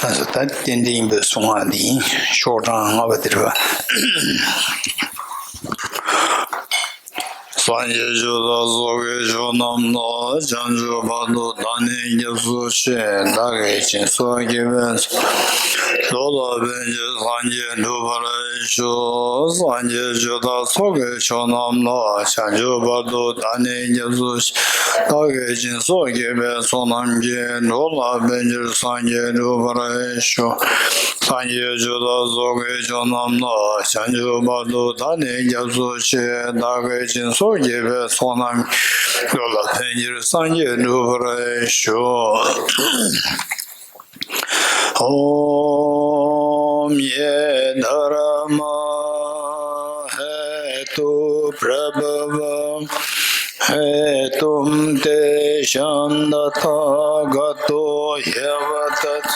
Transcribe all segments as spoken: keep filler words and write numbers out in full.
ད་ཏན་ཏན་ཡིན་པའི་གསུང་ངག་འདི་ཤོག་གྲངས་ལྔ་པ་འདིར། སངས་རྒྱས་ཆོས་བདག་སོགས་ཀྱི་མཆོག་རྣམས་ལ། བྱང་ཆུབ་བར་དུ་བདག་ནི་སྐྱབས་སུ་མཆི། བདག་གིས་སྦྱིན་སོགས་བགྱིས་པའི་ཚོགས། འགྲོ་ལ་ཕན་ཕྱིར་སངས་རྒྱས་འགྲུབ་པར་ཤོག། སངས་རྒྱས་ཆོས་བདག་སོགས་ཀྱི་མཆོག་རྣམས་ལ། བྱང་ཆུབ་བར་དུ་བདག་ནི་སྐྱབས་སུ་མཆི། བདག་གིས་སྦྱིན་སོགས་བགྱིས་པའི་ཚོགས་རྣམས་ཀྱིས། འགྲོ་ལ་ཕན་ཕྱིར་སངས་རྒྱས་འགྲུབ་པར་ཤོག། སངས་རྒྱས་ཆོས་བདག་སོགས་ཀྱི་མཆོག་རྣམས་ལ། བྱང་ཆུབ་བར་དུ་བདག་ནི་སྐྱབས་སུ་མཆི། བདག་གིས་སྦྱིན་སོགས་བགྱིས་པའི་ཚོགས་རྣམས། འགྲོ་ལ་ཕན་ཕྱིར་སངས་རྒྱས་འགྲུབ་པར་ཤོག། ॐ ये धर्मा हेतु प्रभव हेतुं तेषां तथागतो ह्यवदत्।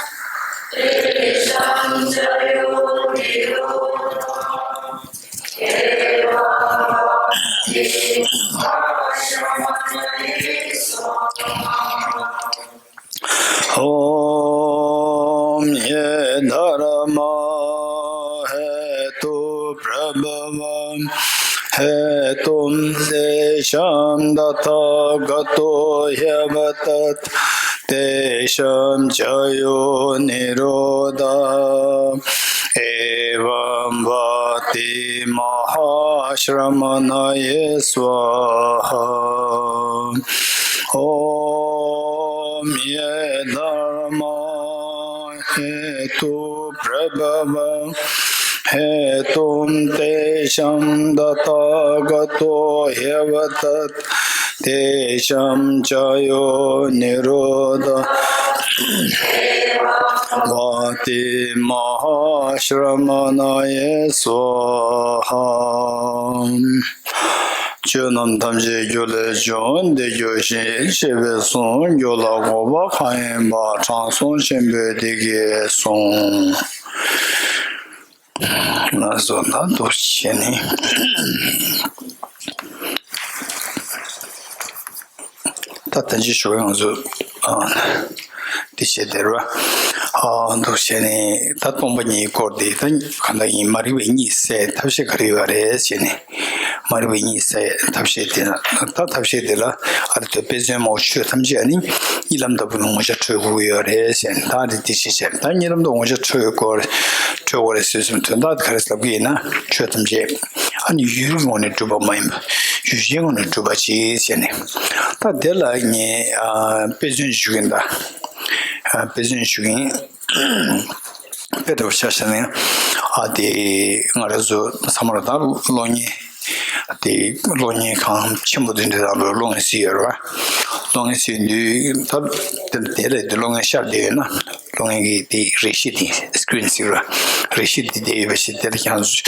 ॐ ये धर्मा हेतु प्रभव हेतुं तेषां तथागतो ह्यवदत्। तेषां च यो निरोध एवं वाति महाश्रमणये स्वाहा। ॐ ये धर्मा हेतु प्रभव हेतुं तेषां तथागतो ह्यवदत्। तेषां च यो निरोध वाति महाश्रमणये स्वाहा। ཆོས་རྣམས་ཐམས་ཅད་རྒྱུ་ལས་བྱུང་། དེ་རྒྱུ་ཞེས་བཤད་པའི་གསུང་། རྒྱུ་ལ་འགོག་པ་གང་ཡིན་པ། དྲང་སྲོང་ཆེན་པོས་འདི་སྐད་གསུངས། ལགས་སོ། ད་འདུག་བྱས་ནས། ད་ད་ཅི་ཞུ་བའི་ང་ཚོ་ཨ་འདི་བྱས་དེ་རེད་བ། ཨ་འདུག་བྱས་ནས་ད་སྟོང་པ་ཉིད་སྐོར་དེ་ད་གང་ལྟར་ཡིན། མ་རིག་པའི་གཉིད་སད་ཐབས་ཤེས་ག་རེ་ཡོད་རེད་བྱས་ནས། མ་རིག་པའི་གཉིད་སད་ཐབས་ཤེས་དེ་ན་ད་ཐབས་ཤེས་དེ་ལ་ཨ་རེ་དོ་དཔེ་མཚོན་མང་པོ་ཆོས་ཐམས་ཅད་ནི་གཉིད་ལམ་ལྟ་བུ་ངོ་ཆ་འཕྲོད་དགོས་ཀྱི་ཡོད་རེད་བྱས་ནས། ད་ཨ་རེ་འདི་བྱས་བྱས་ད་གཉིད་ལམ་དུ་ངོ་ཆ་འཕྲོད་དགོས་འཕྲོད་དགོས་རེད་ཟེར་སོང་དོན་དག་དེ་ག་རེ་ལབ་ཀྱི་ཡིན་ན། ཆོས་ཐམས་ཅད་ཨ་ནི་ཡུལ་གྱི་ངོས་ནས་གྲུབ་པ་མ་ཡིན་པ་ཡུལ་ཅན་ངོས་ནས་གྲུབ་པ་ཅིག་བྱས་ནས། ད་དེ་ལ་ངས་ཨ་དཔེ་མཚོན་ཞུ་གི་ཡིན། ད་ཨ་དཔེ་མཚོན་ཞུ་གི་ཡིན། དཔེ་འདྲ་པོ་ཆ་བཞག་ན་ཨ་དེ་ང་རང་ཚོ་ཚང་མ་ལ་ད་གློག་བརྙན་དེ་གློག་བརྙན་ཁང་ཆེན་པོ་དེ་འདྲ་དང་གློག་བརྙན་གཟིགས་ཡོད་རེད་བ། གློག་བརྙན་གཟིགས་དུས་ད་དེ་ལས་དེ་གློག་བརྙན་ཤར་བསྡད་ཡོད་ན། གློག་བརྙན་གྱི་དེ་རེ་ཞིག་དེ་སི་ཀི་རིན་ཟེར་བ། རེ་ཞིག་དེ་བསྡད་ཡོད་པ་ཞིག་དེ་ལ་ཁྱེད་རང་ཚོ་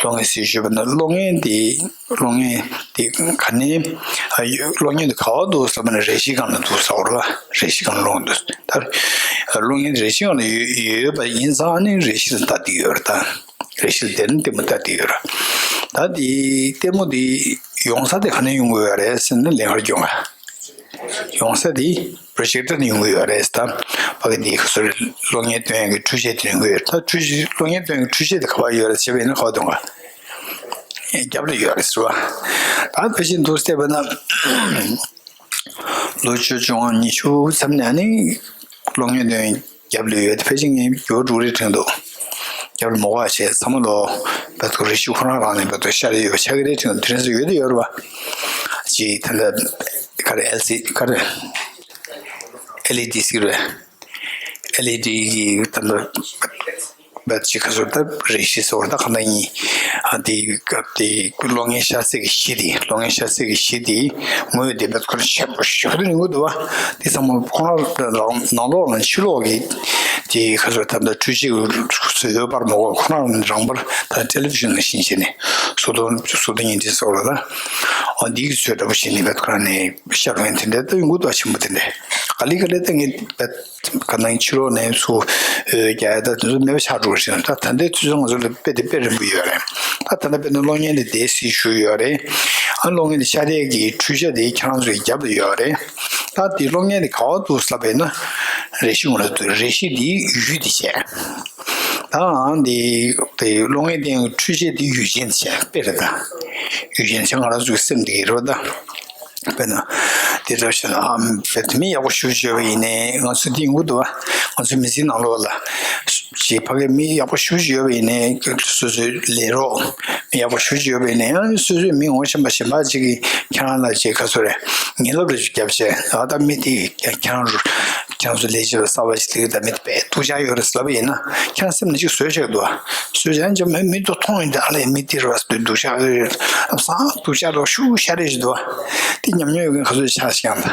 གློག་བརྙན་གཟིགས་ཞུས་པ་ན་གློག་བརྙན་དེ་གློག་བརྙན་དེ་ག་ནས་ཨ་ཡོད། གློག་བརྙན་དེ་ག་པར་འདུག་ཟེར་བ་ན་རེ་ཞིག་སྒང་ལ་འདུག་ཟེར་བ་རེད་བ། རེ་ཞིག་སྒང་ལ་ལོག་འདུག་ད་གློག་བརྙན་དེ་རེ་ཞིག་སྒང་ལ་ཡོད་ཡོད་པ་ཡིན་ཙང་ནི་རེ་ཞིག་ལ་ལྟ་བསྡད་ཡོད་རེད། ད་རེ་ཞིག་ལ་དེ་ནི་ལྟད་མོ་ལྟ་བསྡད་ཡོད་རེད། ད་དེ་ལྟད་མོ་དེ་ཡོང་ས་དེ་ག་ནས་ཡོང་གི་ཡོད་རེད་ཟེར་ན་ལན་ཁར་སྐྱོང་ང་། ཡོང་ས་དེ་པྲོ་ཇེག་ཊར་ནས་ཡོང་གི་ཡོད་རེད། ད་ཕ་གི་དེ་ཁ་སོ་རེ་གློག་བརྙན་སྟོན་ཡག་གི་འཕྲུལ་ཆས་དེ་ཡོང་གི་ཡོད་རེད། ད་འཕྲུལ་ཆས་གློག་བརྙན་སྟོན་ཡག་གི་འཕྲུལ་ཆས་དེ་ག་པར་ཡོད་རེད་ཟེར་བ་ཡིན་ན་ག་པར་འདུག་ག་རྒྱབ་ལ་ཡོད་རེད་ཟེར་བ། ད་ཕལ་ཆེར་འདུག་བལྟས་པ་ན་ལོ་བཅུ་བཅོ་ལྔ་ཉི་ཤུ་མཚམས་ནས་ནི་གློག་བརྙན་སྟོན་རྒྱབ་ལ་ཡོད་དེ་ཕལ་ཆེར་ངས་འགྱུར་བ་འགྲོ་གི་རེད་དྲན་འདུག་རྒྱབ་ལ་མོ་ག་བྱས་ཚང་མ་ལོ་བད་ཁོ་རེ་ཞིག་ཁོ་རང་རང་ནས་བད་ཁོ་ཤར་ཡོད་པ་ཆགས་ཀྱི་རེད་དྲན་འདུག་དེ་རིང་སང་ཡོད་དེ་ཡོད་རེད་བ། ཅིག་ད་ལྟ་ག་རེ་ཨེལ་སི་ཌི་ག་རེ་ཨེལ་ཨི་ཌི་ཟེར་རེད། ཨེལ་ཨི་ཌི་གི་ད་ལྟ་བད་ཅིག་ཁ་སོ་ད་རེ་ཞིག་སོར་ད་ག་འདྲ་ཡིན། ཨ་དེ་སྐབས་དེ་གློག་བརྙན་ཤར་ཚད་ཀྱི་གཞི་དེ་གློག་བརྙན་ཤར་ཚད་ཀྱི་གཞི་དེ་ངོས་དེ་བད་ཁོ་རང་ཆེན་པོ་ཞེ་པོ་ཡོང་གི་འདུག་བ། དེ་ཚང་མ་ཁོ་རང་རང་ནང་ལོགས་ལ་ཕྱི་ལོགས་ཀྱི་དེ་ཁ་སོ་ད་ལྟ་འཕྲུལ་ཆས་ཀྱི་ཚོ་ཡོད་པར་མ་གོ་ཁོ་རང་རང་པར་ད་ཊེ་ལི་བི་ཤན་ནང་བཞིན་བྱས་ནས་བཟོ་ལྟ་བཟོ་ལྟ་བརྙན་འཕྲིན་སོགས་ལ་ད་ཨ་འདི་གི་ཚོད་འདྲ་པོ་བྱས་ནས་བད་ཁོ་རང་ནས་ཤར་བ་དེ་འདྲ་ད་ཡོང་གི་འདུག་ཆེན་པོ་དེ་འདྲ་ག་ལེ་ག་ལེ་ད་ངས་བད་ག་ནང་ཕྱི་ལོགས་ནས་ཚུར་འོད་རྒྱག་ཡ་ད་དེ་ཚོ་མེད་པ་ཆགས་འགྲོ་གི་རེད། ད་ད་ལྟའི་དུས་ཚོད་ང་ཚོ་ལ་དཔེ་དེ་དཔེ་རིང་པོ་ཡོད་རེད། ད་ད་ལྟ་དཔེར་ན་གློག་བརྙན་དེ་དེ་སྲིད་ཞུ་ཡོད་རེད། ཨ་གློག་བརྙན་དེ་ཤར་ཡས་ཀྱི་འཕྲུལ་ཆས་དེ་ཁྱེད་རང་ཚོའི་རྒྱབ་ལ་ཡོད་རེད། ད་དེ་གློག་བརྙན་དེ་ག་པར་འདུག་ལབ་པ་ཡིན་ན་ རེ་ཞིག་ང་རང་ཚོ་རེ་ཞིག་འདིའི་ཡུལ་དེ་བྱས། ད་འདི་དེ་བློ་ངན་ལྡན་འཕྲུལ་ཆས་འདི་ཡུལ་ཅན་བྱས་དཔེ་རེད་ད། ཡུལ་ཅན་བྱས་ང་རང་ཚོའི་སེམས་འདི་རེད་ད། དཔེར་ན། དེ་འདྲ་བྱས་ན་ཨ་དཔེ་མི་ཡག་པོ་ཞེ་པོ་ཅིག་ཡོད་པ་ཡིན་ནའི་ང་ཚོ་འདི་ཡོང་གི་འདུག་བ། ང་ཚོའི་མི་ཚེའི་ནང་ལོགས་ལ། ཅིག་ཕ་གི་མི་ཡག་པོ་ཞེ་པོ་ཅིག་ཡོད་པ་ཡིན་ནའི་སོ་སོའི་ལས་རོགས་མི་ཡག་པོ་ཞེ་པོ་ཅིག་ཡོད་པ་ཡིན་ནའི་ཡང་སོ་སོའི་མི་ངོ་ཤེས་པ་གཞན་པ་ཅིག་གིས་ཁྱེད་རང་ལ་ཅིག་ག་ཚོད་རེད་ངན་སློབ་རེ་ཞིག་བརྒྱབ་བྱས་ཨ་ད་མི་དེ་ཁྱེད་རང་རུ་ཁྱེད་རང་ཚོ་ལས་བྱེད་པ་གསར་པ་ཞིག་དེ་གི་ད་མི་དེ་དཔེ་སྡུག་ཅག་ཡོད་རེད་ཟེར་ལབ་པ་ཡིན་ན་ཁྱེད་རང་སེམས་ནས་ཅིག་བཟོད་ཆོག་གི་འདུག་བ། བཟོད་ཆོག་ཡང་ཅིག་མི་མི་དེ་མཐོང་ཡོང་དུས་ཨ་ལས་མི་དེ་རེད་བ་སྡུག་ཅག་ཡོད་རེད་བསམ་སྡུག་ཅག་རོ་ཤུགས་ཤ་རེ་ཞིག་འདུག་བ། དེ་ཉམས་མྱོང་ཡོད་མཁན་ག་ཚོད་ཆགས་ཤིག་ཡང་ད།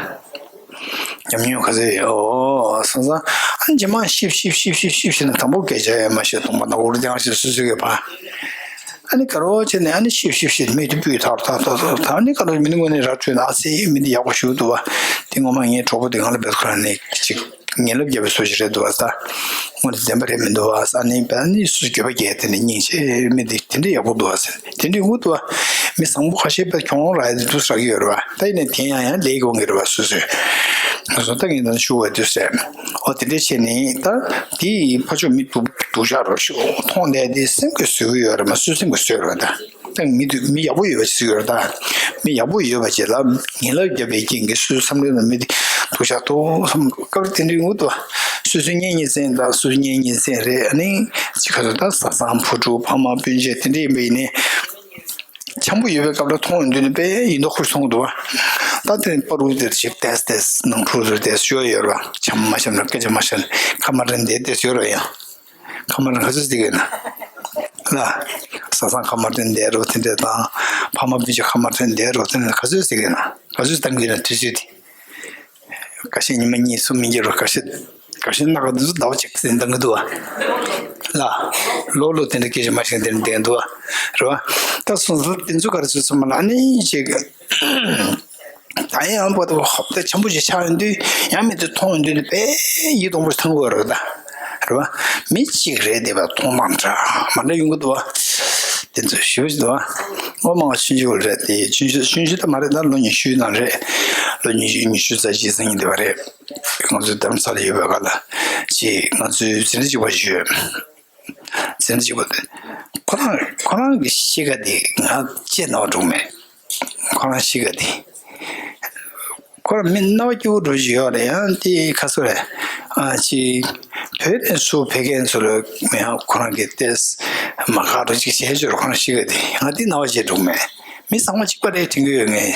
ཉམས་མྱོང་ག་ཚོད་ཡོད། ཨོ་སང་སང་ཨ་ནི་རྗེས་མ་ཤིབ་ཤིབ་ཤིབ་ཤིབ་ཤིབ་བྱས་ནས་དང་པོ་སྐད་ཆ་ཡོད་མ་ཤེས་སྟོང་པ་ན་འུར་ལྡང་ཞིག་སུ་སུ་གི་བ། ཨ་ནི་དཀར་པོ་བྱས་ནས་ཨ་ནི་ཤིབ་ཤིབ་ཤིབ་མི་དེ་སྤུས་ཐར་ཐར་ཐར་ཐར་ཐར་ཨ་ནི་དཀར་པོ་མི་དེ་དངོས་གནས་ར་འཕྲོད་ན་ཨ་ཙི་མི་དེ་ཡག་པོ་ཞིག་འདུག་བ། དེ་ངོ་མ་ངའི་གྲོགས་པོ་དེ་ང་ལ་བེད་ཁོ་རང་ནས་ཅིག་ངན་ལབ་རྒྱབ་པའི་བཟོ་ཞིག་རེད་འདུག་བ་ས། དངོས་གནས་བདེན་པ་རེད་མི་འདུག་བ་ས་ནི་བ་ནི་སུ་འགྱོད་པ་རྒྱས་དེ་ནས་སྙིང་རྗེ་མི་དེ་དེ་འདྲ་ཡག་པོ་འདུག་བ་ས། དེ་འདྲའི་འུ་དུ་བ། མི་བཟང་པོ་ཁ་ཤས་པའི་གྱོང་རག་ཡ་དེ་འདུག་ཟེར་གྱི་ཡོད་རེད་བ། ད་ཡིན་ནའི་དེ་ཡང་ཡང་ལས་ཀྱི་དབང་གིས་རེད་བ་སོ་སོས། ང་ཚོ་ད་ངས་ད་ཞུ་བ་དུས་ཟེར། ཨོ་དེ་འདྲས་བྱས་ནས་ད་དེའི་ཕ་ཕྱོགས་མི་སྡུག་སྡུག་ཅག་རོ་ཞུ་མཐོང་བསྡད་དེ་སེམས་ཀྱིས་བཟོད་ཀྱི་ཡོད་རེད་མ་སུ་སེམས་ཀྱིས་བཟོད་རེད་བ་ད། ད་མི་སྡུག་མི་ཡག་པོ་ཡོད་པ་ཞིག་ཡོད་རེད་ད། མི་ཡག་པོ་ཡོད་པ་ཅིག་ལ་ངན་ལབ་བརྒྱབ་པའི་རྐྱེན་གྱིས་སུ་བསམ་བློའི་ནང་མི་དེ་སྡུག་ཅག་ཏོ་བསམ་སྐབས་དེ་འདྲས་འུ་དུ་བ། སོ་སོའི་གཉེན་ཉེ་ཚན་དང་སོ་སོའི་གཉེན་ཉེ་ཚན་རེད་ཨ་ནི་ཅི་ག་ཚོད་ད་བཟའ་ཚང་བུ་ཕྲུག་ཕ་མ་སྤུན་མཆེད་དེ་འདྲས་ཡིན་པ་ཡིན་ནའི། འཆམ་པོ་ཡོད་པའི་སྐབས་ལ་མཐོང་ཡོང་དུས་ནི་དཔེ་ཡིན་མདོག་ཁུར་སོང་གི་འདུག་བ། ད་དེ་པ་རུ་དེར་ཞིག་ཏེས་ཏེས་ནང་ཁུར་ཟུར་ཏེས་ཤོར་ཡོད་ར་འཆམ་མ་འཆམ་ན་སྐད་ཆ་མ་བཤད་ན་ཁ་མ་རན་དེ་ཏེས་ཡོད་ར་ཡང་། ཁ་མ་རན་ག་ཚོད་ཟིག་ཡོད་ན། ལ། ས་སང་ཁ་མ་རན་དེ་རོ་དེ་འདྲ་དང་། ཕ་མ་བུ་ཆ་ཁ་མ་རན་དེ་རོ་དེ་འདྲ་ག་ཚོད་ཟིག་ཡོད་ན། ག་ཚོད་བཏང་གི་ཡོད་ན་དུས་ཚོད་དེ། ཁ་ཤས་ཉི་མ་གཉིས་གསུམ་མི་འགྱུར་རོ་ཁ་ཤས། ཁ་ཤས་སྣ་ཁ་འདི་ཚོ་ཟླ་བ་གཅིག་ཙམ་འདང་གི་འདུག་བ། ལ། ལོ་ལོ་དེ་འདྲ་སྐད་ཆ་མ་བཤད་དེ་འདྲ་བསྡད་འདུག་བ། རེད་བ། ད་སོང་ཙང་དེ་ཚོ་ག་རེ་བཟོས་ཚང་མ་ལ་ཨ་ནི་ཅིག་ད་ཡང་པོ་ད་ཧོབ་ད་འཆམ་པོ་ཅིག་ཆགས་ཡོང་དུས་ཡང་མི་དེ་མཐོང་ཡོང་དུས་དཔེ་ཡིད་སྟོང་པོ་ཐང་གི་རེད་ད། རེད་བ། མི་གཅིག་རེད་དེ་བ་མཐོང་མ་འདྲ་མ་འདྲ་ཡོང་གི་འདུག་བ། དེ་ཚོ་ཞིབ་ཞིབ་འདུག་བ། ངོ་མ་ང་ཆུང་ཆུང་རེད་དེ་ཆུང་ཆུང་ཆུང་ཆུང་ད་མ་རེད་ད་ལོ་ཉི་ཤུའི་ནང་རེད། ལོ་ཉི་ཤུ་ཉི་ཤུ་རྩ་གཅིག་ཙམ་ཡིན་དེ་བ་རེད། ང་ཚོ་རྡ་རམ་ས་ལ་ཡོད་པའི་སྒང་ལ་ཅིག་ང་ཚོའི་འཛིན་གྲྭ་གཅིག་པ་ཞིག་ཡོད། འཛིན་གྲྭ་གཅིག་པ་དེ་ཁོ་རང་ཁོ་རང་གི་གཤིས་ཀ་དེ་ང་ཅེས་ན་བ་འགྲོ་མེད། ཁོ་རང་གཤིས་ཀ་དེ་ཁོ་རང་མི་རྣ་བ་སྐྱིད་པོ་འགྲོ་ཞིག་ཡོད་རེད་ཡང་དེ་ཁ་སོ་རེད། ཨ་ཅིག་བོད་ནས་ཚུར་ཕེབས་མཁན་ཚོ་ལ་ཡང་ཁོ་རང་གི་ཏེས་མ་ཁག་འགྲོ་ཅིག་བྱས་ཆོག་ཁོ་རང་གཤིས་ཀ་དེ་ང་དེ་རྣ་བ་བརྗེད་འགྲོ་མེད། མི་ཚང་མ་གཅིག་པ་རེད་དྲན་གྱི་ཡོད་ངེས།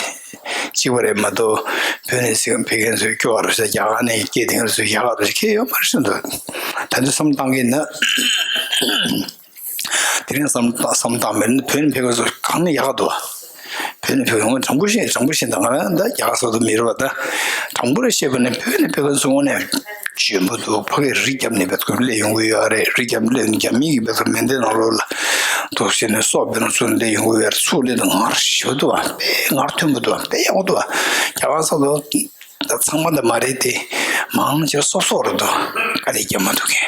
གཅིག་པ་རེད་མ་གཏོགས་བོད་ནས་ཕེབས་མཁན་ཚོས་སྐྱོ་བ་རུ་ཤ་རྒྱ་གར་ནས་སྐྱེས་དེང་རུ་ཤ་རྒྱ་གར་རུ་ཤ་ཁྱེད་ཡོད་མ་རེད་ཤོད་འདུག་ད་དུང་བསམ་བཏང་གི་ན། དེ་རིང་བསམ་བསམ་བཏང་མེད་ན་བོད་ནས་ཕེབས་མཁན་ཚོ་གང་ནས་ཡག་ག་འདུག་བོད་ནས་ཕེབས་མཁན་དྲང་པོ་བཤད་དྲང་པོ་བཤད་ད་ང་རང་ད་རྒྱ་གར་སོགས་དུ་མི་རུ་བ་ད་དྲང་པོ་རེ་བཤད་པ་ནས་བོད་ནས་ཕེབས་མཁན་ཚོ་དངོས་གནས་འཇོན་པོ་འདུག་ཕ་གིར་རི་རྒྱབ་ནས་བེད་སྐུར་སླེབས་ཡོང་གི་ཡོད་རེད། རི་རྒྱབ་སླེབས་རྒྱ་མི་གི་བེད་སྐུར་མེ་མདའི་ནང་ལོགས་ལ་འདུག་བྱས་ནས་སྲོག་བེད་ནང་ཚུར་སླེབས་ཡོང་གི་ཡོད་རེད། ཚུར་སླེབས་ན་ངར་ཞེ་པོ་འདུག་བ། དཔེ་ངར་ཐོན་པོ་འདུག་བ། དཔེ་ཡག་པོ་འདུག་བ། རྒྱ་གར་ས་ལོ་ད་ཚང་མ་ད་མ་རེད་དེ་མང་ཆེ་སོབ་སོབ་རེད་འདུག་དཀའ་ལས་རྒྱབ་མ་ཐུབ་མཁན་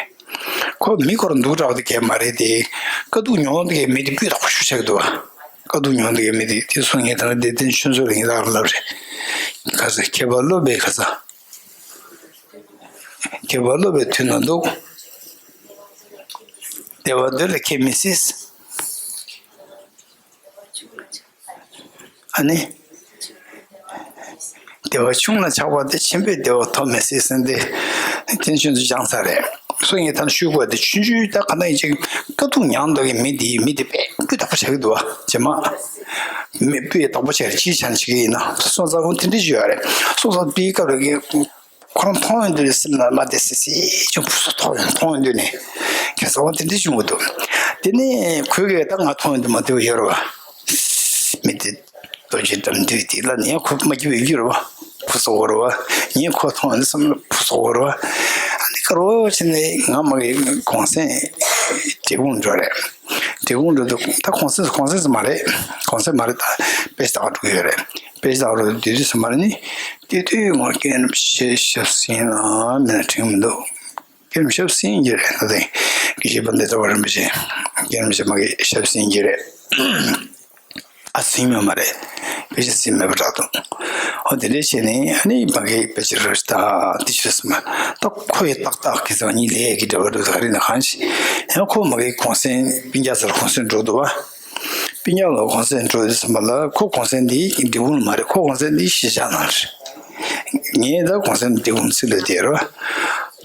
ཁོ་མི་ཁོ་རང་སྡུག་དྲགས་དེ་གས་མ་རེད་དེ་དཀའ་སྡུག་མྱོང་དེ་གས་མི་དེ་སྤུས་དག་པོ་ཞུ་ཆགས་འདུག་བ། དཀའ་སྡུག་མྱོང་དེ་གས་མི་དེ་དེ་སོང་ངས་ད་ལྟ་བདེ་ལྡན་ཆོས་མཚོ་ལ་ངས་ད་ག་ལབ་རེད། ཁ་ས་ཁྱད་པར་སློབ་པའི་ཁ་ས། དགེ་བ་སློབ་པའི་དུས་ན་འདུག་བདེ་བ་འདོད་ལ་ཁྱད་མི་སྲིད། ཨ་ནི། བདེ་བ་ཆུང་ལ་ཆགས་པ་དེ་ཆེན་པོའི་བདེ་བ་ཐོབ་མི་སྲིད་ཟེར་ཏེ། དེ་ཆུང་ཆུང་སྦྱངས་ཚར་རེད། སོ་ངས་ད་ནི་ཞུ་དགོས་དེ་ཆུང་ཆུང་ད་ག་ན་ཡིན་ཅིག་དཀའ་སྡུག་མྱངས་འདུག་གི་མི་དེ་མི་དེ་དཔེ་སྤུས་དག་པོ་ཆགས་ཀྱི་འདུག་བ་རྗེས་མ། མི་སྤུས་དག་པོ་ཆགས་ཅིའི་ཆ་ནས་བྱེད་ཀྱི་ཡིན་ན་སོང་ཙང་ཁོང་དེ་འདྲ་ཞིག་ཡོད་རེད། སོང་ཙང་དེའི་སྐབས་ལ་ཁོ་རང་མཐོང་ཡོང་དུས་སེམས་ལ་མ་བདེ་སི་སི་ཅུང་ཕུ་སུ་ཐོག་ཡོང་མཐོང་ཡོང་དུས་ནས་ཁྱད་མཚར་བ་དེ་འདྲ་བྱུང་གི་འདུག་དེ་ནས་ཁོས་གིས་ད་ང་མཐོང་ཡོང་དུས་མ་བདེ་བ་ཡོད་རེད་བ། མི་དེ་རྡོ་རྗེ་འགྲམ་དུས་དེ་ལ་ནས་ཁོ་མ་སྐྱིད་པའི་རྒྱུ་རེད་བ། ཕུ་སུ་འོ་རེད་བ། ངས་ཁོ་མཐོང་ཡོང་དུས་སེམས་ལ་ཕུ་སུ་འོ་རེད་བ། ཨ་ནི་ཁ་རོ་ཕྱིན་ནས་ང་མ་གི་གུང་སེང་འབྲས་སྤུངས་འགྲོ་རེད། འབྲས་སྤུངས་འགྲོ་དུས་ད་གུང་སེང་གུང་སེང་མ་རེད། གུང་སེང་མ་རེད་ད་དཔེ་ཆ་ལྟ་ག་འགྲོ་གི་ཡོད་རེད། དཔེ་ཆ་ལྟ་ག་འགྲོ་དུས་དུས་སུ་མ་རེད་ནི། དེ་དུས་ང་རྒན་རིན་པོ་ཆེ་ཞབས་སེང་ལ་མིན་ན་དྲན་གྱི་མི་འདུག་རྒན་རིན་པོ་ཆེ་ཞབས་སེང་གི་རེད་ད་དེ། དགེ་བཤེས་པཎྜི་ཏ་ཚེ་དབང་རིན་པོ་ཆེ། རྒན་རིན་པོ་ཆེ་མ་གི་ཞབས་སེང་གི་རེད། ཨ་སེང་མ་མ་རེད། དཔེ་ཆ་ཟིན་མེད་པ་འདྲ་འདུག་ཨོ་དེ་འདྲས་བྱས་ནས་ཨ་ནི་མ་གིའི་དཔེ་ཆ་རོ་ད་དེ་ཆོས་སེམས་ད་ཁོ་ཡི་ཏག་ཏག་གི་ཚང་གཉིས་ལས་ཀྱི་འབྲེལ་བ་འགྲོ་ད་ག་རེ་ན་གང་ཞིག་ཡང་ཁོ་མ་གིའི་གུང་སེང་སྤུན་ཀྱག་ཚོར་གུང་སེང་འགྲོ་འདུག་བ། སྤུན་ཀྱག་ལ་གུང་སེང་འགྲོ་དུས་ཙམ་པ་ལ་ཁོ་གུང་སེང་འདི་འབྲས་སྤུངས་མ་རེད། ཁོ་གུང་སེང་འདི་གཞིས་ཆགས་ནང་རེད། ངས་ད་གུང་སེང་འབྲས་སྤུངས་ཚིག་ལ་བསྡད་རོ།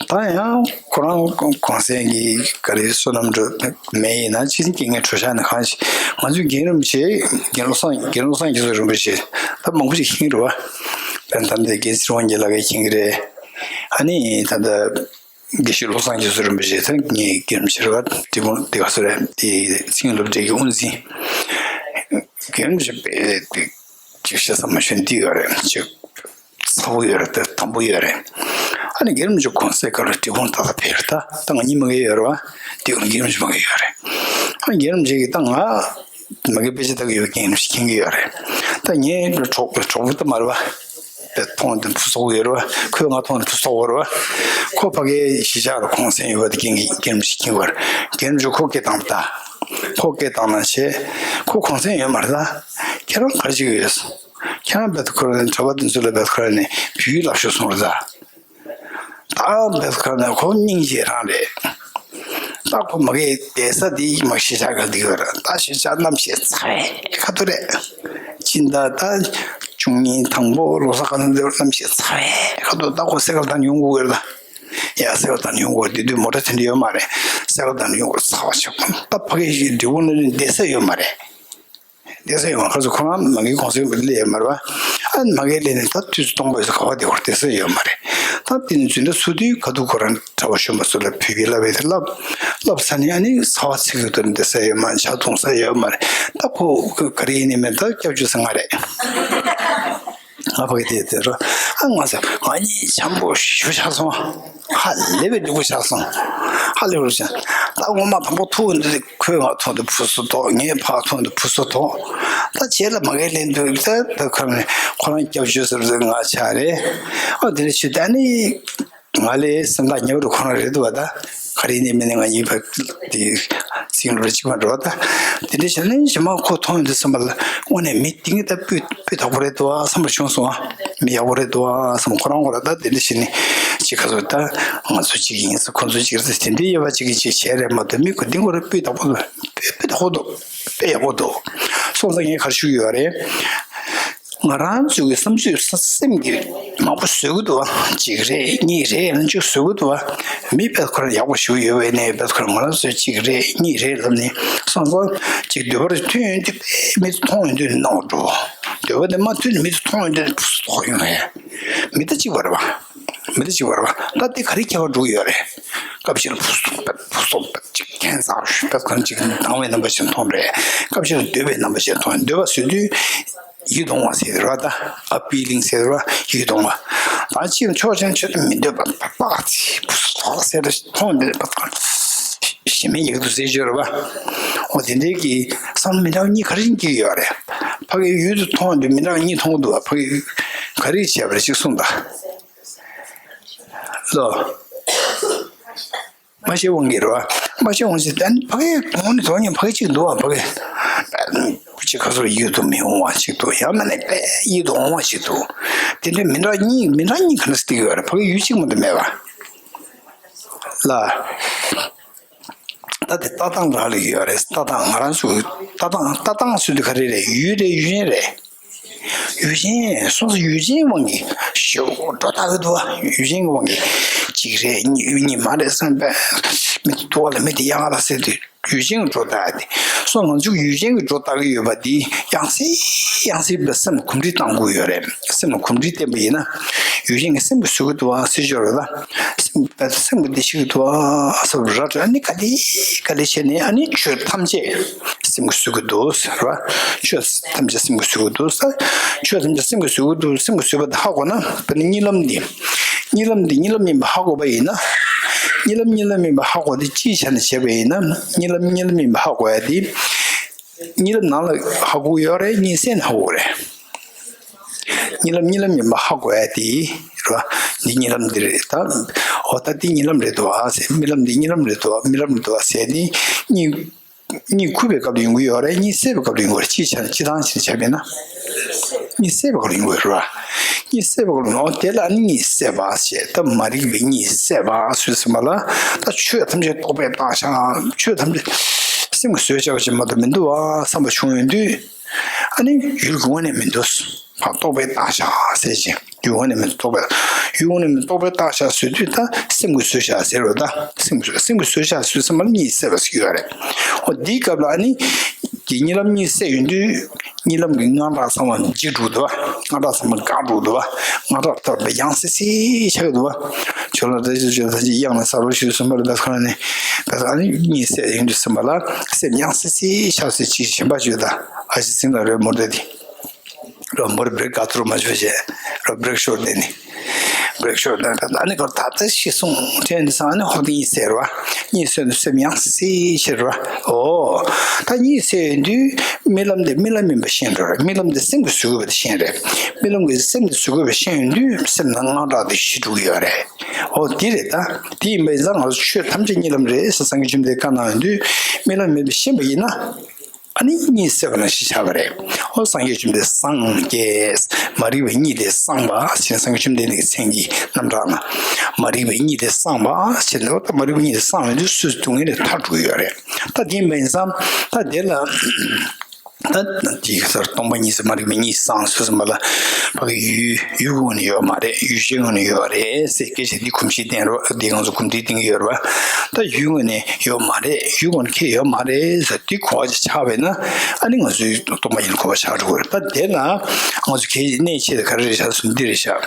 ད་ཡང་ཁོ་རང་གུང་སེང་གི་ག་རེ་བསོད་ནམས་འགྲོ་མེད་ཡིན་ན་ཕྱི་ནས་སྐྱེ་ངན་གྲོ་ཤ་ནི་གང་ཞིག་ང་ཚོའི་རྒན་རིན་པོ་ཆེ་རྒན་བློ་བཟང་རྒན་བློ་བཟང་རྒྱ་མཚོ་རིན་པོ་ཆེ་ད་མང་པོ་ཞིག་མཁྱེན་གྱི་རེད་བ། དཔེར་ན་ད་ལྟ་རྒན་ཚེ་རིང་དབང་རྒྱལ་ལགས་ཀྱིས་མཁྱེན་གྱི་རེད། ཨ་ནི་ད་ལྟ། དགེ་བཤེས་བློ་བཟང་རྒྱ་མཚོ་རིན་པོ་ཆེ་དང་ངའི་རྒན་རིན་པོ་ཆེ་རེད་བ། དེ་མོ་དེ་ག་ཚོད་རེད། དེ་ཚིག་སློབ་གྲྭའི་དབུ་འཛིན་རྒན་རིན་པོ་ཆེ་དཔེ་དེ་ཅིག་བཤད་ས་མ་ཤོད་འདི་ཡོད་རེད། ཅིག་ཚ་བོ་ཡོད་རེད། དེ་དམ་པོ་ཡོད་རེད། ཨ་ནི་རྒན་རིན་པོ་ཆེ་གུང་སེང་སྐབས་ལ་འབྲས་སྤུངས་ཏག་ཏག་ཕེབས་རེད། ད་ད་ང་གཉིས་མ་གིར་ཡོད་རེད་བ། དེ་ག་རྒན་རིན་པོ་ཆེ་མ་གིར་ཡོད་རེད། ཨ་རྒན་རིན་པོ་ཆེ་གིས་ད་ང་མ་གི་དཔེ་ཆ་ལྟ་གི་ཡོད་མཁན་ཞིག་མཁྱེན་གི་ཡོད་རེད། ད་ངའི་གྲོགས་གྲོགས་པོ་ད་མ་རེད་བ། དེ་མཐོང་དེ་བུ་སོག་ཡོད་རེད་བ། ཁོས་ང་མཐོང་དེ་བུ་སོག་ཡོད་རེད་བ། ཁོ་ཕ་གིའི་གཞིས་ཆགས་ལ་གུང་སེང་ཡོད་པ་དེ་རྒན་གྱི་རྒན་རིན་པོ་ཆེ་མཁྱེན་གི་ཡོད་རེད། རྒན་རིན་པོ་ཆེ་ཁོ་སྐད་བཏང་ད། ཁོ་སྐད་བཏང་ན་བྱས། ཁོ་གུང་སེང་ཡོད་མ་རེད་ད། ཁྱེད་རང་ག་རེ་བྱེད་གི་ཡོད། ཁྱེད་རང་བེད་ཁོ་ར་ནས་གྲྭ་པ་དེ་ཚོ་ལ་བེད་ཁོ་ར་ནས་བོད་ཡིག་བསླབ་ཤོག་གསུངས་རེད་ད། ད་བེད་ཁ་ན་ཁོ་སྙིང་རྗེ་རང་རེད། ད་ཁོ་མ་གིའི་བསྡད་ས་དེ་མ་གཞིས་ཆགས་ག་འདི་ཡོད་རེད། ད་གཞིས་ཆགས་རྣམ་ཤེས་ཚ་བའི་ཁ་ཐུག་རེད། སྤྱི་ཟླ་ད་བཅུ་གཉིས་དང་པོ་ལོ་གསར་ག་ལ་འདི་རྣམ་ཤེས་ཚ་བའི་ཁ་ཐུག་ད་ཁོ་སེ་ཀལ་དང་ཡོང་དགོས་རེད་ད། ཡ་སེ་ཀལ་དང་ཡོང་དགོས་དེ་དུས་མོ་ཊ་དེ་འདྲ་ཡོད་མ་རེད། སེ་ཀལ་དང་ཡོང་དགོས་ཚ་བ་ཆེ་ད་ཕ་གི་ཞིག་འབྲས་སྤུངས་ནས་བསྡད་ས་ཡོད་མ་རེད། བསྡད་ས་ཡོད་མ་རེད། ཁ་སང་ཁོ་རང་མ་གིའི་གུང་སེང་སླེབས་ཡོད་མ་རེད་བ། ཨ་ནི་མ་གིར་སླེབས་ནས་ད་དུས་ཚོད་སྟོང་པ་ཡོད་ས་ག་བ་བསྡད་ཡོད་རེད། བསྡད་ས་ཡོད་མ་རེད། ད་དེ་ནས་འཛིན་གྲྭ་ཚུགས་དུས་ཁ་ཐུག་ཁོ་རང་གྲྭ་པ་གཞོན་པ་ཚོ་ལ་བོད་ཡིག་བསླབ་པའི་དེ་བསླབ། བསླབ་ཚར་ནས་ཨ་ནི་ཚ་བ་ཚིག་གི་ཐོག་ནས་བསྡད་ས་ཡོད་མ་རེད། ཇ་འཐུང་ས་ཡོད་མ་རེད། ད་ཁོ་ག་རེ་ཡིན་ནི་མིན་ད་སྐྱབས་བཅོལ་ས་ང་རེད། ང་ཕ་གི་དེ་དེ་རོ། ཨ་ང་ཟེར་ང་གཉིས་འཆམ་པོ་ཞུ་ཆགས་སོང་། ཧ་ལས་པའི་སྡུག་པོ་ཆགས་སོང་། ཧ་ལས་པ་ཆགས། ད་ངོ་མ་དང་པོ་ཐུག་འདི་ཁོས་ང་ཐུག་འདི་བུ་སུ་ཐོག་ངས་ཕ་ཐུག་འདི་བུ་སུ་ཐོག་ད་བྱས་ལ་མ་གིར་སླེབས་འདུག་ད་ད་ཁོ་རང་ཁོ་རང་སྐྱབས་བཅོལ་ཟེར་ཟེར་ང་ཆགས་རེད། ཨ་དེ་འདྲ་ཞུ་ད་ནི། ང་ལས་སེམས་ཐག་ཉེ་བོ་རུ་ཁོ་རང་རེད་འདུག་བ་ད། ག་རེ་ཡིན་ནའི་མིན་ནའི་ང་གཉིས་ཕ་དེ་ཚིག་ལོ་གཅིག་མ་འགྲོ་བ་ད། དེ་འདྲ་བྱས་ན་ཞི་མ་ཁོ་མཐོང་ཡོང་དུས་ཙམ་པ་ལ་དངོས་གནས་མི་དེ་ངས་ད་སྤུས་སྤུས་དག་པོ་རེད་འདུག་བ་བསམ་པ་བྱུང་སོང་བ། མི་ཡག་པོ་རེད་འདུག་བ་བསམ། ཁོ་རང་ཁོ་རང་ད་དེ་འདྲ་བྱས་ནས་ཅིག་ཁ་སོ་ད་ང་ཚོ་གཅིག་ཡིན་ས་ཁོ་ཚོ་གཅིག་རེད་ས་དེ་འདྲའི་དབྱེ་བ་གཅིག་གིས་གཅིག་བྱས་རེད་མ་གཏོགས་མི་ཁོ་འདི་ཁོ་རང་སྤུས་དག་པོ་འདུག་སྤུས་དག་པོ་འདུག་དཔེ་ཡག་པོ་འདུག་སོང་ཙང་ངས་ག་རེ་ཞུ་གི་ཡོད་རེད། ང་རང་ཚོའི་བསམ་ཚུལ་ས་སེམས་ཀྱི་མང་པོ་བཟོ་གི་འདུག་གཅིག་རེད་གཉིས་རེད་ལབ་ཅིག་བཟོ་གི་འདུག་མི་དཔེ་ཁོ་རང་ཡག་པོ་ཞིག་ཡོད་པའི་ནས་དཔེ་ཁོ་རང་ང་རང་ཚོས་གཅིག་རེད་གཉིས་རེད་ལབ་ནས་སོང་ཙང་གཅིག་འདོད་པ་རེ་ཐོན་ཡོང་དུས་དཔེ་མི་ཚོ་མཐོང་ཡོང་དུས་སྣང་བ་འགྲོ། འདོད་པ་དེ་མ་ཐོན་ནས་མི་ཚོ་མཐོང་ཡོང་དུས་ཕུ་སུ་ཐོག་ཡོང་ཡ། མི་ད་གཅིག་པ་རེད་བ། མི་ད་གཅིག་པ་རེད་བ། ད་དེ་ག་རེ་ཁྱད་པར་འགྲོ་གི་ཡོད་རེད། སྐབས་ཤིག་ལ་ཕུ་སུ་ཐོག་ཕུ་སུ་ཐོག་གཅིག་ཁྱད་མཚར་ཞིག་དཔེ་ཁོ་རང་གཅིག་དང་བའི་རྣམ་པ་ཞིག་མཐོང་རེད། སྐབས་ཤིག་ལ་འདོད་པའི་རྣམ་པ་ཞིག་མཐོང་འདོད་པ་བཟོས་དུས། ཡིད་དུ་འོང་བ་ཟེར་ར་ད། ཨ་པི་ལིང་ཟེར་ར་ཡིད་དུ་འོང་བ། ད་ཅིག་ཕྱོགས་ཅན་ཆོས་དེ་མི་འདོད་པ་པག་ཅིག་ཕུ་སུ་ཐོག་ཟེར་ར་མཐོང་འདོད་པ་ཞེ་མེད་ཡག་ཏུ་ཟེར་བརྗོད་ར་བ། འོ་དེ་འདྲའི་གི་བསམ་བློ་མི་འདྲ་བ་གཉིས་ག་རེ་བྱུང་གི་ཡོད་རེད། ཕ་གི་ཡུལ་དུ་མཐོང་འདོད་མི་འདྲ་བ་གཉིས་མཐོང་འདུག་བ། ཕ་གི་ག་རེ་བྱས་པ་རེད་ཅིག་གསུངས་ད། ལོ། མ་ཤེས་དབང་གིས་རེད་བ། མ་ཤེས་དབང་ཞེས་ད་ནི་ཕ་གིའི་གོང་ནས་དོན་སྙིང་ཕ་གི་གཅིག་འདུག་བ། ཕ་གི་ཅིག་ཁ་སོར་ཡིད་དུ་མི་འོང་བ་ཞིག་འདུག་ཡང་མིན་ན་དཔེ་ཡིད་དུ་འོང་བ་ཞིག་འདུག་དེ་འདྲའི་མི་འདྲ་གཉིས་མི་འདྲ་གཉིས་ག་འདྲ་སེ་སྟེར་གྱི་ཡོད་རེད། ཕ་གི་ཡུལ་གཅིག་མ་གཏོགས་མེད་པ་ལ། ད་དེ་ལྟ་སྟངས་རག་ལས་ཀྱི་ཡོད་རེད། ལྟ་སྟངས་ང་རང་ཚོའི་ལྟ་སྟངས་ལྟ་སྟངས་ཟེར་དུས་ག་རེ་རེད། ཡུལ་རེད་ཡུལ་ཅན་རེད། ཡུལ་ཅན་སོ་སོ་ཡུལ་ཅན་དབང་གིས་ཞེ་པོ་སྒྲོ་བཏགས་ཀྱི་འདུག་བ། ཡུལ་ཅན་གྱི་དབང་གིས་གཅིག་རེད་གཉིས་གཉིས་མ་རེད་བསམ་པས་མི་དེ་ཐུག་པ་ལ་མི་དེ་གཡག་ལ་ཟེར་དུས་ཡུལ་ཅན་གྱི་སྒྲོ་བཏགས་ཏེ་སོ་ང་ཚོ་ཡུལ་ཅན་གྱི་སྒྲོ་བཏགས་ཀྱི་ཡོད་པ་འདི་ཡང་སེ་ཡང་སེ་བའི་སེམས་ལ་གོམས་འདྲིས་བཏང་དགོས་ཡོད་རེད། སེམས་ལ་གོམས་འདྲིས་བསྟན་པ་ཡིན་ན་ཡུལ་ཅན་གྱི་སེམས་ཀྱིས་བཟོ་གི་འདུག་བ་ཟེར་ཞོར་ལ། སེམས་སེམས་ཀྱི་བདེ་གཤེགས་འདུག་ཨ་སོགས་ར་ཨ་ནི་ག་ལེ་ག་ལེ་བྱས་ནས་ཨ་ནི་ཆོས་ཐམས་ཅད་སེམས་ཀྱིས་བཟོ་གི་འདུག་ཟེར་བ། ཆོས་ཐམས་ཅད་སེམས་ཀྱིས་བཟོ་གི་འདུག་ཟེར། ཆོས་ཐམས་ཅད་སེམས་ཀྱིས་བཟོ་གི་འདུག་སེམས་ཀྱིས་བཟོས་པ་དེ་ཧ་གོ་ན་དཔེར་ན་གཉིད་ལམ་འདི། གཉིད་ལམ་འདི་གཉིད་ལམ་ཡིན་པ་ཧ་གོ་བ་ཡིན་ན། གཉིད་ལམ་གཉིད་ལམ་ཡིན་པ་ཧ་གོ་སྟེ་སྤྱིའི་ཆ་ནས་བྱས་པ་ཡིན་ན་གཉིད་ལམ་གཉིད་ལམ་ཡིན་པ་ཧ་གོ་ཡ་དེ། གཉིད་ལམ་ནང་ལ་ཧ་གོ་ཡོད་རེད། གཉིད་སད་ན་ཧ་གོ་རེད། གཉིད་ལམ་གཉིད་ལམ་ཡིན་པ་ཧ་གོ་ཡ་དེ་རེད་བ། འདི་གཉིད་ལམ་འདི་རེད་ད། འོ་ད་འདི་གཉིད་ལམ་རེད་འདུག་ཨ་ཟེར། རྨི་ལམ་འདི་གཉིད་ལམ་རེད་འདུག་ཨ། རྨི་ལམ་རེད་འདུག་ཨ་ཟེར་ནི་གཉིད་གཉིད་ཁུག་པའི་སྐབས་ལ་ཡོང་གི་ཡོད་རེད། གཉིད་སད་པའི་སྐབས་ལ་ཡོང་གི་རེད། སྤྱིའི་ཆ་ནས་སྤྱིར་བཏང་ཞིག་བྱས་པས་ན། གཉིད་སད་པའི་སྐོར་ཡིན་དགོས་རེད་བ། གཉིད་སད་པའི་སྐོར་ཡིན་ནོ། དེ་ལ་ནི་གཉིད་སད་པ་ཞེས། ད་མ་རིག་པའི་གཉིད་སད་པ་ཟེར་དུས་ཙམ་པ་ལ། ད་ཆོས་ཐམས་ཅད་རྟོག་པས་བཏགས་ཤག་ཆོས་ཐམས་ཅད་སེམས་ཀྱིས་བཟོས་བཞག་པ་ཅིག་མ་གཏོགས་མི་འདུག་བ་བསམ་པ་བྱུང་ཡོང་དུས། ཨ་ནི་ཡུལ་གྱི་དངོས་གནས་མི་འདུག་ཕར་རྟོག་པས་བཏགས་ཤག་ཟེར་ཅིང་། ཡུལ་དངོས་གནས་མི་འདུག་རྟོག་པས། ཡུལ་དངོས་གནས་མི་འདུག་རྟོག་པས་བཏགས་ཤག་ཟེར་དུས། ད་སེམས་ཀྱིས་བཟོས་ཤག་ཟེར་རོ། ད་སེམས་ཀྱིས་བཟོས། སེམས་ཀྱིས་བཟོས་ཤག་ཟེར་དུས་ཙམ་པ་ལ་གཉིད་སད་པ་ཟེར་གྱི་ཡོད་རེད། འོ་འདིའི་སྐབས་ལ་ཨ་ནི་གཉིད་ལམ་གཉིད་སད་ཡོང་དུས། གཉིད་ལམ་གྱི་དངངས་སྐྲག་ཚང་མ་འཇིག་འགྲོ་འདུག་བ། དངངས་སྐྲག་ཚང་མ་འགག་འགྲོ་འདུག་བ། དངངས་སྐྲག་ཐར་པ་ཡང་སེ་སེ་ཆགས་འདུག་བ། ཁྱོད་ལ་ད་ཅི་ཅི་ད་ཅི་གཡང་ན་ས་རུ་ཞུ་གསུངས་པ་ལ། ད་ཁོ་ན་ནི་ད་ཨ་ནི་གཉིད་སད་ཡོང་དུས་ཙམ་པ་ལ་སེམས་ཡང་སེ་སེ་ཆགས་སེ་ཅིག་གཞན་པ་ཞུ། ད་ཨ་ཅེ་ཚིག་ལ་རེ་མོར་དེ་དེ་རོ་མོར་བྲེག་ག་ཐུར་མ་ཞུ་བྱས་རོ། བྲེག་ཤོར་དེ་ནི་བྲེག་ཤོར་དེ་ད་ཨ་ནི་ཁོ་ད་ལྟ་ཤི་སོང་དྲན་ནས་སང་ནི་ཧོབ་གཉིད་སད་རོ། གཉིད་སད་ནས་སེམས་ཡང་སེ་ཆེར་རོ། འོ། ད་གཉིད་སད་ཡོང་དུས་རྨི་ལམ་དེ་རྨི་ལམ་ཡིན་པ་ཤེས་འགྲོ་རེད། རྨི་ལམ་དེ་སེམས་ཀྱིས་བཟོས་པ་དེ་ཤེས་རེད། རྨི་ལམ་གྱི་སེམས་དེ་བཟོས་པ་ཤེས་ཡོང་དུས་སེམས་ནང་དངངས་སྐྲག་དེ་ཞི་འགྲོ་གི་ཡོད་རེད། འོ་དེ་རེད། ད་དེ་ཡིན་པ་ཡིན་ཙང་ང་ཚོ་ཆོས་ཐམས་ཅད་གཉིད་ལམ་རེད་ཟེར་སངས་རྒྱས་བཅོམ་ལྡན་འདས་བཀའ་གནང་ཡོང་དུས། རྨི་ལམ་མེད་པ་ཤེས་པ་ཡིན་ན། ཨ་ནི་གཉིད་སད་པ་ནང་བཞིན་ཆགས་པ་རེད། འོ་སངས་རྒྱས་བཅོམ་ལྡན་འདས་སངས་རྒྱས། མ་རིག་པའི་གཉིད་དེ་སངས་པ་ཞེས་སངས་རྒྱས་བཅོམ་ལྡན་འདས་ཀྱི་མཚན་གྱི་རྣམ་གྲངས་ལ། མ་རིག་པའི་གཉིད་དེ་སངས་པ་ཞེས་ནས། འོ་ད་མ་རིག་པའི་གཉིད་དེ་སངས་ཡོང་དུས་སུ་སྡུག་བསྔལ་ལས་ཐར་འགྲོ་གི་ཡོད་རེད། ད་དེ་ཡིན་པ་ཡིན་ཙང་ད་དེ་ལ། ད་དེ་ག་ཚོད་སྟོང་པ་ཉིད་ཟེར། མ་རིག་པའི་གཉིད་སངས་ཟེར་ཙམ་པ་ལ། ཕ་གི་ཡུལ་ཡུལ་གྱི་ངོས་ནས་ཡོད་མ་རེད། ཡུལ་ཅན་ངོས་ནས་ཡོད་རེད་ཟེར་སྐད་ཆ་འདི་གོམས་གཤིས་བསྟན་རོགས། འདི་ང་ཚོ་གོམས་འདྲིས་བསྟན་གྱི་ཡོད་རེད་བ། ད་ཡུལ་ངོས་ནས་ཡོད་མ་རེད། ཡུལ་ངོས་ནས་ཁྱེད་ཡོད་མ་རེད་ཟེར་འདི་གོ་བ་ཅིག་ཆགས་པས་ན། ཨ་ནི་ང་ཚོའི་སྟོང་པ་ཉིད་གོ་བ་ཆགས་འགྲོ་གི་རེད། ད་དེ་ལ་ང་ཚོ་གལ་གནད་ཆེ་ད་ག་རེ་རེད་ཤག་ཟེར་ན་འདི་རེད་ཤག་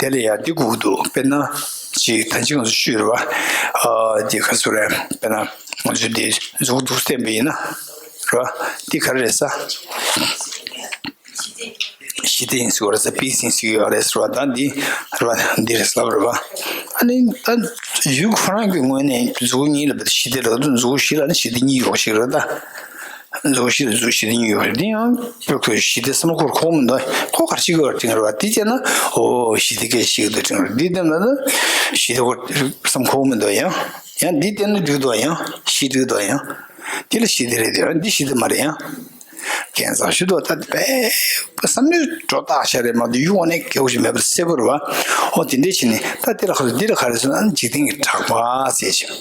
དེ་ལ་ཡ་འདི་དགོས་ཀྱི་འདུག་དཔེར་ན་ཅིག་ད་ཅི་ང་ཚོ་ཤོད་རེད་བ། ཨ་འདི་ག་ཚོད་རེད། དཔེར་ན་ང་ཚོ་འདི་མཛུབ་གུ་འདུག་བསྟན་པ་ཡིན་ན་རེད་བ། འདི་ག་རེ་རེད་ཟེར། ཞི་བདེ་ཡིན་ཟེར་བ་རེད་ཟེར། པིས་ཡིན་ཟེར་གྱི་ཡོད་རེད་ཟེར་བ། ད་འདི་རེད་བ། འདི་རེད་ཟེར་ལབ་རེད་བ། ཨ་ནི་ད་ཡུལ་ཁོ་རང་གི་ངོས་ནས་མཛུབ་གུ་གཉིས་ལ་ཞི་བདེ་ལབ་དུས་མཛུབ་གུ་བཞི་ལ་ནི་ཞི་བདེ་གཉིས་ཡོད་ཞིག་རེད། ད་མཛུབ་གུ་བཞི་ལ་མཛུབ་གུ་ཞི་བདེ་གཉིས་ཡོད་རེད། འདི་ཡང་ཕྱོགས་ཐོག་ཞི་བདེ་བསམ་བློ་འཁོར་ཁོག་མི་འདུག་ཁོ་ག་རེ་བྱེད་ཀྱི་ཡོད་རེད་དྲན་རེད་བ། འདི་བྱས་ན་འོ་ཞི་བདེ་སྐད་ཞིག་འདུག་དྲན་རེད། འདི་བསྟན་ན་ནི་ཞི་བདེ་འཁོར་བསམ་ཁོག་མི་འདུག་ཡང་ཡང་འདི་བསྟན་ན་འགྲིག་འདུག་ཡང་ཞི་འགྲིག་འདུག་ཡང་འདི་ལ་ཞི་བདེ་རེད་དེ། འདི་ཞི་བདེ་མ་རེད་ཡང་། ཁྱད་མཚར་ཞིག་འདུག་ད་དཔེ་བསམ་བློའི་སྒྲོ་བཏགས་ཤ་རེད་མ་གཏོགས་ཡུལ་དངོས་གནས་གལ་ཆེན་པོ་ཞིག་མེད་པར་གསལ་པོ་རེད་བ། འོ་དེ་འདྲས་བྱས་ནས་ད་དེ་ལ་ཁ་ལ་འདི་ལ་ག་རེ་ཟེར་ན་འཇིག་རྟེན་གྱི་གྲགས་པ་ཟེར་ཞིང་།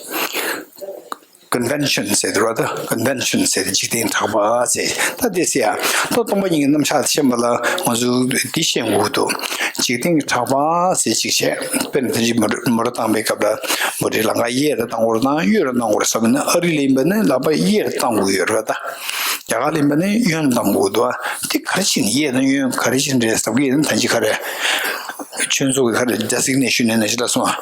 Convention ཟེར་དེ་རེད་བ། ད་Convention ཟེར་དེ་འཇིག་རྟེན་གྱི་གྲགས་པ་ཟེར། ད་དེ་ཟེར་ཡ་ད་སྟོང་པ་ཉིད་ཀྱི་རྣམ་གཞག་ཤེས་པ་ལ་ང་ཚོ་འདི་ཤེས་དགོས་འདུག་འཇིག་རྟེན་གྱི་གྲགས་པ་ཟེར་ཅིག་བྱས། དཔེར་ན་ད་ཅི་མོ་མོ་ཊ་བཏང་པའི་སྐབས་ལ་མོ་ཊའི་ལམ་ཁ་གཡས་རུ་བཏང་དགོས་རེད་དང་གཡོན་རུ་བཏང་དགོས་རེད་བསམ་ན། ཨ་རི་ལ་ཡིན་པ་ནི་ལམ་ཁ་གཡས་རུ་བཏང་དགོས་ཡོད་རེད་བ། ད་རྒྱ་གར་ལ་ཡིན་པ་ནི་གཡོན་བཏང་དགོས་འདུག་བ། དེ་ག་རེ་བྱས་ནས་གཡས་དང་གཡོན་ག་རེ་བྱས་ནས་རེད་ཟེར་གྱི་ཡིན་ན། ད་ཅི་ག་རེ་ཁྱོད་ཚོ་གི་ག་རེ་ཌི་སི་གི་ནེ་ཤན་ནས་ཅི་ལ་སོང་བ་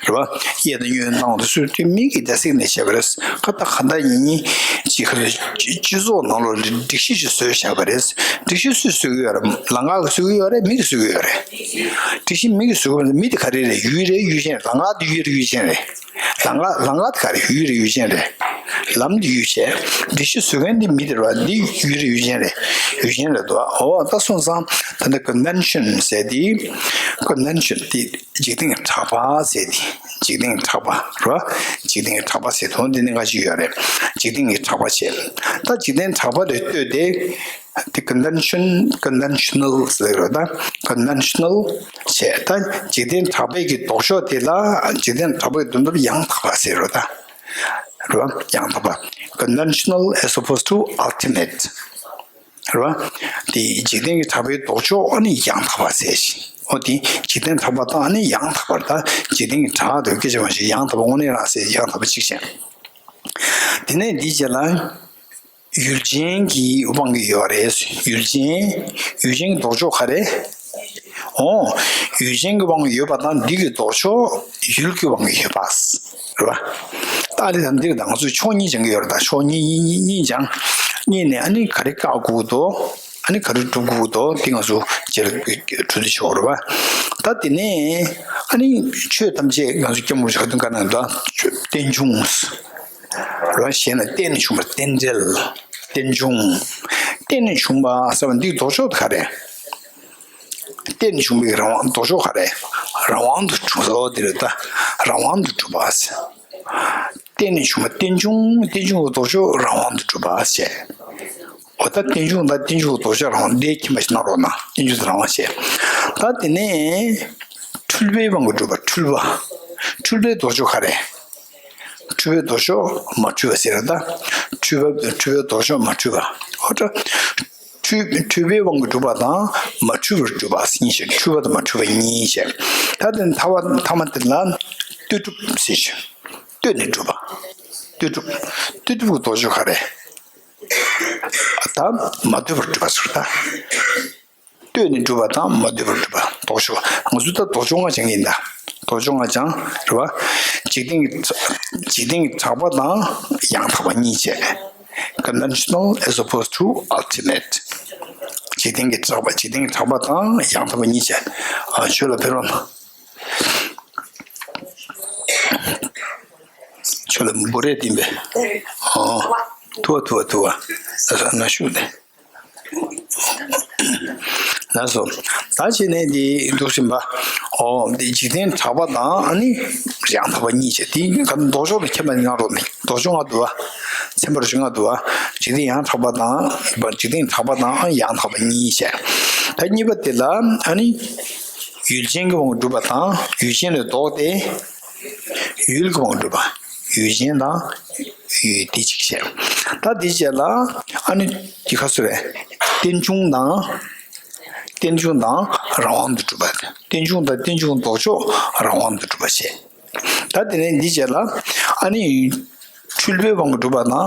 རེད་བ། གཡས་དང་གཡོན་བཏང་དུས་སུ་དེ་མི་གི་ཌི་སི་གི་ནེ་ཤན་བྱས་པ་རེད། ཁ་ད་ག་ད་ཡིན་ཡིན་ཅི་ག་རེ་སྤྱི་ཚོགས་ནང་ལོགས་ལ་སྒྲིག་གཞི་ཅིག་བཟོས་བཞག་པ་རེད། སྒྲིག་གཞི་སུས་བཟོས་ཀྱི་ཡོད་རེད། ལམ་ཁ་གིས་བཟོས་ཀྱི་ཡོད་རེད། མི་གིས་བཟོས་ཀྱི་ཡོད་རེད། སྒྲིག་གཞི་མི་གིས་བཟོས་ཀྱི་ཡོད་རེད། མི་དེ་ག་རེ་རེད། ཡུལ་རེད། ཡུལ་ཅན་རེད། ལམ་ཁ་དེ་ཡུལ་རེད། ཡུལ་ཅན་རེད། ལམ་ཁ་ལམ་ཁ་དེ་ག་རེ། ཡུལ་རེད། ཡུལ་ཅན་རེད། ལམ་དེ་ཡུལ་བྱས། སྒྲིག་གཞི་བཟོ་མཁན་དེ་མི་དེ་རེད་བ། འདི་ཡུལ་རེད། ཡུལ་ཅན་རེད། ཡུལ་ཅན་རེད་འདུག་འོ་ད་སོང་ཙང་ད་ལྟ་Convention ཟེར་དེ། Convention དེ་འཇིག་རྟེན་གྱི་གྲགས་པ་ཟེར་དེ། འཇིག་རྟེན་གྱི་གྲགས་པ་རེད་བ། འཇིག་རྟེན་གྱི་གྲགས་པ་ཟེར་དོན་དེ་ནི་འགའ་ཞིག་ཡོད་རེད། འཇིག་རྟེན་གྱི་གྲགས་པ་བྱས། ད་འཇིག་རྟེན་གྲགས་པ་དེ་ལྟོས་ཏེ། དེ་Convention། Conventional ཟེར་རོ། ད་Conventional བྱས། ད་འཇིག་རྟེན་གྲགས་པའི་གི་ལྡོག་ཕྱོགས་དེ་ལ་འཇིག་རྟེན་གྲགས་པའི་དོན་དུ་ཡང་དག་པ་ཟེར་རོ། ད་རོ་ཡང་དག་པ། Conventional as opposed to ultimate རོ། དེ་འཇིག་རྟེན་གྱི་གྲགས་པའི་ལྡོག་ཕྱོགས་ཨ་ནི་ཡང་དག་པ་ཟེར་ཞིང་། འོ་དེ་འཇིག་རྟེན་གྲགས་པ་དང་ཨ་ནི་ཡང་དག་པར། ད་འཇིག་རྟེན་གྱི་གྲགས་དེ་སྐད་ཆ་མ་ཞིག་ཡང་དག་པ་དངོས་གནས་རང་ཟེར་ཡང་དག་པ་གཅིག་བྱས། དེ་ནས་འདིའི་རྗེས་ལ། ཡུལ་ཅན་གྱི་དབང་གིས་ཡོད་རེད། ཡུལ་ཅན། ཡུལ་ཅན་གྱི་ལྡོག་ཕྱོགས་ག་རེ། འོ། ཡུལ་ཅན་གྱི་དབང་གིས་ཡོད་པ་དང་འདི་གི་ལྡོག་ཕྱོགས་ཡུལ་གྱི་དབང་གིས་ཡོད་པ། རེད་བ། ད་ཨ་ནི་ད་འདིར་ད་ང་ཚོས་ཕྱོགས་གཉིས་སྦྱང་གི་ཡོད་རེད། ད་ཕྱོགས་གཉིས་གཉིས་གཉིས་སྦྱང་། གཉིས་ནས་ཨ་ནི་ག་རེ་བཀག་དགོས་འདུག་ཨ་ནི་ག་རེ་སྒྲུབ་དགོས་འདུག་དེ་ང་ཚོ་རྗེས་ལ་གྲོས་བསྡུར་ཆོག་རེད་བ། ད་དེ་ནས་ཨ་ནི་ཆོས་ཐམས་ཅད་ང་ཚོ་སྐྱབས་མགོན་ཆེན་པོ་ག་དུས་བཀའ་གནང་འདུག་རྟེན་འབྱུང་། རེད་བ། ཞེ་ན་རྟེན་ནས་བྱུང་བ་རྟེན་འབྲེལ། རྟེན་འབྱུང་། རྟེན་ནས་བྱུང་བ་ཟེར་བ་འདིའི་ལྡོག་ཕྱོགས་དེ་ག་རེ། རྟེན་ནས་བྱུང་བའི་རང་དབང་ལྡོག་ཕྱོགས་ག་རེ། རང་དབང་དུ་གྲུབ་པ་དེ་རེད། ད་རང་དབང་དུ་གྲུབ་པ་ཟེར། རྟེན་ནས་བྱུང་བ་རྟེན་འབྱུང་། རྟེན་འབྱུང་གི་ལྡོག་ཕྱོགས་རང་དབང་དུ་གྲུབ་པ་ཟེར། འོ་ད་རྟེན་འབྱུང་དང་རྟེན་འབྱུང་གི་ལྡོག་ཕྱོགས་རང་དབང་འདི་ཁྱིམ་པ་ཞིག་གནང་རོགས་གནང་། རྟེན་འབྱུང་དང་རང་དབང་བྱས། ད་དེ་ནས་འཁྲུལ་པའི་དབང་གིས་གྲུབ་པ་འཁྲུལ་པ། འཁྲུལ་པའི་ལྡོག་ཕྱོགས་ག་རེ། འཁྲུལ་པའི་ལྡོག་ཕྱོགས་མ་འཁྲུལ་བ་ཟེར་ད། འཁྲུལ་པ་འཁྲུལ་པའི་ལྡོག་ཕྱོགས་མ་འཁྲུལ་བ། འོ་ད། འཁྲུལ་འཁྲུལ་པའི་དབང་གིས་གྲུབ་པ་དང་མ་འཁྲུལ་བར་གྲུབ་པ་གཉིས་བཤད། འཁྲུལ་པ་དང་མ་འཁྲུལ་བ་གཉིས་བཤད། ད་དེ་ནས་ཐ་བ་ཐ་མ་དེ་ལ་ལྟོས་གྲུབ་ཟེར་ཞིང་། ལྟོས་ནས་གྲུབ་པ། ལྟོས་གྲུབ། ལྟོས་གྲུབ་ཀྱི་ལྡོག་ཕྱོགས་ག་རེ། ད་མ་ལྟོས་པར་གྲུབ་པ་ཟེར་ད། ལྟོས་ནས་གྲུབ་པ་དང་མ་ལྟོས་པར་གྲུབ་པ་ལྡོག་ཕྱོགས། ང་ཚོས་ད་ལྡོག་ཕྱོགས་ལྔ་སྦྱང་གི་ཡིན་ད། ལྡོག་ཕྱོགས་ལྔ་སྦྱང་རེད་བ། འཇིག་རྟེན་གྱི་འཇིག་རྟེན་གྱི་གྲགས་པ་དང་ཡང་དག་པ་གཉིས་བྱས། Conventional as opposed to ultimate. འཇིག་རྟེན་གྱི་གྲགས་པ་འཇིག་རྟེན་གྱི་གྲགས་པ་དང་ཡང་དག་པ་གཉིས་བྱས། ཨ་ཆོས་ལ་ཕེབས་རོགས་གནང་། ཁྱོད་ལ་འབུ་རས་བསྟན་པས། ཨོ། ཐུ་བ་ཐུ་བ་ཐུ་བ། ལགས་སོ་ན་ཞུ་ནས། ལགས་སོ། ད་བྱས་ནས་འདི་འདུག་བཞིན་པ། ཨོ་འདི་འཇིག་རྟེན་གྲགས་པ་དང་ཨ་ནི་ཡང་དག་པ་གཉིས་བྱས། དེ་ག་ལྡོག་ཕྱོགས་ལ་ཁྱད་པར་གནང་རོགས་ནི་ལྡོག་ཕྱོགས་ལྔ་འདུག་བ། ཚན་པ་རུ་ཞིག་ལྔ་འདུག་བ། འཇིག་རྟེན་ཡང་དག་པ་དང་འཇིག་རྟེན་གྲགས་པ་དང་ཡང་དག་པ་གཉིས་བྱས། ད་གཉིས་པ་དེ་ལ་ཨ་ནི། ཡུལ་ཅན་གྱི་དབང་གིས་གྲུབ་པ་དང་ཡུལ་ཅན་ལས་ལྡོག་སྟེ། ཡུལ་གྱི་དབང་གིས་གྲུབ་པ། ཡུལ་ཅན་དང་ཡུལ་དེ་གཅིག་བཤད། ད་དེ་བྱས་ལ་ཨ་ནི་དེ་ག་སུ་རེད། རྟེན་འབྱུང་དང་། རྟེན་འབྱུང་དང་རང་དབང་དུ་གྲུབ་པ། རྟེན་འབྱུང་དང་རྟེན་འབྱུང་ལྡོག་ཕྱོགས་རང་དབང་དུ་གྲུབ་པ་བཤད། ད་དེ་ནས་འདི་བྱས་ལ་ཨ་ནི། འཁྲུལ་པའི་དབང་གིས་གྲུབ་པ་དང་།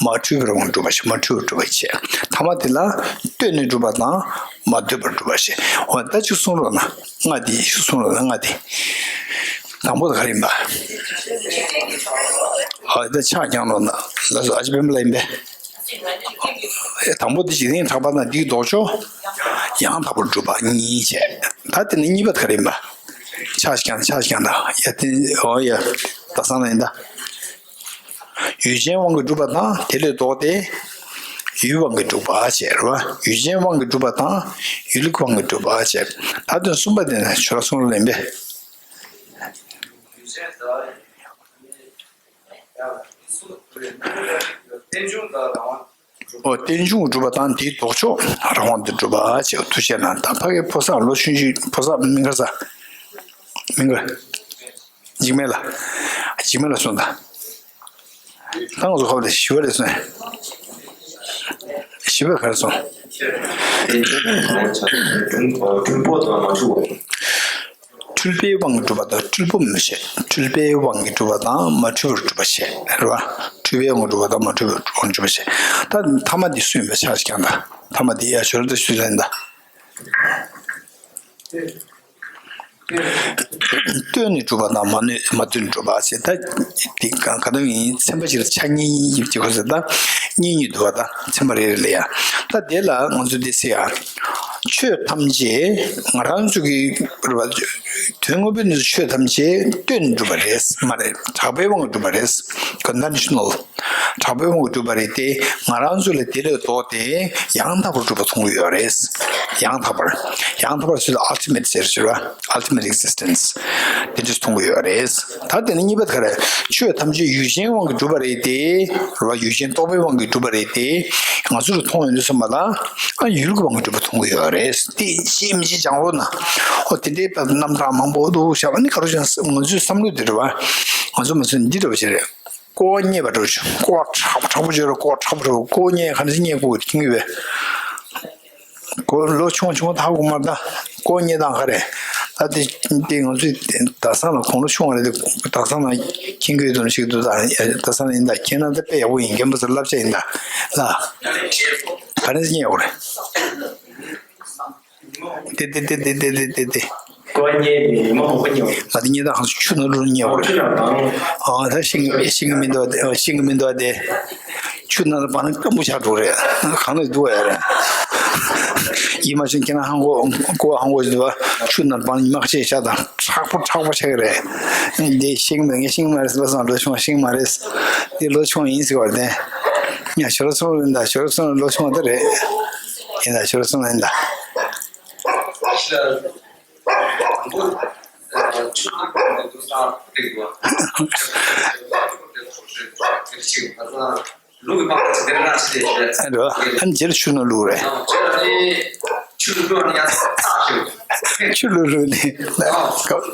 མ་འཁྲུལ་པའི་དབང་གིས་གྲུབ་པ་ཞེས་མ་འཁྲུལ་པར་གྲུབ་པ་བྱས། ཐ་མ་དེ་ལ་ལྟོས་ནས་གྲུབ་པ་དང་མ་ལྟོས་པར་གྲུབ་པ་ཞེས། འོ་ད་ཅིག་གསུང་རོགས་གནང་། ལྔ་དེ་ཅིག་གསུང་རོགས་གནང་། ལྔ་དེ། དང་པོ་དེ་ག་རེ་ཡིན་པ། ཨ་ད་ཕྱག་བརྐྱང་རོགས་གནང་། ལགས་སོ། ཨ་ཅེ་སྤེན་པ་ལགས་ཡིན་པས། དང་པོ་དེ་འཇིག་རྟེན་གྲགས་པ་དང་དེའི་ལྡོག་ཕྱོགས་ཡང་དག་པར་གྲུབ་པ་གཉིས་བྱས། ད་དེ་ནས་གཉིས་པ་དེ་ག་རེ་ཡིན་པ། ཕྱག་བརྐྱང་། ཕྱག་བརྐྱང་དང་། ཡ་དེ་འོ་ཡ། ད་སང་ལ་ཡིན་ད། ཡུལ་ཅན་དབང་གིས་གྲུབ་པ་དང་དེ་ལས་ལྡོག་སྟེ། ཡུལ་དབང་གིས་གྲུབ་པ་བྱས་རེད་བ། ཡུལ་ཅན་དབང་གིས་གྲུབ་པ་དང་ཡུལ་ལུགས་དབང་གིས་གྲུབ་པ་བྱས། ད་དོན་གསུམ་པ་དེ་ནི་ཆོས་གསུང་རོགས་གནང་། ཨོ་རྟེན་འབྱུང་གྲུབ་པ་དང་དེའི་ལྡོག་ཕྱོགས་རང་དབང་དུ་གྲུབ་པ་བྱས། ཐུགས་རྗེ་གནང་། ད་ཕ་གི་ཕོ་གསར་ལོ་ཆུང་ཆུང་ཕོ་གསར་མི་འགའ་ས། མི་འགའ། འཇིགས་མེད་ལ། འཇིགས་མེད་ལ་གསུངས་དང་། ད་ང་ཚོ་ཁ་བ་ལ་ཞི་བ་ལས་སོང་། ཞི་བ་ག་རེ་སོང་། འཁྲུལ་པའི་དབང་གིས་གྲུབ་པ་དང་འཁྲུལ་པོ་མི་བྱེད། འཁྲུལ་པའི་དབང་གིས་གྲུབ་པ་དང་མ་འཁྲུལ་བར་གྲུབ་པ་བྱེད། རེད་བ། འཁྲུལ་པའི་དབང་གིས་གྲུབ་པ་དང་མ་འཁྲུལ་བར་གྲུབ་པ་བྱེད། ད་ཐ་མ་འདི་སུ་ཡིན་པ་ཆ་ཞིག་ཀྱང་ད། ཐ་མ་འདི་ཡ་ཞོར་དུ་ཞུ་ལེན་ད། ལྟོས་ནས་གྲུབ་པ་དང་མ་ནོས་མ་ལྟོས་ནས་གྲུབ་པ་ཟེར། ད་དེ་གང་ག་དུས་ཡིན་ཚན་པ་ཞིག་ལ་ཆ་གཉིས་ཡིན་གྱི་ཁོ་ཟེར། ད་གཉིས་གཉིས་འདུག་བ། ད་ཚན་པ་རེ་རེ་ལ་ཡ། ད་དེ་ལ་ང་ཚོས་འདི་ཟེར་ཡ། ཆོས་ཐམས་ཅད་ང་རང་ཚོ་གི་རེད་བ། དོན་དངོས་པོའི་གནས་སུ་ཆོས་ཐམས་ཅད་ལྟོས་ནས་གྲུབ་པ་རེད་མ་རེད། གྲགས་པའི་དབང་གིས་གྲུབ་པ་རེད། Conventional། གྲགས་པའི་དབང་གིས་གྲུབ་པ་རེད་དེ། ང་རང་ཚོ་ལ་དེ་ལས་ལྡོག་སྟེ་ཡང་དག་པར་གྲུབ་པ་མཐོང་གི་ཡོད་རེད། ཡང་དག་པར། ཡང་དག་པར་ཟེར་དུས་ultimate ཟེར་ཞུ་བ། Ultimate existence། དེ་འདྲ་མཐོང་གི་ཡོད་རེད། ད་དེ་ནས་གཉིས་པ་དེ་ག་རེ། ཆོས་ཐམས་ཅད་ཡུལ་ཅན་དབང་གིས་གྲུབ་པ་རེད་དེ། རེད་བ། ཡུལ་ཅན་རྟོག་པའི་དབང་གིས་གྲུབ་པ་རེད་དེ། ང་ཚོ་ལ་མཐོང་ཡོང་དུས་ཙམ་པ་ལ། ཨ་ཡུལ་གྱི་དབང་གིས་གྲུབ་པ་མཐོང་གི་ཡོད་རེད། དེ་ཅིས་མི་ཅིས་སྦྱང་རོགས་གནང་། ཨོ་དེ་འདྲའི་རྣམ་གྲངས་མང་པོ་འདུག་བྱ་བ་ནི་ག་རེ་བྱུང་ང་ཚོའི་བསམ་བློ་དེ་རེད་བ། ང་ཚོ་མི་ཚོ་འདི་འདྲ་བ་ཞིག་རེད། ཀོ་བ་རྙེད་པ་འདྲ་བོ་ཞིག་ཀོ་བ་དྲག་པོ་དྲག་པོ་བརྗོད་རོགས། ཀོ་བ་དྲག་པོ་འདྲ་བོ། ཀོ་བ་རྙེད་ག་འདྲ་ཞིག་རྙེད་དགོས་ཀྱི་ཡོད་པས། ཀོ་ལོ་ཆུང་ཆུང་ཐག་གོ་མར་ད་ཀོ་བ་རྙེད་སྟངས་ག་རེ། ད་དེ་དེ་ང་ཚོས་དག་ས་ལ་ཁོང་ལོ་ཆུང་བ་རེད་དེ། དག་ས་ལ་མཁྱེན་གྱི་ཡོད་དོན་ཞིག་འདུག་ད་དག་ས་ལ་ཡིན་ད་མཁྱེན་ན་ད་དཔེ་ཡག་པོ་ཡིན། རྒན་པོ་ཚོ་བསླབ་བྱ་ཡིན་ད་ལ། ག་རེ་ཟེར་རྙེད་དགོས་རེད། དེ་དེ་དེ་དེ་དེ་དེ་དེ། ཀོ་བ་རྙེད་ནས་ཉི་མ་མང་པོ་རྙེད་པ། ང་དེ་རྙེད་སྟངས་ཆུ་ནང་ལོགས་རྙེད་པ་རེད། ཨ་ད་ཤིང་ཤིང་གི་མི་འདུག་བ་དེ། ཤིང་གི་མི་འདུག་བ་དེ། ཆུ་ནང་ལ་བབས་ན་སྐམ་པོ་ཆགས་འགྲོ་རེད། གང་ལ་འདུག་བ་ཡ་རེད། ཡིད་མ་ཆེས་ཁྱེད་རང་ཧང་གོ་ཀོ་བ་ཧང་གོ་ཞིག་འདུག་བ། ཆུ་ནང་ལ་བབས་ན་ཉི་མ་ཁ་ཤས་ཤག་དང་མཁྲེགས་པོ་མཁྲེགས་པོ་ཆགས་ཀྱི་རེད། འདི་ཤིང་མ་ངས་ཤིང་མ་རེད་ཟེར་བ་སང་ལོ་ཆུང་བ་ཤིང་མ་རེད། འདི་ལོ་ཆུང་བ་ཡིན་ཟེར་བ་རེད། ཡ་ཞོར་སོང་རེད་ད། ཞོར་སོང་ལོ་ཆུང་བ་ད་རེད། ཡིན་ད་ཞོར་སོང་ཡིན་ད། ལུག་གི་པགས་པ་ཅིག་དེ་འདྲ་ཞིག་རེད། ཨ་འགྲོ། ཨ་ནི་རྗེས་ལ་ཆུ་ནང་བླུགས་རེད། ཨ་ཆུ་ནང་བླུགས་ནས་ཆུ་ལུག་ལུག་ནས་ཆུ་ལུག་ལུག་ནས་ཨ་ཆུ་ལུག་ལུག་ནས་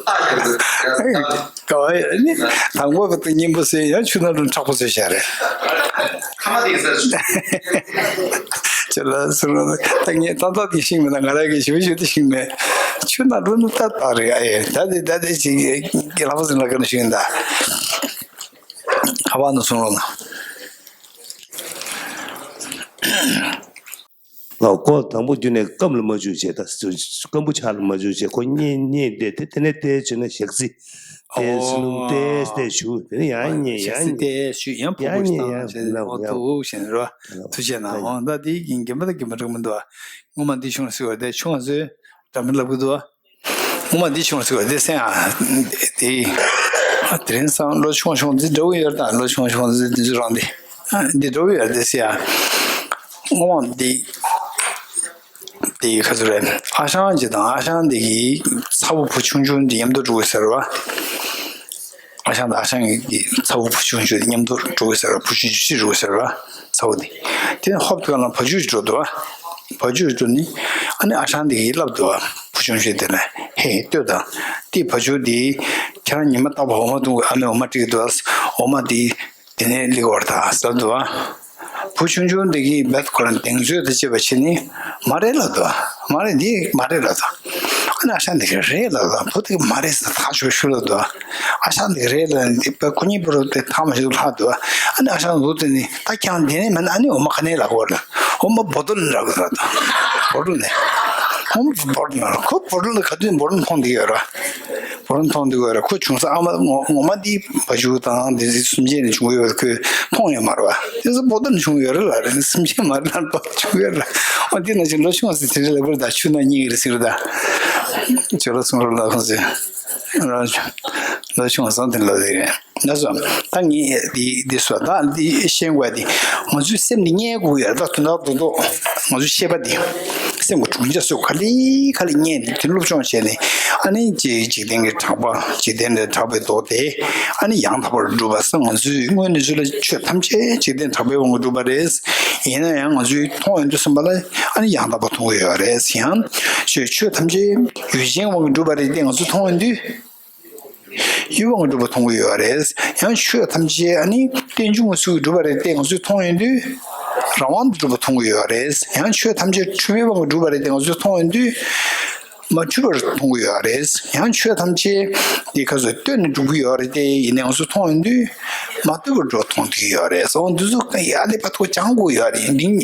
ཨ་ཆུ་ལུག་ལུག་ནས། ག་བ་ནི་དང་པོ་བ་དང་གཉིས་པོ་ཟེར་ཡང་ཆུ་ནང་ལུག་མཁྲེགས་པོ་བཟོས་བཞག་རེད། ཁ་མ་དེ་ཟེར། ཅེ་ལ་སུ་ར་ད་ངས་ཏག་ཏག་དེ་ཤེས་མེད་ན། ང་རང་གི་ཞུ་ཞུ་དེ་ཤེས་མེད། ཆུ་ནང་ལུག་ནི་ཏག་ཏག་རེད། ཨ་ཡེ་ད་དེ་ད་དེ་ཅིག་གི་ལྷག་པ་ཟིན་ལ་ག་ནས་ཤེས་ཡིན་ད། ཁ་བ་ནས་སོང་རོགས་གནང་། ལགས། ཁོ་དང་པོ་རྒྱུ་ནས་སྐམ་ལ་མ་བཅུག་བྱས། ད་སྐམ་པོ་ཆགས་ལ་མ་བཅུག་བྱས། ཁོ་མཉེ་མཉེ་བསྡད་དེ། དེ་ནས་བལྟས་བྱས་ན་ཞག་རྩི་བལྟས། ཨོ། སྣུམ་བལྟས་བལྟས་བྱུག་དེ་ནས་ཡང་མཉེ། ཞག་རྩི་ཡང་མཉེ། བལྟས་བྱུག་ཡང་ཕོ་ཡང་བོ་ཞིག་མཉེ། བཏང་བྱས་ནས་རོ། ཐུགས་རྗེ་གནང་། ཨོ་ད་དེ་ཡིན་རྒན་པ་དང་རྒན་པ་འགྲིག་མི་འདུག་ངོ་མ་འདི་ཆུང་ཟེར་བ་དེ་ཆུང་ཟེར་འདྲ་མི་ལབ་གི་འདུག་ངོ་མ་འདི་ཆུང་ཟེར་བ་དེ་སེམས་ཨ་དེ་དེ་རིང་སང་ལོ་ཆུང་ཆུང་འདི་འདྲ་བོ་ཡོད་ད། ལོ་ཆུང་ཆུང་འདི་འདི་ཚོ་རང་འདི་འདི་འདྲ་བོ་ཡོད་དེ་སེམས་ཨ། ངོ་མ་འདི་དེ་ག་ཚོད་རེད། ཨ་ཞང་ཅིག་དང་ཨ་ཞང་འདི་གི་ཚ་བོ་བུ་ཆུང་ཆུང་འདི་མཉམ་དུ་འགྲོ་གི་ཟེར་བ། ཨ་ཞང་དང་ཨ་ཞང་གི་ཚ་བོ་བུ་ཆུང་ཆུང་འདི་མཉམ་དུ་འགྲོ་གི་ཟེར་བ། བུ་ཆུང་ཆུང་ཅིག་འགྲོ་གི་ཟེར་བ། ཚ་བོ་འདི། དེ་ནས་ཧོབ་ཏེ་ག་ལ་བ་ཕྱུགས་ཅིག་འགྲོ་འདུག་བ། བ་ཕྱུགས་འགྲོ་ནི། ཨ་ནི་ཨ་ཞང་འདི་གིས་ལབ་འདུག་བ། བུ་ཆུང་ཆུང་དེ་ལ། ཧེ་ལྟོས་དང་། དེ་བ་ཕྱུགས་འདི་ཁྱེད་རང་ཉི་མ་རྟག་པར་འོ་མ་འཐུང་གི། ཨ་མས་འོ་མ་སྤྲད་ཀྱི་འདུག་བ། འོ་མ་འདི་དེ་ནས་སླེབས་པར་ཐག་ཟེར་འདུག་བ། བུ་ཆུང་ཆུང་འདི་གིས་རྦད་ཁོ་རང་གདེང་ཚོད་དང་བཅས་པ་བྱས་ནས་མ་རེད་ལབ་འདུག་བ། མ་རེད། འདི་མ་རེད་ལབ་འདུག་ཨ་ནི་ཨ་ཞང་འདི་གིས་རེད་ལབ་འདུག་བུ་དེ་གིས་མ་རེད་ཟེར་ཐག་ཆོད་ཤོད་ལབ་འདུག་ཨ་ཞང་འདི་གིས་རེད་ལབ་ནས་འདི་རྦད་ཁོ་གཉིས་བར་དུ་ཐག་མ་ཆོད་ལྷག་འདུག་ཨ་ནི་ཨ་ཞང་ལུག་དེ་ནི་ད་ཁྱེད་རང་འདི་ནས་མིན་ན་ཨ་ནི་འོ་མ་ག་ནས་ལག་པར་ལ། འོ་མ་བོ་ཏོ་ལ་རག་གི་རེད་ད། བོ་ཏོ་ལ། འོ་མ་བོ་ཏོ་ལ། ཁོ་བོ་ཏོ་ལ་ག་དུས་བོ་ཏོ་མཐོང་བསྡད་ཡོད་རེད། བོ་ཏོ་མཐོང་བསྡད་ཡོད་རེད། ཁོ་ཆུང་ས་ཨ་མ་ངོ་ངོ་མ་འདི་བ་ཕྱུགས་དང་འདི་ཚོ་སེམས་ཅན་ནས་བྱུང་ཡོད་པ་ཁོས་མཐོང་ཡོད་མ་རེད་བ། དེ་ཚོ་བོ་ཏོ་ལ་བྱུང་ཡོད་རེད་ལ་རེད། སེམས་ཅན་མ་རེད་ལ་བ་བྱུང་ཡོད་རེད། འོ་འདི་ན་ཅིག་ལོ་ཆུང་ཟེར་དེ་རེད་ལ་བར་ད་ཆུ་ན་སྙིང་རེད་ཟེར་ད། ཇོ་ལ་གསུང་རོགས་ལ་ཁོང་ཚོས། རང་ལོ་ཆུང་བཟང་དེ་ལོ་དེ་རེད། ན་སོ། ད་ངས་འདི་འདི་སོ་ད་འདི་ཤེས་དགོས་འདི། ང་ཚོའི་སེམས་འདི་རྙེད་དགོས་ཡོད་ད། དོན་དག་རྡོག་རྡོག་ང་ཚོའི་ཤེས་པ་འདི། སེམས་ཀྱི་གྲུབ་འབྲས་སུ་ག་ལེ་ག་ལེ་རྙེད་འདི་དེ་སློབ་སྦྱོང་བྱས་ནས། ཨ་ནི་ཅིག་འཇིག་རྟེན་གྱི་གྲགས་པ། འཇིག་རྟེན་ལས་གྲགས་པའི་མདོ་སྡེ། ཨ་ནི་ཡང་དག་པར་སྒྲུབ་པ་སོགས་ང་ཚོའི་དངོས་གནས་ཚུལ་ལ་ཆོས་ཐམས་ཅད་འཇིག་རྟེན་གྲགས་པའི་དབང་གིས་གྲུབ་པ་རེད། ཡིན་ན་ཡང་ང་ཚོས་མཐོང་ཡོང་དུས་ཙམ་པ་ལ་ཨ་ནི་ཡང་དག་པ་མཐོང་གི་ཡོད་རེད། ཡང་ཆོས་ཆོས་ཐམས་ཅད་ཡུལ་ཅན་དབང་གིས་གྲུབ་པ་རེད་དེ་ང་ཚོས་མཐོང་ཡོང་དུས། ཡུལ་དབང་གིས་གྲུབ་པ་མཐོང་གི་ཡོད་རེད། ཡང་ཆོས་ཐམས་ཅད་ཨ་ནི་རྟེན་འབྱུང་གི་ཚུལ་གྱིས་གྲུབ་པ་རེད་དེ་ང་ཚོས་མཐོང་ཡོང་དུས། རང་དབང་དུ་གྲུབ་པ་མཐོང་གི་ཡོད་རེད། ཡང་ཆོས་ཐམས་ཅད་འཁྲུལ་པའི་དབང་གིས་གྲུབ་པ་རེད་དེ་ང་ཚོས་མཐོང་ཡོང་དུས། མ་འཁྲུལ་པར་མཐོང་གི་ཡོད་རེད། ཡང་ཆོས་ཐམས་ཅད་འདི་ག་ཚོད་ལྟོས་ནས་གྲུབ་ཀྱི་ཡོད་རེད་དེ་ཡིན་ནའི་ང་ཚོས་མཐོང་ཡོང་དུས། མ་ལྟོས་པར་འགྲོ་མཐོང་ཐུབ་ཀྱི་ཡོད་རེད། སོང་འདི་ཚོ་ཡ་ལེ་བ་ཐོག་སྦྱང་དགོས་ཡོད་རེད། འདི་ང་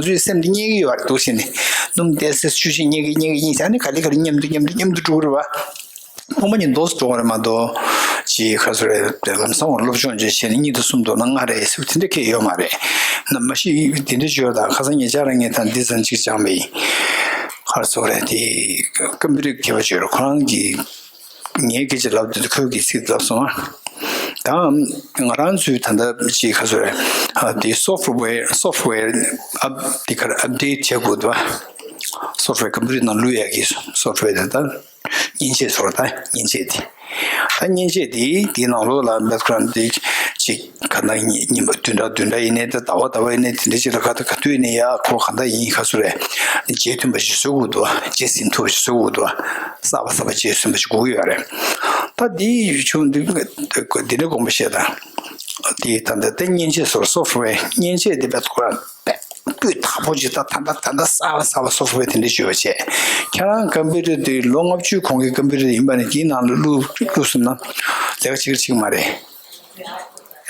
ཚོའི་སེམས་འདི་རྙེད་ཀྱི་ཡོད་རེད་འདུག་ཟེར་ནས། སྣུམ་བསྡད་སའི་ཆུ་ཞིག་རྙེད་ཀྱི་རྙེད་ཀྱི་ཡིན་ཟེར་ནས་ག་ལེ་ག་ལེ་མཉམ་དུ་མཉམ་དུ་མཉམ་དུ་འགྲོ་གི་རེད་བ། དབུ་མ་ཉིད་འདོགས་སུ་འགྲོ་བ་རེད་མ་གཏོགས། ཅིག་ག་ཚོད་རེད་ལམ་སང་བ་སློབ་སྦྱོང་བྱས་བྱས་ནས་གཉིས་དང་གསུམ་དང་ལྔ་རེད་ཟེར་བ་དེ་འདྲ་གང་ཡང་ཡོད་མ་རེད། ན་མ་གཞི་དེ་འདྲ་བརྗོད་དང་ཁ་སང་ཉེ་ཆར་ངས་ད་འདི་ཙམ་ཅིག་སྦྱངས་པ་ཡིན། ག་ཚོད་རེད་དེ་ཀམ་པུ་ཊར་མཁས་པ་བརྗོད་རེད། ཁོ་རང་གིས་ངའི་སྐད་ཆ་ལབ་དུས་ཁོས་ཀྱི་ཚིག་ལབ་སོང་ཨ། ད་ང་རང་ཚོའི་ད་ལྟ་ཅིག་ག་ཚོད་རེད། ཨ་དེ་སོཕ་ཝེར་སོཕ་ཝེར་ཨབ་དེ་གར་ཨབ་ཌེཊ་བྱེད་དགོས་འདུག་ཨ། སོཕ་ཝེར་ཀམ་པུ་ཊར་ནང་བླུག་ཡག་གི་སོཕ་ཝེར་དེ་ད། མཉེན་ཆས་ཚོར་ད་མཉེན་ཆས་དེ། ད་མཉེན་ཆས་དེ་དེའི་ནང་ལོགས་ལ་བེད་ཁོ་རང་དེ་ཅིག་ག་ན་ཉི་ཉི་མ་བདུན་ཕྲག་བདུན་ཕྲག་ཡིན་ནའི་ད་ཟླ་བ་ཟླ་བ་ཡིན་ནའི་དེ་འདྲ་ཅིག་ལ་ག་ད་ག་དུས་ཡིན་ནའི་ཡ་ཁོ་ག་འདྲ་ཡིན་ག་ཚོད་རེད། རྗེས་མཐུན་པ་ཞིག་བཟོ་དགོས་འདུག་རྗེས་ཟིན་ཐུབ་པ་ཞིག་བཟོ་དགོས་འདུག་གསར་པ་གསར་པ་རྗེས་ཟིན་པ་ཞིག་དགོས་ཀྱི་ཡོད་རེད། ད་དེ་ཡིག་ཆུང་འདི་འདི་འདྲ་དགོངས་པ་བཞེས་དང་། དེ་ད་ལྟ་དེ་མཉེན་ཆས་ཚོར་སོཕ་ཝེར་མཉེན་ཆས་དེ་བེད་ཁོ་རང་། དཔེ་སྤུས་དག་པོ་ཅིག་ད་ད་ད་ད་ད་གསར་པ་གསར་པ་སོཕ་ཝེར་དེ་འདྲ་བཅོས་པ་བྱས། ཁྱེད་རང་ཀམ་པུ་ཊར་དེ་ལོ་ལྔ་བཅུ་གོང་གི་ཀམ་པུ་ཊར་ཡིན་པ་ནི་དེའི་ནང་ལ་བླུགས་བླུགས་སོང་ན་ལས་ཀ་བྱེད་ཀྱི་བྱེད་ཀྱི་མ་རེད།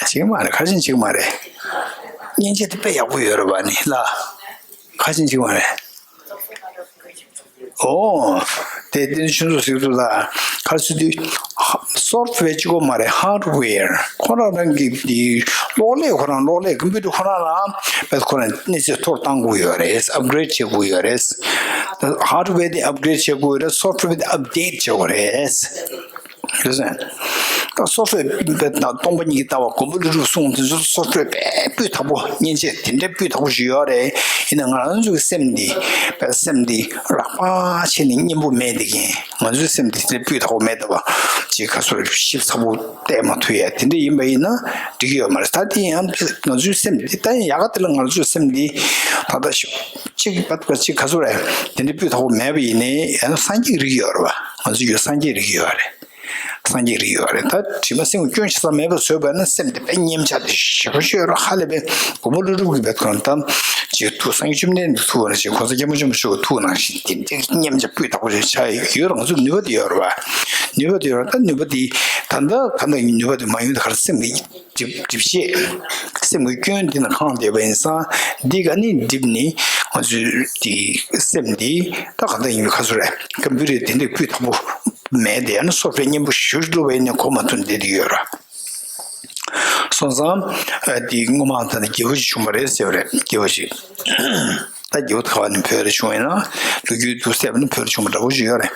བྱེད་ཀྱི་མ་རེད། ག་རེ་བྱེད་ཀྱི་མ་རེད། མཉེན་ཆས་དེ་དཔེ་ཡག་པོ་ཡོད་རེད་པ་ནི་ལ། ག་རེ་བྱེད་ཀྱི་མ་རེད། ཨོ། དེ་དེ་ནི་ཆུ་ཚོད་ཟེར་དུས་ལ་ག་རེ་ཟེར་དུས། སོཕ་ཝེར་གཅིག་པོ་མ་རེད། ཧར་ཝེར་ཁོ་རང་རང་གི་དེ་གློག་ཀླད་ཁོ་རང་གློག་ཀླད་ཀམ་པུ་ཊར་ཁོ་རང་ལ་བེད་ཁོ་རང་གནས་ཚད་མཐོ་རུ་གཏང་དགོས་ཡོད་རེད། ཨབ་གི་རེཌ་བྱེད་དགོས་ཡོད་རེད། ཧར་ཝེར་དེ་ཨབ་གི་རེཌ་བྱེད་དགོས་ཡོད་རེད། སོཕ་ཝེར་དེ་ཨབ་ཌེཊ་བྱེད་དགོས་རེད། རེད་ཟེར། ད་སོཕ་ཝེར་དང་སྟོང་པ་ཉིད་ཀྱི་ལྟ་བ་གོང་བུ་ལས་གྲུབ་གསུངས་དེ་ཚོ་སོཕ་ཝེར་དཔེ་སྤུས་དག་པོ་མཉེན་ཆས་དེ་འདྲའི་སྤུས་དག་པོ་ཞིག་ཡོད་རེད། ཡིན་ན་ང་རང་ཚོའི་སེམས་འདི་བས་སེམས་འདི་རགས་པ་བྱས་ནས་གཉེན་པོ་མེད་དེ་གིན། ང་ཚོའི་སེམས་འདི་དེ་སྤུས་དག་པོ་མེད་དེ་བ། ཅིག་ག་ཚོད་རེད། ཞིབ་ཚགས་པོ་བལྟས་མ་ཐུབ་ཡ་དེ་འདྲ་ཡིན་པ་ཡིན་ན་འགྲིག་གི་ཡོད་མ་རེད། ད་དེ་ཡང་ང་ཚོའི་སེམས་འདི་ད་ཡང་ཡག་ག་དེ་ལ་ང་ཚོའི་སེམས་འདི་ད་ལྟ་ཞིག་ཅིག་བ་ཅིག་ག་ཚོད་རེད། དེ་འདྲ་སྤུས་དག་པོ་མེད་པ་ཡིན་ནའི་ཡང་སངས་རྒྱས་ཀྱི་རིགས་ཡོད་རེད་བ། ང་ཚོ་ཡོད་སངས་རྒྱས་རིགས་ཡོད་རེད། སངས་རྒྱས་རིགས་ཡོད་རེད། ད་དྲི་མ་སེམས་ཀྱི་སྐྱོན་ཆ་ཚང་མེད་པ་བཟོས་པ་ན་སེམས་དེ་དཔེ་ཉམས་ཆག་དེ་ཞེ་པོ་ཅིག་ཡོད་རེད། ཧ་ལས་པའི་མགོན་པོ་ཀླུ་སྒྲུབ་ཀྱི་བེད་ཁོ་རང་ད་ཅིག་ཐུགས་སངས་རྒྱས་བཅོམ་ལྡན་འདས་ཐུགས་ནང་བཞིན་གོང་ས་སྐྱབས་མགོན་ཆེན་པོ་མཆོག་གི་ཐུགས་ནང་བཞིན་དེ་འདྲའི་ཉམས་ཆག་སྤུས་དག་པོ་ཞིག་ཆགས་ཡོད་རེད། ང་ཚོ་ནུས་པ་དེ་ཡོད་རེད་བ། ནུས་པ་དེ་ཡོད་རེད། ད་ནུས་པ་དེ་ད་ལྟ་ག་འདྲ་ནུས་པ་དེ་མ་ཡོང་དེ་ག་རེ་སེམས་ཀྱི་སྒྲིབ་སྒྲིབ་བྱེད་སེམས་ཀྱི་སྐྱོན་འདི་ན་གང་བསྡད་པ་ཡིན་ཙང་འདི་ག་ནི་སྒྲིབ་ནི་ང་ཚོའི་དེ་སེམས་འདི་ད་ག་འདྲ་ཡིན་པའི་ཁ་ཚུར་རེད། ཀམ་པུ་ཊར་དེ་འདྲའི་སྤུས་དག་པོ་མེད་དེ་ཡང་ན་སོ་ཕྲའི་གཉེན་པོ་ཞུ་ཞུ་བ་ཡིན་ན་གོ་མ་ཐུབ་བསྡད་དེ་ཡོད་ར། སོང་ཙང་ཨ་དེ་སྔོན་མ་ད་ནི་རྒྱལ་པོ་ཞིག་བྱུང་བ་རེད་ཟེར་བ་རེད། རྒྱལ་པོ་ཞིག་ད་རྒྱལ་པོ་ག་བ་ནས་བོད་ལ་བྱུང་ཡིན་ན་ལོ་རྒྱུས་དུ་བསད་པ་ནི་བོད་ལ་བྱུང་བ་འདྲ་པོ་ཞིག་ཡོད་རེད།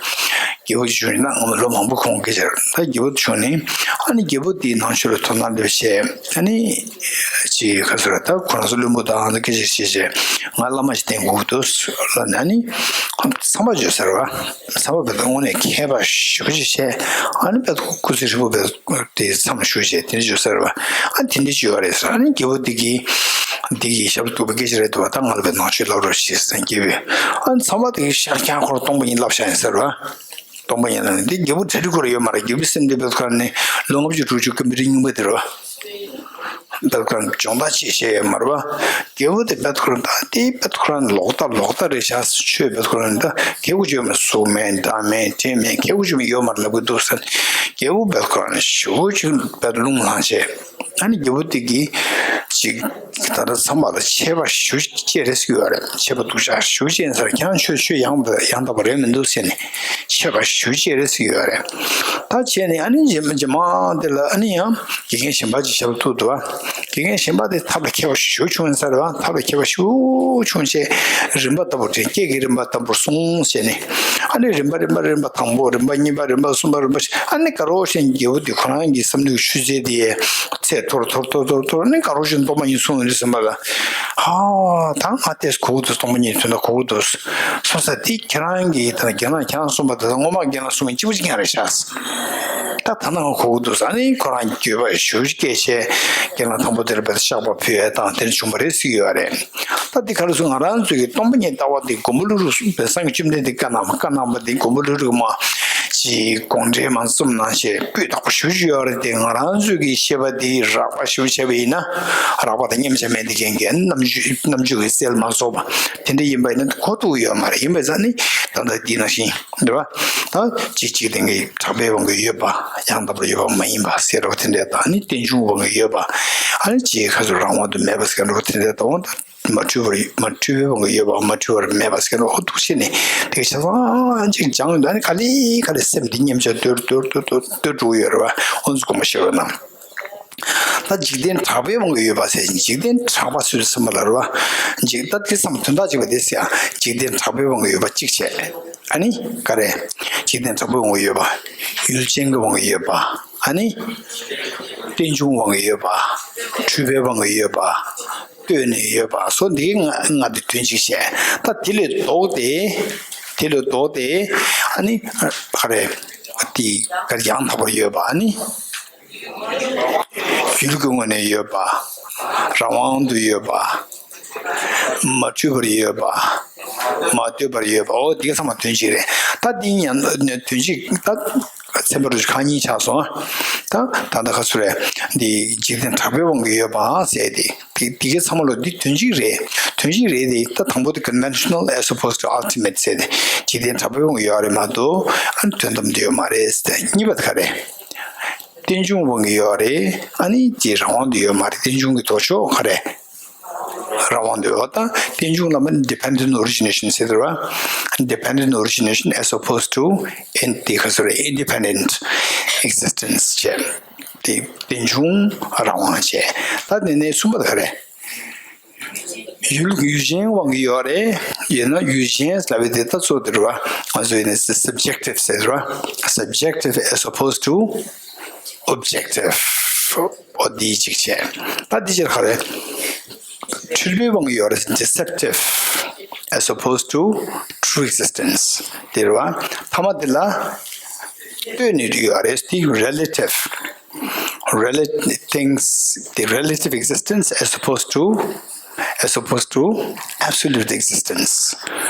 རྒྱལ་པོ་ཞིག་བྱུང་ཡིན་ན་སྔོན་མ་ལོ་མང་པོ་གོང་སྐད་ཆ་རེད། ད་རྒྱལ་པོ་བྱུང་ནས་ཨ་ནི་རྒྱལ་པོ་དེའི་ནང་ཆོས་ལ་དོ་སྣང་སླེབས་བྱས་ཨ་ནི་ཅིག་ག་ཚོད་རེད། ད་ཁོ་རང་ཚོ་བློན་པོ་དང་ཨ་ནི་སྐད་ཆ་བཤད་བྱས་ང་བླ་མ་ཞིག་བསྟེན་དགོས་འདུག་ལབ་ནས་ཨ་ནི་ཚངས་པ་བརྗོད་ཟེར་བ། ཚངས་པ་བོད་དོན་དངོས་གནས་མཁས་པ་ཞེ་པོ་ཅིག་བྱས། ཨ་ནི་བོད་སྐུ་ཚེ་ཧྲིལ་པོ་བོད་དེ་མཚམས་བཞུགས་བྱས་དེ་འདྲ་བྱུང་ཟེར་བ། ཨ་དེ་འདྲ་བྱུང་བ་རེད་ཟེར། ཨ་ནི་རྒྱལ་པོ་འདི་གིས་འདི་གིས་ཞབས་ཏོག་པའི་སྐད་ཆ་རེད་འདུག་བ། ད་ང་ལ་བའི་ནང་ཆོས་ལབ་རོགས་ཞེས་ཟེར་རྒྱལ་པོས། ཨ་ནི་ཚངས་པ་འདི་གིས་ཤར་ཁྱང་ཁོར་སྟོང་པ་ཉིད་ལབ་བཞག་ཡིན་ཟེར་བ། སྟོང་པ་ཉིད་ལ་ནི་འདི་རྒྱལ་པོ་གྲ་སྒྲིག་ཁོ་ར་ཡོད་མ་རེད། རྒྱལ་པོའི་སེམས་འདི་བོད་ཁར་ནི་ལོ་ལྔ་བཅུ་དྲུག་ཅུ་ཀམ་པུ་ཊར་རྙིང་པ་དེ་རེད་བ། བེད་ཁོ་རང་སྦྱོང་བརྡར་བྱེད་བྱས་ཡོད་མ་རེད་བ། རྒྱལ་པོ་དེ་བེད་ཁོ་རང་ད་དེ་བེད་ཁོ་རང་ལོག་ལྟ་ལོག་ལྟ་རེད་ཤག་ཆོས་བེད་ཁོ་རང་ད་གལ་དགོས་བརྗོད་མེད་གཟུགས་མེད་མདའ་མེད་གྲི་མེད་གལ་དགོས་བརྗོད་མེད་ཡོད་མ་རེད་ལབ་གི་འདུག་ཟེར། རྒྱལ་པོ་བེད་ཁོ་རང་ཞེ་པོ་ཅིག་བེད་རླུང་ལངས་བྱས། ཨ་ནི་རྒྱལ་པོ་དེ་གིས་ཅིག་ད་ལྟ་ཚང་མ་ལ་ཆད་པ་ཞེ་པོ་ཅིག་སྐྱེས་རེད་ཟེར་གྱི་ཡོད་རེད། ཆད་པ་སྡུག་ཅག་ཞེ་པོ་ཅིག་ཡིན་ཟེར། ཁྱེད་རང་ཆོས་ཆོས་ཡང་ཡང་དག་པ་རེད་མི་འདུག་ཟེར་ནས་ཆད་པ་ཞེ་པོ་ཅིག་རེད་ཟེར་གྱི་ཡོད་རེད། ད་བྱས་ནས་ཨ་ནི་རྗེས་མ་རྗེས་མ་དེ་ལ་ཨ་ནི་ཡང་དགེ་རྒན་གཞན་པ་ཅིག་ཞབས་ཐུག་འདུག་བ། དགེ་རྒན་གཞན་པ་དེ་ཐབས་ལ་མཁས་པ་ཞེ་པོ་བྱུང་ཡིན་ས་རེད་བ། ཐབས་ལ་མཁས་པ་ཞེ་པོ་བྱུང་བྱས་རིམ་པ་ལྟ་བུ་དྲན་སྐད་ཀྱི་རིམ་པ་ལྟ་བུར་སོང་བྱས་ནས་ཨ་ནི་རིམ་པ་རིམ་པ་རིམ་པ་དང་པོ་རིམ་པ་གཉིས་པ་རིམ་པ་གསུམ་པ་རིམ་པ་ཨ་ནི་དགའ་རོགས་བྱས་རྒྱལ་པོ་དེ་ཁོ་རང་གི་བསམ་མནོའི་ཆུ་ཚད་དེ་ཚད་མཐོར་མཐོར་མཐོར་མཐོར་མཐོར་ཨ་ནི་དགའ་རོགས་བྱས་སྟོང་པ་ཉིད་སོང་ཡོད་རེད་བསམ་པ་ལ། ཧ་ད་ང་ཏོག་ཙམ་གོ་གི་འདུག་སྟོང་པ་ཉིད་དོན་དག་གོ་གི་འདུག་སོང་ཙང་དེ་ཁྱེད་རང་གིས་ད་རྒན་ལགས་ཁྱེད་རང་གསུངས་པ་དེ་ཚོ་སྔོན་མ་རྒན་ལགས་གསུངས་པ་གཅིག་པ་གཅིག་རྐྱང་རེད་ཤག་ད་ད་ནང་གོ་གི་འདུག་ཨ་ནི་ཁོ་རང་འགྱོད་པ་ཞེ་པོ་ཅིག་སྐྱེས་བྱས་རྒན་ལགས་དང་པོ་དེར་བྱས་བཤགས་པ་ཕུལ་ཡས་དང་དེར་བྱུང་བ་རེད་ཟེར་གྱི་ཡོད་རེད། ད་འདི་ག་རེ་ཟེར་ང་རང་ཚོའི་གི་སྟོང་པ་ཉིད་ལྟ་བ་འདི་མགོན་པོ་ཀླུ་སྒྲུབ་སངས་རྒྱས་བཅོམ་ལྡན་འདས་བཀའ་གནང་བ་བཀའ་གནང་བ་འདི་མགོན་པོ་ཀླུ་སྒྲུབ་མ་ཅིག་དགོངས་འགྲེལ་མ་རྩོམ་གནང་བྱས་སྤུས་དག་པོ་ཞེ་པོ་ཅིག་ཡོད་རེད་དེ། ང་རང་ཚོའི་གི་ཤེས་པ་འདི་རགས་པ་ཞེ་པོ་བྱས་པ་ཡིན་ན་རགས་པ་དང་མཉམ་བྱ་མེད་འདི་རྐྱེན་གྱིས་རྣམ་འགྱུར་རྣམ་འགྱུར་གྱི་རྩལ་མ་རྫོགས་པ་དེ་འདྲ་ཡིན་པ་ཡིན་ན་གོ་ཐུབ་ཡོད་མ་རེད། ཡིན་པ་ཙང་ནི་ད་ལྟ་འདི་ནང་བཞིན་འདྲ་བ་ད་ཅིག་ཅིག་དེང་གི་གྲགས་པའི་དབང་གིས་ཡོད་པ་ཡང་དག་པར་ཡོད་པ་མ་ཡིན་པ་ཟེར་བ་དེ་འདྲ་དང་ནི་རྟེན་འབྱུང་དབང་གིས་ཡོད་པ་ཨ་ནི་ཅིག་ག་ཚོད་རང་དབང་དུ་མེད་པ་ཟེར་བ་དེ་འདྲ་དང་། མ་འཁྲུལ་བར་མ་འཁྲུལ་བའི་དབང་གིས་ཡོད་པ་མ་འཁྲུལ་བར་མེད་པ་ཟེར་ནོ་འོ་འདུག་བྱས་ནས་དེ་ག་ཆ་ཚང་ཅིག་སྦྱངས་ཡོང་དུས་ཨ་ནི་ག་ལེ་ག་ལེ་སེམས་འདི་མཉམ་བྱ་སྡོད་སྡོད་སྡོད་སྡོད་སྡོད་འགྲོ་གི་ཡོད་རེད་བ། འོ་འདུག་གོ་མ་ཤེས་རོགས་གནང་། ད་འཇིག་རྟེན་གྲགས་པའི་དབང་གིས་ཡོད་པ་ཟེར་ཅིང་འཇིག་རྟེན་གྲགས་པ་སུས་ཟེར་མ་ལ་རེད་བ། འཇིག་ད་དེ་ཚང་མ་དོན་དག་གཅིག་པ་དེ་ཟེར་ཡང་འཇིག་རྟེན་གྲགས་པའི་དབང་གིས་ཡོད་པ་གཅིག་བྱས། ཨ་ནི་ག་རེ། འཇིག་རྟེན་གྲགས་པའི་དབང་གིས་ཡོད་པ། ཡུལ་ཅན་གྱི་དབང་གིས་ཡོད་པ། ཨ་ནི་རྟེན་འབྱུང་དབང་གིས་ཡོད་པ། འཁྲུལ་པའི་དབང་གིས་ཡོད་པ། ལྟོས་ནས་ཡོད་པ་སོགས་འདིའི་ལྔ་ལྔ་དེ་དོན་གཅིག་བཤད། ད་དེ་ལས་ལྡོག་སྟེ། དེ་ལས་ལྡོག་སྟེ། ཨ་ནི་ག་རེ། དེ་གར་ཡང་དག་པར་ཡོད་པ་ཨ་ནི། ཡུལ་གྱི་ངོས་ནས་ཡོད་པ། རང་དབང་དུ་ཡོད་པ། མ་འཁྲུལ་བར་ཡོད་པ། མ་ལྟོས་པར་ཡོད་པ་འོ་འདི་ག་ཚང་མ་དོན་གཅིག་རེད། ད་འདི་ཡང་དོན་གཅིག་ད། ཚན་པ་རུ་ཁག་གཉིས་ཆགས་སོང་། ད་ད་ལྟ་ཁ་ཚུར་རེད། འདི་འཇིག་རྟེན་གྲགས་པའི་དབང་གིས་ཡོད་པའང་ཟེར་ཏེ། དེ་དེ་གའི་ཚང་མ་ལོ་འདི་དོན་གཅིག་རེད། དོན་གཅིག་རེད་དེ་ད་དང་པོ་དེ་conventional as opposed to ultimate ཟེར་ཏེ། འཇིག་རྟེན་གྲགས་པའི་དབང་གིས་ཡོད་རེད་མ་གཏོགས་ཨ་ནི་དོན་དམ་དུ་ཡོད་མ་རེད་ཟེར་ཏེ། གཉིས་པ་དེ་ག་རེད། རྟེན་འབྱུང་དབང་གིས་ཡོད་རེད། ཨ་ནི་དེ་རང་དབང་དུ་ཡོད་མ་རེད། རྟེན་འབྱུང་གི་ལྡོག་ཕྱོགས་ག་རེད། རང་དབང་དུ་ཡོད། ད་རྟེན་འབྱུང་ལ་མ་dependent origination ཟེར་བ། dependent origination as opposed to in དེ་ག་ཚོད་རེད། independent existence བྱས། དེ་རྟེན་འབྱུང་རང་དབང་བྱས། ད་དེ་ནས་གསུམ་པ་དེ་ག་རེད། ཡུལ་ཡུལ་ཅན་དབང་གིས་ཡོད་རེད། ཡིན་ན་ཡུལ་ཅན་ལབ་པའི་དེ་ད་གཙོ་དེ་རེད་བ། ང་ཚོ་ཡིན་ན་subjective ཟེར་བ། subjective as opposed to objective འོ་འདི་གཅིག་བྱས། ད་འདི་ཕྱིར་ག་རེ། འཁྲུལ་པའི་དབང་གིས་ཡོད་རེད། Deceptive as opposed to true existence. དེ་རེད་བ། ཐ་མ་དེ་ལ་ལྟོས་ནས་ཡོད་རེད། དེ་relative, relative things, the relative existence as opposed to, as opposed to absolute existence.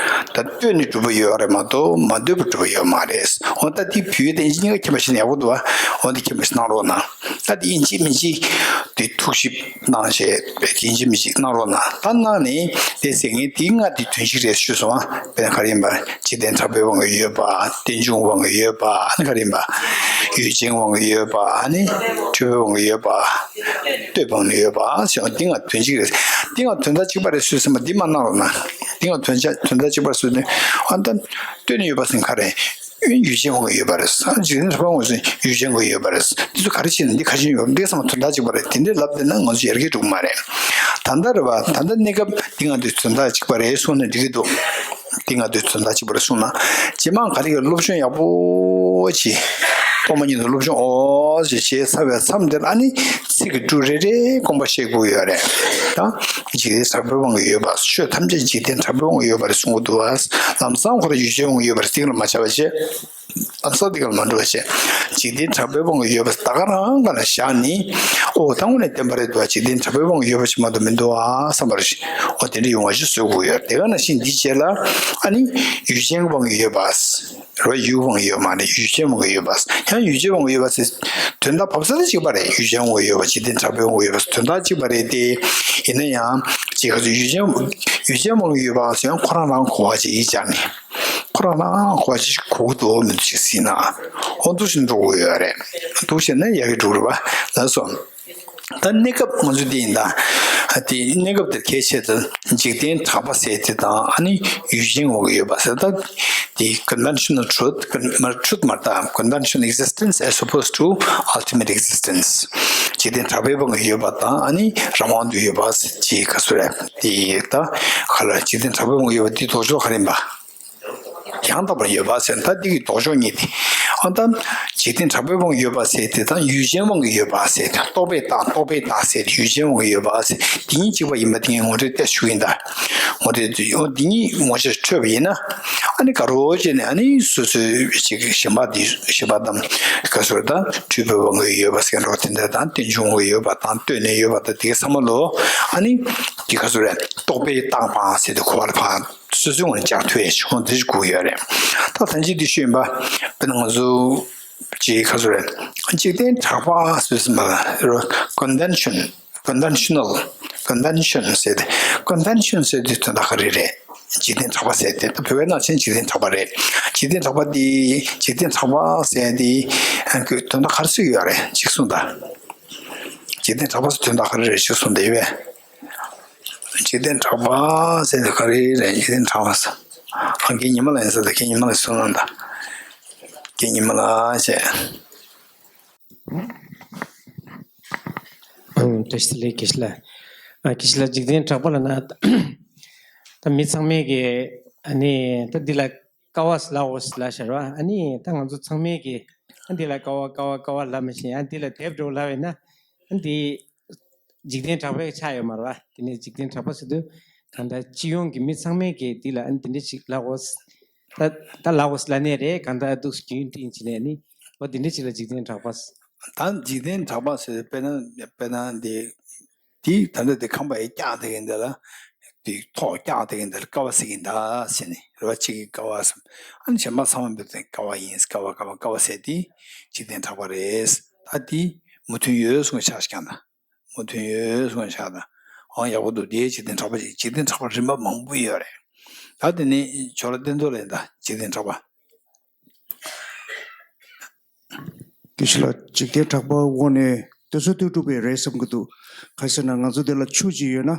ད་ལྟོས་ནས་གྲུབ་པ་ཡོད་རེད་མ་གཏོགས་མ་ལྟོས་པར་གྲུབ་པ་ཡོད་མ་རེད། འོ་ད་དེ་བོད་ཡིག་དེ་ཡིན་གཅིག་མཁྱེན་པ་ཞིག་ཡག་པོ་འདུག་བ། འོ་དེ་མཁྱེན་པ་ཞིག་གནང་རོགས་གནང་། ད་དེ་ཡིན་གཅིག་མིན་གཅིག་དེ་ཐུགས་ཞིབ་གནང་བྱས་ཡིན་གཅིག་མིན་གཅིག་གནང་རོགས་གནང་། ད་གནང་ནས་དེ་ཟེར་མཁན་དེ་ལྔ་དེ་དོན་གཅིག་རེད་ཞུས་སོང་ཨ། དཔེར་ན་ག་རེ་ཡིན་པ། འཇིག་རྟེན་དྲང་པོའི་དབང་གིས་ཡོད་པ། རྟེན་འབྱུང་དབང་གིས་ཡོད་པ། ཨ་ནི་ག་རེ་ཡིན་པ། ཡུལ་ཅན་དབང་གིས་ཡོད་པ། ཨ་ནི་འཁྲུལ་པའི་དབང་གིས་ཡོད་པ། ལྟོས་དབང་གིས་ཡོད་པ་ཞེས་པ་འདི་ལྔ་དོན་གཅིག་རེད། འདི་ལྔ་དོན་དག་གཅིག་པ་རེད་ཞུས་ཟིན་པ་འདི་མ་གནང་རོགས་གནང་། འདི་ལྔ་དོན་ཆ་དོན་དག་གཅིག་པ་རེད་ཞུས་ནས་ཨ་ད་ལྟོས་ནས་ཡོད་པ་ཟེར་ག་རེད། ཡུལ་ཅན་དབང་གིས་ཡོད་པ་རེད། ཨ་འཇིག་རྟེན་དྲང་པོའི་དབང་གིས་ཡུལ་ཅན་དབང་གིས་ཡོད་པ་རེད། འདི་ཚོ་ག་རེ་བྱས་ནས་འདི་ག་བྱས་ཡོད་འདི་ཚང་མ་དོན་དག་གཅིག་པ་རེད། དེ་འདྲའི་ལབ་བསྡད་ན་ང་ཚོ་ཡར་རྒྱས་འགྲོ་གི་མ་རེད། ད་ལྟ་རེད་བ། ད་ལྟ་གནས་སྐབས་འདི་ལྔ་དེ་དོན་དག་གཅིག་པ་རེད་གསུངས་ན་འགྲིག་གི་འདུག་འདི་ལྔ་དེ་དོན་དག་གཅིག་པ་རེད་གསུངས་ན། རྗེས་མ་ག་རེ་ཡོད། སློབ་སྦྱོང་ཡག་པོ་བྱེད། ཐོག་མ་ཉིད་དུ་སློབ་སྦྱོང་ཨོ་ཞེས་བྱས་ཚར་བའི་མཚམས་དེར་ཨ་ནི་ཚིག་གི་འབྲུ་རེ་རེ་དགོངས་པ་བཞེས་དགོས་ཡོད་རེད། ད་འཇིག་རྟེན་དྲང་པོའི་དབང་གིས་ཡོད་པ། ཆོས་ཐམས་ཅད་འཇིག་རྟེན་དྲང་པོའི་དབང་གིས་ཡོད་པ་རེད་གསུང་གི་འདུག་བ། ལམ་སང་ཁོ་རང་ཡུལ་ཅན་དབང་གིས་ཡོད་པ་རེད་ཟེར་ལ་མ་བྱ་བ་བྱས། ཨ་སོགས་འདི་ག་ལ་མ་འགྲོ་བ་བྱས། འཇིག་རྟེན་དྲང་པོའི་དབང་གིས་ཡོད་པ་ད་ག་རང་ག་ལ་བཞག་ནི། ཨོ་ད་དངོས་གནས་བདེན་པ་རེད་འདུག་འཇིག་རྟེན་དྲང་པོའི་དབང་གིས་ཡོད་པ་ཞིག་མ་གཏོགས་མི་འདུག་ཨ་བསམ་པ་རེད། ཨོ་དེ་འདྲ་ཡོང་བ་ཞིག་བཟོ་དགོས་ཡོད། དེ་ག་ནང་བཞིན་འདི་རྗེས་ལ་ཨ་ནི་ཡུལ་ཅན་གྱི་དབང་གིས་ཡོད་པ། རོ་ཡུལ་དབང་གིས་ཡོད་མ་རེད། ཡུལ་ཅན་དབང་གིས་ཡོད་པ། ཡང་ཡུལ་ཅན་དབང་གིས་ཡོད་པ་ཟེར་དོན་དག་བབས་ས་དེ་གཅིག་པ་རེད། ཡུལ་ཅན་དབང་གིས་ཡོད་པ་འཇིག་རྟེན་དྲང་པོའི་དབང་གིས་ཡོད་པ་དོན་དག་གཅིག་པ་རེད་དེ། ཡིན་ན་ཡང་ཅིག་ག་ཚོད་ཡུལ་ཅན་ཡུལ་ཅན་དབང་གིས་ཡོད་པ་ཟེར་ཡང་ཁོ་རང་རང་གོ་བ་ཅིག་ཡིད་ཆགས་ནས། ཁོ་རང་ལའང་གོ་ཅིག་གོ་གི་འདུག་མི་འདུག་ཅིག་ཟིན་ན། ཨོ་འདུག་ཞིག་འགྲོ་དགོས་ཡོད་རེད། འདུག་བྱས་ན་ཡག་གི་འགྲོ་རེད་པ། ལགས་སོ། ད་གནས་སྐབས་ང་ཚོ་འདི་ཡིན་ད། དེ་གནས་སྐབས་དེར་གལ་ཆེ་ད་འཇིག་རྟེན་གྲགས་པ་ཟེར་དེ་དང་ཨ་ནི་ཡུལ་ཅན་དབང་གིས་ཡོད་པ་ཟེར་ད། དེ་conventional truth མ་truth མ་ད་conventional existence as opposed to ultimate existence. འཇིག་རྟེན་གྲགས་པའི་དབང་གིས་ཡོད་པ་དང་ཨ་ནི་རང་དབང་དུ་ཡོད་པ་ཟེར་ཅིག་ག་ཚོད་རེད། དེ་ད་ག་ལ་འཇིག་རྟེན་གྲགས་པའི་དབང་གིས་ཡོད་པ་དེ་ལྡོག་ཕྱོགས་ག་རེ་ཡིན་པ། ཡང་དག་པར་ཡོད་པ་ཟེར་ད་འདི་གི་ལྡོག་ཕྱོགས་གཉིས་ཏེ། ཨ་ད་འཇིག་རྟེན་དྲང་པོའི་དབང་གིས་ཡོད་པ་ཟེར་དེ་དང་ཡུལ་ཅན་དབང་གིས་ཡོད་པ་ཟེར་དེ་རྟོག་པས་བཏགས་རྟོག་པས་བཏགས་ཟེར་དེ་ཡུལ་ཅན་དབང་གིས་ཡོད་པ་ཟེར་དེ་གཉིས་གཅིག་པ་ཡིན་པ་དེ་ངས་ངོ་སྤྲོད་ཏེ་ཞུ་གི་ཡིན་ད། ངོ་སྤྲོད་དེ་འོ་འདི་གཉིས་ངོ་ཤེས་འཕྲོད་པ་ཡིན་ན། ཨ་ནི་དགའ་རོགས་བྱས་ནས་ཨ་ནི་སོ་སོའི་ཅིག་གཞན་པ་འདི་གཞན་པ་དང་ག་ཚོད་ད་འཁྲུལ་པའི་དབང་གིས་ཡོད་པ་ཟེར་རོ་དེ་འདྲ་དང་རྟེན་འབྱུང་དབང་གིས་ཡོད་པ་དང་ལྟོས་ནས་ཡོད་པ་དང་དེ་ག་ཚང་མ་ལོ་ཨ་ནི་དེ་ག་ཚོད་རེད་རྟོག་པས་བཏགས་པ་ཟེར་དེ་གོ་བ་ལ་ཕར། སོ་སོའི་ངོས་ནས་བཅར་ཐུབ་ཡས་ཆུང་འདི་ཞིག་དགོས་ཡོད་རེད། ད་ཐམས་ཅད་འདི་ཤོད་ཡིན་པ། དཔེར་ན་ང་ཚོ་ཅིག་ག་ཚོད་རེད། འཇིག་རྟེན་གྲགས་པ་ཟེར་ཟིན་པ་ལ་convention, conventional, convention ཟེར་ཏེ། convention ཟེར་དུས་དོན་དག་ག་རེ་རེད། འཇིག་རྟེན་གྲགས་པ་ཟེར་ཏེ་ད་བོད་པའི་ནང་བཞིན་འཇིག་རྟེན་གྲགས་པ་རེད། འཇིག་རྟེན་གྲགས་པ་འདི་འཇིག་རྟེན་གྲགས་པ་ཟེར་འདི་ཁོས་དོན་དག་ག་རེ་ཟེར་གྱི་ཡོད་རེད་ཅིག་གསུངས་དང་། འཇིག་རྟེན་གྲགས་པ་ཟེར་དོན་དག་ག་རེ་རེད་ཅིག་གསུངས་དང་ཡོད་པས། འཇིག་རྟེན་གྲགས་པ་ཟེར་དེ་ག་རེ་རེད། འཇིག་རྟེན་གྲགས་པ་ཟེར། ཨ་རྒན་ཉི་མ་ལགས་ཡིན་ས་དང་རྒན་ཉི་མ་ལགས་གསུངས་གནང་དང་། རྒན་ཉི་མ་ལགས་བྱས། ཨང་། བཀྲ་ཤིས་བདེ་ལེགས་དགེ་བཤེས་ལགས། ཨ་དགེ་བཤེས་ལགས་འཇིག་རྟེན་གྲགས་པ་ལབ་ན་ད་མི་ཚང་མས་ཀྱི་ཨ་ནི་ད་འདི་ལ་དཀའ་བ་ལབ་འོ་ལབ་ཤར་བ་ཨ་ནི་ད་ང་ཚོ་ཚང་མས་ཀྱི་ཨ་འདི་ལ་དཀའ་བ་དཀའ་བ་དཀའ་བ་ལབ་མི་ཤེས་ཨ་འདི་ལ་དེབ་འགྲོ་ལབ་ཡིན་ན་ཨ་འདི། འཇིག་རྟེན་གྲགས་པའི་ཆ་ཡོད་མ་རེད་བ། དེ་ནས་འཇིག་རྟེན་གྲགས་པ་ཟེར་དུས་གང་ལྟར་སྤྱི་ཡོངས་ཀྱི་མི་ཚང་མས་ཀྱིས་འདི་ལ་ཨ་ནི་འདི་འདྲ་ཞིག་ལབ་དགོས། ད་ད་ལབ་དགོས་ལབ་ནས་རེད། གང་ལྟར་འདུག་རྒྱུན་འདྲིས་བྱས་ནས་ནི་འོ་འདི་འདྲ་ཞིག་ལ་འཇིག་རྟེན་གྲགས་པ། ད་འཇིག་རྟེན་གྲགས་པ་ཟེར་དཔེར་ན་དཔེར་ན་འདི་དེ་ད་ལྟ་དེ་ཁང་པ་ཡི་བཀྱག་དེ་གིན་དེ་ལ་དེ་ཐོག་བཀྱག་དེ་གིན་དེ་ལ་ཀ་བ་ཟེར་གིན་ད་ཟེར་ནས་རེད་བ། གཅིག་གིས་ཀ་བ་ཟེར། ཨ་ནི་གཞན་པ་ཚང་མ་འབུད་དེ་ཀ་བ་ཡིན། ཀ་བ་ཀ་བ་ཀ་བ་ཟེར་དེ་འཇིག་རྟེན་གྲགས་པ་རེད། ད་དེ་མོས་མཐུན་ཡོད་གསུངས་ཆགས་ཤིག་ཀྱང་ད། མོས་མཐུན་ཡོད་གསུངས་ཆགས་ད། འོང་ཡག་པོ་འདུག་དེའི་འཇིག་རྟེན་གྲགས་པ་ཅིག་འཇིག་རྟེན་གྲགས་པ་རིམ་པ་མང་པོ་ཡོད་རེད། ད་དེ་ནས་ཇོ་ལགས་བསྟན་རྫོགས་ལགས་ད་འཇིག་རྟེན་གྲགས་པ། དེ་ཤི་ལ་འཇིག་རྟེན་གྲགས་པ་འོག་ནས་དེ་ཚོ་ལྟོས་གྲུབ་པའི་རེད་བསམ་གི་འདུག་ག་ཟེར་ན་ང་ཚོ་འདི་ལ་ཆུ་ཅིག་ཡོད་ན་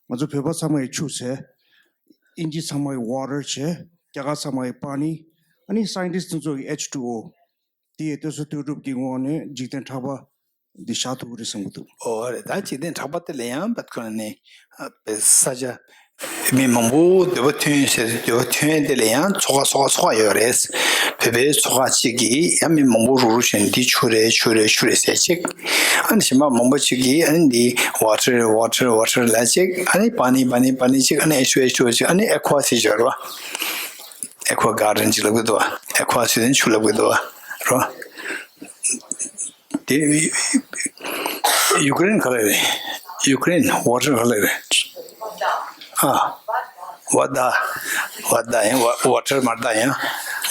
ང་ཚོ་བོད་པ་ཚང་མ་ཡི་ཆུ་ཟེར། ཨིན་ཇི་ཚང་མ་ཡི་ཝ་ཊར་བྱས། རྒྱ་གར་ཚང་མ་ཡི་པ་ནི། ཨ་ནི་སའིན་ཊིསི་ཚོ་གི་ཨེཆ་ཊུ་ཨོ། དེ་ཡི་ལྟོས་ས་ལྟོས་གྲུབ་ཀྱི་ངོས་ནས་འཇིག་རྟེན་གྲགས་པ་འདི་བཞག་ཐུབ་ཀྱི་རེད་བསམ་གྱི་འདུག་ཨོ་རེད། ད་འཇིག་རྟེན་གྲགས་པ་དེ་ལ་ཡང་བད་ཁོ་ན་ནི་ཨ་པའི་ས་ཆ་ མི་མང་པོ་འདོད་པ་ཐོན་ཟེར་འདོད་པ་ཐོན་དེ་ལ་ཡང་ཚོགས་ཁག་ཚོགས་ཁག་ཚོགས་ཁག་ཡོད་རེད། བོད་པའི་ཚོགས་ཁག་གཅིག་གིས་ཡང་མི་མང་པོ་རུག་རུག་བྱས་ནས་འདི་ཆུ་རེད་ཆུ་རེད་ཆུ་རེད་ཟེར་གཅིག་ཨ་ནི་གཞན་པ་མང་པོ་གཅིག་གིས་ཨ་ནི་འདི་ཝ་ཊར་ཝ་ཊར་ཝ་ཊར་ལབ་གཅིག་ཨ་ནི་པ་ནི་པ་ནི་པ་ནི་གཅིག་ཨ་ནི་ཨེཆ་ཊུ་ཨེཆ་ཊུ་གཅིག་ཨ་ནི་ཨེ་ཁུ་ཨ་ཟེར་གྱི་ཡོད་རེད་བ། ཨེ་ཁུ་ཨ་གར་ཌན་གཅིག་ལབ་ཀྱི་འདུག་བ། ཨེ་ཁུ་ཨ་ཟེར་དེ་ཆུ་ལབ་ཀྱི་འདུག་བ། རེད་བ། དེ་ཡུ་ཀེ་རེན་ག་ལ་རེད། ཡུ་ཀེ་རེན་ཝ་ཊར་ག་ལ་རེད། ཨ། ཝ་ད། ཝ་ད་ཡང་ཝ་ཝ་ཊར་མ་རེད་ད་ཡང་།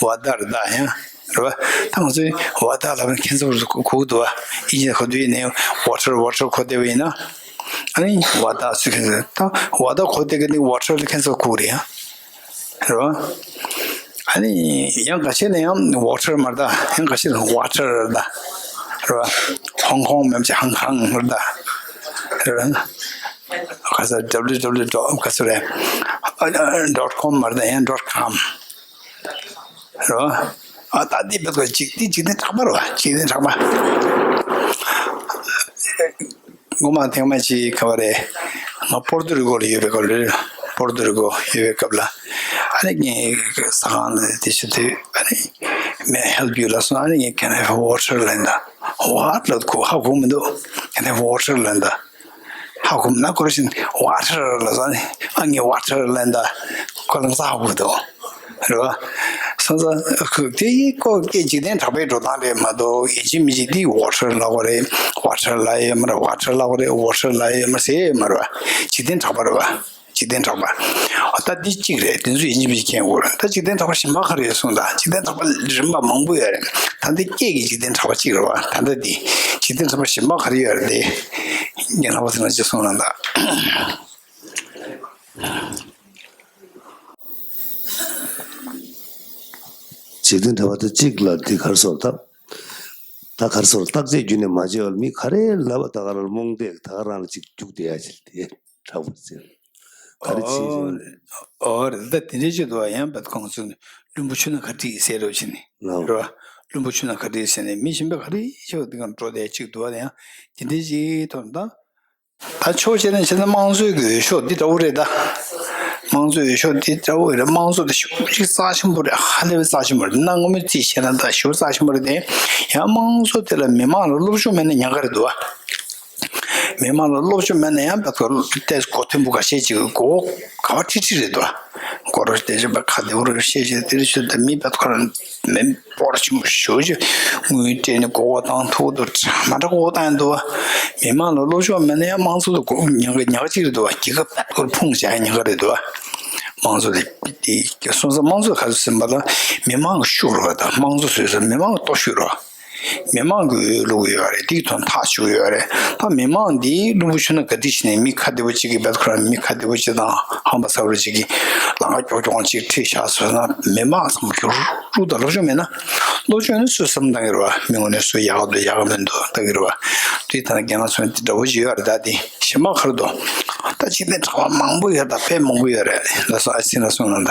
ཝ་ད་རེད་ད་ཡང་། རེད་བ། ད་ང་ཚོས་ཝ་ད་ལབ་ན་ཁྱེད་ཚོ་གོ་གི་འདུག་བ། ཨིན་ཇི་གོ་དུས་ཡིན་ནའི་ཝ་ཊར་ཝ་ཊར་གོ་བསྡད་པ་ཡིན་ན། ཨ་ནི་ཝ་ད་ཚོས་ཁྱེད་ཚོ་ད་ཝ་ད་གོ་བསྡད་མཁན་ནི་ཝ་ཊར་ལ་ཁྱེད་ཚོ་གོ་གི་རེད་ཡ། རེད་བ། ཨ་ནི་ཡང་འགའ་ཤས་ལ་ཡང་ཝ་ཊར་མ་རེད་ད། ཡང་འགའ་ཤས་ལ་ཝ་ཊར་རེད་ད། རེད་བ། ཧོང་ཀོང་མིན་ཅིག་ཧང་ཀང་རེད་ད། རེད་བ། ག་ས་ཌབ་ལིའུ་ཌབ་ལིའུ་ཌོཊ་ག་ས་རེད། ཨ་ཨ་ཌོཊ་ཀོམ་མ་རེད་ད། ཡང་ཌོཊ་ཀོམ། རེད་བ། ཨ་ད་འདི་བེད་ཁོ་ཅིག་འདི་འཇིག་རྟེན་གྲགས་པ་རེད་བ། འཇིག་རྟེན་གྲགས་པ། སྔོན་མ་ཐེངས་མ་གཅིག་ག་བ་རེད། ང་པོར་ཏོ་རི་ཀོ་ལ་ཡོད་པའི་སྐབས་ལ། པོར་ཏོ་རི་ཀོ་ཡོད་པའི་སྐབས་ལ། ཨ་ནི་ངས་ཟ་ཁང་ལ་དེ་ཞུ་དུས་ཨ་ནི། May I help you ལབ་སོང་། ཨ་ནི་ངས་Can I have water ལབ་ཡིན་ད། What ལབ་གོ་ཧ་གོ་མི་འདུག Can I have water ལབ་ཡིན་ད། ཧ་གོ་མ་ན་ཁོ་རང་བཞིན་Water ལབ་སོང་། ཨ་ནི་ཨ་ངས་ཝ་ཊར་ལབ་ཡིན་ད། ཁོ་རང་ས་ཧ་གོ་འདུག་རེད་བ། སོང་ཙང་ཁོ་དེ་ཡི་ཀོ་སྐད་འཇིག་རྟེན་གྲགས་པའི་འགྲོ་སྟངས་རེད་མ་གཏོགས་ཡིན་གཅིག་མིན་གཅིག་འདི་ཝ་ཊར་ལབ་དགོས་རེད། ཝ་ཊར་ལབ་ཡོད་མ་རེད། ཝ་ཊར་ལབ་དགོས་རེད། ཝ་ཊར་ལབ་ཡོད་མ་རེད་ཟེར་ཡོད་མ་རེད་བ། འཇིག་རྟེན་གྲགས་པ་རེད་བ། འཇིག་རྟེན་གྲགས་པ། ད་འདི་གཅིག་རེད། དེ་ཚོ་ཡིན་གཅིག་མིན་གཅིག་མཁྱེན་དགོས་རེད། ད་འཇིག་རྟེན་གྲགས་པ་གཞན་པ་ག་རེ་ཡོད་གསུངས་དང་། འཇིག་རྟེན་གྲགས་པ་རིམ་པ་མང་པོ་ཡོད་རེད། ད་འདི་སྐད་ཀྱི་འཇིག་རྟེན་གྲགས་པ་གཅིག་རེད་བ། ད་ལྟ་འདི་འཇིག་རྟེན་གྲགས་པ་གཞན་པ་ག་རེ་ཡོད་རེད་དེ། ངས་ལྷག་པ་ཚོ་ལ་ཅིག་གསུངས་ན་ད། འཇིག་རྟེན་གྲགས་པ་དེ་གཅིག་ལ་འདི་ག་རེ་ཟེར་ད། ད་ག་རེ་ཟེར་བརྟག་དཔྱད་བརྒྱུད་ནས་མ་བྱས་པར་མི་ག་རེ་ལབ་པ་ད་ག་རང་རྨོངས་དད་ད་ག་རང་ལ་གཅིག་རྒྱུག་བསྡད་ཡ་ཅིག་དེ་གྲགས་པ་ཟེར། ག་རེ་བྱེད་ཨོ། ཅེས་ཨོ་རེད། ད་དེ་འདྲའི་ཆེད་དུ་ཡང་བད་ཁོང་ཚོས་བླུན་པོ་ཆུ་ནང་ག་བྲིས་ཟེར་རོ་བྱས་ནས། ལའོ། རེད་བ། བླུན་པོ་ཆུ་ནང་ག་བྲིས་ཟེར་ནས་མི་གཞན་པ་ག་རེ་ཤོད་དེ་གང་འགྲོ་དེ་གཅིག་འདུག་བ། དེ་ཡང་དེ་འདྲའི་ཅིག་ཐོག་ད། ད་ཕྱོགས་གཅིག་ནས་བྱས་ན་དམངས་གཙོའི་གི་འོས་ཤོག་འདི་འདྲ་བོ་རེད་ད། དམངས་གཙོའི་འོས་ཤོག་འདི་འདྲ་བོ་རེད། དམངས་གཙོ་དེ་ཞེ་པོ་ཅིག་རྩ་ཆེན་པོ་རེད། ཧ་ལས་པའི་རྩ་ཆེན་པོ་རེད། གནའ་སྔ་མོའི་རྩིས་བྱས་ན་ད་ཞེ་པོ་རྩ་ཆེན་པོ་རེད་དེ། ཡང་དམངས་གཙོ་དེ་ལ་མི་མང་ལ་སློབ་སྦྱོང་མེད་ན་ཉེན་ཁ་རེད་འདུག་བ། མི་མང་ལ་སློབ་སྦྱོང་མེད་ན་ཡང་བད་ཁོ་ཏེ་གོ་མཐོན་པོ་ཁ་ཤས་ཅིག་གོ་ག་བ་ཁྲིག་ཁྲིག་རེད་འདུག་བ། གོ་རོ་དེ་བཞིན་པ་ཁ་བདེ་བོ་རེ་བཤད་བཤད་དེ་རེ་ཤོད་དེ་མི་བད་ཁོ་རང་མི་སྤོར་ཆེན་པོ་ཞུ་ཞུ་དངུལ་སྤྲད་ནས་མགོ་སྐོར་བཏང་ཐུག་འདུག་མ་འདྲ་མགོ་སྐོར་བཏང་འདུག་བ། མི་མང་ལ་སློབ་སྦྱོང་མེད་ན་ཡང་དམངས་གཙོ་དེ་གོ་ཉག་ག་ཉག་གཅིག་རེད་འདུག་བ། རྒྱལ་ཁབ་བད་ཁོ་ཕུང་བྱ་ཉག་ག་རེད་འདུག་བ། དམངས་གཙོ་དེ་དེ་སོང་ཙང་དམངས་གཙོ་ག་ཚོད་ཟིན་པ་ལ་མི་མང་གི་ཤུགས་རོགས་དང་དམངས་གཙོ་བཟོས་ཙང་མི་མང་གི་སྟོབས་ཤུགས་རོགས། མི་མང་གི་འོས་བླུག་ཡོད་རེད། དེའི་ཐོག་ཐག་གཅོད་ཡོད་རེད། ད་མི་མང་འདིའི་བླུན་པོ་ཆུ་ནང་ག་དུས་ཕྱིན་ནས་མི་ཁ་བདེ་པོ་གཅིག་གིས་བད་ཁོ་རང་མི་ཁ་བདེ་པོ་གཅིག་དང་ཧམ་པ་ཚ་པོ་གཅིག་གིས་ལམ་ཁ་ཀྱོག་ཀྱོག་གཅིག་ཁྲིད་བཞག་སོང་ན་མི་མང་ཚང་མ་རུག་རུག་དང་སློབ་སྦྱོང་མེད་ན། སློབ་སྦྱོང་ནི་སུས་བསམ་བཏང་གི་རེད་བ། མི་ངོ་ནས་སུས་ཡག་ག་འདུག་ཡག་ག་མི་འདུག་ལྟ་གི་རེད་བ། དེ་ད་ནི་རྒན་ལགས་ཚོ་ནི་དེ་འདྲ་བོ་ཅིག་ཡོད་རེད། ད་དེ་གཞན་པ་ག་རེ་འདུག་ད་འཇིག་རྟེན་གྲགས་པ་མང་པོ་ཡོད་ད་དཔེ་མང་པོ་ཡོད་རེད། ལགས་སོ་ཨ་ཅེ་ལགས་གསུངས་གནང་ད།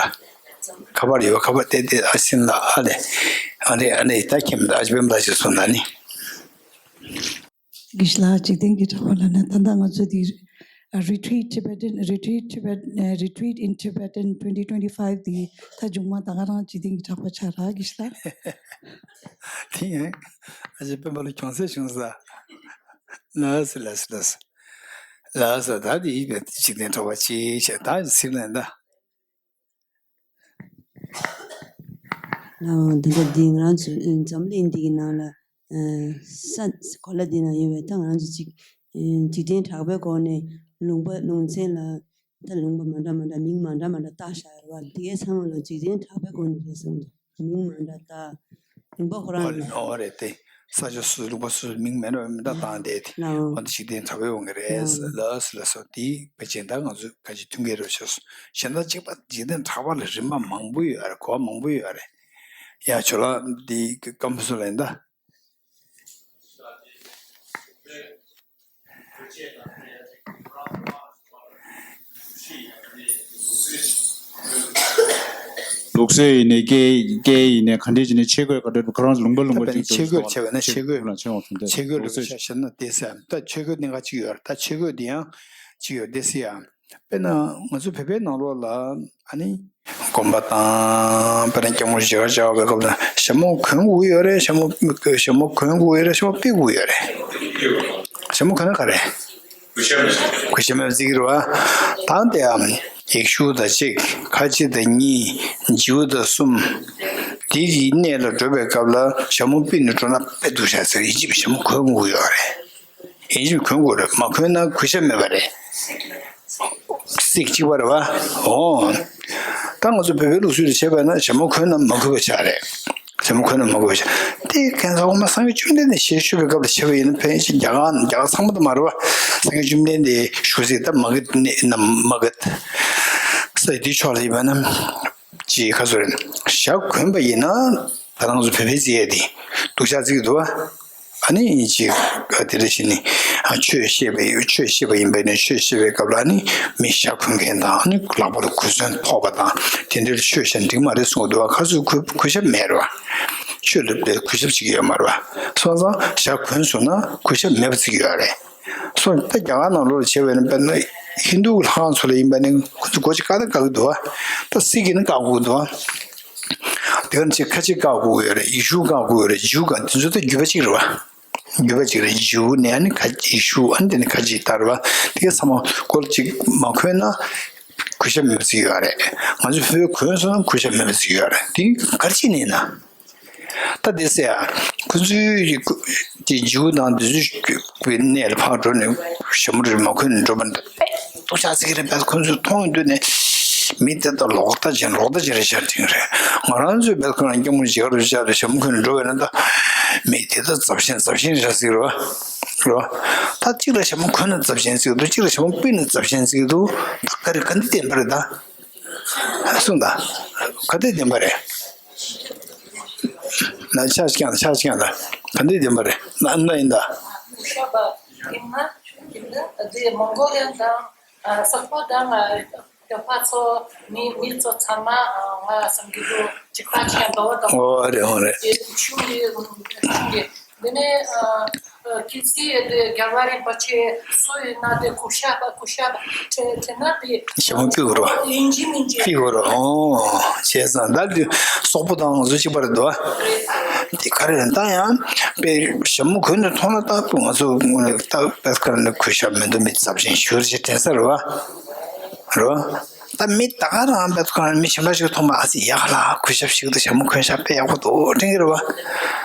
ཁ་པར་ཡོད། ཁ་པར་བལྟས་ཏེ་ཨ་ཤིན་ལ་ཨ་ལེ། ཨ་ལེ་ཨ་ལེ་ད་ཁྱིམ་ད་ཨ་ཅི་བེམ་ད་ཅི་སོང་ད་ནི། དགེ་བཤེས་ལགས་འཇིག་རྟེན་གྱི་གྲགས་པ་ལ་ནི་ད་ལྟ་ང་ཚོ་དེ་Retreat Tibetan Retreat Tibet Retreat in Tibetan twenty twenty-five དེ་ད་མཇུག་མ་ད་ག་རང་འཇིག་རྟེན་གྱི་གྲགས་པ་ཆགས་ར་དགེ་བཤེས་ལགས། དེ་ཡང་ཨ་ཅི་བེམ་པ་ལ་གྱོང་ཚད་བྱུང་ས། ལགས་སོ་ལགས་སོ་ལགས་སོ། ལགས་སོ་ད་དེ་ཡིན་པའི་འཇིག་རྟེན་གྲགས་པ་ཅིག་བྱས་ད་ཟིན་ལན་ད། ཨ་འདི་འདྲ་འདི་ང་རང་ཚོ་འཛམ་གླིང་འདི་གི་ནང་ལ་ས་གོ་ལ་འདི་ན་ཡོད་པའི་ད་ང་རང་ཚོ་ཅིག་འཇིག་རྟེན་གྲགས་པའི་སྒོ་ནས་ལུང་པ་ལུང་ཚན་ལ་ད་ལུང་པ་མ་འདྲ་མ་འདྲ་མིང་མ་འདྲ་མ་འདྲ་བཏགས་བཞག་རེད་བ། འདི་གའི་ཚང་མ་ལ་འཇིག་རྟེན་གྲགས་པའི་སྒོ་ནས་རེད་གསུངས་འདུག་མིང་མ་འདྲ་བཏགས་ལུང་པ་ཁོ་རང་ཨོ་རེད་ཨོ་རེད་དེ། ས་ཆ་སོ་སོའི་ལུང་པ་སོ་སོའི་མིང་མེད་ན་མི་འདྲ་བཏང་བསྡད་དེ། ལའོ། འོ་འདི་ཞིག་དེ་དྲག་པོའི་འོང་གི་རེད། ལའོ། ལགས་སོ་ལགས་སོ། དེའི་ཕལ་ཆེར་ད་ང་ཚོས་ག་ཅིག་མཐུན་རྐྱེན་རེད་ཤག་གཞན་དག་གཅིག་པ་འཇིག་རྟེན་གྲགས་པ་ལ་རིམ་པ་མང་པོ་ཡོད་རེད། གོ་བ་མང་པོ་ཡོད་རེད། ཡ་ཇོ་ལགས་འདི་སྐམ་པོ་སུ་ལ་ཡིན་ད། ལུགས་སྲོལ་ཡིན་ནའི་སྐད་སྐད་ཡིན་ནའི་ག་འདྲས་བྱས་ནས་ཆས་གོས་ག་འདྲས་ཁོ་རང་ལུང་པ་ལུང་པ་ད་ཅིག་ཆས་གོས་བྱས་པ་ན་ཆས་གོས་ལ་ཆས་འོང་ཟིན་ཏེ་ཆས་གོས་ལུགས་སྲོལ་ཆ་བཞག་ན་ཏེ་སེ་ཡ་ད་ཆས་གོས་གནད་འགག་ཅིག་ཡོད་རེད། ད་ཆས་གོས་འདི་ཡང་ཅིག་ཡོད་ཏེ་སེ་ཡ། དཔེར་ན་ང་ཚོ་བོད་པའི་ནང་ལོགས་ལ་ཨ་ནི་དགོན་པ་དང་དཔེར་ན་སྐྱབས་མགོན་མཇལ་ཁ་བཅར་བའི་སྐབས་ལ་ཞྭ་མོ་གོན་དགོས་ཡོད་རེད། ཞྭ་མོ་ཞྭ་མོ་གོན་དགོས་ཡོད་རེད། ཞྭ་མོ་ཕུད་དགོས་ཡོད་རེད། ཞྭ་མོ་གོན་ན་ག་རེད། གུས་ཞབས་མེད་པ་བརྩི་གི་རེད་བ། ད་དེའམ་ཡིག་ཤུགས་དང་གཅིག་ཁ་ཕྱེ་དང་གཉིས་མཇུག་དང་གསུམ། དེ་གི་གནས་ལ་འགྲོ་བའི་སྐབས་ལ་ཞྭ་མོ་ཕུད་ནས་འགྲོ་ན་དཔེ་སྡུག་ཤག་ཟེར། ཡིན་གཅིག་ཞྭ་མོ་གོན་དགོས་ཡོད་རེད། ཡིན་གཅིག་གོན་དགོས་རེད། མ་གོན་ན་གུས་ཞབས་མེད་པ་རེད། སྲིད་གཅིག་པ་རེད་བ། འོ། ད་ང་ཚོ་བོད་པའི་ལུགས་སྲོལ་དུ་བྱས་པ་ན་ཞྭ་མོ་གོན་ན་མ་གུས་པ་ཆགས་རེད། ཞྭ་མོ་གོན་ན་མ་གུས་པ་ཆགས། དེ་ཁྱེད་ཚོ་འོ་མ་སངས་རྒྱས་བཅོམ་ལྡན་འདས་ཞལ་བཞུགས་པའི་སྐབས་ལ་བྱས་པ་ཡིན་ན་ཕན་ཆེ་རྒྱ་གར་རྒྱ་གར་ཚང་མ་དུ་མ་རེད་བ། སངས་རྒྱས་བཅོམ་ལྡན་འདས་བཞུགས་སའི་ད་མ་གི་གནས་ན་མ་གི་ས་དེའི་ཕྱོགས་ལ་ཡིན་པ་ན། ཅེས་ཁ་སོ་རེད། ཞྭ་གོན་པ་ཡིན་ན་ད་རང་ཚོ་བོད་པའི་རྩིས་ཡས་དེ་སྡུག་ཅག་བརྩི་གི་འདུག་བ། ཨ་ནི་ཅིག་དེ་འདྲ་བྱས་ནས་ཆོས་བཤད་པའི་ཆོས་བཤད་པ་ཡིན་པས་ནས་ཆོས་བཤད་པའི་སྐབས་ལ་ཨ་ནི་མི་ཞྭ་གོན་མཁན་དང་ཨ་ནི་ལག་པ་ལ་གོས་ཚོན་ཐོགས་པ་དང་དེ་འདྲ་ཆོས་བཤད་འགྲིག་མ་རེད་གསུངས་འདུག་བ། ཁ་སོ་གུས་གུས་ཞབས་མེད་རེད་བ། ཆོས་ལ་གུས་ཞབས་བྱེད་ཀྱི་ཡོད་མ་རེད་བ། སོང་ཙང་ཞྭ་གོན་སོང་ན་གུས་ཞབས་མེད་པ་བརྩི་གི་ཡོད་རེད། སོང་ད་རྒྱ་གར་ནང་ལོགས་ལ་བྱས་པ་ཡིན་ན་དཔེར་ན་ཧིན་རྡུ་གི་ལྷ་ཁང་ཚོ་ལ་ཡིན་པ་ནི་ཁོ་ཚོ་སྒོ་ཕྱེ་བཀག་ན་བཀག་གི་འདུག་བ། ད་སྲིད་ཀྱིས་ནི་བཀག་དགོས་འདུག་བ། དེ་ག་ནང་བཞིན་ཁ་ཕྱེ་བཀག་དགོས་ཡོད་རེད། ཡིག་ཤུགས་བཀག་དགོས་ཡོད་རེད། མཇུག་བཀག་དེ་ཚོ་ད་རྒྱུད་པ་གཅིག་རེད་བ། རྒྱུད་པ་གཅིག་རེད། མཇུག་ནས་ཨ་ནི་ཁ་ཡིག་ཤུགས་ཨ་ནི་དེ་ནི་ཁ་ཕྱེ་ལྟར་བ། དེ་ག་ཚང་མ་སྒོ་གཅིག་མ་གོན་ན་གུས་ཞབས་མེད་པ་བརྩི་གི་ཡོད་རེད། ང་ཚོ་བོད་གོན་སོང་ན་གུས་ཞབས་མེད་པ་བརྩི་གི་ཡོད་རེད། དེ་ག་རེ་བྱས་ནས་ཡིན་ན། ད་དེ་ཟེར་ཡ། ཁོ་ཚོའི་རིགས་ཀྱི་འཇིའུ་དང་དེ་ཚོའི་གནས་ལ་ཕར་འགྲོ་ནས་ཞྭ་མོ་རིལ་མ་གོན་ནས་འགྲོ་བ་འདི་དཔེ་སྡུག་ཅག་ཟེར་གྱི་རེད་པས། ཁོ་ཚོས་མཐོང་ཡོང་དུས་ནས་མི་དེ་དག་ལོག་ལྟ་ཅན་ལོག་ལྟ་ཅན་རེད་ཤག་དྲན་གྱི་རེད། ང་རང་ཚོའི་བེལ་ཁང་ལ་སྐྱབས་མགོན་མཇལ་ཁ་རུ་བཅར་ཏེ་ཞྭ་མོ་གོན་ནས་འགྲོ་བས་ན་ད་མི་དེ་དག་ཚབས་ཆེན་ཚབས་ཆེན་རེད་ཟེར་གྱི་རེད་བ། རེད་བ། ད་གཅིག་ལ་ཞྭ་མོ་གོན་ན་ཚབས་ཆེན་ཟེར་གྱི་འདུག་གཅིག་ལ་ཞྭ་མོ་ཕུད་ན་ཚབས་ཆེན་ཟེར་གྱི་འདུག་ད་ག་རེ་ག་འདི་བདེན་པ་རེད་ད། གསུངས་ད། ག་འདི་བདེན་པ་རེད། ན་ཆ་ཞིག་ཀྱང་ཆ་ཞིག་ཀྱང་ད། ག་འདི་བདེན་པ་རེད། ན་ན་ཡིན་ད། གུས་ཞབས་པ་ཡིན་ན་ཡིན་ན་འདི་མོང་གོ་ལི་ཡན་དང་སོག་པོ་དང་བོད་པ་ཚོ་མི་མི་ཚོ་ཚང་མ་ང་བསམ་གྱི་འདུག་གཅིག་པ་ཅན་འདྲ་བོ་དང་། ཨོ་རེད་ཨོ་རེད། དེ་ཆུང་གི་ཆུང་གི་འདི་ནས་ཨ་ཨ་གལ་སྲིད་དེ་རྒྱལ་བ་རིན་པོ་ཆེ་སུ་ཡིན་ན་དེ་གུས་ཞབས་པ་གུས་ཞབས་པ་དྲན་དྲན་ན་དེ་ཞྭ་མོ་ཕུད་དགོས་རེད་བ། ཡིན་གཅིག་མིན་གཅིག་ཕུད་དགོས་རེད། ཨོ་བྱས་ཙང་ད་དེ་སོག་པོ་དང་ང་ཚོ་གཅིག་པ་རེད་འདུག་བ། དེ་ག་རེ་རེད་ད། ཡང་དཔེ་ཞྭ་མོ་གོན་ནས་མཐོང་ན་ད་ང་ཚོ་དངོས་གནས་ད་དཔེ་ཁ་ནས་གུས་ཞབས་མི་འདུག་མི་ཚབས་ཆེན་ཞུ་རེ་དྲན་ས་རེད་བ། རེད་བ། ད་མི་ད་ག་རང་དཔེ་ཁ་ནས་མི་གཞན་པ་ཞིག་མཐོང་མ་ཨ་ཙི་ཡག་ལ་གུས་ཞབས་ཞིག་ཏུ་ཞྭ་མོ་གོན་ཤག་དཔེ་ཡག་པོ་འདུག་དྲན་གྱི་རེད་བ།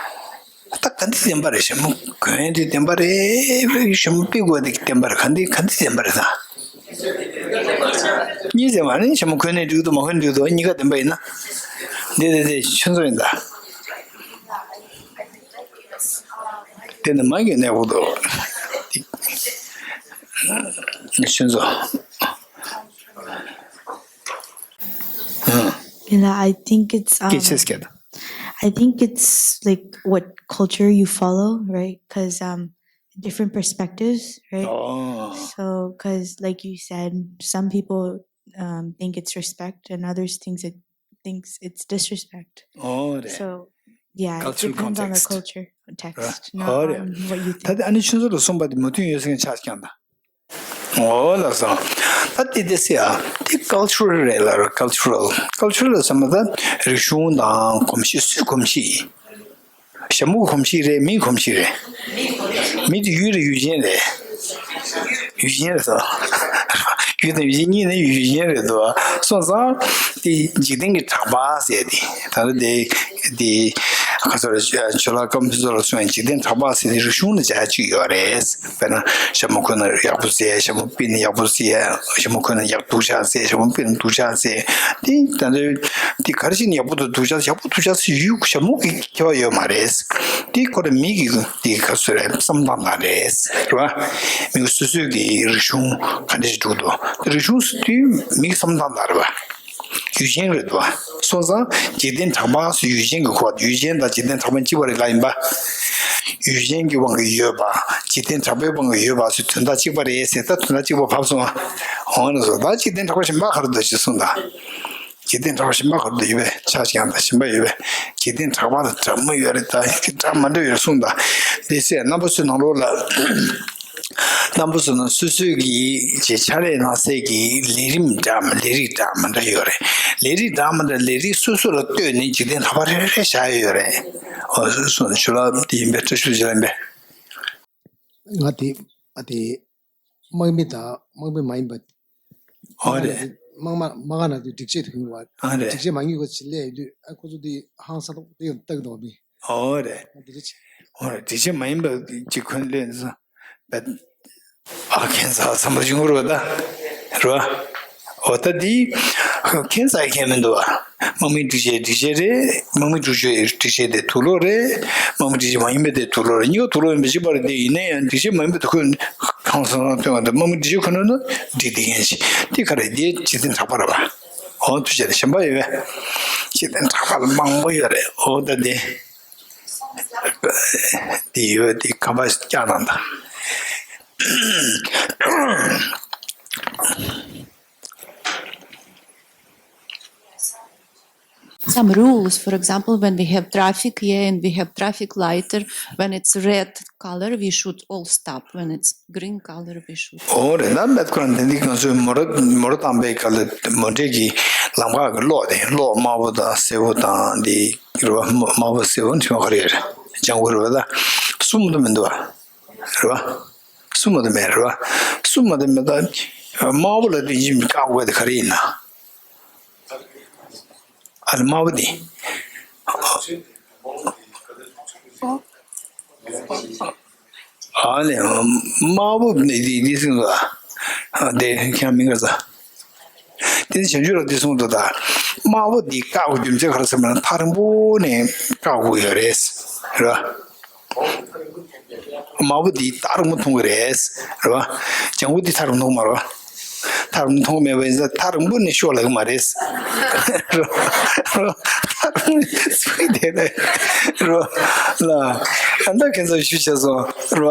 ད་ག་འདི་བདེན་པ་རེད། ཞྭ་མོ་གོན་དེ་བདེན་པ་རེད། ཞྭ་མོ་ཕུད་དགོས་དེ་བདེན་པ་རེད། ག་འདི་ག་འདི་བདེན་པ་རེད་ད། གཉིས་བདེན་པ་ནི་ཞྭ་མོ་གོན་ནས་འགྲིག་འདུག་མ་གོན་འགྲིག་འདུག་གཉིས་ཀ་བདེན་པ་ཡིན་ན། འདི་འདི་འདི་ཁྱོད་ཚོ་ཡིན་ད། དེ་ནི་མ་གི་གནས་འོག་ཏུ། ཁྱོད་ཚོ། ཧུམ། You know, I think it's um, སྐད་ཆ་སྐད། I think it's like what culture you follow, right? Because um, different perspectives, right? Oh. So, because like you said, some people um, think it's respect, and others thinks it thinks it's disrespect. Oh, right. So, yeah, it Cultural depends on the context. Culture context, right. Not Oh, right. On what you think. ད་ཨ་ནི་ཁྱོད་ཚོ་ལ་གསུངས་པ་དེ་མོས་མཐུན་ཡོད་ཟེར་མཁན་ཆགས་ཀྱང་ད། འོ་ལགས་སོ། ད་དེ་དེ་སེ་ཡ། དེ་ཀལ་ཅར་རེད་ལ་ར། ཀལ་ཅར་ལ་བསམ་ན་ད་རིག་གཞུང་དང་གོམས་གཤིས་སུའི་གོམས་གཤིས། ཞྭ་མོའི་གོམས་གཤིས་རེད། མིའི་གོམས་གཤིས་རེད། མི་དེ་ཡུལ་རེད་ཡུལ་ཅན་རེད། ཡུལ་ཅན་རེད་ཟེར། ཡུལ་དང་ཡུལ་ཅན་གཉིས་ནི་ཡུལ་ཅན་རེད་འདུག་བ། སོང་ཙང་དེ་འཇིག་རྟེན་གྱི་གྲགས་པ་ཟེར་དེ་ད་ལྟ་དེ་དེ་ཁ་ཚོར་ཇོ་ལགས་སྐམ་ཕུན་ཚོགས་ལ་གསུངས་པའི་འཇིག་རྟེན་གྲགས་པ་ཟེར་དེ་རིག་གཞུང་ལ་སྦྱར་ཡ་གཅིག་ཡོད་རེད། དཔེར་ན་ཞྭ་མོ་གོན་ན་ཡག་པོ་ཟེར། ཞྭ་མོ་ཕུད་ན་ཡག་པོ་ཟེར། ཞྭ་མོ་གོན་ན་ཡག་སྡུག་ཅག་ཟེར། ཞྭ་མོ་ཕུད་ན་སྡུག་ཅག་ཟེར། དེ་ད་ལྟ་དེ་ག་རེ་བྱས་ནས་ཡག་པོ་དང་སྡུག་ཅག་ཡག་པོ་སྡུག་ཅག་ཟེར་ཡུལ་ཞྭ་མོ་གི་ཁྱད་པར་ཡོད་མ་རེད། དེ་ཁོ་རང་མི་གི་དེ་ག་ཚོད་རེད་བསམ་སྟངས་དང་རེད། རེད་བ། མི་སོ་སོའི་གི་རིག་གཞུང་ག་འདྲ་ཞིག་འདུག་དོ། དེ་རིག་གཞུང་ཟེར་དུས་མི་གི་བསམ་སྟངས་དང་རེད་བ། ཡུལ་ཅན་རེད་འདུག་བ། སོང་ཙང་འཇིག་རྟེན་གྲགས་པ་ཟེར་ཡུལ་ཅན་གྱི་ཁོག་ཡུལ་ཅན་དང་འཇིག་རྟེན་གྲགས་པ་གཅིག་པ་རེད་ལབ་ཡིན་པ། ཡུལ་ཅན་གྱི་དབང་གིས་ཡོད་པ། འཇིག་རྟེན་གྲགས་པའི་དབང་གིས་ཡོད་པ་ཟེར་དོན་དག་གཅིག་པ་རེད་ཟེར། ད་དོན་དག་གཅིག་པ་བབས་སོང་ང་། འོ་ན་སོ་ད་འཇིག་རྟེན་གྲགས་པ་གཞན་པ་ག་རེ་འདུག་ཅེས་གསུངས་དང་། འཇིག་རྟེན་གྲགས་པ་གཞན་པ་ག་རེ་འདུག་ཡོད་པས། ཆ་ཞིག་ཡང་དང་གཞན་པ་ཡོད་པས། འཇིག་རྟེན་གྲགས་པ་དང་གྲགས་མ་ཡོད་རེད། ད་གྲགས་མ་འདྲ་ཡོད་གསུངས་དང་། དེ་ཚེ་རྣམ་པ་ཚོའི་ནང་ལོགས་ལ། ད་ རྣམ་པ་ཚོ་ནང་སོ་སོའི་གི་ཅེས་ཕྱག་ལས་གནང་སའི་གི་ལས་རིམ་འདྲ་མ་ལས་རིགས་འདྲ་མ་འདྲ་ཡོད་རེད། ལས་རིགས་འདྲ་མ་འདྲ་ལས་རིགས་སོ་སོ་ལ་ལྟོས་ནས་འཇིག་རྟེན་ཐོག་པ་རེ་རེ་བཞག་ཡོད་རེད། ཨོ་སོ་སོ་ནས་ཞུ་ལག་དེ་ཡིན་པས་བཀྲ་ཤིས་བདེ་ལེགས་ཡིན་པས། ང་དེ་ཨ་དེ་དམག་མི་དང་དམག་མི་མ་ཡིན་པ། ཨོ་རེད། དམག་མ་དམག་སྒར་ནང་དུ་སྒྲིག་ཆས་དེ་གོན་པ། ཨོ་རེད། སྒྲིག་ཆས་མ་ཡིན་པ་ཅིག་སླེབས་ཡོང་དུས་ཨ་ཁོ་ཚོ་དེ་ཧང་སང་ཏོག་དེ་ཡང་ལྟ་གི་འདུག་མི། ཨོ་རེད། ཨ་དེ་རེད། ཨོ་རེད། སྒྲིག་ཆས་མ་ཡིན་པ་ཅིག་གོན་སླེབས་ན་བས། ཨ་ཁྱད་མཚར་བསམ་པ་བྱུང་རོགས་ད། རོ། འོ་ད་འདི། ཁྱད་མཚར་ཁྱད་མི་འདུག་ཨ། དམག་མིའི་སྒྲིག་ཆས་སྒྲིག་ཆས་རེད། དམག་མིའི་སྒྲིག་ཆས་སྒྲིག་ཆས་དེ་དུག་སློག་རེད། དམག་མིའི་སྒྲིག་ཆས་མ་ཡིན་པ་དེ་དུག་སློག་རེད། གཉིས་ཀ་དུག་སློག་ཡིན་པ་གཅིག་པ་རེད། དེ་ཡིན་ན་ཡང་སྒྲིག་ཆས་མ་ཡིན་པ་དེ་ཁོས་ཧང་སང་སང་སྟོན་པ་དང་། དམག་མིའི་སྒྲིག་ཆས་ཁོ་ན་ནི་འགྲིག་བསྡད་མཁན་ཞིག་དེ་ག་རེད། དེ་འཇིག་རྟེན་གྲགས་པ་རེད་པ། འོ་ཐུགས་རྗེ་ཆེ། གཞན་པ་ཡོད་པས། འཇིག་རྟེན་གྲགས་པ་མང་པོ་ཡོད་རེད། འོ་ད་དེ། དེ་ཡོད་དེ་ཁ་པར་བཀྱག་གནང་དང་། Some rules, for example, when we have traffic here and we have traffic light, when it's red color, we should all stop. When it's green color, we should. ཨོ་རེད། ད་མེད་ཁོ་རང་དེ་འདི་ང་ཚོའི་མོ་ར་མོ་ར་བཏང་པའི་སྐབས་ལ་མོ་ཊའི་གི་ལམ་ཁ་གི་གློག་དེ་གློག་དམར་པོ་དང་སེར་པོ་དང་དེ་རེད་པ། དམར་པོ་སེར་པོ་ནི་ཆུང་ཁ་རེད། ལྗང་གུ་རེད་པ། ད་གསུམ་དུ་མི་འདུག་པ། རེད་པ། གསུམ་མ་གཏོགས་མེད་རེད་པ། གསུམ་མ་གཏོགས་མེད། ད་དམར་པོ་ལ་དེ་བཞིན་བཀག་དགོས་དེ་ག་རེ་ཡིན་ན། ཨ་ལ་དམར་པོ་དེ། ཨ་ལས་དམར་པོ་ནི་དེ་དེ་སྲིད་ལ། དེ་ཁྱེད་མི་འགའ་ས། དེ་ནི་བྱང་ཆུབ་ལ་དེ་གསུངས་འདུག་ད་དམར་པོ་འདི་བཀག་དགོས་རྒྱུ་མཚན་ག་རེ་ཟེར་བ་ན། ཐག་རིང་པོ་ནས་བཀག་དགོས་ཡོད་རེད། རེད་པ། དམར་པོ་འདི་ཐག་རིང་པོ་མཐོང་གི་རེད། རེད་པ། ལྗང་གུ་འདི་ཐག་རིང་མཐོང་གི་མ་རེད་པ། ཐག་རིང་མཐོང་གི་མེད་པ་ཡིན་ཙང་ཐག་རིང་པོ་ནས་ཤོག་ལབ་ཀྱི་མ་རེད། རེད་པ། རེད་པ། ཐག་རིང་པོ་ནས་སུ་ཡིན་དེ་རེད། རེད་པ། ལ། ཨ་ད་ཁྱེད་ཚོ་ཞུ་བྱས་སོང་། རེད་པ།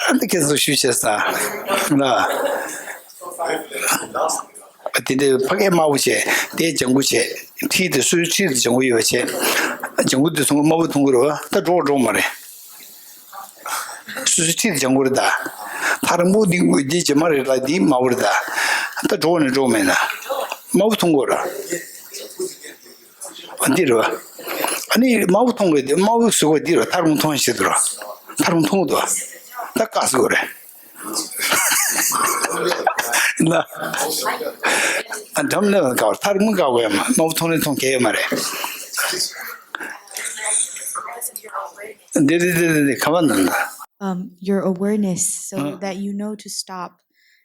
ཨ་ད་ཁྱེད་ཚོ་ཞུ་བྱས་སོང་། ལ། དེ་འདྲའི་ཕ་གིར་དམར་པོ་བྱས། དེ་ལྗང་གུ་བྱས། འཁྲིས་དེ་སོ་སོའི་འཁྲིས་དེ་ལྗང་གུ་ཡོད་པ་བྱས། ལྗང་གུ་དེ་ཚོ་དམར་པོ་མཐོང་གི་རེད་པ། ད་འགྲོ་འགྲོ་མ་རེད། སོ་སོའི་འཁྲིས་དེ་ལྗང་གུ་རེད་ད། ཐག་རིང་པོ་འདི་འདི་རྗེས་མ་རེད་ལ། འདི་དམར་པོ་རེད་ད། ད་འགྲོ་ནས་འགྲོ་མེད་ན། དམར་པོ་མཐོང་གི་རེད། འདི་རེད་པ། ཨ་ནི་དམར་པོ་མཐོང་གི་རེད། དེ་དམར་པོ་བཟོ་དགོས་འདི་རེད། ཐག་རིང་མཐོང་ཤེས་འདུག་ར། ཐག་རིང་མཐོང་གི་འདུག་པ། ད་བཀག་ཟེར་དགོས་རེད། ལ། ཨ་འགྲམ་ལ་བཀག་ཐག་རིང་མོ་བཀག་དགོས་ཡ་མ། དམར་པོ་མཐོང་ནས་མཐོང་གལ་ཡོད་མ་རེད། འདི་འདི་འདི་འདི་འདི་ཁ་པར་ནང་ལ། Um, your awareness, so ཨ། That you know to stop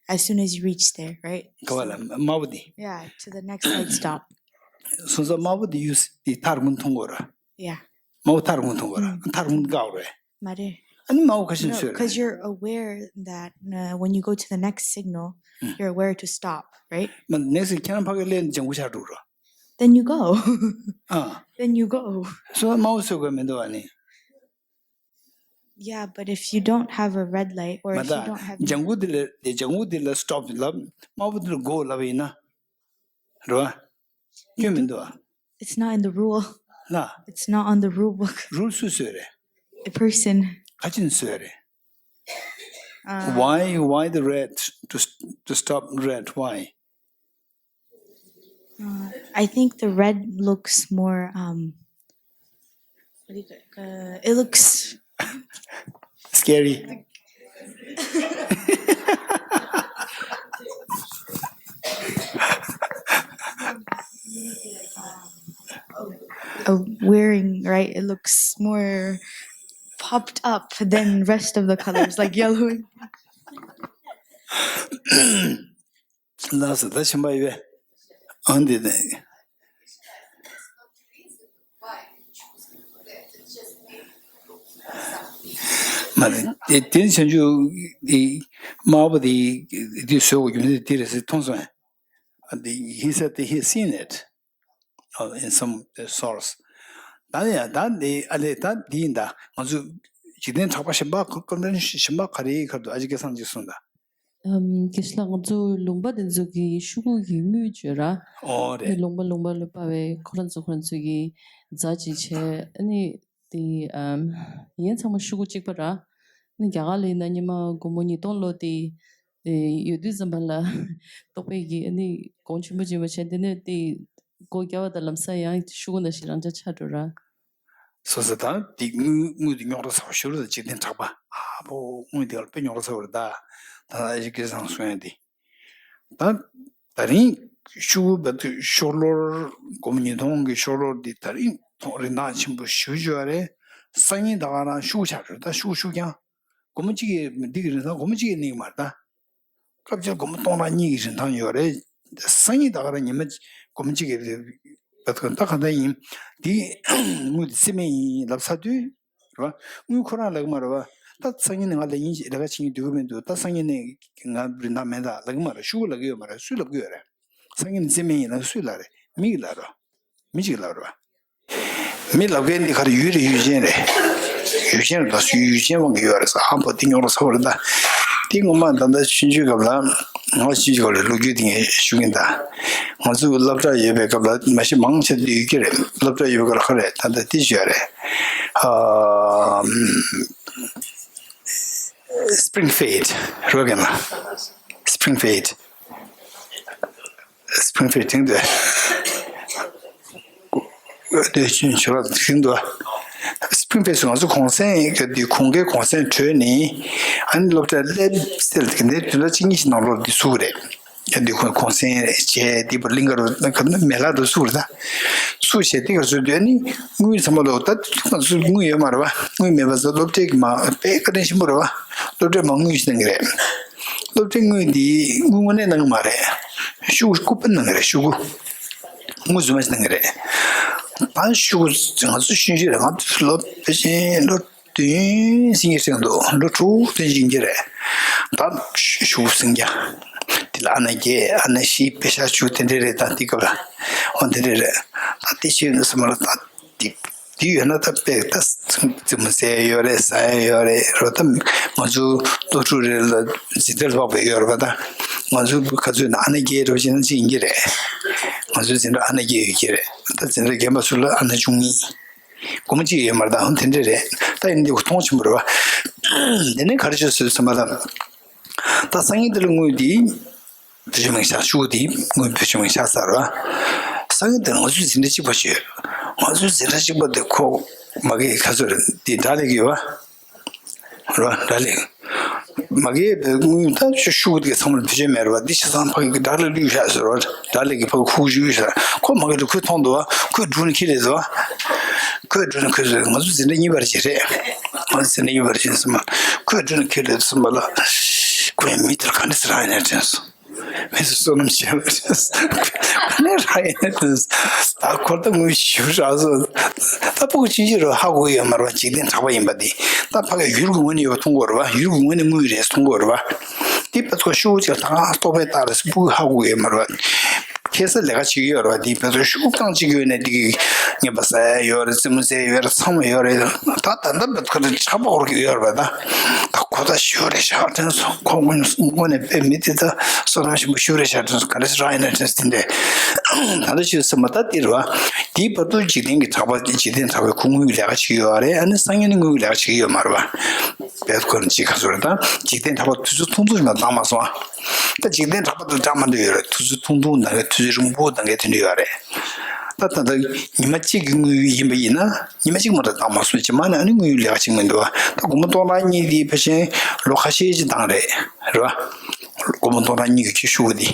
as soon as you reach there, right? ག་བ་ལ་དམར་པོ་འདི། Yeah, to the next light stop. སོང་ཙང་དམར་པོ་འདི་ཡུ་སི་འདི་ཐག་རིང་མོ་མཐོང་གི་རེད། Yeah. དམར་པོ་ཐག་རིང་མོ་མཐོང་གི་རེད། ཨ། ཐག་རིང་མོ་བཀག་རེད། མ་རེད། ཨ་ནི་དམར་པོ་ཁ་ཤས་No, བཟོས་རེད། Because you're aware that, uh, when you go to the next signal, ཨ། You're aware to stop, right? མ་ནེག་སི་ཁྱེད་རང་ཕ་གིར་སླེབས་ནས་ལྗང་གུ་ཆགས་འགྲོ་ར། Then you go. ཨ། Then you go. སོ་དམར་པོ་བཟོ་དགོས་མི་འདུག་པ་ནི། Yeah, but if you don't have a red light or མ་if you ད་don't have ལྗང་གུ་འདི་ལ་ལྗང་གུ་འདི་ལ་སི་ཊོབ་ལབ། དམར་པོ་འདི་ལ་གོ་ལབ་ཡིན་ན། རེད་པ། སྐྱོན་མི་འདུག་པ། It's not in the rule. ལ། It's not on the rule book. རུལ་སུས་བཟོས་རེད། A person. ག་ཅིག་ནས་བཟོས་རེད། Uh, Why, why the red? To s- to stop red? Why? Uh, I think the red looks more, um, what do you ca- uh, it looks scary. Uh, wearing, right? It looks more popped up than rest of the colors, like yellow. ལགས་སོ། ད་ཞིམ་པ་ཡོད། ཨང་འདི་ནས། མ་རེད། དེ་དེ་བྱང་ཆུབ་དམར་པོ་དེ་དེ་བཟོས་པའི་རྒྱུ་མཚན་དེ་རེད་ཟེར་མཐོང་སོང་། He said that he has seen it, uh, in some source. ད་ཡང་ད་འདི་ཨ་ལས་ད་འདི་ཡིན་ད། ང་ཚོ་འཇིག་རྟེན་གྲགས་པ་གཞན་པ་ཁོ་ཁོ་ནར་གཞན་པ་ག་རེ་ཡིན་ཁར་དུ་ཨ་ཅེ་སྐལ་བཟང་ཅིག་གསུངས་ད། ཨམ། དགེ་བཤེས་ལགས། ང་ཚོ་ལུང་པ་དེ་ཚོ་གི་ཤོག་གུ་གི་དངུལ་བརྗོད་ར། ཨོ་རེད། ཨ་ནི་ལུང་པ་ལུང་པ་ལ་སྤར་བའི་ཁོ་རང་ཚོ་ཁོ་རང་ཚོ་གི་རྫ་ཅིག་བྱས། ཨ་ནི་དེ་ཨམ། ཡན་ཚང་མ་ཤོག་གུ་གཅིག་པ་ར། ནི་རྒྱ་གར་ལ་ཡིན་ན་སྔོན་མ་སྒོར་མོ་ཉིས་སྟོང་ལོ་དེ་ཡོད་དུས་ཙམ་པ་ལ་རྟོག་པའི་གི་ནི་གོང་ཆེན་པོ་ཅིག་མ་བྱས། དེ་ནས་དེ་སྒོ་བརྒྱབ་པ་དང་ལམ་སང་ཡང་ཤོག་གུ་ནང་བཞིན་རང་འཇགས་ཆགས་འགྲོ་ར། སོ་སོ་དང་དེ་དངུལ་དངུལ་དེ་རྙོག་དྲ་ཚ་བོ་ཞིག་རེད། འཇིག་རྟེན་གྲགས་པ་ཨ་ཕོ་དངུལ་དེ་ལ་དཔེ་རྙོག་དྲ་ཚ་བོ་རེད་ད། ད་ཨ་ཞིག་སྐལ་བཟང་གསུང་ཡ་དེ། ད་ད་རིང་ཤོག་བུ་བ་དུ་ཤོག་ལོར་སྒོར་མོ་ཉིས་སྟོང་གི་ཤོག་ལོར་འདི་ད་རིང་ཐོག་རིན་ཐང་ཆེན་པོ་ཞུ་ཞུ་བ་རེད། སང་ཉིན་ད་ག་རང་ཤོག་བུ་ཆགས་རེད། ད་ཤོག་བུ་ཤོག་རྐྱང་སྒོར་མོ་གཅིག་གི་འདི་གི་རིན་ཐང་སྒོར་མོ་གཅིག་གི་གནས་ཀྱི་མ་རེད་ད། སྐབས་ཅིག་སྒོར་མོ་སྟོང་ཕྲག་གཉིས་ཀྱི་རིན་ཐང་ཡོད་རེད། སང་ཉིན་ད་ག་རང་ཉི་མ་སྒོར་མོ་གཅིག་གི་བ་དུ་ད་ག་འདྲ་ཡིན་འདི་དངུལ་འདི་རྩིས་མེད་ཡིན་ལབ་ཚར་དུས། རེད་བ། དངུལ་ཁོ་རང་ལབ་ཀྱི་མ་རེད་བ། ད་སང་ཉིན་ནས་ང་ལས་ཡིན་ལས་ཀ་བྱེད་ཀྱི་འདུག་གི་མི་འདུག་ད་སང་ཉིན་ནས་ང་རིན་ཐང་མེད་ད་ལབ་ཀྱི་མ་རེད། ཤོག་གུ་ལབ་ཀྱི་ཡོད་མ་རེད། སུས་ལབ་ཀྱི་ཡོད་རེད། སང་ཉིན་རྩིས་མེད་ཡིན་ལབ་སུས་ལབ་རེད། མི་གིས་ལབ་རེད་བ། མི་གཅིག་ལབ་རེད་བ། མི་ལབ་མཁན་འདི་ག་རེ་ཡུལ་རེད། ཡུལ་ཅན་རེད། ཡུལ་ཅན་རེད། ད་སུའི་ཡུལ་ཅན་དབང་གིས་ཡོད་རེད་ཟེར། ཨ་ཕོ་འདི་རྙོག་དྲ་ཚ་བོ་རེད་ད། འདི་ངོ་མ་ད་ལྟ་ཆུང་ཆུང་སྐབས་ལ་ང་ཆུང་ཆུང་སྐབས་ལ་ལོ་རྒྱུས་འདི་ངས་ཞུ་གིན་ད། ང་ཚོ་སློབ་གྲྭ་ཡོད་པའི་སྐབས་ལ་མ་གཞི་མང་ཆེ་འདི་ཡོད་ཀྱི་རེད། སློབ་གྲྭ་ཡོད་པའི་སྐབས་ལ་ག་རེ་ད་ལྟ་འདི་བརྗོད་རེད། ཨ། Springfield རོ་གན་ལ། Springfield། Springfield དེང་དུ། དེ་ཆུ་ཆུ་ར་དེང་དུ། Springfield སུ་ང་ཚོ་གུང་སེང་གི་དུས་གུང་གེ་གུང་སེང་གྲོལ་ནི། ཨ་ནི་སློབ་གྲྭ་སླེབས་སྟེ་གི་འདི་དུས་ལ་གཅིག་གཉིས་ཤིག་ནང་ལོགས་འདི་ཚུགས་རེད། ཡ་འདི་གུང་གུང་སེང་བྱས་འདི་པར་གླིང་ག་རུ་མེ་ལག་རུ་ཚུགས་རེད་ད། ཚུགས་བྱས་འདི་ག་ཚོད་དུས་ནི་དངུལ་ཚང་མ་ལོག་ད་ང་ཚོ་དངུལ་ཡོད་མ་རེད་བ། དངུལ་མེད་པ་ཚོ་སློབ་གྲྭའི་གི་མ་དཔེ་བཀའ་དྲིན་ཆེན་པོ་རེད་བ། སློབ་གྲྭའི་མ་དངུལ་ཞིག་གནང་གི་རེད། སློབ་གྲྭའི་དངུལ་འདི་དངུལ་དངོས་གནས་གནང་གི་མ་རེད། ཤོག་གུ་སྐུ་པར་གནང་གི་རེད། ཤོག་གུ། དངུལ་རྫུན་མ་ཞིག་གནང་གི་རེད། ད་ཤོག་གུ་ང་ཚོ་ཤུན་ཤུན་རེད། ང་ཚོ་ལོ་ཕལ་ཆེར་ལོ་བདུན་སྲིང་གི་སྲིང་འདུག་ལོ་དྲུག་བདུན་ཕྱིན་གྱི་རེད། ད་ཤོག་གུ་སྲིང་རྒྱ། དེ་ལ་ཨ་ན་བརྒྱད་ཨ་ན་བཞི་པེ་ཤ་བཅུ་དེ་འདྲས་རེད། ད་འདི་སྐབས་ལ་འོ་དེ་འདྲས་རེད། ད་དེ་ཕྱིན་ནས་སོང་མ་ལ་ད། དེ་དེ་ཡོད་ན་ད་དཔེ་ད་རྩེད་མོ་རྩེ་ཡ་ཡོད་རེད། ཟ་ཡ་ཡོད་རེད། རོ་ད་ང་ཚོ་སློབ་ཕྲུག་རེ་ལ་འཛིན་གྲྭ་ལ་བབས་པ་ཡོད་རེད་པ། ད་ང་ཚོ་ག་ཚོད་ན་ཨ་ན་བརྒྱད་རོ་ཅིག་ན་ཅིག་ཡིན་གྱི་རེད། ང་ཚོའི་འཛིན་གྲྭ་ཨ་ན་བརྒྱད་ཡོད་ཀྱི་རེད། ད་འཛིན་གྲྭ་རྒན་པ་ཚོ་ལ་ཨ་ན་བཅུ་གཉིས། སྒོར་མོ་གཅིག་ཡོད་མ་རེད། ད་ཧོན་དེ་འདྲས་རེད། ད་ཡིན་འདི་མཐོང་ཆེན་པོ་རེད་པ། དེ་ནས་ག་རེ་བྱས་སོང་ཟེར་བ་ད། ད་སང་ཉིན་འདི་ལ་དངུལ་འདི་བེད་སྤྱོད་མི་ཆགས། ཤོག་གུ་འདི་དངུལ་བེད་སྤྱོད་མི་ཆགས་ཚར་བ། སང་ཉིན་འདི་ལ་ང་ཚོའི་འཛིན་གྲྭ་གཅིག་པ་ཞིག་ཡོད། ང་ཚོའི་འཛིན་གྲྭ་གཅིག་པ་འདི་ཁོ་མ་གི་ག་ཚོད་རེད། འདི་སྒྲ་ལས་ཀྱི་ཡོད་པ། རེད་པ། སྒྲ་ལས། མ་གི་དངུལ་ད་ཤོག་གུ་འདི་ཚང་མ་ལ་བེད་སྤྱོད་མེད་རེད་པ། འདི་ཆ་ཚང་ཕ་གི་སྒྲ་ལས་བླུས་བཞག་ཟེར་བ། སྒྲ་ལས་ཀྱི་ཕ་གི་ཁུག་ཅིག་བླུས་བཞག་ཁོ་མ་གི་ཁོས་མཐོང་འདུག་པ། ཁོས་འགྲུལ་ནས་ཁྱེར་སླེབས་འདུག་པ། ཁོས་འགྲུལ་ནས་ཁྱེར་སླེབས། ང་ཚོ་འཛིན་གྲྭ་གཉིས་པ་རེད་ཅེས་རེད། ང་ཚོ་འཛིན་གྲྭ་གཉིས་པ་རེད་ཅེས་ཟེར་མ། ཁོས་འགྲུལ་ནས་ཁྱེར་སླེབས་ཟེར་མ་ལ། ཁོས་མི་དེར་ག་འདྲ་ཟེར་རག་ཡིན་ན་དྲན་སོང་། མི་ཚོ་བསོད་ནམས་ཆེ་བ་དྲན་སོང་། ག་ནས་རག་ཡིན་ན་དྲན་སོང་། ད་ཁོ་ད་དངུལ་ཞིབ་རག་སོང་། ད་ཕྲུ་གུ་ཆུང་ཆུང་རེད་པ། ཧ་གོ་ཡོད་མ་རེད་པ། འཇིག་རྟེན་གྲགས་པ་ཡིན་པ་འདི། ད་ཕ་གི་ཡུལ་གྱི་ངོས་ནས་ཡོད་པ་མཐོང་གི་ཡོད་རེད་པ། ཡུལ་གྱི་ངོས་ནས་དངུལ་རེད་མཐོང་གི་ཡོད་རེད་པ། དེ་ཕ་ཚོ་ཤོག་གུ་ཅིག་ད་ལྟོ་ཕད་བཏགས་རེད་ཟེར་ཕྲུ་གུ་ཧ་གོ་ཡོད་མ་རེད་པ། ཁ་སང་ལས་ཀ་བྱེད་ཀྱི་ཡོད་རེད་པ། དེ་ཕ་ཚོ་ཤོག་གུ་རྐང་གཅིག་ཡོད་ནས་དེ་གི་ཉན་པ་ཟ་ཡ་ཡོད་རེད། རྩེད་མོ་རྩེ་ཡ་ཡོད་རེད། ཚང་མ་ཡོད་རེད། ད་ད་ལྟ་ཕ་ཚོ་ཁ་ཚོ་ཆག་པ་འོར་གྱི་ཡོད་རེད་པ། ད་ད་ཁོ་ད་ཞུ་རེད་ཤག་དྲན་སོང་། ཁོ་དངོས་དངོས་གནས་དཔེ་མི་དེ་ད་བསོད་ནམས་ཆེན་པོ་ཞུ་རེད་ཤག་དྲན་སོང་། ག་རེ་ཟེར་རག་ཡིན་ན་དྲན་སོང་། དེ་འདྲས་ད་ལྟ་ཞུ་ཟེར་མ་ད་དེ་རེད་པ། དེའི་བར་དུ་འཇིག་རྟེན་གྱི་གྲགས་པ། འཇིག་རྟེན་གྲགས་པའི་ཁོ་དངུལ་གྱི་ལས་ཀ་བྱེད་ཀྱི་ཡོད་རེད། ཨ་ནི་སང་ཉིན་ནི་དངུལ་གྱི་ལས་ཀ་བྱེད་ཀྱི་ཡོད་མ་རེད་པ། བེད་ཁོ་རང་ཅིག་ག་ཚོད་རེད། ད་འཇིག་རྟེན་གྲགས་པ་དུས་ཚོད་ཐུང་ཐུང་ཞིག་མ་བཏང་མ་སོང་ཨ། ད་འཇིག་རྟེན་གྲགས་པ་དང་འདྲ་མ་འདྲ་ཡོད་རེད། དུས་ཚོད་ཐུང་ཐུང་གནང་མཁན་དུས་ཚོད་རིང་པོ་གནང་མཁན་དེ་འདྲ་ཡོད་རེད། ད་ད་ལྟ་ཉི་མ་གཅིག་གི་དངུལ་ཡིན་པ་ཡིན་ན་ཉི་མ་གཅིག་མ་གཏོགས་བཏང་མ་སོང་། རྗེས་མ་ནས་ཨ་ནི་དངུལ་ལས་ཀ་བྱེད་མི་འདུག་པ། ད་སྒོར་མོ་སྟོང་ཕྲག་གཉིས་དེ་ཕལ་ཆེར་ལོ་ཁ་ཤས་ཅིག་བཏང་རེད། རེད་པ། སྒོར་མོ་སྟོང་ཕྲག་གཉིས་ཀྱི་ཆེད་ཤོག་གུ་དེ།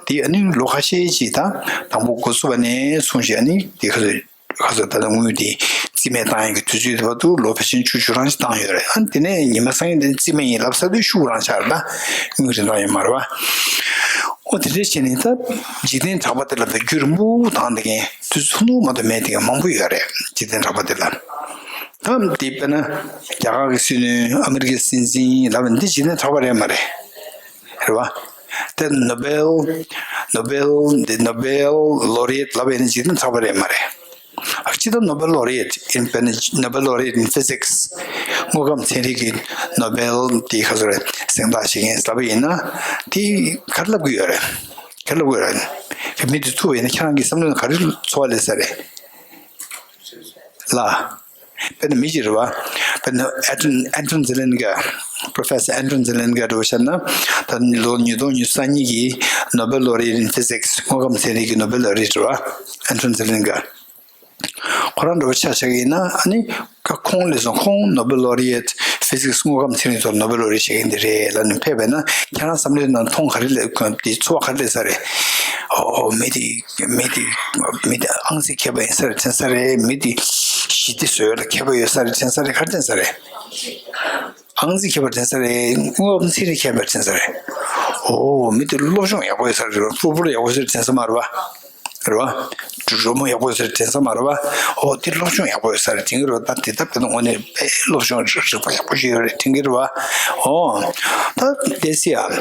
དེ་ཨ་ནི་ལོ་ཁ་ཤས་ཅིག་ད་དང་པོ་འགོ་བཙུགས་པ་ནས་བཟུང་བྱས་ཨ་ནི་དེ་ག་ཚོད། ཁ་སང་ད་ལྟ་དངུལ་དེ་རྩིས་མེད་བཏང་ཡག་གི་དུས་ཚོད་དེ་བར་དུ་ལོ་ཕལ་ཆེར་བཅུ་བཅུ་གྲངས་ཤིག་བཏང་ཡོད་རེད། ཨ་ནི་དེ་ནས་ཉི་མ་སང་ཉིན་དེ་རྩིས་མེད་ཡིན་ལབ་ཚར་དུས་ཤོག་གུ་རང་ཆགས་རེད། ད་དངུལ་རིན་ཐང་ཡོད་མ་རེད་པ། ཨོ་དེ་འདྲས་བྱས་ནས་ད་འཇིག་རྟེན་གྲགས་པ་དེ་ལ་བེད་སྤྱོད་རིང་པོ་བཏང་བསྡད་མཁན་དུས་ཚོད་ཐུང་ཐུང་མ་གཏོགས་མེད་བསྡད་མཁན་མང་པོ་ཡོད་རེད། འཇིག་རྟེན་གྲགས་པ་དེ་ལ། ད་དེ་དཔེར་ན་རྒྱ་གར་གྱི་སྲིད་བློན། ཨ་མི་རི་ཀའི་སྲིད་འཛིན་ལབ་པ་འདི་འཇིག་རྟེན་གྲགས་པ་རེད་མ་རེད། རེད་པ། དེ་ནོ་བེལ་ནོ་བེལ་འདི་ནོ་བེལ་ལོ་རི་ཨེཊ་ལབ་པ་ཡིན་ན་འཇིག་རྟེན་གྲགས་པ་རེད་མ་རེད། ཨ་ཅི་ད་Nobel laureate in Nobel laureate in physics དངོས་ཁམས་ཚན་རིག་གི་ནོ་བེལ་དེ་ག་ཚོད་རེད་གཟེངས་རྟགས་བཞེས་མཁན་ལབ་པ་ཡིན་ན་དེ་ག་རེ་ལབ་ཀྱི་ཡོད་རེད། ག་རེ་ལབ་ཀྱི་ཡོད་རེད། མི་དེ་ཐུག་པ་ཡིན་ན་ཁྱེད་རང་གི་བསམ་བློ་ནང་ག་རེ་ཚོར་བ་སླེབས་ས་རེད། ལ། དཔེར་ན་མི་གཅིག་རེད་པ། དཔེར་ན་Anton Anton Zelenka, Professor Anton Zelenka འདྲ་བོ་བཤད་ན་ད་ལོ་ཉིས་སྟོང་ཉི་ཤུ་རྩ་གཉིས་ཀྱི་Nobel Laureate in Physics དངོས་ཁམས་ཚན་རིག་གི་Nobel Laureate རེད་བ། Anton Zelenka ཁོ་རང་འདྲ་བོ་ཆ་བཞག་གི་ཡིན་ན་ཨ་ནི་ཁོང་ལས་སོང་ཁོང་Nobel Laureate Physics དངོས་ཁམས་ཚན་རིག་ཐོག་Nobel Laureate བྱེད་མཁན་དེ་རེད་ལབ་ནས་ཕེབས་པས་ན་ཁྱེད་རང་བསམ་བློའི་ནང་མཐོང་ག་རེ་སླེབས་དེ་ཚོར་བ་ག་རེ་སླེབས་ས་རེད། ཨོ་མི་དེ་མི་དེ་མི་དེ་ཨང་རྩིས་མཁས་པ་ཡིན་ས་རེད་དྲན་ས་རེད། མི་དེ་ཞི་བདེ་བཟོ་ཡ་ལ་མཁས་པ་ཡོད་ས་རེད་དྲན་ས་རེད། ག་རེ་དྲན་ས་རེད། ཨང་རྩིས་མཁས་པ་དྲན་ས་རེད། དངོས་ཁམས་ཚན་རིག་མཁས་པ་དྲན་ས་མ་རེད། ཨོ་མི་དེ་སློབ་སྦྱོང་ཡག་པོ་ཡོད་ས་རེད། ཕུར་ཕུར་ཡག་པོ་ཡོད་ས་རེད་དྲན་ས་མ་རེད་བ། རེད་བ། གྲོགས་མོ་ཡག་པོ་ཡོད་ས་རེད་དྲན་ས་མ་རེད་བ། ཨོ་དེ་སློབ་སྦྱོང་ཡག་པོ་ཡོད་ས་རེད་དྲན་གྱི་རེད་བ། ད་དེ་ལྟ་བུའི་ངོས་ནས་དཔེ་སློབ་སྦྱོང་རིག་པ་ཡག་པོ་ཞིག་ཡོད་རེད་དྲན་གྱི་རེད་བ། ཨོ་ད་དེ་སི་ཡ།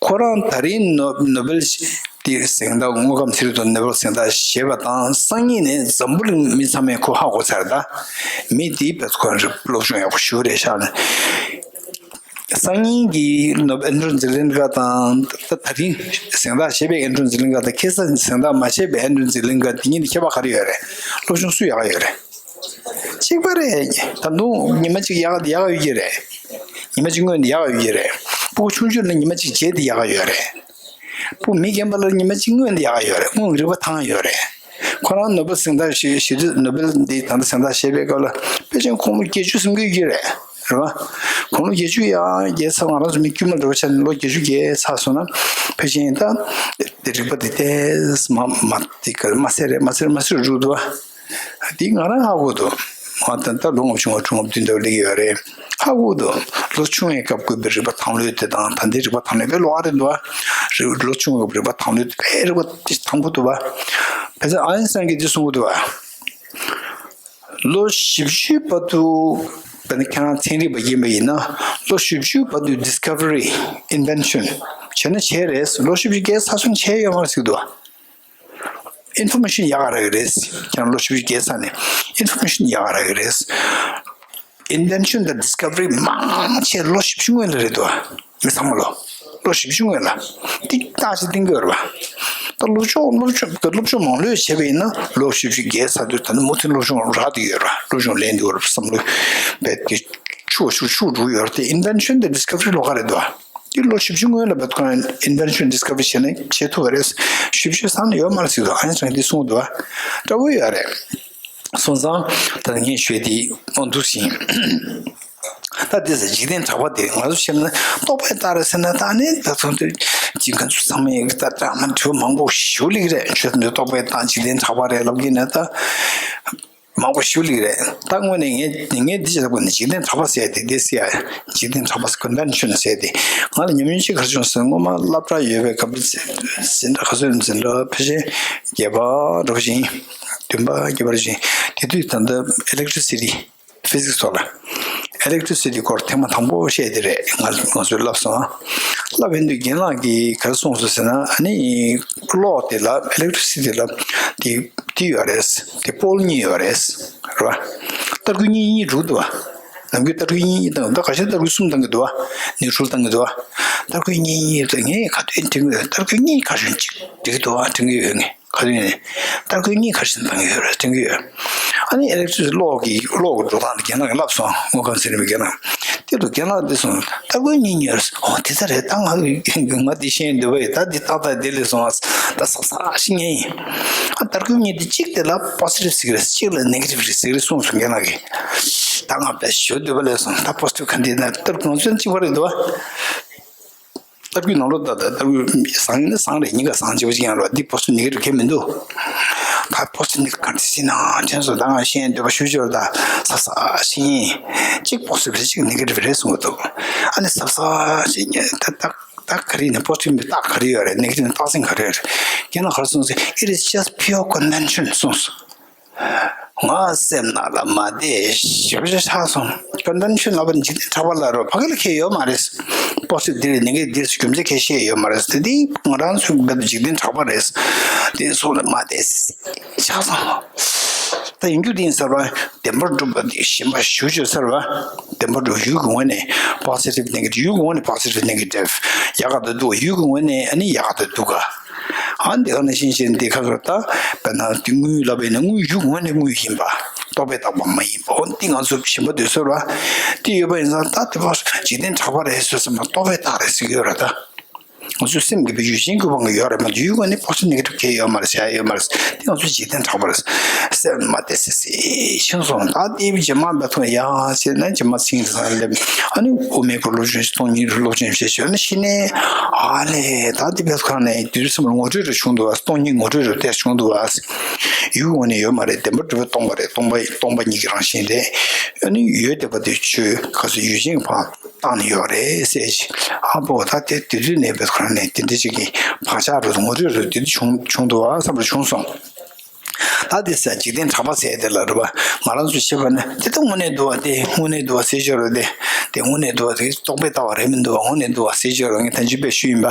ཁོ་རང་ད་རིང་ནོ་ནོ་བེལ་དེ་གཟེངས་རྟགས་དངོས་ཁམས་ཚན་རིག་ཐོག་ནོ་བེལ་གཟེངས་རྟགས་བཞེས་པ་དང་སང་ཉིན་ནས་འཛམ་བུ་གླིང་མི་ཚང་མས་ཁོ་ཧ་གོ་ཚར། ད་མི་དེ་བས་ཁོ་རང་སློབ་སྦྱོང་ཡག་པོ་ཞུ་རེད་ཤག་ནས། སང་ཉིན་གྱི་ནོ་ཨན་ཌྲུ་ཛེ་ལན་སྐ་དང་ད་ད་རིང་གཟེངས་རྟགས་བཞེས་པའི་ཨན་ཌྲུ་ཛེ་ལན་སྐ་དང་ཁ་སང་གཟེངས་རྟགས་མ་བཞེས་པའི་ཨན་ཌྲུ་ཛེ་ལན་སྐ་དེ་གཉིས་ནི་ཁྱད་པར་ག་རེ་ཡོད་རེད། སློབ་སྦྱོང་སུ་ཡག་ཡོད་རེད། གཅིག་པ་རེད། ད་དུང་ཉི་མ་གཅིག་ཡག་ཡག་ཡོད་ཀྱི་རེད། ཉི་མ་གཅིག་སྔོན་ནས་ཡག་ཡོད་ཀྱི་རེད། སྤུ་གུ་ཆུང་ཆུང་ལ་ཉི་མ་གཅིག་རྗེས་དེ་ཡག་ཡོད་རེད། སྤུ་མི་རྒན་པ་ལ་ཉི་མ་གཅིག་སྔོན་དེ་ཡག་ཡོད་རེད། སྔོན་རིག་པ་ཐང་ཡོད་རེད། ཁོ་རང་ནོ་བེལ་གཟེངས་རྟགས་ཞེ་ཞེ་དུས་ནོ་བེལ་འདི་ད་ལྟ་གཟེངས་རྟགས་བཞེས་པའི་སྐབས་ལ་དཔེ་ཆ་ཁོང་ལོ་བརྒྱད་ཅུ་ཟིན་གྱི་ཡོད་ཀྱི་རེད། རེད་བ། ཁོང་ལོ་བརྒྱད་ཅུ་ཡང་བརྒྱད་ཚར། ང་རང་ཚོ་མི་དཀྱུས་མ་འདྲ་བོ་ཆགས་ནས་ལོ་བརྒྱད་ཅུ་བརྒལ་ཚར་སོང་ན་ཕལ་ཆེར་ད་དེ་རིག་པ་དེ་ཏོག་ཙམ་མ་མ་དེ་ག་མ་སེ་རེད་མ་སེ་རེད་མ་སེ་རེད་འགྲོ་འདུག་བ། དེ་ང་རང་ཧ་གོ་འདུག་ང་ད་ལྟ་ལོ་ལྔ་བཅུ་ང་དྲུག་ང་བདུན་ལྟ་བུ་སླེབས་ཀྱི་ཡོད་རེད། ཧ་གོ་འདུག་ལོ་ཆུང་བའི་སྐབས་དགོས་པའི་རིག་པ་དང་ལོས་དེ་དང་ད་ལྟའི་རིག་པ་དང་ལོས་དཔེ་ལོགས་ཀ་རེད་འདུག་བ། རིག་ལོ་ཆུང་བའི་སྐབས་རིག་པ་དང་ལོས་དེ་དཔེ་རིག་པ་དེ་དང་པོ་འདུག་བ། བྱས་ཙང་ཨ་ཡིན་སན་གྱིས་འདི་གསུང་གི་འདུག་བ། ལོ་བཞི་བཅུའི་བར་དུ་དཔེར་ན་ཁྱེད་རང་ཚན་རིག་པ་ཡིན་པ་ཡིན་ན་ལོ་བཞི་བཅུའི་བར་དུ་ཌིས་ཁ་བ་རི་ཨིན་ཝེན་ཤན་བྱས་ན་བྱས་རེད། ལོ་བཞི་བཅུ་བརྒལ་ཚར་སོང་བྱས་ཡོད་མ་རེད་ཟེར་གི་འདུག་བ། ཨིན་ཕོར་མེ་ཤན་ཡག་ག་རག་གི་རེད། ཁྱེད་རང་ལོ་བཞི་བཅུ་བརྒལ་ཚར་ནས་ཨིན་ཕོར་མེ་ཤན་ཡག་ག་རག་གི་རེད། ཨིན་ཝེན་ཤན་དང་ཌིས་ཁ་བ་རི་མང་ཆེ་ལོ་བཞི་བཅུ་སྔོན་ལ་རེད་འདུག་བ། མི་ཚང་མ་ལོ། ལོ་བཞི་བཅུ་སྔོན་ལ། ཏིག་ཏག་ཅིག་བསྟན་གྱི་ཡོད་རེད་བ། ད་སློབ་སྦྱོང་སློབ་སྦྱོང་སློབ་སྦྱོང་མང་ལོས་བྱས་པ་ཡིན་ན་ལོ་བཞི་བཅུ་བརྒལ་ཚར་དུས་ད་ནི་མུ་མཐུད་སློབ་སྦྱོང་རག་བསྡད་ཡོད་རེད་བ། སློབ་སྦྱོང་ལེན་བསྡད་ཡོད་རེད་བསམ་བློ་བས་དེ་ཆུ་ཆུ་ཆུ་འགྲོ་ཡོད་རེད་དེ། ཨིན་ཝེན་ཤན་དང་ཌིས་ཁ་བ་རི་ལོགས་ཀ་རེད་འདུག་བ། འདི་ལོ་བཞི་བཅུ་སྔོན་ལ་བབ་ཀྱང་ཨིན་ཝེན་ཤན་ཌིས་ཁ་བ་རི་བྱས་ན་བྱེད་ཐུབ་པ་རེད། བཞི་བཅུ་ཚང་ནས་ཡོད་མ་རེད་ཟེར་འདུག་ཨ་ནི་ཚང་འདི་གསུངས་འདུག་བ། འདྲ་བོ་ཡོད་རེད། སོང་ཙང་ད་ངས་ཞུས་དེ་མ་འདུག་ཞིང་། ད་དེ་ཚེ་འཇིག་རྟེན་གྲགས་པ་དེ་ང་ཚོ་བཤད་ན་རྟོག་པས་བཏགས་རེད་ཟེར་ན་ད་ནི་ད་ཚོ་འདི་ཅིག་ང་ཚོ་ཚང་མས་ད་ད་མ་འདྲ་མང་པོ་ཞུ་ལེགས་རེད། ཆོས་དང་རྟོག་པས་བཏགས་འཇིག་རྟེན་གྲགས་པ་རེད་ལབ་ཀྱི་ན་ད། མང་པོ་ཞུ་ལེགས་རེད། ད་དངོས་གནས་ངས་ངས་འདི་བྱས་པ་ནི་འཇིག་རྟེན་གྲགས་པ་ཟེར་ཏེ་འདི་ཟེར་ཡ། འཇིག་རྟེན་གྲགས་པ་ཟེར་ཀོན་ཝེན་ཤན་ཟེར་ཏེ། ང་ལ་ཉམས་མྱོང་ཅིག་ག་རེ་བྱུང་ཟེར་ན་སྔོན་མ་སློབ་གྲྭ་ཡོད་པའི་སྐབས་འཛིན་གྲྭ་ག་ཚོད་འཛིན་གྲྭ་ཕལ་ཆེར་བརྒྱད་པ་འདྲ་པོ་ཞིག་ཡིན། བདུན་པ་བརྒྱད་པ་འདྲ་ཞིག་ཡིན། དེ་དུས་ད་ལྟ་ཨི་ལེག་ཊི་སི་ཊི་ཕི་ཟིག་སི་ཐོག་ལ། ཨི་ལེག་ཊི་སི་ཊི་སྐོར་ཐེངས་མ་དང་པོ་བཤད་དེ་རེད། ང་ང་ཚོས་བསླབས་སོང་། བསླབ་ཡོང་དུས་རྒན་ལགས་ཀྱིས་ག་རེ་གསུངས་སོང་ཟེར་ན་ཨ་ནི་གློག་དེ་ལ་ཨི་ལེག་ཊི་སི་ཊི་ལ་དེ་དེ་ཡོད་རེད། དེ་པོལ་གཉིས་ཡོད་རེད། རེད་བ། སྟར་ཁུང་གཉིས་གཉིས་འགྲོ་གི་འདུག་བ། ནམ་རྒྱུན་སྟར་ཁུང་གཉིས་གཉིས་བཏང་ད་ག་ཤེད་སྟར་ཁུང་གསུམ་བཏང་གི་འདུག་བ། ནིའུ་ཊི་རལ་བཏང་གི་འདུག་བ། སྟར་ཁུང་གཉིས་གཉིས་ད་ངས་ག་དུས་དྲན་གི་ཡོད། སྟར་ཁུང་གཉིས་ག་ཤེད་གཅིག་འགྲིག་གི་འདུག་བ། དྲན་གི་ཡོད་ངས། ག་དུས་ནས། སྟར་ཁུང་གཉིས་ག་ཤེད་བཏང་གི་ཡོད་རེད་དྲན་གི་ཡོད། ཨ་ནི་ཨི་ལེག་ཊི་སི་ཊི་གློག་གི་གློག་གི་འགྲོ་སྟངས་དེ་རྒན་ལགས་ཀྱིས་བསླབས་སོང་། དངོས་ཁམས་ཚན་རིག་པའི་རྒན་ལགས། དེ་དུས་རྒན་ལགས་འདི་སོང་སྟར་ཁུང་གཉིས་གཉིས་རེད། ཨོ་དེ་ལྟར་རེད། ད་ང་ང་འདི་ཤེས་འདོད་པ་ཡིན། ད་འདི་ཏག་ཏག་འདི་ལས་སོང་ཨ། ད་སག་སག་ཤེས་ངེས་ཡིན། ཨ་སྟར་ཁུང་གཉིས་དེ་གཅིག་དེ་ལ་པོ་སི་ཊིབ་ཟེར་གི་རེད། གཅིག་ལ་ནེ་གེ་ཊིབ་རེད་ཟེར་གི་རེད་གསུངས་སོང་རྒན་ལགས་ཀྱིས། ད་ང་དཔེ་ཞུ་འདོད་པ་ལས་སོང་། ད་པོ་སི་ཊིབ་ག་འདི་ན་སྟར་ཁུང་ཚོན་གཅིག་པ་རེད་འདུག་བ། སྟར་ཁུང་ནང་ལོགས་ད་ད་སྟར་ཁུང་བཟང་ཡིན་ན་བཟང་རེད། གཉིས་ཀ་བཟང་བྱེད་པ་ཅིག་ཡང་རེད་བ། འདི་པོ་སི་ཊིབ་ནེ་གེ་ཊིབ་གང་མི་འདུག་ད་པོ་སི་ཊིབ་ནེ་གེ་ཊིབ་ག་འདྲ་ཞིག་ན་དྲན་སོང་། ད་ང་ཤེས་འདོད་པ་ཞུ་ཞོར་ད་སག་སག་ཤེས་ཡིན། གཅིག་པོ་སི་ཊིབ་རེད་གཅིག་ནེ་གེ་ཊིབ་རེད་གསུང་གི་འདུག་ཨ་ནི་སག་སག་ཤེས་ཡིན་ད་ད། ད་ག་རེ་ནས་པོ་སི་ཊིབ་ནི་རྟགས་ག་རེ་ཡོད་རེད། ནེ་གེ་ཊིབ་ནི་རྟགས་མཚན་ག་རེ་ཡོད་རེད། རྒན་ལགས་ག་རེ་གསུངས་ཟེར། It is just pure convention གསུངས་སོང་། ང་སེམས་ནང་ལ་མ་བདེ་ཞེ་པོ་ཅིག་ཆགས་སོང་། ཀོན་ཝེན་ཤན་ལབ་པ་ནི་འཇིག་རྟེན་གྲགས་པ་ལ་རོ་ཕ་གི་ལ་ཁེལ་ཡོད་མ་རེད། པོ་སི་ཊིབ་འདི་རེད་ནེ་གེ་ཊིབ་འདི་རེད་རྒྱུ་མཚན་ཁས་བཤད་ཡོད་མ་རེད། དེ་དེ་ང་རང་ཚོའི་བར་དུ་འཇིག་རྟེན་གྲགས་པ་རེད། དེ་སོང་ལ་མ་བདེ་ཆགས་སོང་། ད་ཡིན་རྒྱུ་དེ་ཡིན་ཟེར་བ། བདེན་པར་གྲུབ་པ་དེ་ཞེན་པ་ཞུ་ཞུ་ཟེར་བ། བདེན་པར་གྲུབ་ཡུལ་གྱི་ངོས་ནས་པོ་སི་ཊིབ་ནེ་གེ་ཊིབ། ཡུལ་གྱི་ངོས་ནས་པོ་སི་ཊིབ་ནེ་གེ་ཊིབ། ཡག་ག་དང་སྡུག་ག། ཡུལ་གྱི་ངོས་ནས་ཨ་ནི་ཡག་ག་དང་སྡུག་ག། ཨ་འདི་ག་ནང་བཞིན་བྱས་འདི་ཁ་ཁར་ད་དཔེར་ན་འདི་དངུལ་ལབ་པས་ན་དངུལ་ཡུལ་གྱི་ངོས་ནས་དངུལ་ཡིན་པ། རྟོག་པས་བཏགས་པ་མ་ཡིན་པ། འོ་འདི་ང་ཚོ་ཞིམ་པ་འདོད་སྲོལ་བ་དེ་ཡོད་པ་ཡིན་ཙང་། ད་དེ་བ་འཇིག་རྟེན་གྲགས་པ་རེད་ཟེར་ཙམ་པ་རྟོག་པས་བཏགས་རེད་ཟེར་གྱི་ཡོད་རེད་ད། ང་ཚོའི་སེམས་ཀྱི་ཡུལ་ཅན་གྱི་དབང་གིས་ཡོད་རེད་མ་གཏོགས། ཡུལ་ངོས་ནས་positive negative གང་ཡང་ཡོད་མ་རེད། བྱ་ཡ་ཡོད་མ་རེད། དེ་ང་ཚོའི་འཇིག་རྟེན་གྲགས་པ་རེད། སེམས་མ་བདེ་སི་སི་ཕྱིན་སོང་། ད་དེ་རྗེས་མ་འབད་ཐུབ་ཡ་བྱས་ན། རྗེས་མ་ཚིག་ཟ་སླེབས། ཨ་ནི་དབུ་མའི་སྐོར་སློབ་སྦྱོང་བྱེད། སྟོང་ཉིད་སློབ་སྦྱོང་བྱེད་བྱས་ན་ཤི་ནས། ཨ་ལས། ད་དེ་བས་ཁ་ནས་དུས་ཚོད་ལ་ངོ་སྤྲོད་རེ་བྱུང་འདུག་བ། སྟོང་ཉིད་ངོ་སྤྲོད་རེ་དེ་བྱུང་འདུག་བ། ཡུལ་ངོས་ནས་ཡོད་མ་རེད། བདེན་པར་གྲུབ་པའི་སྟོང་པ་རེད། སྟོང་པ་སྟོང་པ་ཉིད་ཀྱི་རང་བཞིན་རེད། ཨ་ནི་ཡོད་བསྡད་པ་དེ་ཆོས་ག་ཚོད་ཡུལ་ཅན་གྱི་ཕར་བཏང་ནས་ཡོད་རེད་ཟེར་ཅིག་ཨ་ཕོ་ད་དེ་དུས་ཚོད་ནས་བས་ཁ་ནས་དེ་འདྲ་ཅིག་གི་བག་ཆགས་རེ་ངོ་སྤྲོད་རེ་དེ་འདྲ་བྱུང་བྱུང་འདུག་བ་བསམ་པ་བྱུང་སོང་། ད་དེ་ས་འཇིག་རྟེན་གྲགས་པ་ཟེར་དེ་ལ་རེད་བ། ང་རང་ཚོས་བཤད་པ་ན་དེ་ད་དངོས་གནས་འདུག་བ། དེ་དངོས་གནས་འདུག་བ་ཟེར་ཆོག་རེད། དེ་དེ་དངོས་གནས་འདུག་བ། དེ་རྟོག་པས་བཏགས་པ་རེད་མི་འདུག་བ། དངོས་གནས་འདུག་བ་ཟེར་ཆོག་རེད། ངས་ཐེངས་གཅིག་དཔེ་ཞུས་ཡིན་པ།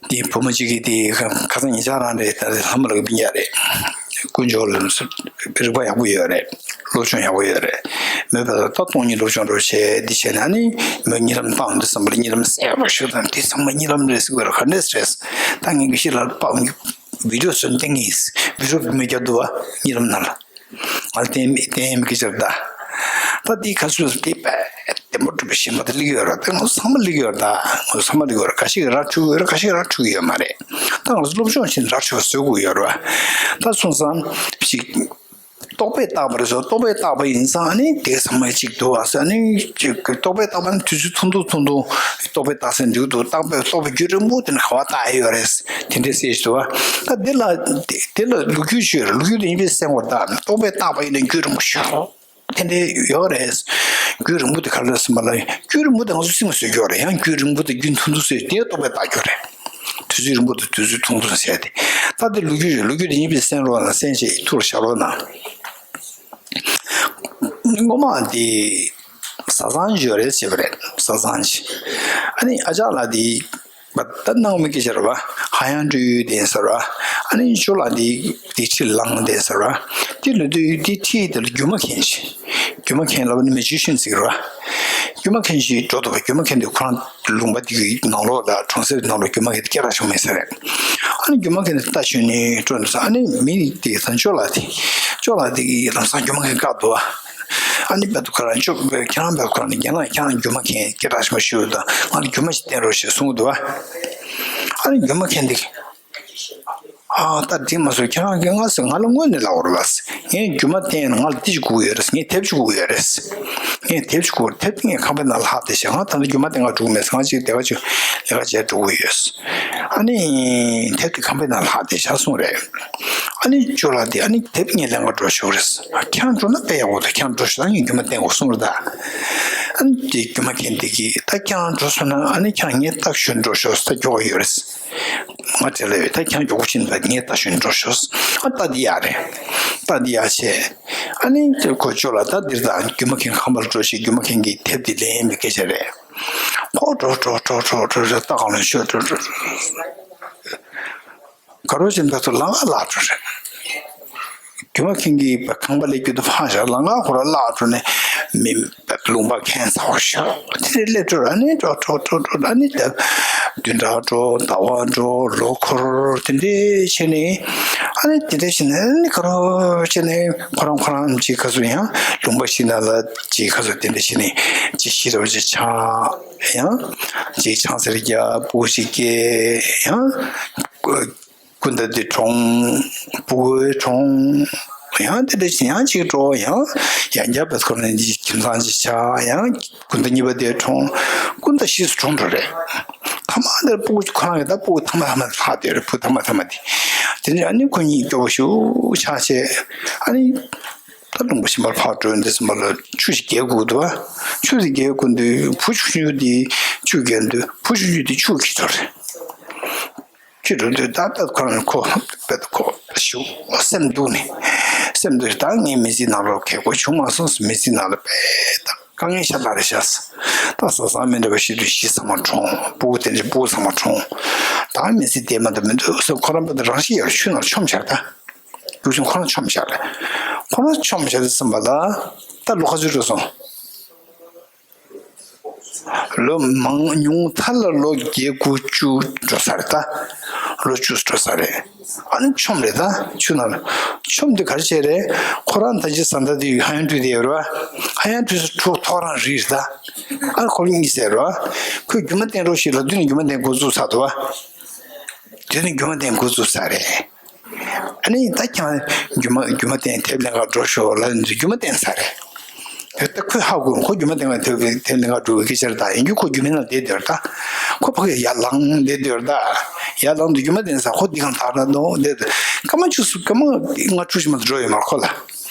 དེ་བུ་མོ་གཅིག་གིས་དེ་ཁ་སང་ཉེ་ཆར་རང་རེད། ད་ལྷ་མོ་ལགས་སྤུན་ཀྱག་རེད། དཀོན་མཆོག་ལ་རིག་པ་ཡག་པོ་ཡོད་རེད། སློབ་སྦྱོང་ཡག་པོ་ཡོད་རེད། མོས་པ་ད་སྟོང་ཉིད་སློབ་སྦྱོང་འགྲོ་བྱས་འདི་བྱས་ན་ནི། མོས་གཉིད་ལམ་བཏང་དུས་ཙམ་པ་ལ་གཉིད་ལམ་གསལ་པོ་ཞིག་དང་། དེ་ཚང་མ་གཉིད་ལམ་རེད་ཟེར་དགོས་རེད། ག་འདྲས་རེད། ད་ངས་གི་ཤི་ལ་པག་བི་ཌིའོ་བཟོས་བསྟན་གི་ཡིན། བི་ཌིའོ་མི་རྒྱབ་འདུག་བ། གཉིད་ལམ་ནང་ལ། ང་ལ་བསྟན་མི་བསྟན་མི་སྐད་ཆ་རེད་ད། ད་འདི་ག་ཚོད་དེ་དཔེ་བདེ་མོ་གྲུབ་པའི་ཞིམ་པ་དེ་སླེབས་ཡོད་རེད། ད་ང་ཚོ་ཚང་མ་སླེབས་ཡོད་རེད་ད། ང་ཚོ་ཚང་མ་སླེབས་ཡོད་རེད། འགའ་ཞིག་ར་འཕྲོད་ཀྱི་ཡོད་རེད། འགའ་ཞིག་ར་འཕྲོད་ཀྱི་ཡོད་མ་རེད། ད་ང་ཚོ་སློབ་སྦྱོང་བྱས་ནས་ར་འཕྲོད་པ་བཟོ་དགོས་ཡོད་རེད་བ། ད་སོང་ཙང་ཞིག་རྟོག་པས་བཏགས་པ་རེད་ཟེར། རྟོག་པས་བཏགས་པ་ཡིན་ཙང་ཨ་ནི་དེ་ཚང་མ་གཅིག་འདུག་ཨ་ཟེར། ཨ་ནི་ཅིག་རྟོག་པས་བཏགས་པ་ནི་དུས་ཚོད་ཐུང་ཐུང་ཐུང་ཐུང་རྟོག་པས་བཏགས་ཟེར་འདུག་འདུག་རྟོག་པས་རྟོག་པའི་རྒྱུན་རིང་པོ་དེ་ནི་ག་བ་བཏགས་ཡོད་རེད། དེ་འདྲས་ཟེར་ཞིག་འདུག་ཨ། ད་འདི་ལ་འདི་འདི་ལ་ལོ་རྒྱུས་ཤིག་ཡོད་རེད། ལོ་རྒྱུས་དེ་ཡིན་པས་གསན་དགོས་རེད། ད་རྟོག་པས་བཏགས་པ་ཡིན་ན་རྒྱུན་རིང་པོ་ཞིག་དེ་འདྲས་ཡོད་རེད། རྒྱུན་རིང་པོ་དེ་ག་རེ་ཟེར་བ་ལ། རྒྱུན་རིང་པོ་དེ་ང་ཚོ་སེམས་ལ་བཟོས་ཀྱི་ཡོད་རེད། ཡང་རྒྱུན་རིང་པོ་དེ་རྒྱུན་ཐུང་ཐུང་བཟོས་དེ་རྟོག་པས་བཏགས་ཀྱི་ཡོད་རེད། དུས་ཚོད་རིང་པོ་དང་དུས་ཚོད་ཐུང་ཐུང་བྱས་ཏེ། ད་དེ་ལོ་རྒྱུས་རེད། ལོ་རྒྱུས་དེ་ཡིན་པས་གསན་རོགས་གནང་། གསན་བྱས་ཐུགས་ལ་བཞག་རོགས་གནང་། སྔོན་མ་དེ་བཟའ་ཚང་ཅིག་ཡོད་རེད་ཟེར་བ་རེད། བཟའ་ཚང་ཅིག་ཨ་ནི་ཨ་ཅག་ལགས་དེ་ད་གནང་མི་སྐད་ཆ་རེད་བ། ཧ་ཡང་སྤྲོད་ཡུལ་ལྡན་ཟེར་བ། ཨ་ནི་ཅོ་ལགས་དེ་དེ་ཁྲིད་ལངས་ལྡན་ཟེར་བ། དེ་ལོ་དུས་དེ་ཁྲིད་དེ་ལ་སྒྱུ་མ་མཁན་ཅིག་སྒྱུ་མ་མཁན་ལབ་ནི་མེ་ཇི་ཤན་ཟེར་གི་རེད་བ། སྒྱུ་མ་མཁན་ཞིག་འགྲོ་འདུག་པ། སྒྱུ་མ་མཁན་དེ་ཁོ་རང་ལུང་པ་དེ་གི་ནང་ལོགས་ལ་གྲོང་གསེབ་ནང་ལོགས་སྒྱུ་མ་མཁན་དེ་སྐད་གྲགས་ཆེན་པོ་མེད་ས་རེད། ཨ་ནི་སྒྱུ་མ་མཁན་དེ་ལྟ་ཞོན་ནས་འགྲོ་འདུག་ས། ཨ་ནི་མི་དེ་ད་ཅོ་ལགས་དེ། ཅོ་ལགས་དེ་གིས་ལམ་སང་སྒྱུ་མ་མཁན་བཀག་འདུག་པ། ཨ་ནི་བར་དུ་ཁོ་རང་ཅོ་ཁྱེད་རང་བར་དུ་ཁོ་རང་ནི་རྒན་ལགས་ཁྱེད་རང་སྒྱུ་མ་མཁན་སྐད་གྲགས་ཆེན་པོ་ཞིག་ཡོད་དང་། ང་ལ་སྒྱུ་མ་ཞིག་བསྟན་རོགས་ཞེས་གསུངས་འདུག་པ། ཨ་ནི་སྒྱུ་མ་མཁན་དེ་གིས། ཨ། ད་འགྲིག་མ་སོང་། ཁྱེད་རང་གིས་ང་ཟེར། ང་ལ་དངོས་གནས་ལབ་དགོས་རེད་པ། ངས་སྒྱུ་མ་བསྟན་ན་ང་ལ་འདི་ཅིག་དགོས་ཀྱི་ཡོད་རེད། ངས་དེབ་ཅིག་དགོས་ཀྱི་ཡོད་རེད། ངས་དེབ་ཅིག་དགོས། དེབ་དེ་ངས་ཁང་པའི་ནང་ལ་ལྷག་བསྡད་བཞག་ང་ད་ལྟ་སྒྱུ་མ་བསྟན་ག་འགྲོ་གི་མེད། ང་ཅིག་དེ་ག་ཅིག་ལས་ཀ་བྱས་འགྲོ་གི་ཡོད། ཨ་ནི་དེབ་དེ་ཁང་པའི་ནང་ལ་ལྷག་བསྡད་བཞག་གསུངས་རེད། ཨ་ནི་ཅོ་ལགས་དེ། ཨ་ནི་དེབ་ངས་ལེན་ག་འགྲོ་ཆོག་རེད། ཁྱེད་རང་འགྲོ་ན་དཔེ་ཡག་པོ་འདུག་ཁྱེད་རང་འགྲོ་ཤོག་ད་ངས་སྒྱུ་མ་བསྟན་དགོས་གསུངས་རེད་ད། ཨ་ནི་དེ་སྒྱུ་མ་མཁན་དེ་གིས། ད་ཁྱེད་རང་འགྲོ་སོང་ན་ཨ་ནི་ཁྱེད་རང་ངའི་ལྟག་ཞོན་འགྲོ་ཤོག་ད་མགྱོགས་ཡོད་རེད། ང་བྲེལ་ལ་ཡོད། ད་ཁྱེད་རང་མགྱོགས་པོ་ཕྱིན་པ་ངའི་ལྟག་ཞོན་འགྲོ་ཤོག་ཨ། ད་འདི་ཡག་རེད། ད་འདི་ཡག་བྱས། ཨ་ནི་ཁོ་ཅོ་ལགས་ད་འདིར་ད་སྒྱུ་མ་མཁན་ཁང་པར་འགྲོ་ཞིག་སྒྱུ་མ་མཁན་གྱི་དེབ་འདི་ལེན་པའི་སྐད་ཆ་རེད། ཁོ་འགྲོ་འགྲོ་འགྲོ་འགྲོ་འགྲོ་རེད། ལྟ་གང་ལ་ཤོད་འགྲོ་འགྲོ་འགྲོ། ག་རོ་ཅན་པ་ཚོ་ལམ་ཁ་བརླག་འགྲོ་རེད། སྒྱུ་མ་མཁན་གྱི་ཁང་པ་ལས་རྒྱུ་དུ་འཕངས་བཞག་ལམ་ཁ་ཁོ་རང་བརླག་འགྲོ་ནས་མི་ལུང་པ་ཁེངས་ཚ་བོ་ཞིག་དེ་འདྲའི་སླེབས་འགྲོ་ར། ཨ་ནི་འགྲོ་འགྲོ་འགྲོ་འགྲོ། ཨ་ནི་ད་བདུན་ཕྲག་འགྲོ། ཟླ་བ་འགྲོ། ལོ་འཁོར་དེ་འདྲའི་བྱས་ནས། ཨ་ནི་དེ་འདྲའི་བྱས་ནས་ཨ་ནི་ག་རོ་བྱས་ནས་ཁོ་རང་ཁོ་རང་ཅིག་ག་ཚོད་ཡང་ལུང་པ་ཞིག་ནང་ལ་ཅིག་ག་ཚོད་དེ་འདྲ་བྱས་ནས་ཅིག་ཤི་རོ་ཅིག་ཆགས། ཡང་ཅིག་ཆང་ས་རྒྱག་སྤུ་གུ་ཅིག་སྐྱེ། ཡང་སྐུ་ཟླ་དེ་གྲོངས། སྤུ་གུ་གྲོངས། ཡང་དེ་འདྲ་ཞིག་ཡང་ཅིག་འགྲོ། ཡང་ཡང་བསྐྱར་བས་ཁོ་རང་ཁྱིམ་ཚང་ཅིག་ཆགས། ཡང་སྐུ་ཟླ་གཉིས་པ་དེ་གྲོངས། སྐུ་ཟླ་བཞི་སུ་གྲོངས་འགྲོ་རེད། ཐ་མ་དེར་སྤུ་གུ་ཁོ་རང་གི་ད་སྤུ་གུ་ཐ་མ་ཐ་མ་ལྷག་དེ་རེད། བུ་ཐ་མ་ཐ་མ་དེ། དེ་ནས་ཨ་ནི་ཁོ་གཉིས་སྐྱོ་པོ་ཞིག་ཆགས་བྱས། ཨ་ནི་ད་ལུང་པ་གཞན་པར་ཕར་འགྲོ་འདི་ཙམ་པ་ལ་ཆུ་ཞིག་བརྒལ་དགོས་འདུག་བ། ཆུ་ཞིག་བརྒལ་དགོས་འདུག་བུ་ཆུང་ཆུང་དེ་ཆུ་བརྒལ་འདུག་བུ་ཆུང་ཆུང་དེ་ཆུ་འཁྱེར་འགྲོ་རེད། ཁྱེད་རང་ཚོས་ད་ལྟ་ཁོ་རང་ཁོ་དཔེ་ཁོ་ཞུ་སེམས་སྡུག་ནས། སེམས་སྡུག་ད་ངའི་མི་ཚེའི་ནང་ལོགས་ཁེ་གོ་བྱུང་མ་སོང་། མི་ཚེའི་ནང་ལ་དཔེ་ད་དཀའ་ངལ་ཤ་སྟག་རེད་ཤག་ད་བཟའ་ཚང་མི་འདྲ་བ་ཞིག་ཏུ་ཤི་ཚང་མ་གྲོངས། སྤུ་གུ་དེ་འདྲའི་སྤུ་གུ་ཚང་མ་གྲོངས། ད་མི་ཚེ་བདེ་མ་འདུག་མི་འདུག་ཟེར་ཁོ་རང་དཔེ་ད་རང་ཤི་ཡར་ཆུ་ནང་མཆོངས་བཞག་ད་རྒྱུ་ཆུང་ཁོ་རང་མཆོངས་བཞག་རེད། ཁོ་རང་མཆོངས་བཞག་དུས་ཙམ་པ་ལ་ད་ལོ་ག་ཚོད་འགྲོ་སོང་། ལོ་མང་ཉུང་མཐའ་ལ་ལོ་བརྒྱད་དགུ་བཅུ་འགྲོ་ས་རེད་ད། ལོ་བཅུ་འགྲོ་ས་རེད། ཨ་ནི་ཆོམ་རེད་ད། ཆུ་ནང་ལ་ཆོམ་དེ་ག་རེ་བྱས་རེད། ཁོ་རང་ད་ཅི་ཟ་འདྲ་དེ་ཧ་ཡང་བྲུས་དེ་ཡོད་རེད་བ། ཧ་ཡང་བྲུས་སུ་ཁྲུག་ཐོག་རང་རིལ་ད། ཨ་ཁོ་ལ་གཉིད་སད་རེད་བ། ཁོས་རྒྱུ་མ་བསྟན་རོགས་ཞེས་ལབ་དུས་ནས་རྒྱུ་མ་བསྟན་འགོ་བཙུགས་ཚར་འདུག་བ། དེ་ནས་རྒྱུ་མ་བསྟན་འགོ་བཙུགས་ཚར་རེད། ཨ་ནི་ད་ཁྱེད་རང་རྒྱུ་མ་རྒྱུ་མ་བསྟན་དེབ་ལེན་ག་འགྲོ་ཤོག་ལབ་ནས་རྒྱུ་མ་བསྟན་ཚར་རེད། ད་ཁོས་ཧ་གོ། ཁོ་རྒྱུ་མ་བསྟན་ག་དེབ་དེབ་ལེན་ག་འགྲོ་གི་སྐད་ཆ་རེད་ད། ཡིན་རྒྱུ་ཁོ་རྒྱུ་མའི་ནང་བསྡད་སྡོད་རེད་ད། ཁོ་ཕ་གིར་ཡར་ལངས་བསྡད་སྡོད་རེད་ད། ཡར་ལངས་དུས་རྒྱུ་མ་བསྟན་ས་ཁོ་འདི་གང་ཐག་ར་འདུག་བསྡད་དུས་སྐར་མ་བཅུ་སྐར་མ་ལྔ་དྲུག་ཅིག་མ་གཏོགས་འགྲོ་ཡོད་མ་རེད་ཁོ་ལ།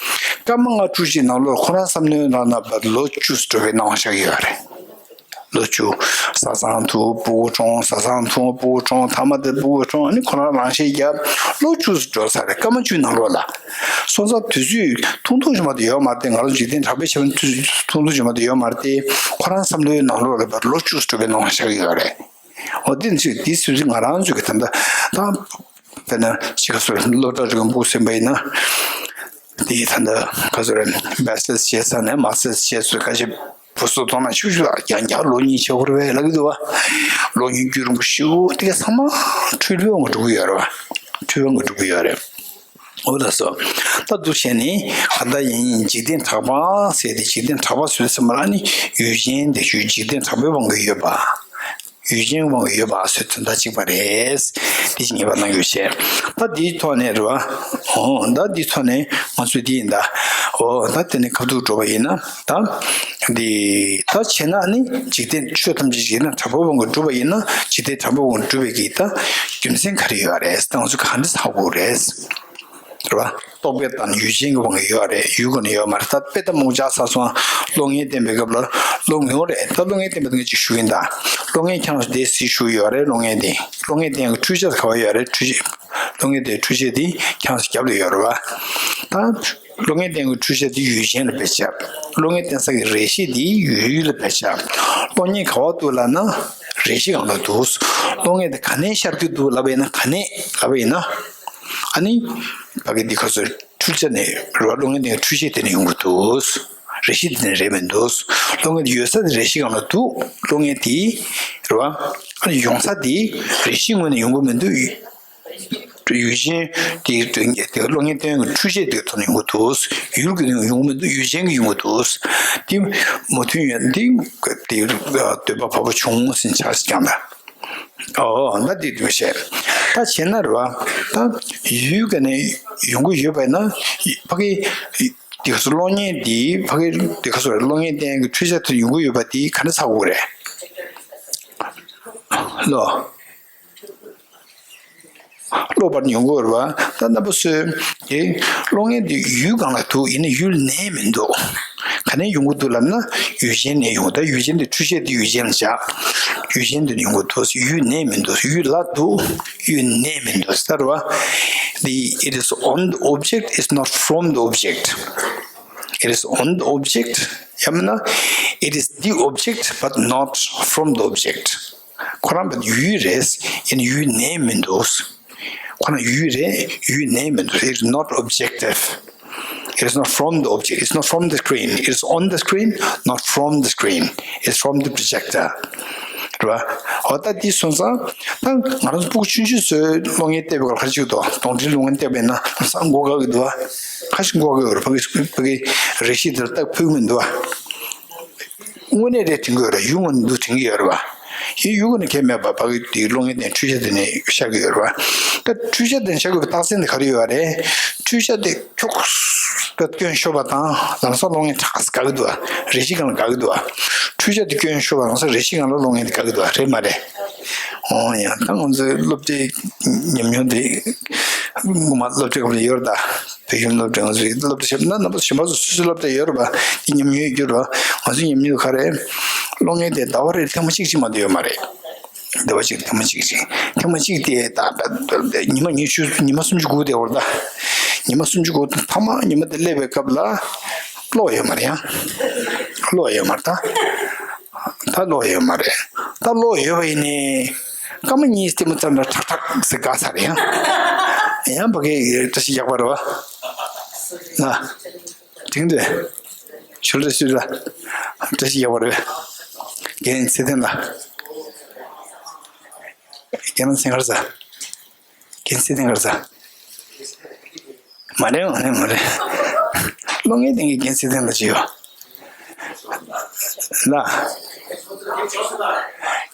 སྐར་མ་ལྔ་དྲུག་ཅིག་ནང་ལོགས་ཁོ་རང་བསམ་བློའི་ནང་ན་བར་ལོ་བཅུ་འགྲོ་བའི་སྣང་བ་ཤར་གྱི་ཡོད་རེད། ལོ་བཅུ། ས་སང་དུ་སྤུ་གུ་གྲོངས། ས་སང་དུ་སྤུ་གུ་གྲོངས། ཐ་མ་དེ་སྤུ་གུ་གྲོངས། ཨ་ནི་ཁོ་རང་རང་ཤེད་བརྒྱབ། ལོ་བཅུ་འགྲོ་ཚར་རེད། སྐར་མ་བཅུའི་ནང་ལོགས་ལ། སོང་ཙང་དུས་ཚོད་ཐུང་ཐུང་ཞིག་མ་གཏོགས་ཡོད་མ་རེད་དེ། ང་རང་འཇིག་རྟེན་གྲགས་པའི་ཆ་ནས་དུས་ཚོད་ཐུང་ཐུང་ཞིག་མ་གཏོགས་ཡོད་མ་རེད་དེ། ཁོ་རང་བསམ་བློའི་ནང་ལོགས་ལ་བར་ལོ་བཅུ་འགྲོ་བའི་སྣང་བ་ཤར་གྱི་ཡོད་རེད། འོ་དེ་ཚོས་དེ་ཚོས་ང་རང་ཚོས་ཀྱི་ད་ལྟ་ད་དཔེར་ན་ཅི་ག་སོ་སློབ་གྲྭ་རིག་པ་སྤུ་གུ་ཟིན་པ་ཡིན་ན། དེ་ད་ལྟ་ག་ཚོད་རེད། མ་སི་ཊར་བྱས་ཚར་ནས་མ་སི་ཊར་བྱས་ཚོད་ཁ་ཤས་བུ་སོ་ཐོག་ན་ཤུགས་ཤུགས་ལ་རྒྱང་རྒྱང་ལོ་གཉིས་བྱེད་དགོས་རེད་ལབ་ཀྱི་འདུག་བ། ལོ་གཉིས་རྒྱུན་རིང་པོ་ཞིག་དེ་ག་ཚང་མ་འཁྲུལ་པའི་དབང་གིས་འགྲོ་གི་ཡོད་རེད་བ། འཁྲུལ་པའི་དབང་གིས་འགྲོ་གི་ཡོད་རེད། འོ་ལགས་སོ། ད་འདུག་བྱས་ནས་ག་ད་ཡིན་འཇིག་རྟེན་གྲགས་པ་ཟེར་ཏེ་འཇིག་རྟེན་གྲགས་པ་ཟེར་ཙམ་ལ་ནི་ཡུལ་ཅན་དེ་ཡུལ་འཇིག་རྟེན་གྲགས་པའི་དབང་གིས་ཡོད་པ། ཡུལ་ཅན་དབང་གིས་ཡོད་པ་ཟེར་དོན་དག་གཅིག་པ་རེད། དེ་ཅི་ངེས་པ་གནང་རྒྱུ་བྱས། ད་འདིའི་ཐོག་ནས་རེད་བ། འོ་ད་འདིའི་ཐོག་ནས་ང་ཚོས་འདི་ཡིན་ད། འོ་ད་དེ་ནས་ཁ་ཐུག་འགྲོ་བ་ཡིན་ན་ད། འདི་ད་བྱས་ན་ནི་འཇིག་རྟེན་ཆོས་ཐམས་ཅད་འཇིག་རྟེན་གྲགས་པའི་དབང་གིས་གྲུབ་པ་ཡིན་ན་འཇིག་རྟེན་གྲགས་པའི་དབང་གིས་གྲུབ་པའི་གི་ད་རྒྱུ་མཚན་ག་རེ་ཡོད་རེད། ད་ང་ཚོས་ག་འདྲ་ཧ་གོ་རེད། རེད་བ། རྟོག་པས་བརྟགས་ན་ཡུལ་ཅན་གྱི་དབང་གིས་ཡོད་རེད། ཡུལ་གྱི་ནི་ཡོད་མ་རེད། ད་དཔེ་ལྟ་མོ་ཅག་ས་སོང་བློ་ངན་བསྟན་པའི་སྐབས་ལ་བློ་ངན་རེད། ད་བློ་ངན་བསྟན་པ་དེ་ངས་ཅིག་ཞུ་གིན་ད། བློ་ངན་ཁྱེད་རང་ཚོ་དེ་སྲིད་ཞུ་ཡོད་རེད། བློ་ངན་དེ་བློ་ངན་བསྟན་གྱི་འཕྲུལ་ཆས་ག་བ་ཡོད་རེད། འཕྲུལ་ཆས་བློ་ངན་བསྟན་འཕྲུལ་ཆས་དེ་ཁྱེད་རང་ཚོ་རྒྱབ་ལ་ཡོད་རེད་བ། ད་བློ་ངན་བསྟན་གྱི་འཕྲུལ་ཆས་དེ་ཡུལ་ཅན་ལ་ཕེབས་ཆགས། བློ་ངན་བསྟན་ས་གི་རས་གཞི་དེ་ཡུལ་ལ་ཕེབས་ཆགས། བློ་ངན་ག་བ་འདུག་ལབ་ན་རས་གཞི་སྒང་ལ་འདུག། བློ་ངན་དེ་ག་ནས་ཤར་གྱི་འདུག་ལབ་པ་ཡིན་ན་ག་ནས་ལབ་པ་ཡིན་ན། ཨ་ནི། ཕ་གི་འདི་ཁ་སོ་འཕྲུལ་ཆས་ནས་རེད་བ། བློ་ངན་འདི་འཕྲུལ་ཆས་དེ་ནས་ཡོང་གི་འདུག། རས་གཞི་དེ་ནས་རེད་མི་འདུག། བློ་ངན་འདི་ཡོད་ས་དེ་རས་གཞི་སྒང་ལ་འདུག། བློ་ངན་དེ་རེད་བ། ཨ་ནི་ཡོང་ས་དེ་རས་གཞི་ངོས་ནས་ཡོང་གི་མི་འདུག། ཡུལ་ཅན་དེ་དེ་བློ་ངན་བསྟན་གྱི་འཕྲུལ་ཆས་དེ་ཐོག་ནས་ཡོང་གི་འདུག། ཡུལ་གྱི་ཡོང་གི་མི་འདུག། ཡུལ་ཅན་གྱི་ཡོང་གི་འདུག། དེ་མོ་མཐུན་ཡོད་འདི་དེ་འདོད་པ་བབ་པ་བྱུང་ཟིན་ཆགས་ཀྱང་ད། ཨོ་ད་འདི་འདུག་བཤད། ད་བྱས་ན་རེད་བ། ད་ཡུལ་ག་ནས་ཡོང་གི་ཡོད་པ་ཡིན་ན་ཕ་གི་དེ་ག་ཚོད་བློ་ངན་འདི་ཕ་གི་དེ་ག་ཚོད་རེད། བློ་ངན་བསྟན་གྱི་འཕྲུལ་ཆས་དེ་ཡོང་གི་ཡོད་པ་དེ་ག་འདྲ་ཚ་དགོས་རེད། ལོ། བློ་བར་ཡོང་གི་ཡོད་རེད་བ། ད་རྣམ་པ་ཚོས་དེ་བློ་ངན་འདི་ཡུལ་སྒང་ལ་འདུག། ཡིན་ན་ཡུལ་ནས་མི་འདུག། ག་ནས་ཡོང་གི་འདུག་ལབ་ན་ཡུལ་ཅན་ནས་ཡོང་། ད་ཡུལ་ཅན་དེ་འཕྲུལ་ཆས་དེ་ཡུལ་ཅན་ལ་བཞག། ཡུལ་ཅན་དེ་ནས་ཡོང་གི་འདུག། ཡུལ་ནས་མི་འདུག། ཡུལ་ལ་འདུག། ཡུལ་ནས་མི་འདུག་ཟེར་བ། The it is on the object, is not from the object. It is on the object. ཡང་མིན་ན། It is the object but not from the object. ཁོ་རང་བ་ཡུལ་རེད། ཡིན་ཡུལ་ནས་མི་འདུག། ཁོ་རང་ཡུལ་རེད། ཡུལ་ནས་མི་འདུག། It is not objective. It is not from the object. It's not from the screen. It is on the screen, not from the screen. It's from the projector. རེད་བ། འོ་ད་འདི་སོང་ཙང་ད་ང་རང་ཚོ་སྤུ་གུ་ཆུང་ཆུང་ཚོས་བློ་ངན་བསྟན་པའི་སྐབས་ཁ་ཅིག་ཏུ་གདོན་འདྲེའི་བློ་ངན་བསྟན་པ་ཡིན་ན་ལམ་སང་མགོ་འགག་གི་འདུག་བ། ཁ་ཞིག་མགོ་འགག་གི་རེད། ཕ་གི་ཕ་གི་རས་གཞི་དེར་རྟགས་ཕུལ་གི་མི་འདུག་བ། དངོས་གནས་རེད་དྲན་གྱི་ཡོད་རེད། ཡུལ་ངོས་ནས་འདུག་དྲན་གྱི་ཡོད་རེད་བ། ཡིན་ཡུལ་ངོས་ནས་ཁས་མེད་པ་ཕ་གི་དེའི་བློ་ངན་དེ་འཕྲུལ་ཆས་དེ་ནས་ཤར་གྱི་ཡོད་རེད་བ། ད་འཕྲུལ་ཆས་དེ་ནས་ཤར་དགོས་པའི་རྟགས་མཚན་དེ་ག་རེ་ཡོད་རེད། འཕྲུལ་ཆས་དེ་ཁྱོགས་པ་སྐྱོན་ཤོར་བ་དང་ལམ་སང་བློ་ངན་ཁྲག་ཁ་སི་འགག་གི་འདུག་བ། རས་གཞི་སྒང་ལ་འགག་གི་འདུག་བ། འཕྲུལ་ཆས་དེ་སྐྱོན་ཤོར་བ་ལམ་སང་རས་གཞི་སྒང་ལ་བློ་ངན་དེ་འགག་གི་འདུག་བ། རེད་མ་རེད། འོ་ཡང་ད་ང་ཚོའི་སློབ་གྲྭའི་ཉམས་མྱོང་དེ་ངོ་མ་སློབ་གྲྭའི་སྐབས་ལ་ཡོད་རེད་ད། བོད་ཁྱིམ་སློབ་གྲྭ་ང་ཚོའི་སློབ་གྲྭ་ཞིག་ན་རྣམ་པ་གཞན་པ་ཚོ་སོ་སོའི་སློབ་གྲྭ་ཡོད་རེད་པ། དེ་ཉམས་མྱོང་ཡོད་རྒྱུ་རེད་པ། ང་ཚོའི་ཉམས་མྱོང་ག་རེ། བློ་ངན་དེ་ཟླ་བ་རེར་ཐེངས་མ་གཅིག་ཅིག་མ་གཏོགས་ཡོད་མ་རེད། ཟླ་བ་གཅིག་ཐེངས་མ་གཅིག་ཅིག་ཐེངས་མ་གཅིག་དེ་ད་ད་ཉི་མ་ཉི་ཤུ་ཉི་མ་སུམ་ཅུ་སྒུག་བསྡད་ཡོད་རེད་ད། ཉི་མ་སུམ་ཅུ་སྒུག་མཐའ་མ་ཉི་མ་དེ་སླེབས་པའི་སྐབས་ལ་ཀློག་ཡོད་མ་རེད་ཡ། ཀློག་ཡོད་མ་རེད་ད། ད་ཀློག་ཡོད་མ་རེད། ད་ཀློག་ཡོད་པ་ཡིན་ནའི། སྐར་མ་གཉིས་ལྟད་མོ་བཙལ་ན་ཁྲག་ཁྲག་ཟེར་དགའ་ས་རེད་ཡང་། ཡང་ཕ་གིའི་བཀྲ་ཤིས་རྒྱག་པ་རེད་བ། ལ། དྲིང་དུ། ཆུ་ལ་སུ་ལ། བཀྲ་ཤིས་རྒྱག་པ་རེད། རྒན་ཚེ་བརྟན་ལགས། རྒན་ལགས་མཚན་ག་རེ་ཟེར། རྒན་ཚེ་བརྟན་ག་རེ་ཟེར། མ་རེད་མ་རེད་མ་རེད། གློག་བརྙན་སྟེང་གི་རྒན་ཚེ་བརྟན་ལགས་ཅིག་ཡོད། ལགས།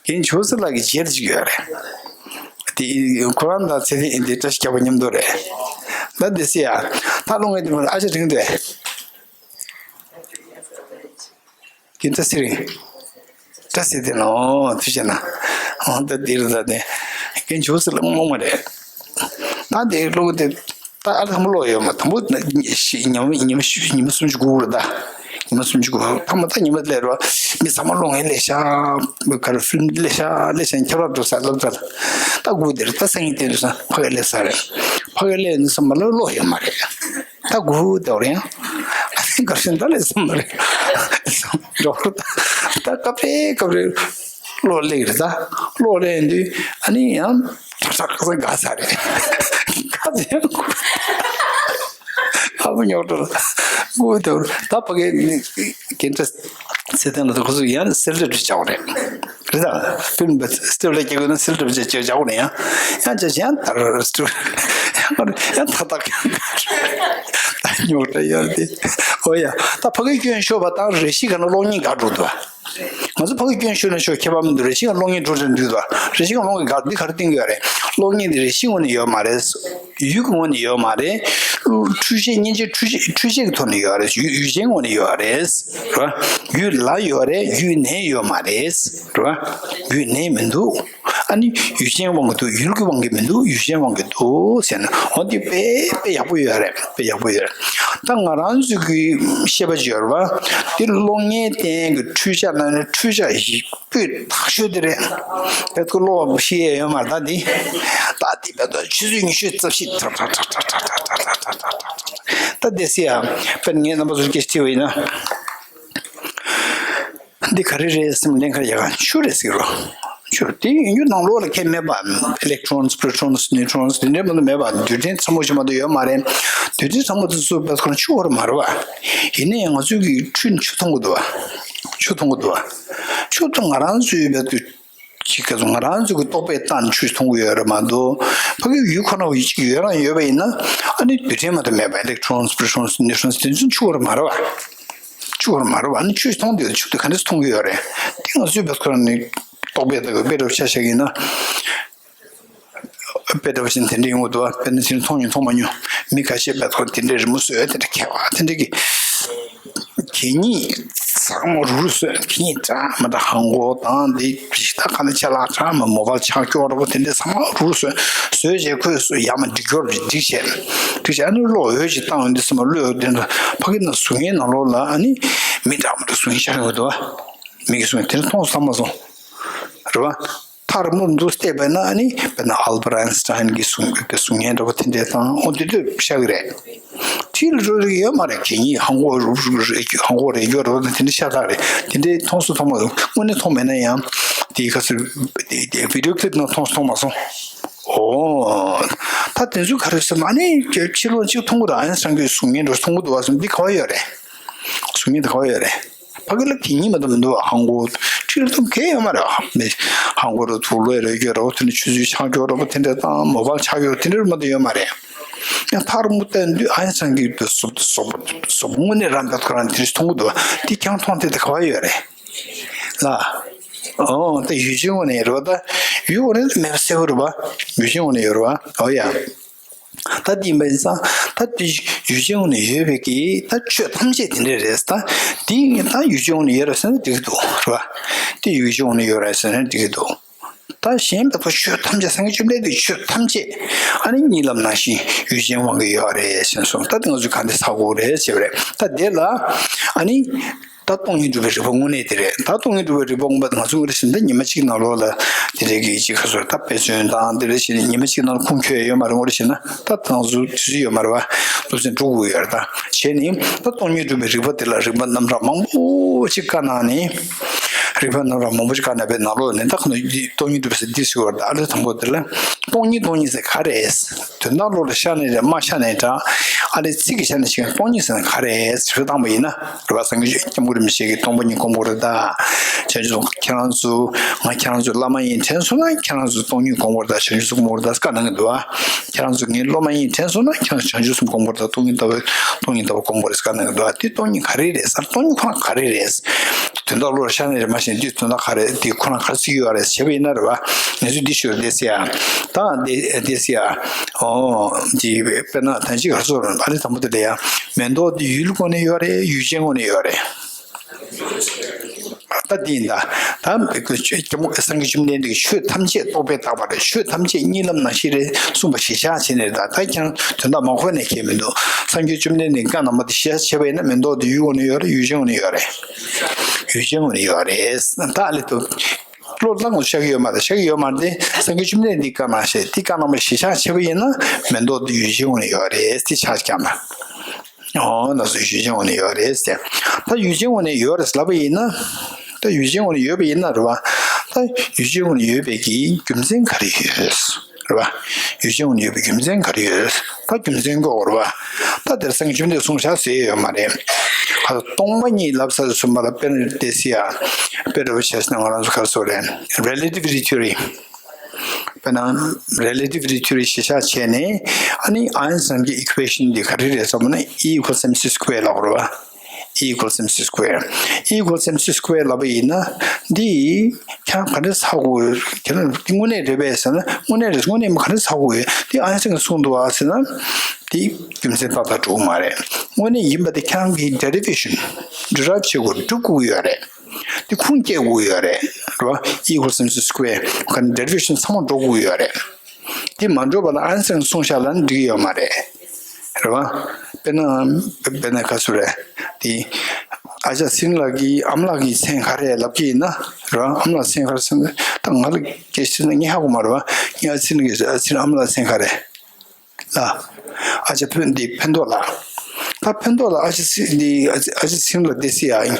རྒན་ཆོས་སྲིད་ལགས་ཀྱི་མཇལ་ཅིག་ཡོད་རེད། དེ་ཁོ་རང་དང་ཚེ་བརྟན་འདི་བཀྲ་ཤིས་རྒྱགས་པ་མཉམ་དུ་རེད། ད་འདི་སྲིད་ཡ། ད་གློག་བརྙན་འདི་མ་རེད། ཨ་ཅག་དྲིན་དུ། རྒན་བཀྲ་ཤིས་རིང་། བཀྲ་ཤིས་བདེ་ལེགས། ཨོ་ཐུགས་རྗེ་གནང་། ཨོ་ད་འདིར་ད་དེ། རྒན་ཆོས་སྲིད་ལགས་རྨོངས་པ་རེད། ད་དེ་གློག་དེ་ད་ཨ་ལྷག་མ་གློག་ཡོད་མ། དང་པོ་ཉི་མ་ཉི་མ་ཉི་མ་སུམ་ཅུ་སྒུག་རེད་ད། ཉི་མ་སུམ་ཅུ་སྒུག་ཐ་མ་ད་ཉི་མ་སླེབས་རོགས། མི་ཚང་མ་གློག་བརྙན་ལས་ཤག་ག་རེ་ཕིལམ་ལས་ཤག་ལས་ཤག་ཁྱབ་ར་འགྲོ་ས་ལབ་ད། ད་སྒུག་དེར་ད་སང་ཉིན་བསྟན་དུས་ས་ཕ་གི་སླེབས་ས་རེད། ཕ་གི་སླེབས་ནས་ས་མ་ལ་གློག་ཡོད་མ་རེད། ད་སྒུག་དེ་རེད་ཡང་། ཨ་ནི་དགའ་ཞིང་ད་ལས་སམ་རེད། འགྲོ་ད་སྐབས་རེ་སྐབས་རེ་གློག་ལེགས་རེད། ད་གློག་ལེན་དུས་ཨ་ནི་ཡང་ཁ་ཁ་དགའ་ས་རེད། ཁ་ཚེ་ཡང་ཨ་བུ་ཉོག་འགྲོ་ལ་སྒུག་དེ་ད་ཕ་གི་རྒན་བཀྲ་ཚེ་བརྟན་ལགས་ད་ཁོ་ཚོ་ཡང་སེལ་ཏེ་འགྲོ་བྱ་བ་རེད། རེད་ད། ཕིལམ་སི་ཊིབ་ལ་སྐྱེ་དགོས་ན་སེལ་ཏེ་བྱ་བྱ་བྱ་དགོས་ན་ཡང་། ཡང་བྱ་བྱ་ཡང་དར་སི་ཊིབ་ཡང་ད་ད་ད་ཉོག་དྲ་ཡོད་དེ། ཨོ་ཡ། ད་ཕ་གི་སྐྱོན་ཤོར་བ་དང་རེ་ཞིག་ག་ན་གློག་བརྙན་འགག་འགྲོ་འདུག་ང་ཚོ་ཕ་གི་སྐྱོན་ཤོར་ན་ཤོར་ཁྱད་པར་མི་འདུག་རེ་ཞིག་ག་གློག་བརྙན་འགྲོ་དྲན་འདུག་རེ་ཞིག་ག་གློག་བརྙན་འགག་འདི་ག་རེ་བསྟན་གྱི་ཡོད་རེད། གློག་བརྙན་འདི་རེ་ཞིག་ངོས་ནས་ཡོད་མ་རེད། ཡུལ་གྱི་ངོས་ནས་ཡོད་མ་རེད། འཕྲུལ་ཆས་མཉེན་ཆས་འཕྲུལ་ཆས་འཕྲུལ་ཆས་ཀྱི་ཐོག་ནས་ཡོད་རེད། ཡུལ་ཡུལ་ཅན་ངོས་ནས་ཡོད་རེད། རེད་བ། ཡུལ་ལ་ཡོད་རེད། ཡུལ་ནས་ཡོད་མ་རེད། རེད་བ། ཡུལ་ནས་མི་འདུག་ཨ་ནི་ཡུལ་ཅན་དབང་གིས་འདུག་ཡུལ་གྱི་དབང་གིས་མི་འདུག་ཡུལ་ཅན་དབང་གིས་འདུག་ཟེར་ན། འོ་འདི་དཔེ་དཔེ་ཡག་པོ་ཡོད་རེད། དཔེ་ཡག་པོ་ཡོད་རེད། ད་ང་རང་ཚོ་གི་ཤེས་པ་ཅིག་ཡོད་རེད་བ། འདི་གློག་བརྙན་སྟེང་གི་འཕྲུལ་ཆས་ནང་ནས་འཕྲུལ་ཆས་ཡིན། སྤུས་དག་ཤོས་དེ་རེད། དཔེ་ཁོ་གློག་ཤེས་ཡས་ཡོད་མ་རེད། ད་འདི་ད་འདི་དཔེ་ད་ཆུ་ཚོད་ཉི་ཤུ་རྩ་བཞི་ད་དེ་སྲིད་ཡ། དཔེར་ངས་རྣམ་པ་ཚོར་སྐད་ཆ་དྲིས་པ་ཡིན་ན། འདི་ག་རེ་རེད་སེམས་ལན་ཁ་ཡག་ག་ཆུ་རེད་ཟེར་རོ། ཆུ་དེ་ཡིན་རྒྱུ་ནང་ལོགས་ལ་ཁྱད་མེད་པ། ཨི་ལེག་ཊོན་པོ་རོ་ཊོན་ནིའུ་ཊོན་དེ་འདྲའི་མ་གཏོགས་མེད་པ། རྡུལ་ཕྲན་ཚ་མོ་ཞིག་མ་གཏོགས་ཡོད་མ་རེད། རྡུལ་ཕྲན་ཚ་མོ་དེ་ཚོ་བས་ཁོ་ན་ཆུ་བོར་མ་རེད་བ། ཡིན་ན་ཡང་ང་ཚོས་ཀྱི་ཁྲུས་ནི་ཆུ་འཐུང་གི་འདུག་བ། ཆུ་འཐུང་གི་འདུག་བ། ཆུ་འཐུང་ང་རང་ཚོའི་བས་ཀྱི་ཅིག་ག་ཚོད་ང་རང་ཚོ་གི་རྟོག་པས་བཏང་ནས་ཆུ་འཐུང་གི་ཡོད་རེད་མ་གཏོགས། ཕ་གི་ཡུལ་ཁོ་ན་བ་ཡི་ཅིག་ཡོད་རང་ཡོད་པ་ཡིན་ན། ཨ་ནི་རྡུལ་ཕྲན་མ་གཏོགས་མེད་པ། ཨི་ལེག་ཊོན་པོ་རོ་ཊོན་ནིའུ་ཊོན་དེ་ཚོ་ཆུ་བོར་མ་རེད་བ། ཆུ་བོར་མ་རེད་བ། ཨ་ནི་ཆུ་འཐུང་དེ་ཆུ་དེ་ག་འདྲས་འཐུང་གི་ཡོད་རེད། དེ་ང་ཚོའི་བས་ཁོ་རང་ནི་རྟོག་པས་ད་གི་དཔེ་འདྲ་བོ་ཆ་བཞག་ཡིན་ན། དཔེ་འདྲ་བ་ཞིག་དེ་འདྲ་ཡོང་གི་འདུག་བ། དཔེར་ན་དེ་མཐོང་མྱོང་མཐོང་མ་མྱོང་། མི་ཁ་ཤས་པའི་ཐོག་དེ་འདྲའི་རི་མོ་བཟོས། དེ་འདྲ་མཁས་པ་དེ་འདྲ་གི་གད་སྙིགས་ཚང་མ་རུག་རུག་བཟོས། གད་སྙིགས་འདྲ་མི་འདྲ་ཧང་གོ་དང་དེ་ད་ག་ནས་ཆ་ལག་འདྲ་མི་མོ་བལ་ཆག་སྐྱོ་འདྲ་པོ་དེ་འདྲ་ཚང་མ་རུག་རུག་བཟོས། བཟོས་རྗེས་ཁོས་ཡར་མར་སྒྲིག་སྐྱོར་སྒྲིག་བྱས། སྒྲིག་བྱས་ཨ་ནི་གློག་འོད་ཅིག་བཏང་ཡོང་དུས་ཙམ་པ་གློག་འོད་དེ་འདྲ་ཕ་གི་ནང་གཟུགས་བརྙན་ནང་ལོགས་ལ་ཨ་ནི་མི་འདྲ་མི་འདྲ་གཟུགས་བརྙན་ཤར་ཡོང་གི་འདུག་བ། མི་གི་གཟུགས་བརྙན་དེ་འདྲ་མཐོང་སོང་མ་སོང་། རེད་བ། མཐར་མུར་འདུག་བལྟས་པས་ན་ཨ་ནི་དཔེར་ན་ཨལ་བར་ཨན་སི་ཊན་གྱི་གསུང་གི་གསུང་ངན་འདྲ་པོ་དེ་འདྲས་དང་འོ་དེ་དུས་ཤ་གི་རེད། དེ་ལ་འགྲོ་རེ་ཡོད་མ་རེད། གད་སྙིགས་ཧང་གོ་རུ་རུ་རེ་ཧང་གོ་རེ་ཡོད་རེད་པ། དེ་འདྲས་ཤ་སྟག་རེད། དེ་འདྲས་མཐོང་སུ་མཐོང་མ་རེད། དངོས་གནས་མཐོང་མེད་ན་ཡང་དེ་ག་ཚོད་དེ་དེ་བི་ཌི་ཡོ་ཀི་ལིབ་ནང་མཐོང་སུ་མཐོང་མ་སོང་། ཨོ། ད་དེ་ཚོ་ག་རེ་ཟེར་ན་ཨ་ནི་ཕྱི་ལོགས་གཅིག་མཐོང་གི་རེད། ཨན་སི་ཊན་གྱི་གསུང་ངན་འདྲ་མཐོང་གི་འདུག་བ་གསུང་འདི་ག་བ་ཡོད་རེད། གསུང་ངན་འདི་ག་བ་ཡོད་རེད། ཕ་གི་ལ་གད་སྙིགས་མ་གཏོགས་མི་འདུག་བ། ཧང་གོ་ཁྲིར་གཏོང་གལ་ཡོད་མ་རེད། མི་ཧང་གོ་རུ་དུག་ལོག་རེ་རྒྱུ་རོ་དེ་ནི་ཆུ་ཚོད་ཆག་སྐྱོ་རོ་དེ་འདྲ་དང་མོ་བལ་ཆག་སྐྱོ་དེ་འདྲ་མ་གཏོགས་ཡོད་མ་རེད། ཡང་མཐར་མུ་བལྟས་དུས་ཨ་ཡ་ཚང་གི་དུ་སོབ་སོབ་སོབ་དངོས་གནས་རང་བལྟས་ཁོ་རང་དེ་མཐོང་གི་འདུག་བ། དེ་ཀྱང་མཐོང་དེ་དེ་ག་བ་ཡོད་རེད། ལ། ཨོ་ད་ཡུལ་ཅན་ངོས་ནས་ཡོད་རེད་བ། ད་ཡུལ་ངོས་ནས་མེད་པ་གསལ་པོ་རེད་བ། ཡུལ་ཅན་ངོས་ནས་ཡོད་རེད་བ། ཨོ་ཡ། ད་འདི་ཡིན་པ་ཡིན་ཙང་ད་འདི་ཡུལ་ཅན་ངོས་ནས་ཡོད་པའི་གི་ད་ཆོས་ཐམས་ཅད་དེ་འདྲ་རེད། ད་འདི་ད་ཡུལ་ཅན་ངོས་ནས་ཡོད་རེད་ཟེར་ན་འགྲིག་གི་འདུག་རེད་བ། འདི་ཡུལ་ཅན་ངོས་ནས་ཡོད་རེད་ཟེར་ན་འགྲིག་གི་འདུག་ད་གཞན་པའི་ཐོག་ཆོས་ཐམས་ཅད་སངས་རྒྱས་བཅོམ་ལྡན་འདས་ཆོས་ཐམས་ཅད་ཨ་ནི་གཉིད་ལམ་ནང་བཞིན་ཡུལ་ཅན་དབང་གིས་ཡོད་རེད་ཟེར་སོང་། ད་དེ་ང་ཚོས་གང་འདྲ་ཚ་དགོས་རེད་ཟེར་བ་རེད། ད་དེ་ལ་ཨ་ནི། ད་སྟོང་ཉིད་སྒྲུབ་པའི་རིགས་པ་དངོས་གནས་དེ་རེད། ད་སྟོང་ཉིད་སྒྲུབ་པའི་རིགས་པ་དངོས་པོ་དེ་ང་ཚོ་ངོ་རེ་བྱས་ན་ད་ཉི་མ་གཅིག་ནང་ལོགས་ལ་དེ་འདྲའི་གི་ཅིག་ག་ཚོད་ད་དཔེ་མཚོན་དང་དེ་འདྲ་བྱས་ནས་ཉི་མ་གཅིག་ནང་ལ་ཁུངས་འཁྱོལ་ཡོད་མ་རེད། ངོ་རེ་བྱས་ན་ད་ང་ཚོ་དུས་ཚོད་ཡོད་མ་རེད་བ། སློབ་ཚན་འགྲོ་དགོས་ཡོད་རེད། ད་བྱས་ནས་ད་སྟོང་ཉིད་སྒྲུབ་པའི་རིགས་པ་དེ་ལ་རིགས་པ་རྣམ་གྲངས་མང་པོ་ཅིག་བཀའ་གནང་ནས་ རིག་པ་རྣམ་གྲངས་མང་པོ་ཞིག་བཀར་ནས་པའི་ནང་ལོགས་ནས་ད་ཁོ་ན་སྟོང་ཉིད་སྒྲུབ་ཟེར་འདི་ཟེར་བ་རེད། ཨ་ལས་དང་པོ་དེ་ལ་སྟོང་ཉིད་སྟོང་ཉིད་ཟེར་ག་རེ་རེད། དོན་དག་བློ་ལ་ཤར་ནས་རེད། མ་ཤར་ནས་འདྲ། ཨ་ལས་ཚིག་གིས་ཤར་ནས་ཤེས་མཁན་སྟོང་ཉིད་ཟེར་ན་ག་རེ་རེད་ཟེར་བཏང་པ་ཡིན་ན་རེད་བ། སངས་རྒྱས་སྐྱབས་མགོན་རིན་པོ་ཆེ་གིས་སྟོང་པ་ཉིད་སྒོམ་དགོས་རེད་ད། བྱང་ཆུབ་ཁྱེད་རང་ཚོ་ང་ཁྱེད་རང་ཚོའི་བླ་མ་ཡིན་དྲན་སོང་ན་ཁྱེད་རང་ཚོ་སྟོང་ཉིད་སྒོམ་དགོས་རེད་ད། བྱང་ཆུབ་སྒོམ་དགོས་རེད་ད་བཀའ་གནང་གི་འདུག་བ། ཁྱེད་རང་ཚོ་ངའི་སློབ་མ་ཡིན་དྲན་སོང་ན་ཁྱེད་རང་བྱང་ཆུབ་སེམས་སྒོམ་དགོས་རེད་ད། སྟོང་ཉིད་ལྟ་བུ་སྟོང་ཉིད་ལྟ་བུ་སྒོམ་དགོས་རེད་བཀའ་གནང་གི་འདུག་བ། དེ་སྟོང་ཉིད་ག་རེ་རེད་ཟེར། སྟོང་ཉིད་ཁོ་རང་ག་རེ་རེད། དོན་དག་བློ་ལ་ཤར་ནས་རེད། མ་ཤེས་འདི་དོན་དག་ག་རེ་འདི་ཁོ་རང་ག་རེ་ཟེར་གྱི་ཡོད་རེད་ཟེར་བ་ཡིན་ན་རེད་བ། ངས་ཚོས་འདི་ཞུ་རེད་ཟེར་ཡ། ད་འདི་འདི་ཟེར་ཡ། ཨོ། འདི་དཔེར་ན་ད་ཅི་ག་ཚོད་རེད། ཨ་ནི་དང་པོ་དེ་ལ་ཡ། མེ་ཏོག་འདི་ཡུལ་སྒོ་ནས་ཡོད་རེད། ཡུལ་ཅན་སྒོ་ནས་ཡོད་རེད། ད་འདི་ཡིན་ད། ད་སྐྱབས་མགོན་སངས་རྒྱས་བཅོམ་ལྡན་འདས་ཀྱིས་ཆོས་ཐམས་ཅད་རྟོག་པས་དག་པ་རེད། ཆོས་ཐམས་ཅད་གཉིད་ལམ་ནང་བཞིན་རེད་གསུངས་པ་གཞིར་བཞག་བྱས་ནས་རེད་ད། ད་ཁྱེད་རང་དོན་དག་མ་གོ་ནས་ཁྱེད་མི་འདུག་སངས་རྒྱས་བཅོམ་ལྡན་འདས་ཀྱིས་བཀའ་གནང་བ་དེ་གཞིར་བཞག་བྱས་པ་ཡིན་ན་མེ་ཏོག་དེ་ཡུལ་སྒོ་ནས་ཡོད་རེད། ཡུལ་ཅན་སྒོ་ནས་ཡོད་རེད། ཡུལ་ཅན་སྒོ་ནས་ཡོད་རེད། ད་ཨ་ལས་དུ་བློ་བཏང་དགོས་ཤག་གི་ཡོད་མ་རེད། ཤག་གི་ཡོད་མ་རེད། དེ་སངས་རྒྱས་བཅོམ་ལྡན་འདས་ཀྱིས་བཀའ་གནང་བཞག་དེ་བཀའ་གནང་བ་གཞིར་བཞག་བྱས་པ་ཡིན་ན་མེ་ཏོག་དེ་ཡུལ་ཅན་སྒོ་ནས་ཡོད་རེད། དེ་ཆགས་ཀྱང་ན། ཨོ་ན་སོ་ཡུལ་ཅན་སྒོ་ནས་ཡོད་རེད་ཟེར། ད་ཡུལ་ཅན་སྒོ་ནས་ཡོད་རེད་ལབ་པ་ཡིན་ན། ད་ཡུལ་ཅན་སྒོ་ནས་ཡོད་པ་ཡིན་ན་རེད་བ། ད་ཡུལ་ཅན་སྒོ་ནས་ཡོད་པའི་གི་རྒྱུ་མཚན་ག་རེ་ཡོད་རེད་བ། ཡུལ་ཅན་སྒོ་ནས་ཡོད་པའི་རྒྱུ་མཚན་ག་རེ་ཡོད། ད་རྒྱུ་མཚན་གོ་རེད་བ། ད་དེར་སངས་རྒྱས་བཅོམ་ལྡན་འདས་གསུངས་བཞག་ཟེར་ཡོད་མ་རེད། ད་སྟོང་པ་ཉིད་ལབ་ས་གསུངས་པ་ལ་དཔེར་ན་དེ་ཟེར་ཡ། དཔེ་འདྲ་བོ་བྱས་ན་ང་རང་ཚོ་ག་རེ་ཟེར་དགོས་རེད། རེ་ལེ་ཊི་ཝི་ཊི་ཐི་ཡོ་རི། དཔེར་ན་རེ་ལེ་ཊི་ཝི་ཊི་ཐི་ཡོ་རི་གཞིར་བཞག་བྱས་ནས་ཨ་ནི་ཨའིན་སི་ཊན་གྱི་ཨི་ཀུ་ཨེ་ཤན་འདི་ག་རེ་རེད་ཟེར་བ་ན་E equals mc square ལབ་དགོས་རེད་བ། E equals mc square. E equals mc square ལབ་པ་ཡིན་ན་འདི་ཁྱེད་རང་ག་འདྲ་ཚར་དགོས། ཁྱེད་རང་འདི་དངོས་གནས་རེད་པས་ཟེར་ན་དངོས་གནས་རེད། དངོས་གནས་མ་ག་འདྲ་ཚར་དགོས། འདི་ཨའིན་སི་ཊན་གྱིས་གསུངས་འདུག་བ་ཟེར་ན་འདི་རྒྱུ་མཚན་ཏག་ཏག་འགྲོ་གི་མ་རེད། དངོས་གནས་ཡིན་པ་འདི་ཁྱེད་རང་གིས་ཌེ་རི་ཝེ་ཤན་ཌི་རའིབ་བྱེད་དགོས། སྒྲུབ་དགོས་ཀྱི་ཡོད་རེད། དེ་ཁུངས་སྐྱེལ་དགོས་ཡོད་རེད། རེད་བ། E equals mc square ག་ནི་ཌེ་རི་ཝེ་ཤན་ཚང་མ་འགྲོ་དགོས་ཡོད་རེད། དེ་མ་འགྲོ་བ་ལ་ཨའིན་སི་ཊན་གསུངས་བཞག་ལབ་ན་འགྲིག་གི་ཡོད་མ་རེད། རེད་བ། དཔེར་ན་དཔེར་ན་ག་ཚོད་རེད། དེ་ཨ་ཅག་ཚེ་རིང་ལགས་ཀྱིས་ཨ་མ་ལགས་ཀྱི་མཚན་ག་རེ་ལབ་ཀྱི་ཡིན་ན། རེད་བ། ཨ་མ་ལགས་མཚན་ག་རེ་ཟེར་ན་ད་ང་ལ་སྐད་ཆ་ན་ངས་ཧ་གོ་མ་རེད་བ། ངས་ཨ་ཚེ་རིང་གི་ཨ་ཚེ་རིང་ཨ་མ་ལགས་མཚན་ག་རེ། ལ། ཨ་ཅག་ཕན་འདི་ཕན་ཐོགས་ལ། ད་ཕན་ཐོགས་ལ་ཨ་ཅག་སི་འདི་ཨ་ཅག་ཨ་ཅག་སིང་ལ་བསྡད་སི་ཡ།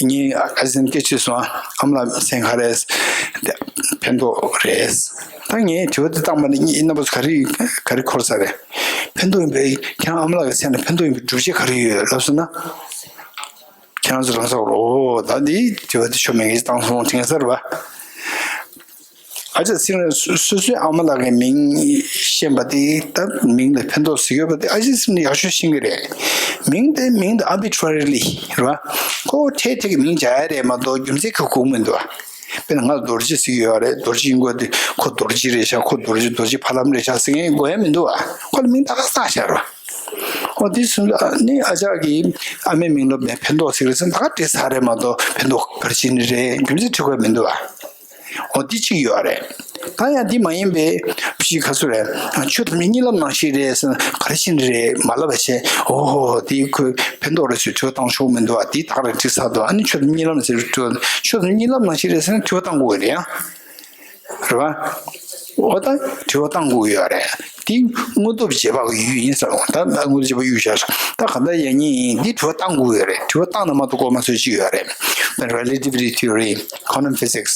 ངས་ཨ་ཅག་སིང་སྐད་ཆ་སོང་ཨ། ཨ་མ་ལགས་མཚན་ག་རེ། ཕན་ཐོགས་རེད། ད་ངས་དྲི་བ་འདི་བཏང་པ་ནི་ངའི་རྣམ་པ་ཚོ་ག་རེ་ག་རེ་འཁོར་ས་རེད། ཕན་ཐོགས་ཡིན་པའི་ཁྱེད་རང་ཨ་མ་ལགས་ཀྱི་མཚན་ལ་ཕན་ཐོགས་ཡིན་པའི་སྒྲུབ་བྱེད་ག་རེ་ཡོད་ལབ་སོང་ན། ཁྱེད་རང་ཚོ་རང་ས་རོ། ད་འདི་དྲི་བ་འདི་ཆོ་མེད་ངས་བཏང་སོང་དྲན་ས་རེད་བ། ཨ་ཅག་སིང་ལ་སོ་སོའི་ཨ་མ་ལགས་ཀྱི་མིང་ཤེས་པ་དེ་ད་མིང་ལ་ཕན་ཐོགས་ཟེར་ཡོད་པ་དེ་ཨ་ཅག་སིང་ལ་ཡག་ཤོས་ཤེས་ཀྱི་རེད། མིང་དེ་མིང་དེ་ཨར་བི་ཊི་རེ་ལི་རེད་བ། ཁོ་འཕྲལ་འཕྲལ་གྱི་མིང་བྱ་ཡ་རེད་མ་གཏོགས་རྒྱུ་མཚན་གྱི་དགོས་མི་འདུག་བ། དཔེར་ན་ང་ལ་རྡོ་རྗེ་ཟེར་གྱི་ཡོད་རེད། རྡོ་རྗེ་ཡིན་དགོས་དེ་ཁོ་རྡོ་རྗེ་རེད་ཤག་ཁོ་རྡོ་རྗེ་རྡོ་རྗེ་ཕ་ལམ་རེད་ཤག་ཟེར་མཁན་དགོས་ཡ་མི་འདུག་བ། ཁོ་ལ་མིང་ད་ག་བཏགས་བཞག་རེད་བ། འོ་དེ་སོང་ཙང་ནི་ཨ་ཅག་གིས་ཨ་མའི་མིང་ལ་ཕན་ཕན་ཐོགས་ཟེར་རེད་ཟེར་ན་ད་ག་འདྲི་ས་རེད་མ་གཏོགས་ཕན་ཐོགས་ག་རེ་བྱས་ནི་རེད་རྒྱུ་མཚན་དྲི་དགོས་མི་འདུག་བ། འོ་དེ་གཅིག་ཡོད་རེད། ད་ཡང་འདི་མ་ཡིན་པའི་ཕྱི་ག་ཚོད་རེད། ཆོས་ཐམས་ཅད་གཉིད་ལམ་ནང་བཞིན་རེད་ཟེར་ན་ག་རེ་བྱས་ནི་རེད་མ་ལབ་པ་བྱས། འོ་ཧོ་དེ་ཁོས་ཕན་ཐོགས་རེད་ཟེར་དྲི་བ་བཏང་ཆོག་མི་འདུག་བ། དེ་ད་ག་རེ་འདྲི་ས་འདུག་ཨ་ནི་ཆོས་ཐམས་ཅད་གཉིད་ལམ་ཟེར་དྲི་བ་ཆོས་ཐམས་ཅད་གཉིད་ལམ་ནང་བཞིན་རེད་ཟེར་ན་དྲི་བ་བཏང་དགོས་རེད་ཡང་། རེད་བ། འོ་ད་དྲི་བ་བཏང་དགོས་ཡོད་རེད། དེ་དངོས་སྟོབས་རྗེས་དཔག་གི་ཡུལ་ཡིན་ཟེར་བ་ད་དངོས་སྟོབས་རྗེས་དཔག་ཡུལ་བཞག་ད་ག་འདྲ་ཡིན་ཡིན་འདི་དྲི་བ་བཏང་དགོས་ཡོད་རེད། དྲི་བ་བཏང་ན་མ་གཏོགས་གོ་མ་ཚོད་ཅིག་ཡོད་རེད། ད་relativity theory, quantum physics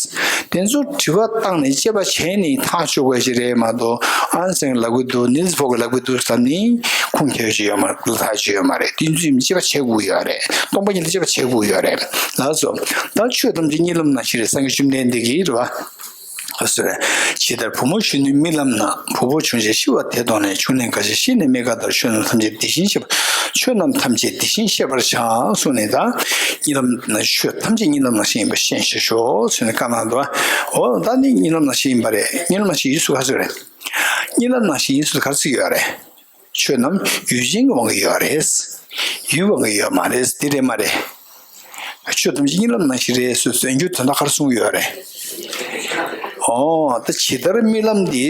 དེ་ཚོ་དྲི་བ་བཏང་ནས་དཔྱད་པ་བྱས་ནས་ཐག་གཅོད་དགོས་ཞིག་རེད་མ་གཏོགས་ཨན་སན་ལབ་གི་འདུག་ནིལ་སི་བྷོར་གི་ལབ་གི་འདུག་ཟེར་ནས་ཁུངས་འཁྱེར་ཞིག་ཡོད་མ་རེད། ལ་ཐག་ཅིག་ཡོད་མ་རེད། དེ་ཚོ་དཔྱད་པ་བྱེད་དགོས་ཡོད་རེད། སྟོང་པ་ཉིད་ལ་དཔྱད་པ་བྱེད་དགོས་ཡོད་རེད། ལགས་སོ། ད་ཆོས་ཐམས་ཅད་གཉིད་ལམ་ནང་བཞིན་རེད། སངས་རྒྱས་བཅོམ་ལྡན་འདས་ཀྱིས་རེད་བ། ཨ་སོ་རེད། ཇི་ལྟར་བུ་མོ་གཞོན་ནུའི་རྨི་ལམ་ན། བུ་ཕོ་ཆུང་ཆེན་ཤི་བ་དེ་མཐོང་ནས། ཆུང་ནས་དགའ་ཞིང་ཤི་ནས་མི་དགའ་ལྟར། ཆོས་རྣམས་ཐམས་ཅད་དེ་བཞིན་གཤེགས་པ། ཆོས་རྣམས་ཐམས་ཅད་དེ་བཞིན་ཤེས་པར་བྱ། གསུངས་ནས་ད། གཉིད་ལམ་ན་ཆོས་ཐམས་ཅད་གཉིད་ལམ་ནང་བཞིན་ཡིན་པ་ཤེས་བྱ་ཤོག་གསུངས་ནས་བཀའ་གནང་འདུག་འོ་ད་ནི་གཉིད་ལམ་ནང་བཞིན་ཡིན་པ་རེད། གཉིད་ལམ་ནང་བཞིན་ཡིན་ཚུལ་ག་ཚོད་རེད། གཉིད་ལམ་ནང་བཞིན་ཡིན་ཚུལ་ག་ཚོད་ཡོད་རེད། ཆོས་རྣམས་ཡུལ་ཅན་གྱི་དབང་གིས་ཡོད་རེད། ཡུལ་དབང་གིས་ཡོད་མ་རེད། འདི་རེད་མ་རེད། ཆོས་ཐམས་ཅད་གཉིད་ལམ་ནང་བཞིན་རེད་ཟེར་ཟེར་རྒྱུ་དོན་དག་ག་རེ་གསུངས་ཡོད་རེད། ཨོ་ད་ཇི་ལྟར་རྨི་ལམ་འདི་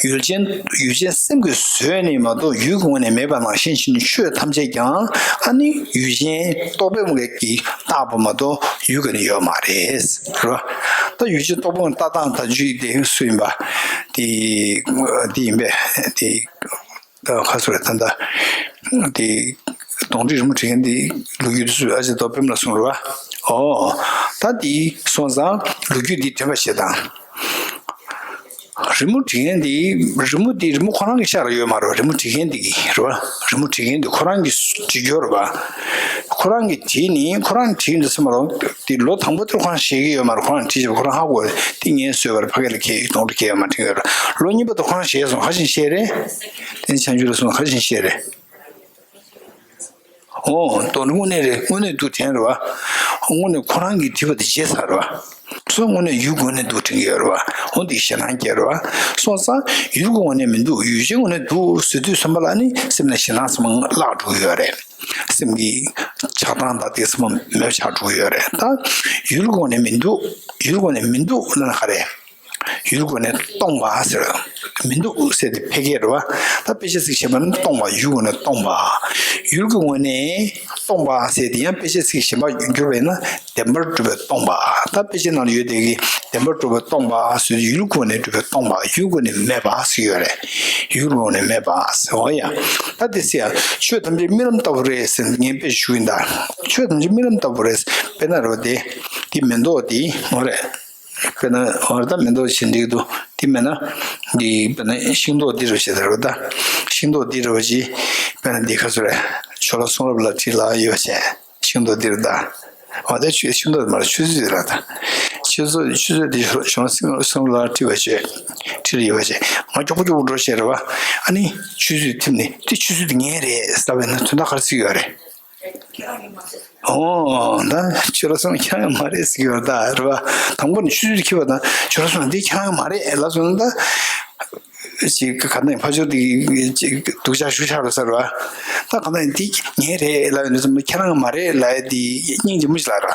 ཡུལ་ཅན་ཡུལ་ཅན་སེམས་ཀྱིས་བཟོས་ནས་མ་གཏོགས་ཡུལ་གྱི་ངོས་ནས་མེད་པ་ནང་བཞིན་བཞིན་ཆོས་ཐམས་ཅད་ཀྱང་ཨ་ནི་ཡུལ་ཅན་རྟོག་པའི་དབང་གིས་བཏགས་པ་མ་གཏོགས་ཡུལ་གྱི་ནི་ཡོད་མ་རེད། རེད་བ། ད་ཡུལ་ཅན་རྟོག་པའི་དབང་གིས་བཏགས་སྟངས་དང་རྒྱུ་དེ་སུ་ཡིན་པ་དེ་དེ་ཡིན་པས་དེ། ད་ཁ་སོ་རེད་ད་ད། དེ་གདོང་འདྲེ་རི་མོ་བྲིས་མཁན་དེ་ལོ་རྒྱུས་དེ་ཚོ་ཨ་ཅེ་རྡོ་པེམ་ལ་གསུངས་རེད་བ། ཨོ། ད་འདི་སོང་ཙང་ལོ་རྒྱུས་འདི་དྲན་པ་བྱེད་དང་། རི་མོ་བྲིས་མཁན་འདི་རི་མོ་འདི་རི་མོ་ཁོ་རང་གི་ཤར་ཡོད་མ་རེད། རི་མོ་བྲིས་མཁན་འདི་གི་རེད་བ། རི་མོ་བྲིས་མཁན་འདི་ཁོ་རང་གི་བྲིས་རྒྱུ་རེད་བ། ཁོ་རང་གི་བྲིས་ནི་ཁོ་རང་བྲིས་འདི་སེམས་མ་རོགས་འདི་ལོ་དང་པོ་དེར་ཁོ་རང་ཤེས་ཀྱི་ཡོད་མ་རེད། ཁོ་རང་བྲིས་བྱས་ཁོ་རང་ཧ་གོ་རེད། འདི་ངས་བཟོས་པ་རེད། ཕ་གི་ལ་ཁྱེད་གདོང་དྲི་ཁྱེད་ཡོད་མ་དྲན་ཡོད་རེད། ལོ་གཉིས་པ་དེར་ཁོ་རང་ཤེས་སོང་། ག་བཞིན་ཤེས་རེད། དེ་ནི་བྱང་ཆུབ་ལ་སོང་ག་བཞིན་ཤེས་རེད། ཨོ། དོན་དངོས་གནས་རེད། དངོས་གནས་འདུག་དྲན་རེད་བ། དངོས་གནས་ཁོ་རང་གིས་བྲིས་པ་དེ་བརྗེད་ཚར་རེད་བ། སོ་དངོས་གནས་ཡུལ་དངོས་གནས་འདུག་དྲན་གྱི་ཡོད་རེད་བ། འོ་འདི་ཞེད་སྣང་སྐྱེ་རེད་བ། སོང་ཙང་ཡུལ་གྱི་ངོས་ནས་མི་འདུག་ཡུལ་ཅན་ངོས་ནས་འདུག་ཟེར་དུས་ཙམ་པ་ལ་ནི་སེམས་ནས་ཞེད་སྣང་ཚང་མ་བརླག་འགྲོ་གི་ཡོད་རེད། སེམས་ཀྱི་ཆགས་སྡང་དང་དེ་ཚང་མ་མེད་པ་ཆགས་འགྲོ་གི་ཡོད་རེད། ད་ཡུལ་གྱི་ངོས་ནས་མི་འདུག་ཡུལ་ངོས་ནས་མི་འདུག་ལབ་ན་ག་རེ། ཡུལ་སྒོ་ནས་སྟོང་པ་ཟེར། མི་འདུག་ཟེར་དེ་ཕལ་སྐད་རེད་བ། ད་དཔེ་ཆ་ཚིག་གཞན་པ་ནི་སྟོང་པ། ཡུལ་སྒོ་ནས་སྟོང་པ། ཡུལ་གྱི་ངོས་ནས་སྟོང་པ་ཟེར་དེ་ཡང་དཔེ་ཆ་ཚིག་གཞན་པ་བསྒྱུར་བས་ན་བདེན་པར་གྲུབ་པས་སྟོང་པ། ད་དཔེ་ཆའི་ནང་ལ་ཡོད་དེ་གི་བདེན་པར་གྲུབ་པས་སྟོང་པ་ཟེར་དུས་ཡུལ་སྒོ་ནས་གྲུབ་པས་སྟོང་པ། ཡུལ་སྒོ་ནས་མེད་པ་ཟེར་ཡོད་རེད། ཡུལ་སྒོ་ནས་མེད་པ་ཟེར་བ་ཡང་ད་དེ་ཟེར་ཡ། ཆོས་ཐམས་ཅད་རྨི་ལམ་ལྟ་བུ་རེད་ཟེར་ངས་དཔེ་ཞུ་ཡིན་ད། ཆོས་ཐམས་ཅད་རྨི་ལམ་ལྟ་བུ་རེད། དཔེར་ན་རེད་བ། དེ་དེ་མེ་ཏོག་དེ་འོ་རེད། དཔེར་ན་འོ་རེད། ད་མེ་ཏོག་ཅིག་འགྲིག་འདུག་དེ་མེད་ན་འདི་དཔེར་ན་ཤིང་ཏོག་འདི་རུ་བྱེད་ད་རུ་ད། ཤིང་ཏོག་འདི་རུ་བ་ཅིག་དཔེར་ན་འདི་ཁ་སོ་རེད། ཇོ་ལ་གསུང་རབ་ལ་བྲིས་ལ་ཡོད་བྱས་ཤིང་ཏོག་འདི་རུ་ད། འོ་ད་ཆུ་ཤིང་ཏོག་མ་རེད། ཆུ་ཚོད་ར་ད། ཆུ་ཚོད་ཆུ་ཚོད་འདི་ཇོ་ལ་གསུང་རབ་ལ་བྲིས་བ་བྱས་བྲིས་ལ་ཡོད་བ་བྱས་ང་མགྱོགས་པོ་མགྱོགས་པོ་འགྲོ་བྱས་རེད་བ། ཨ་ནི་ཆུ་ཚོད་ཐིམ་ནས་དེ་ཆུ་ཚོད་དེ་ངའི་རེད་ཟེར་བས་ན་དོན་དག་ག་རེ་ཟེར་ཡོད་རེད། ཨོ། ད་ཁྱོད་རང་སོང་ཁྱེད་རང་མ་རེད་ཟེར་གྱི་ཡོད་ད་རེད་བ། དང་པོ་ནས་ཆུ་ཚོད་འཁྱེར་བ་དང་ཁྱོད་རང་སོང་འདི་ཁྱེད་རང་མ་རེད་ལབ་སོང་ད། ཅིག་ག་ནས་ཕ་ཆོས་འདི་ཅིག་སྡུག་ཅག་ཞུ་ཆགས་རེད་ཟེར་བ། ད་ག་ནས་འདི་ངའི་རེད་ལབ་ཡོང་དུས་ཙམ་ཁྱེད་རང་མ་རེད་ལབ་ཡ་འདི་སྙིང་རྗེ་མོ་ཞིག་ལབ་ར།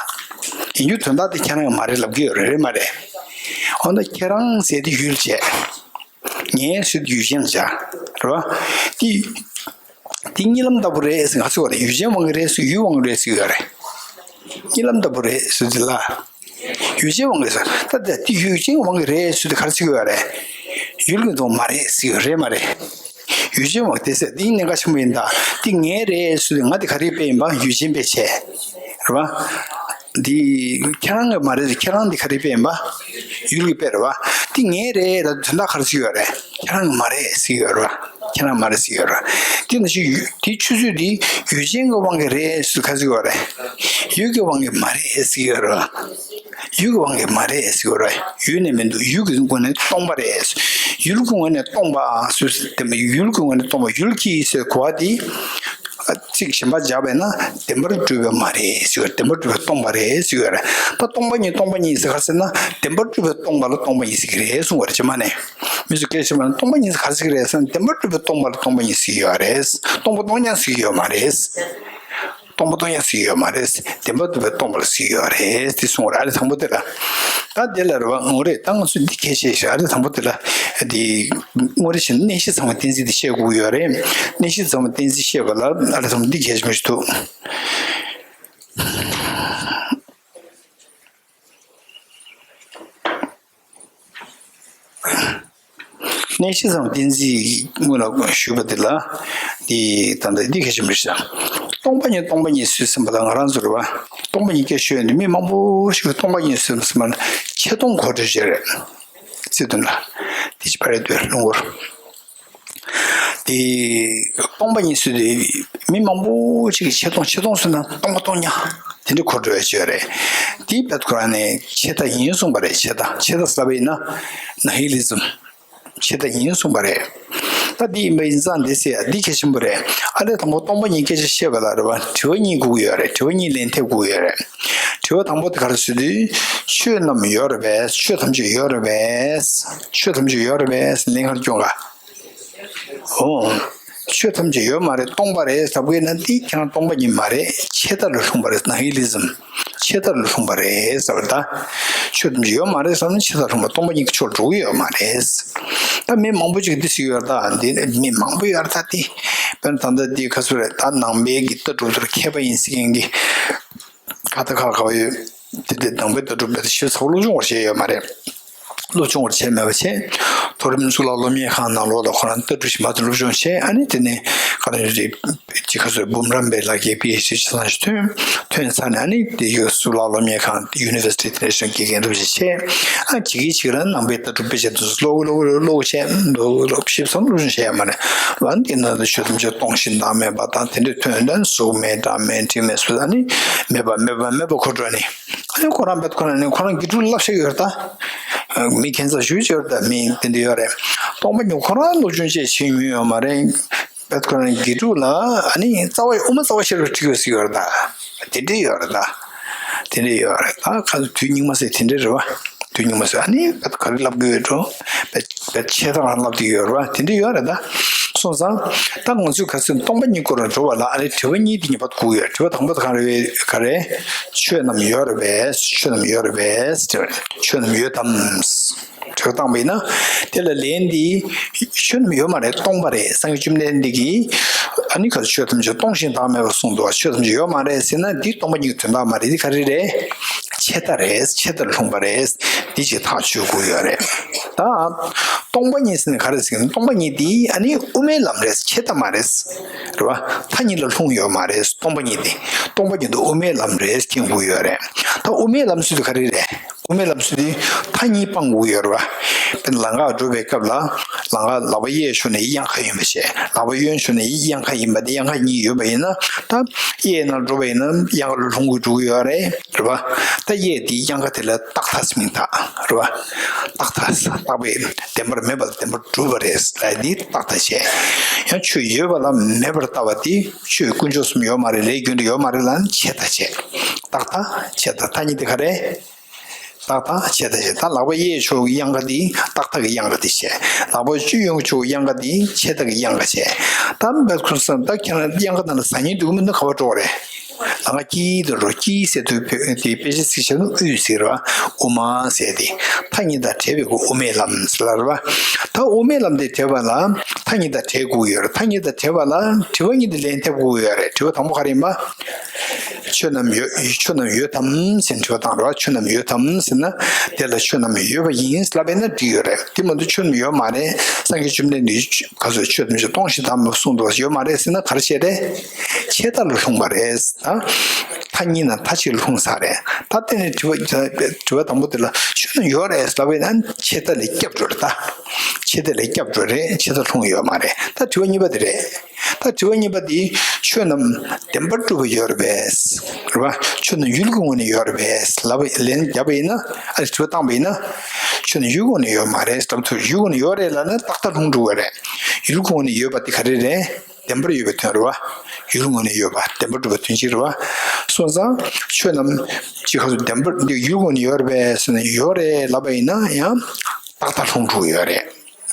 ཡིན་རྒྱུ་དོན་དག་དེ་ཁྱེད་རང་མ་རེད་ལབ་གི་ཡོད་རེད་མ་རེད། འོ་ན་ཁྱེད་རང་ཟེར་དེ་ཡུལ་བྱས། ངའི་ཟེར་དེ་ཡུལ་ཅན་ལ་བྱ། རེད་བ། འདི། འདི་གཉིད་ལམ་ལྟ་བུ་རེད་ཟེར་ག་ཚོད་རེད། ཡུལ་ཅན་དབང་གིས་རེད་ཟེར་ཡུལ་དབང་གིས་རེད་ཟེར་ཡོད་རེད། གཉིད་ལམ་ལྟ་བུ་རེད་ཟེར་དེ་ལ། ཡུལ་ཅན་དབང་གིས་ཟེར། ད་ལྟ་འདི་ཡུལ་ཅན་དབང་གིས་རེད་ཟེར་དེ་ག་རེ་ཟེར་ཡོད་རེད། ཡུལ་གྱི་དབང་མ་རེད་ཟེར་ཡོད་རེད་མ་རེད། ཡུལ་ཅན་དབང་དེ་ཟེར་འདི་གནད་འགག་ཆེན་པོ་ཡིན་ད། འདི་ངའི་རེད་ཟེར་དེ་ང་དེ་ག་རེ་དཔེ་ཡིན་པ་ཡུལ་ཅན་དཔེ་བྱས། རེད་བ། འདི་ཁྱེད་རང་གི་མ་རེད། ཁྱེད་རང་འདི་ག་རེ་དཔེ་ཡིན་པ། ཡུལ་གྱི་དཔེ་རེད་བ། འདི་ངའི་རེད་ལ་དོན་དག་ག་རེ་ཟེར་ཡོད་རེད། ཁྱེད་རང་གི་མ་རེད་ཟེར་ཡོད་རེད་བ། ཁྱེད་རང་མ་རེད་ཟེར་ཡོད་རེད། དེ་ནང་བཞིན་ཡུལ་དེ་ཆུ་ཚོད་དེ་ཡུལ་ཅན་གྱི་དབང་གིས་རེད་ཟེར་ག་ཟེར་ཡོད་རེད། ཡུལ་གྱི་དབང་གིས་མ་རེད་ཟེར་ཡོད་རེད། ཡུལ་གྱི་དབང་གིས་མ་རེད་ཟེར་ཡོད་རེད། ཡུལ་ནས་མི་འདུག་ཡུལ་གྱི་སྒོ་ནས་སྟོང་པ་རེད། ཡུལ་གྱི་ངོས་ནས་སྟོང་པ་ཟེར་དེ་མ་ཡུལ་གྱི་ངོས་ནས་སྟོང་པ་ཡུལ་གྱི་ཟེར་གོ་བ་དེ། ཚིག་གཞན་པ་སྦྱར་བས་ན་བདེན་པར་གྲུབ་པ་མ་རེད་ཟེར་བ། བདེན་པར་གྲུབ་པས་སྟོང་པ་རེད་ཟེར་བ་རེད། ད་སྟོང་པ་ཉིད་སྟོང་པ་ཉིད་ཟེར་ག་ཟེར་ན་བདེན་པར་གྲུབ་པས་སྟོང་པ་ལ་སྟོང་པ་ཉིད་ཟེར་གྱི་རེད་གསུངས་པ་རེད་རྗེས་མ་ནས། མི་ཚོས་སྐད་ཆ་བཤད་པ་ན་སྟོང་པ་ཉིད་ཟེར་ག་ཟེར་གྱི་རེད་ཟེར་ན་བདེན་པར་གྲུབ་པས་སྟོང་པ་ལ་སྟོང་པ་ཉིད་ཟེར་གྱི་ཡོད་རེད། སྟོང་པ་སྟོང་རྐྱང་ཟེར་གྱི་ཡོད་མ་རེད། སྟོང་པ་སྟོང་རྐྱང་ཟེར་གྱི་ཡོད་མ་རེད། བདེན་པར་གྲུབ་པས་སྟོང་པ་ལ་ཟེར་གྱི་ཡོད་རེད་དེ་གསུངས་པ་རེད། ཨ་རེ་དང་པོ་དེ་ལ། ད་དེ་ལ་རེད་བ། འོ་རེད། ད་ང་ཚོས་འདི་གལ་ཆེ་ཞིག་ཨ་རེ་དང་པོ་དེ་ལ་འདི་དངོས་རེ་བཞིན་གནས་གཞི་ཚང་མ་གཏན་ཚིགས་འདི་བཤད་དགོས་ཀྱི་ཡོད་རེད། གནས་གཞི་ཚང་མ་གཏན་ཚིགས་བཤད་པ་ལ་ཨ་རེ་ཚང་མ་འདི་གལ་ཆེན་པོ་ཞིག་འདུག་གནས་གཞི་ཚང་མ་གཏན་ཚིགས་སྔོན་ལ་ཞུས་པ་དེ་ལ་འདི་ད་ལྟ་འདི་གལ་ཆེན་པོ་ཞིག་སྟོང་པ་ཉིད་སྟོང་པ་ཉིད་ཟེར་ཟིན་པ་ལ་ང་རང་ཚོ་རེད་བ། སྟོང་པ་ཉིད་སྐད་ཤོད་ཡོང་དུས་མི་མང་པོ་ཞིག་གིས་སྟོང་པ་ཉིད་ཟེར་ཟིན་པ་ལ་ཆེ་མཐོང་གོ་སྒྲིག་བྱས་རེད། སྲིད་དོན་ལ། དེ་ཅི་ཕ་རེད་འདོད་ལུང་བོར། དེ་སྟོང་པ་ཉིད་ཟེར་དུས་མི་མང་པོ་ཅིག་གིས་ཆེ་མཐོང་ཆེ་མཐོང་ཟེར་ན་སྟོང་པ་སྟོང་རྐྱང་དེ་འདྲ་གོ་འགྲོ་ཡ་ཅིག་ཡོད་རེད། དེ་བེད་ཁོ་རང་ནས་ཆད་ལྟ་ཡིན་གསུངས་པ་རེད། ཆད་ལྟ་ཆད་ལྟ་ཟེར་བ་ཡིན་ན་ནཱི་ཧི་ལི་ཛིམ་ཆད་ལྟ་ཡིན་གསུངས་པ་རེད། ད་འདི་ཡིན་པ་ཡིན་ཙང་འདི་ཟེར་ཡ་འདི་གལ་ཆེན་པོ་རེད། ཨ་ལས་དང་པོ་སྟོང་པ་ཉིད་སྐད་ཆ་བཤད་པ་ལ་རེད་བ། དྲི་བ་གཉིས་དགོས་ཀྱི་ཡོད་རེད། དྲི་བ་གཉིས་ལན་འདེབས་དགོས་ཀྱི་ཡོད་རེད། དྲི་བ་དང་པོ་དེ་ག་རེ་ཟེར་དུས། ཆོས་རྣམས་ཡོད་རེད་པས། ཆོས་ཐམས་ཅད་ཡོད་རེད་པས། ཆོས་ཐམས་ཅད་ཡོད་རེད་པས་ལན་ག་རེ་སྐྱོན་ག་ཨོ། ཆོས་ཐམས་ཅད་ཡོད་མ་རེད་སྟོང་པ་རེད་ཟེར་དགོས་ན་འདི་ཁྱེད་རང་སྟོང་པ་ཉིད་མ་རེད། ཆད་ལྟ་ལ་ལྷུང་བ་རེད། ནཱི་ཧི་ལི་ཛིམ་ཆད་ལྟ་ལ་ལྷུང་བ་རེད་ཟེར་བ་ད། ཆོས་ཐམས་ཅད་ཡོད་མ་རེད་ཟེར་ན་ཆད་ལྟ་ལྷུང་བ་སྟོང་པ་ཉིད་ཀྱི་ཕྱོགས་འགྲོ་གི་ཡོད་མ་རེད། ད་མི་མང་པོ་ཅིག་འདི་ཟེར་ཡོད་ད། འདི་མི་མང་པོ་ཡོད་ད་འདི། དཔེར་ན་ད་ལྟ་འདི་ག་ཚོད་རེད། ད་ནང་པའི་གི་ལྟ་གྲུབ་ཚོར་མཁས་པ་ཡིན་ཟེར་མཁན་གྱི་ཁ་ད་ཁ་ག་བ་ཡོད། དེ་དེ་ནང་པའི་ལྟ་གྲུབ་དེ་ཞེ་ཚ་བོ་སློབ་སྦྱོང་བ་བྱས་ཡོད་མ་རེད། སློབ་སྦྱོང་བར་བྱས་མེད་པ་བྱས། མཐོ་རིམ་གཙུག་ལག་སློབ་གཉེར་ཁང་ནང་ལོགས་ལ་ཁོ་རང་ལྟ་གྲུབ་ཞིག་མ་ཐོན་སློབ་སྦྱོང་བྱས། ཨ་ནི་དེ་ནས་ག་རེ་རེད། ཅི་ག་ཚོད་འབུམ་རམས་པའི་ལག་འཁྱེར་པི་ཨེཆ་ཌི་ཆ་ཚང་ཞིག་ཐོན། ཐོན་ཚར་ནས་ཨ་ནི་དེ་ཡོད་གཙུག་ལག་སློབ་གཉེར་ཁང་ཡུ་ནི་ཝར་སི་ཊི་དེ་འདྲ་ཞིག་དགེ་རྒན་འདྲ་བྱས་བྱས། ཨ་ཅིག་གིས་ཅིག་རང་ནང་པའི་ལྟ་གྲུབ་དཔེ་ཆ་དེ་ཚོ་ཀློག་ཀློག་ཀློག་བྱས་འདུག་ཀློག་ཞིབ་ཚང་སློབ་སྦྱོང་བྱས་ཡ་མ་རེད། ཨ་ནི་དེ་ནང་དུ་ཆོས་ཐམས་ཅད་སྟོང་ཞིང་བདག་མེད་པ་དང་དེ་འདྲའི་ཐོན་དོན་གཟུགས་མེད་སྒྲ་མེད་དྲི་མེད་ཟེར། ཨ་ནི་མེད་པ་མེད་པ་མེད་པ་ཁོ་འགྲོ་ནས། ཨ་ནི་ཁོ་རང་བད་ཁོ་རང་ནི་ཁོ་རང་དགེ་ཕྲུག་བསླབ་བྱ་ཡོད་རེད་ད། མི་ཁྱད་མཚར་ཞུ་ཡོད་རེད་ད། མི་དེ་འདྲ་ཡོད་རེད། སྟོང་པ་ཉིད་ཁོ་རང་སློབ་སྦྱོང་བྱས་བྱེད་མྱོང་ཡོད་མ་རེད། བད་ཁོ་རང་དགེ་ཕྲུག་ལ་ཨ་ནི་རྩ་བ་དབུ་མ་རྩ་བ་ཤེས་རབ་ཁྲིད་ཡོད་ཟེར་ཡོད་རེད་ད། དེ་འདྲ་ཡོད་རེད་ད། དེ་འདྲ་ཡོད་རེད་ད། ཁ་དུས་སྙིགས་མ་ཟེར་དེ་འདྲ་རེད་བ། དུས་སྙིགས་མ་ཟེར་ཨ་ནི་བད་ག་རེ་བསླབ་དགོས་ཡོད་འགྲོ། བད་བད་ཆད་ཐག་རང་བསླབ་དེ་ཡོད་རེད་བ། དེ་འདྲ་ཡོད་རེད་ད། སོང་ཙང་། ད་ང་ཚོས་ག་ཚོད་སྟོང་པ་ཉིད་སྐོར་ལ་འགྲོ་བ་ལ་ཨ་ནི་དྲི་བ་གཉིས་དེ་ངེས་པར་དགོས་ཡོད། དྲི་བ་དང་པོ་དེ་ག་རེ་རེད། ག་རེ། ཆོས་རྣམས་ཡོད་རེད་པས། ཆོས་རྣམས་ཡོད་རེད་པས། དྲི་བ། ཆོས་རྣམས་ཡོད་དམ། དྲི་བ་བཏང་བ་ཡིན་ན། དེ་ལ་ལན་འདི། ཆོས་རྣམས་ཡོད་མ་རེད། སྟོང་པ་རེད། སངས་རྒྱས་བཅོམ་ལྡན་འདས་ཀྱིས་ཨ་ནི་ག་ཚོད་ཆོས་ཐམས་ཅད་སྟོང་ཞིང་བདག་མེད་པར་གསུངས་འདུག་ཆོས་ཐམས་ཅད་ཡོད་མ་རེད་ཟེར་ན་འདི་སྟོང་པ་ཉིད་ཀྱི་དོན་དག་མ་རེད། འདི་ག་རེ་རེད། ཆད་ལྟ་རེད། ཆད་ལྟར་ལྷུང་བ་རེད། འདི་ཅིག་ཐག་གཅོད་དགོས་ཡོད་རེད། ད། སྟོང་པ་ཉིད་ཟེར་ན་ག་རེ་ཟེར་གི་ན། སྟོང་པ་ཉིད་འདི་ཨ་ནི་དབུ་མའི་ལམ་རེད། ཆད་ལྟ་མ་རེད། རེད་བ། མཐའ་གཉིས་ལ་ལྷུང་ཡོད་མ་རེད། སྟོང་པ་ཉིད་འདི། སྟོང་པ་ཉིད་འདི་དབུ་མའི་ལམ་རེད། མཁྱེན་དགོས་ཡོད་རེད། ད་དབུ་མའི་ལམ་ཟེར་དུས་ག་རེ་རེད། དབུ་མའི་ལམ་ཟེར་དུས་མཐའ་གཉིས་སྤང་དགོས་ཡོད་རེད་བ། དཔེར་ན་ལམ་ཁ་འགྲོ་བའི་སྐབས་ལ། ལམ་ཁ་ལག་པ་གཡས་ཕྱོགས་ནས་གཡོན་ཁ་ཡིན་པ་བྱས། ལག་པ་གཡོན་ཕྱོགས་ནས་གཡོན་ཁ་ཡིན་པ་དེ། གཡོན་ཁ་གཉིས་ཡོད་པ་ཡིན་ན། ད་གཡས་ནང་འགྲོ་བ་ཡིན་ན་གཡོན་ཁ་ལ་ལྷུང་དགོས་འགྲོ་གི་ཡོད་རེད། རེད་བ། ད་གཡས་དེའི་གཡོན་ཁ་དེ་ལ་རྟག་མཐའ་ཟེར་མིང་བཏགས། རེད་བ། རྟག་མཐའ། རྟག་པའི་བདེན་པར་མེད་པ་ལ་བདེན་པར་གྲུབ་པ་རེད་ལབ་ཡ་འདི་རྟག་མཐའ་བྱས། ཡང་ཆོས་ཡོད་པ་ལ་མེད་པར་ལྟ་བ་དེ་ཆོས་དཀོན་མཆོག་གསུམ་ཡོད་མ་རེད། ལས་རྒྱུ་འབྲས་ཡོད་མ་རེད་ལབ་ན་ཆད་མཐའ་བྱས། རྟག་མཐའ་ཆད་མཐའ། མཐའ་གཉིས་དེ་ག་རེ། རྟག་མཐའ་ཆད་མཐའ་བྱས། ད་ལག་པ་གཡས་ཕྱོགས་ཀྱི་གཡོན་ཁ་དེ་རྟག་མཐའ་གི་གཡོན་ཁ་དེ་བྱས། ལག་པ་གཡོན་ཕྱོགས་གཡོན་ཁ་དེ་ཆད་མཐའ་གི་གཡོན་ཁ་བྱས། ད་འབད་ཁུ་སང་ད་ཁྱེད་རང་གཡོན་ཁ་ནང་ལ་ཟ་སྙིང་འདོད་ཀྱི་མི་འདུག་ག་པར་འགྲོ་བ་རེད། ལམ་ཁ་དཀྱིལ་དུ་འགྲོ། དཀྱིལ་ཟེར་དུས་དེ་དཔེ་ཆ་ཚིག་བྱས་ན་དབུས་ཟེར་བ། དབུ་མ་ཟེར་ཏེ། མཐའ་གཉིས་དང་བྲལ་བའི་སྒོ་དབུ་མའི་ལམ་ཟེར་ལ་རེད་བ། ད་དབུ་མའི་ལམ་དེ་བྲལ་བ་ལ་མཐའ་གཉིས་དང་བྲལ་དགོས་ཡོད་རེད། མཐའ་གཉིས་དང་བྲལ་བ་ལ་དྲི་བ་གཉིས་དེ་ལན་འདེབས་དགོས་ཡོད་རེད། དྲི་བ་དང་པོ་ག་རེ་ཡིན་པ། ཆོས་རྣམས་ཡོད། ཆོས་རྣམས་ཡོད་དམ་ཟེར་དྲི་བ་བཏང་རེད་བ། ཆོས་རྣམས་ཡོད་དམ་ཟེར་ན། དེ་ལ་ཆོས་རྣམས་ཡོད་པ་ཡིན་ལབ་པས་ན་འགྲིག་ཡོད་རེད། དེ་མ་གཏོགས་ཆོས་རྣམས་ཡོད་མ་རེད། སངས་རྒྱས་བཅོམ་ལྡན་འདས་ག་ཚོད་ཆོས་ཐམས་ཅད་སྟོང་ཞིང་བདག་མེད་པར་གསུངས་འདུག་ཡོད་མ་རེད་ཟེར་ན་ག་རེ་བྱས་རེད། ཆད་མཐའ་ལ་ལྷུང་བ་རེད། ད། མཐའ་གཉིས་ནང་མཐའ་གཅིག་ལྷུང་ས་རེད། ད་དེ་ནས་དྲི་བ། དྲི་བ་དང་པོ་དེ་ལ་ཆོས་རྣམས་ཡོད་རེད་ལབ་པས་ན་ཆད་མཐའ་ལས་བསྐྱབས་འགྲོ་རེད་ད། ཆད་མཐའ་ལས་བསྐྱབས་འགྲོ་རེད། ཆད་མཐའ་ལྷུང་ཡོད་མ་རེད། ད་དྲི་བ་གཉིས་པ་དེ་རེད། ད་དྲི་བ་གཉིས་པ་དེ་ཆོས་རྣམས་བདེན་པར་གྲུབ་པ་ཡོད་རེད་པས། རེད་བ། ཆོས་རྣམས་ཡུལ་གྱི་ངོས་ནས་ཡོད་རེད་པས་ལབ་པ་ལན་བརྒྱབ་པ་ཡིན་ན། ཨ། དྲི་བ་བཏང་པ་ཡིན་ན། ཆོས་རྣམས་ཡུལ་གྱི་ངོས་ནས་ཡོད་མ་རེད་ལབ་དུས་ཡུལ་གྱི་ངོས་ནས་ཡོད་རེད་ལབ་ན་རྟག་མཐའ་ལྷུང་འགྲོ་གི་རེད། ཡུལ་གྱི་ངོས་ནས་ཡོད་པ་དེ་ག་རེ་རེད། བདེན་པར་ཡོད་པའི་དོན་རེད་བ། ཡུལ་ངོས་ནས་ཡོད་པ་བདེན་པར་གྲུབ་པའི་དོན་གཅིག་རེད་བ། སོང་ཙང་ཆོས་རྣམས་ཅི་ག་ཚོད་བདེན་པར་འདི་ཡུལ་ངོས་ནས་ཡོད་རེད་པས་ཟེར་ན་ཡོད་རེད་ལབ་པ་ཡིན་ན་ཡང་རྟག་མཐའ་ལྷུང་འགྲོ་གི་ཡོད་རེད།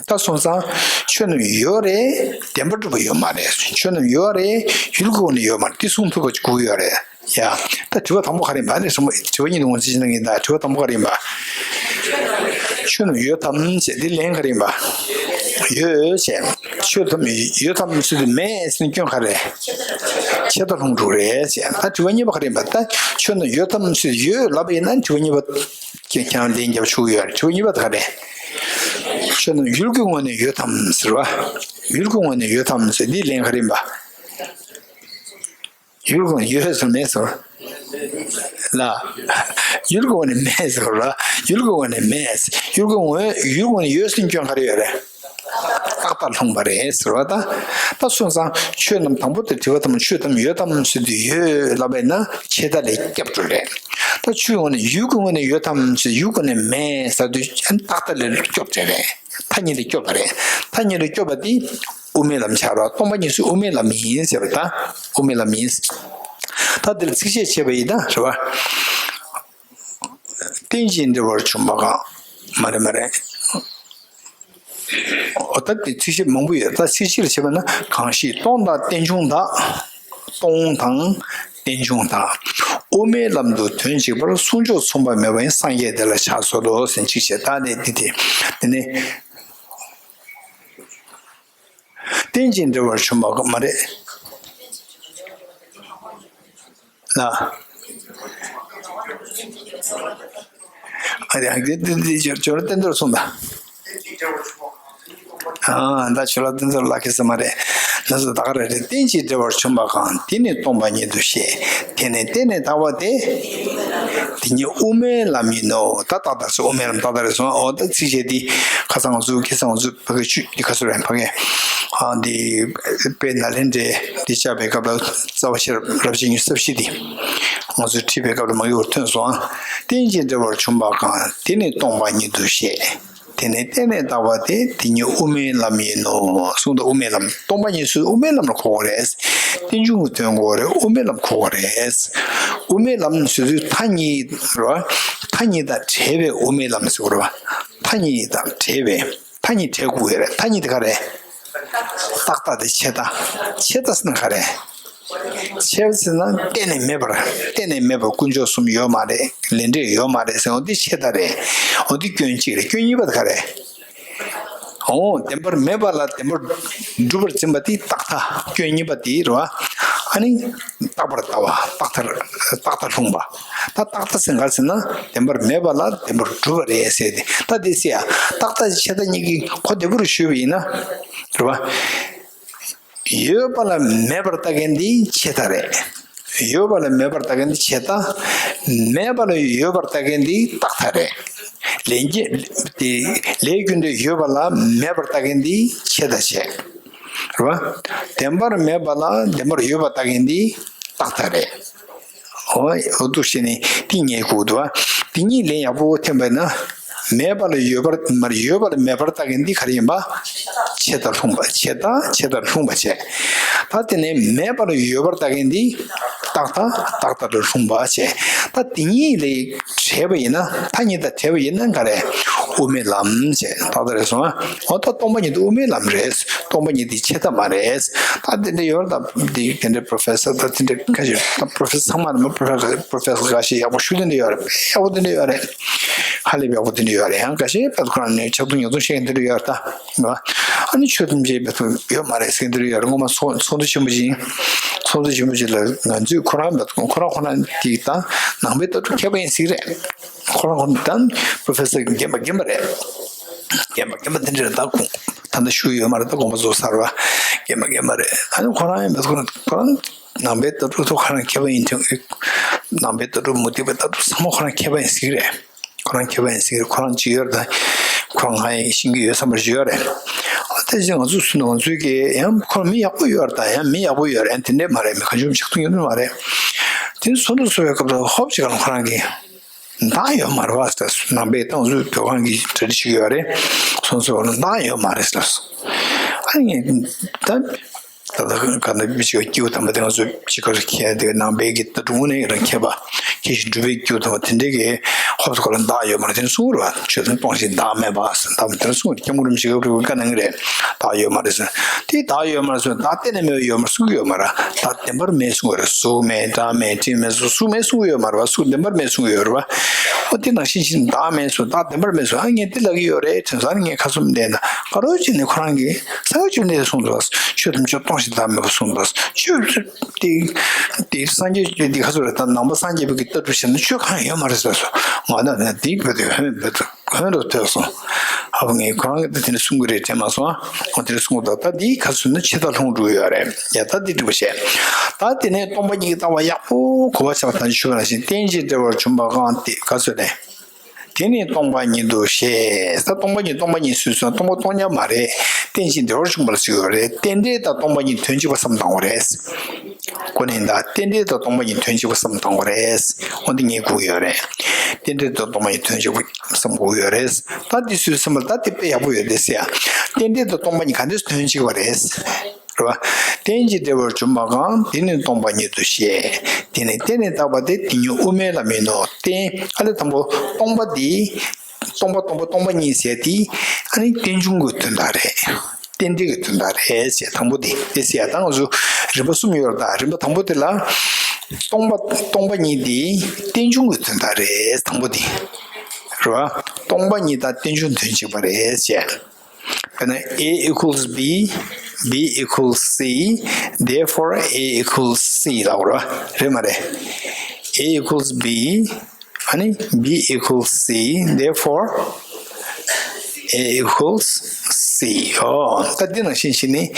ད་སོང་ཙང་ཆོས་རྣམས་ཡོད་རེད། བདེན་པར་གྲུབ་པ་ཡོད་མ་རེད། ཆོས་རྣམས་ཡོད་རེད། ཡུལ་གྱི་ངོས་ནས་ཡོད་མ་རེད། འདི་གསུང་ཐུབ་པ་དགོས་ཡོད་རེད། ཡ། ད་དྲི་བ་དང་པོ་ག་རེ་ཡིན་པ། ཨ་ནི་དྲི་བ་གཉིས་དེ་ངོས་འཛིན་བྱེད་ན་ཡིན། ད་དྲི་བ་དང་པོ་ག་རེ་ཡིན་པ། ཆོས་རྣམས་ཡོད་དམ་ཟེར། འདི་ལན་ག་རེ་ཡིན་པ། ཡོད་ཟེར། ཆོས་རྣམས་ཡོད་དམ་ཟེར་དུས་མེད་ཟེར་ན་སྐྱོན་ག་རེ། ཆད་མཐའ་ལྷུང་འགྲོ་རེད་ཟེར། ད་དྲི་བ་གཉིས་པ་ག་རེ་ཡིན་པ། ད་ཆོས་རྣམས་ཡོད་དམ་ཟེར་ཡོད་ལབ་པ་ཡིན་ན་དྲི་བ་གཉིས་པ་ཁྱེད་རང་ལན་རྒྱབ་ཆོག་གི་ཡོད་རེད། དྲི་བ་གཉིས་པ་ད་ག་རེ། ཆོས་རྣམས་ཡུལ་གྱི་ངོས་ནས་ཡོད་དམ་ཟེར་བ། ཡུལ་གྱི་ངོས་ནས་ཡོད་དམ་ཟེར། འདི་ལན་ག་རེ་ཡིན་པ། ཡུལ་གྱི་ངོས་ནས་ཡོད་ཟེར་མེད་ཟེར། ལ། ཡུལ་གྱི་ངོས་ནས་མེད་ཟེར་ར། ཡུལ་གྱི་ངོས་ནས་མེད། ཡུལ་གྱི་ངོས། ཡུལ་གྱི་ངོས་ནས་ཡོད་ཟེར་སྐྱོན་ག་རེ་ཡོད་རེད། རྟག་མཐའ་ལྷུང་བ་རེད་ཟེར་བ་ད། ད་སོང་ཙང་ཆོས་རྣམས། དང་པོ་དེ་དྲི་བ་དང་པོ་ཆོས་རྣམས་ཡོད་དམ་ཟེར་དུས་ཡོད་ལབ་པས་ན་ཆད་མཐའ་ལས་སྐྱབས་འགྲོ་རེད། ད་ཆོས་ངོས་ནས། ཡུལ་གྱི་ངོས་ནས་ཡོད་དམ་ཟེར། ཡུལ་གྱི་ངོས་ནས་མེད་ཟེར་དུས་རྟག་མཐའ་ལས་སྐྱོབ་བྱས་རེད། མཐའ་གཉིས་ལས་སྐྱོབ་པ་རེད། མཐའ་གཉིས་ལས་སྐྱོབ་པ་དེ་དབུ་མའི་ལམ་ཆགས་རོགས། སྟོང་པ་ཉིད་ཟེར་དབུ་མའི་ལམ་ཡིན་ཟེར་བ་ད། དབུ་མའི་ལམ་ཡིན། ད་འདིར་ཚིགས་བཅད་བྱས་པ་ཡིན་ན་རེད་བ། རྟེན་ཅིང་འབྲེལ་བར་འབྱུང་བ་གང་། མ་རེད་མ་རེད། འོ་ད་འདི་ཚིགས་བཅད་མང་པོ་ཡོད། ད་ཚིགས་བཅད་ལ་བྱས་པ་ན། གང་ཞིག་སྟོང་དང་རྟེན་འབྱུང་དག། སྟོང་དང་རྟེན་འབྱུང་དག། དབུ་མའི་ལམ་དུ་དོན་གཅིག་པར་གསུང་ཆོས་མཚུངས་པ་མེད་པ་ཡང་སངས་རྒྱས་དེ་ལ་ཕྱག་འཚལ་ལོ་ཟེར་ཚིགས་བཅད་ད་ནི་འདི་དེ། དེ་ནི། རྟེན་ཅིང་འབྲེལ་བར་འབྱུང་བ་མ་རེད་ལ། ཨ་དེ་ཨ་དེ་དེ་དེ་ཇོ་ཇོ་ལ་བསྟན་རྡོར་གསུངས་ད། ཨ་ད་ཇོ་ལ་བསྟན་རྡོར་ལ་ཁེ་ས་མ་རེད། ན་ཟུག་ད་ག་རེ་རེད། རྟེན་ཅིང་འབྲེལ་བར་བྱུང་བ་གང་། དེ་ནི་སྟོང་པ་ཉིད་དུ་བཤད། དེ་ནི་བརྟེན་ནས་བཏགས་པ་སྟེ། དེ་ཉིད་དབུ་མའི་ལམ་ཡིན་ནོ། ད་ཏག་ཏག་སོང་། དབུ་མའི་ལམ་ཏག་ཏག་རེད་སོང་། འོ་ད་ཚིགས་བཅད་འདི་ཁ་སང་ང་ཚོ་ཁ་སང་ང་ཚོ་ཕ་གི་ཆུ་འདི་ཁ་སང་རེད་ཕ་གི། ཨ་འདི་དཔེ་ནཱ་ལེནྡྲའི་འདི་བཅར་བའི་སྐབས་ལ་རྩ་བ་ཤེས་རབ་རབ་བྱེད་ཉི་ཤུ་རྩ་བཞི་འདི་ང་ཚོས་ཁྲིད་པའི་སྐབས་ལ་མ་གི་འོར་ཐོན་སོང་། ཨ་རྟེན་ཅིང་འབྲེལ་བར་བྱུང་བ་གང་། དེ་ནི་སྟོང་པ་ཉིད་དུ་བཤད། དེ་ནི་བརྟེན་ནས་བཏགས་པ་སྟེ། དེ་ཉིད་དབུ་མའི་ལམ་ཡིན་ནོ། གསུངས་ད་དབུ་མའི་ལམ། སྟོང་པ་ཉིད་སུ་དབུ་མའི་ལམ་ལ་གོ་དགོས་རེད། རྟེན་འབྱུང་གི་དོན་གོ་རེད། དབུ་མའི་ལམ་གོ་དགོས་རེད། དབུ་མའི་ལམ་ཟེར་དུས་མཐའ་གཉིས་རེད་བ། མཐའ་གཉིས་དང་བྲལ་བའི་དབུ་མའི་ལམ་ཟེར་དགོས་རེད་བ། མཐའ་གཉིས་དང་བྲལ་བའི། མཐའ་གཉིས་བྲལ་དགོས་ཡོད་རེད། མཐའ་གཉིས་དེ་ག་རེད། རྟག་མཐའ་དེ་ཆད་མཐའ། ཆད་མཐའ་ཟེར་ན་ག་རེ། ཆད་ཟེར་ན་གཏན་ནས་མེད་པར། གཏན་ནས་མེད་པར་དཀོན་མཆོག་གསུམ་ཡོད་མ་རེད། ལས་འབྲས་ཡོད་མ་རེད་ཟེར་བ་འདི་ཆད་མཐའ་རེད། འོ་འདི་སྐྱོན་གཅིག་རེད། སྐྱོན་གཉིས་པ་དེ་ག་རེ། འོ་བདེན་པར་མེད་པ་ལ་བདེན་པར་སྒྲུབ་པར་འཛིན་པ་དེ་རྟག་མཐའ། སྐྱོན་གཉིས་པ་དེ་རེད་བ། ཨ་ནི་རྟག་པར་ལྟ་བ། རྟག་མཐར་རྟག་མཐར་ལྷུང་བ། ད་རྟག་མཐའ་ཟེར་ག་རེ་ཟེར་ན་བདེན་པར་མེད་པ་ལ་བདེན་པར་སྒྲུབ་པ་རེད་ཟེར་ཏེ། ད་དེ་ཟེར་ཡ། རྟག་མཐའ་ཆད་མཐའ་གཉིས་ཀྱི་གོ་བདེ་པོ་རུ་ཞུས་པ་ཡིན་ན་རེད་བ། ཡོད་པ་ལ་མེད་པར་ལྟ་མཁན་འདི་ཆད་མཐའ་རེད། ཡོད་པ་ལ་མེད་པར་ལྟ་མཁན་འདི་ཆད་མཐའ། མེད་པ་ལ་ཡོད་པར་ལྟ་མཁན་འདི་རྟག་མཐའ་རེད། ལས་ཀྱི་དེ་ལས་རྒྱུ་འབྲས་ཡོད་པ་ལ་མེད་པར་ལྟ་མཁན་འདི་ཆད་མཐའ་བྱས། རེད་བ། བདེན་པར་མེད་པ་ལ་བདེན་པར་ཡོད་པར་ལྟ་མཁན་འདི་རྟག་མཐའ་རེད། འོ་འོ་འདུག་བྱས་ནས་དེ་ངེས་དགོས་འདུག་བ། དེ་གཉིས་ལན་ཡག་པོ་འཐེན་པ་ཡིན་ན། མེད་པ་ལ་ཡོད་པར་མར་ཡོད་པ་ལ་མེད་པར་ལྟ་མཁན་འདི་ག་རེ་ཡིན་པ། ཆད་མཐའ་ལྷུང་བ། ཆད་མཐའ་ཆད་མཐར་ལྷུང་བ་བྱས། ད་དེ་ནས་མེད་པ་ལ་ཡོད་པར་ལྟ་མཁན་འདི་རྟག་མཐའ་རྟག་མཐར་ལྷུང་བ་བྱས། ད་དེ་གཉིས་ལས་བྲལ་བ་ཡིན་ན། མཐའ་གཉིས་དང་བྲལ་བ་ཡིན་ན་ག་རེ། དབུ་མའི་ལམ་བྱས། ཏག་ཏག་རེད་སོང་ཨ། འོ་ད་སྟོང་པ་ཉིད་དུ་དབུ་མའི་ལམ་རེད། སྟོང་པ་ཉིད་དེ་ཆད་མཐའ་མ་རེད། ད་དེ་འདྲ་ཡོད་རེད། ད་འདི་དེ་འདྲའི་པྲོ་ཕེ་སར་ད་དེ་འདྲ་ཁ་ཤས་ད་པྲོ་ཕེ་སར་ཚང་མ་ནི་པྲོ་ཕེ་སར་པྲོ་ཕེ་སར་ཁ་ཤས་ཡག་པོ་ཞུ་དེ་འདྲ་ཡོད་རེད། ཡག་པོ་དེ་འདྲ་ཡོད་རེད། ཧ་ལས་པའི་ཡག་པོ་དེ་འདྲ་ཡོད་རེད། ཡང་ཁ་ཤས་པད་ཁོ་རང་ནས་ཆགས་སྡང་ཉེས་རྡུང་བཤད་མཁན་དེ་འདྲ་ཡོད་རེད་ད། ཨ་ནི་ཆོས་ཐམས་ཅད་པད་ཡོད་མ་རེད་ཟེར་མཁན་དེ་འདྲ་ཡོད་རེད། སྔོན་མ་ཚོགས་ཚོགས་འདུ་ཆེན་པོ་ཞིག་ཚོགས་འདུ་ཆེན་པོ་ཞིག་ལ་ང་ཚོས་ཁོ་རང་པད་ཁོ་རང་ཁོ་རང་དེ་དང་ནང་པའི་ལྟ་གྲུབ་མཁས་པ་ཡིན་ཟེར་གི་རེད། ཁོ་རང་ཁོ་རང་ད་པྲོ་ཕེ་སར་རྒན་པ་རྒན་པ་རེད། རྒན་པ་རྒན་པ་དེ་འདྲ་རེད། ད་ཁོང་ད་ལྟ་ཞུ་ཡོད་མ་རེད། ད་དགོངས་པ་རྫོགས་ཚར་བ། རྒན་པ་རྒན་པ་རེད། ཨ་ནི་ཁོ་རང་ཡིན་པ་ཁོ་རང་ཁོ་རང་ནང་པའི་ལྟ་གྲུབ་ཐོག་ཁོ་རང་མཁས་པ་ཡིན་དུས། ནང་པའི་ལྟ་གྲུབ་མུ་སྟེགས་པའི་ལྟ་གྲུབ་ཚང་མ་ཁོ་རང་མཁས་པ་ཡིན་ཟེར་གི་རེད། ཁོ་རང་མཁས་པ་ཡིན་ཟེར་གི་རེད། ཁོ་རང་ཅིག་ཡོད་རེད། ད་ཁོ་རང་ང་ཡིན་ཤེས་ཀྱི་ཡོད་བསམ་པ་ཞིག་ཡོད་རེད། ཨ་དེ་བཞིན་ང་ཚོ་སུ་ནང་ཚོས་ཀྱི་ཡང་ཁོ་རང་མི་ཡག་པོ་ཡོད་རེད། ད་ཡང་མི་ཡག་པོ་ཡོད་རེད། དེ་འདྲས་མ་རེད། མི་གང་བྱུང་ཆགས་ཐུབ་ཡོད་མ་རེད། དེ་ཚོ་འདུ་ཚོ་བའི་སྐབས་ལ་ཧོབ་ཅིག་ག་ལ་ཁོ་རང་གིས། བདག་ཡོད་མ་རེད་བ་ཟེར། ནང་པའི་ཏང་ཙུའུ་ཐོག་ཁང་གི་གྲ་སྒྲིག་ཞིག་ཡོད་རེད། སོང་ཙང་བདག་ཡོད་མ་རེད་ཟེར། ཨ་ནི་ད་ད་ལྟ་ག་ནས་མི་ཞིག་སྐྱེས་བུ་དམ་པ་དེ་ང་ཚོ་ཕྱི་ཁར་མཁས་དེ་ནང་པའི་གི་ད་དྲུང་ནས་རང་མཁས་པ་མཁས་ཤིང་གྲུབ་པའི་སྐྱེས་བུ་དམ་པ་དེ་འདྲའི་གི་ཧོབ་ཁོ་ལ་བདག་ཡོད་མ་རེད་དེ་གསུང་རེད་བ། ཆོས་དང་སྟོང་ཞིང་བདག་མེད་པ་ཟེར། ད་དེ་གསུང་སྐྱབས་མགོན་རིན་པོ་ཆེ་གི་བཀའ་གནང་གི་རེད། བདག་ཡོད་མ་རེད་ཟེར། དེ་བདག་ཡོད་མ་རེད་ཟེར། བདག་གཏན་ནས་མེད་པ་ཡོད་མ་རེད་གསུང་གི་ཡོད་མ་རེད། བདག་བདེན་པར་མེད་གསུང་གི་རེད། གཟུགས་མེད་སྒྲ་མེད་དྲི་མེད་གཟུགས་མེད་གསུང་གི་ཡོད་མ་རེད་བ། གཟུགས་བདེན་པར་མེད་གསུང་གི་ཡོད་རེད་བ། ཨོ་དེ་ནང་བཞིན་བཞིན་བདག་མེད་གསུང་། བདག་བདེན་པར་མེད་གསུང་། ཨ་ངས་དེ་ལབ་ཀྱི་ཡོད་རེད་དྲན་སོང་། ཨ་ནི་ངས་ཁ་བཙུམ་བསྡད་ན་ག་རེ་བྱས་ནས་ཁོ་རང་གིས་སངས་རྒྱས་བཅོམ་ལྡན་འདས་གསུངས་འདུག་ཆོས་ཐམས་ཅད་སྟོང་ཞིང་བདག་མེད་པར་གསུངས་འདུག་ཆོས་དེ་དེ་སངས་རྒྱས་ཆོས་དེ་ཁ་ཚུར་རེད། ད་ནང་པ་སངས་རྒྱས་པའི་གི་ལྟ་གྲུབ་བྱས་ན་ཆོས་གང་ཡང་ཡོད་མ་རེད་ཟེར་སོང་། ང་ད་ནི་དེ་བོད་དུ་ཧོན་བོད་དུ། གོང་དུ་ཐོས་སོང་། ཨ་ཕ་ངས་ཁོ་རང་གིས་དེ་འདྲ་གསུང་གི་རེད་དྲན་མ་སོང་ཨ། འོ་དེ་འདྲ་གསུང་གི་འདུག་ད་འདིའི་ཁ་ཚུར་ནི་ཆད་མཐར་ལྷུང་འགྲོ་གི་ཡོད་རེད། ཡ་ད་འདི་འགྲིག་པ་བྱས། ད་དེ་ནས་སྟོང་པ་ཉིད་ཀྱི་ལྟ་བ་ཡག་པོ་གོ་བ་ཆགས་པ་དང་ཞུ་བ་ནང་བཞིན་རྟེན་ཅིང་འབྲེལ་བར་བྱུང་བ་གང་དེ་ག་ཚོད་ནས། དེ་ནི་སྟོང་པ་ཉིད་དུ་བཤད། ད་སྟོང་པ་ཉིད་སྟོང་པ་ཉིད་སུས་གསུངས། སྟོང་པ་སྟོང་ཉིད་མ་རེད། རྟེན་ཅིང་འབྲེལ་བར་བྱུང་བ་ལ་ཟེར་གྱི་ཡོད་རེད། རྟེན་འབྲེལ་དང་སྟོང་པ་ཉིད་དོན་གཅིག་པ་བསམ་བཏང་བ་རེད། ཁོ་ནི་ད་རྟེན་འབྲེལ་དང་སྟོང་པ་ཉིད་དོན་གཅིག་པ་བསམ་བཏང་བ་རེད། འོ་འདི་ངས་གོ་གི་ཡོད་རེད། རྟེན་འབྲེལ་དང་སྟོང་པ་ཉིད་དོན་གཅིག་པ་བསམ་གོ་གི་ཡོད་རེད། ད་འདི་སུས་བསམ་པ་ད་དེ་དཔེ་ཡག་པོ་ཡོད་རེད་ཟེར་ཡ། རྟེན་འབྲེལ་དང་སྟོང་པ་ཉིད་ག་འདྲས་དོན་གཅིག་པ་རེད། རེད་བ། རྟེན་ཅིང་འབྲེལ་བར་བྱུང་བ་གང་། དེ་ནི་སྟོང་པ་ཉིད་དུ་བཤད། དེ་ནི་བརྟེན་ནས་བཏགས་པ་སྟེ། དེ་ཉིད་དབུ་མའི་ལམ་ཡིན་ནོ། རྟེན་ཨ་ལས་དང་པོ་སྟོང་པ་འདི། སྟོང་པ་སྟོང་པ་སྟོང་པ་ཉིད་ཟེར་དེ་ཨ་ནི་རྟེན་འབྱུང་གི་དོན་དག་རེད། རྟེན་འབྲེལ་གྱི་དོན་དག་རེད་ཟེར། དང་པོ་དེ་དེ་ཟེར་ཡ་ད་ང་ཚོ་རིམ་པ་གསུམ་ཡོད་རེད། ད་རིམ་པ་དང་པོ་དེ་ལ་སྟོང་པ་སྟོང་པ་ཉིད་དེ་རྟེན་འབྱུང་གི་དོན་དག་རེད། དང་པོ་དེ་རེད་བ། སྟོང་པ་ཉིད་དང་རྟེན་འབྱུང་དོན་གཅིག་པ་རེད་ཟེར། དཔེར་ན་A equals B, B equals C, therefore A equals C ལབ་དགོས་རེད་བ། རེད་མ་རེད། A equals B, ཨ་ནི་B equals C, therefore A equals C. ཨོ། ད་འདི་ནང་བཞིན་བྱས་ནས་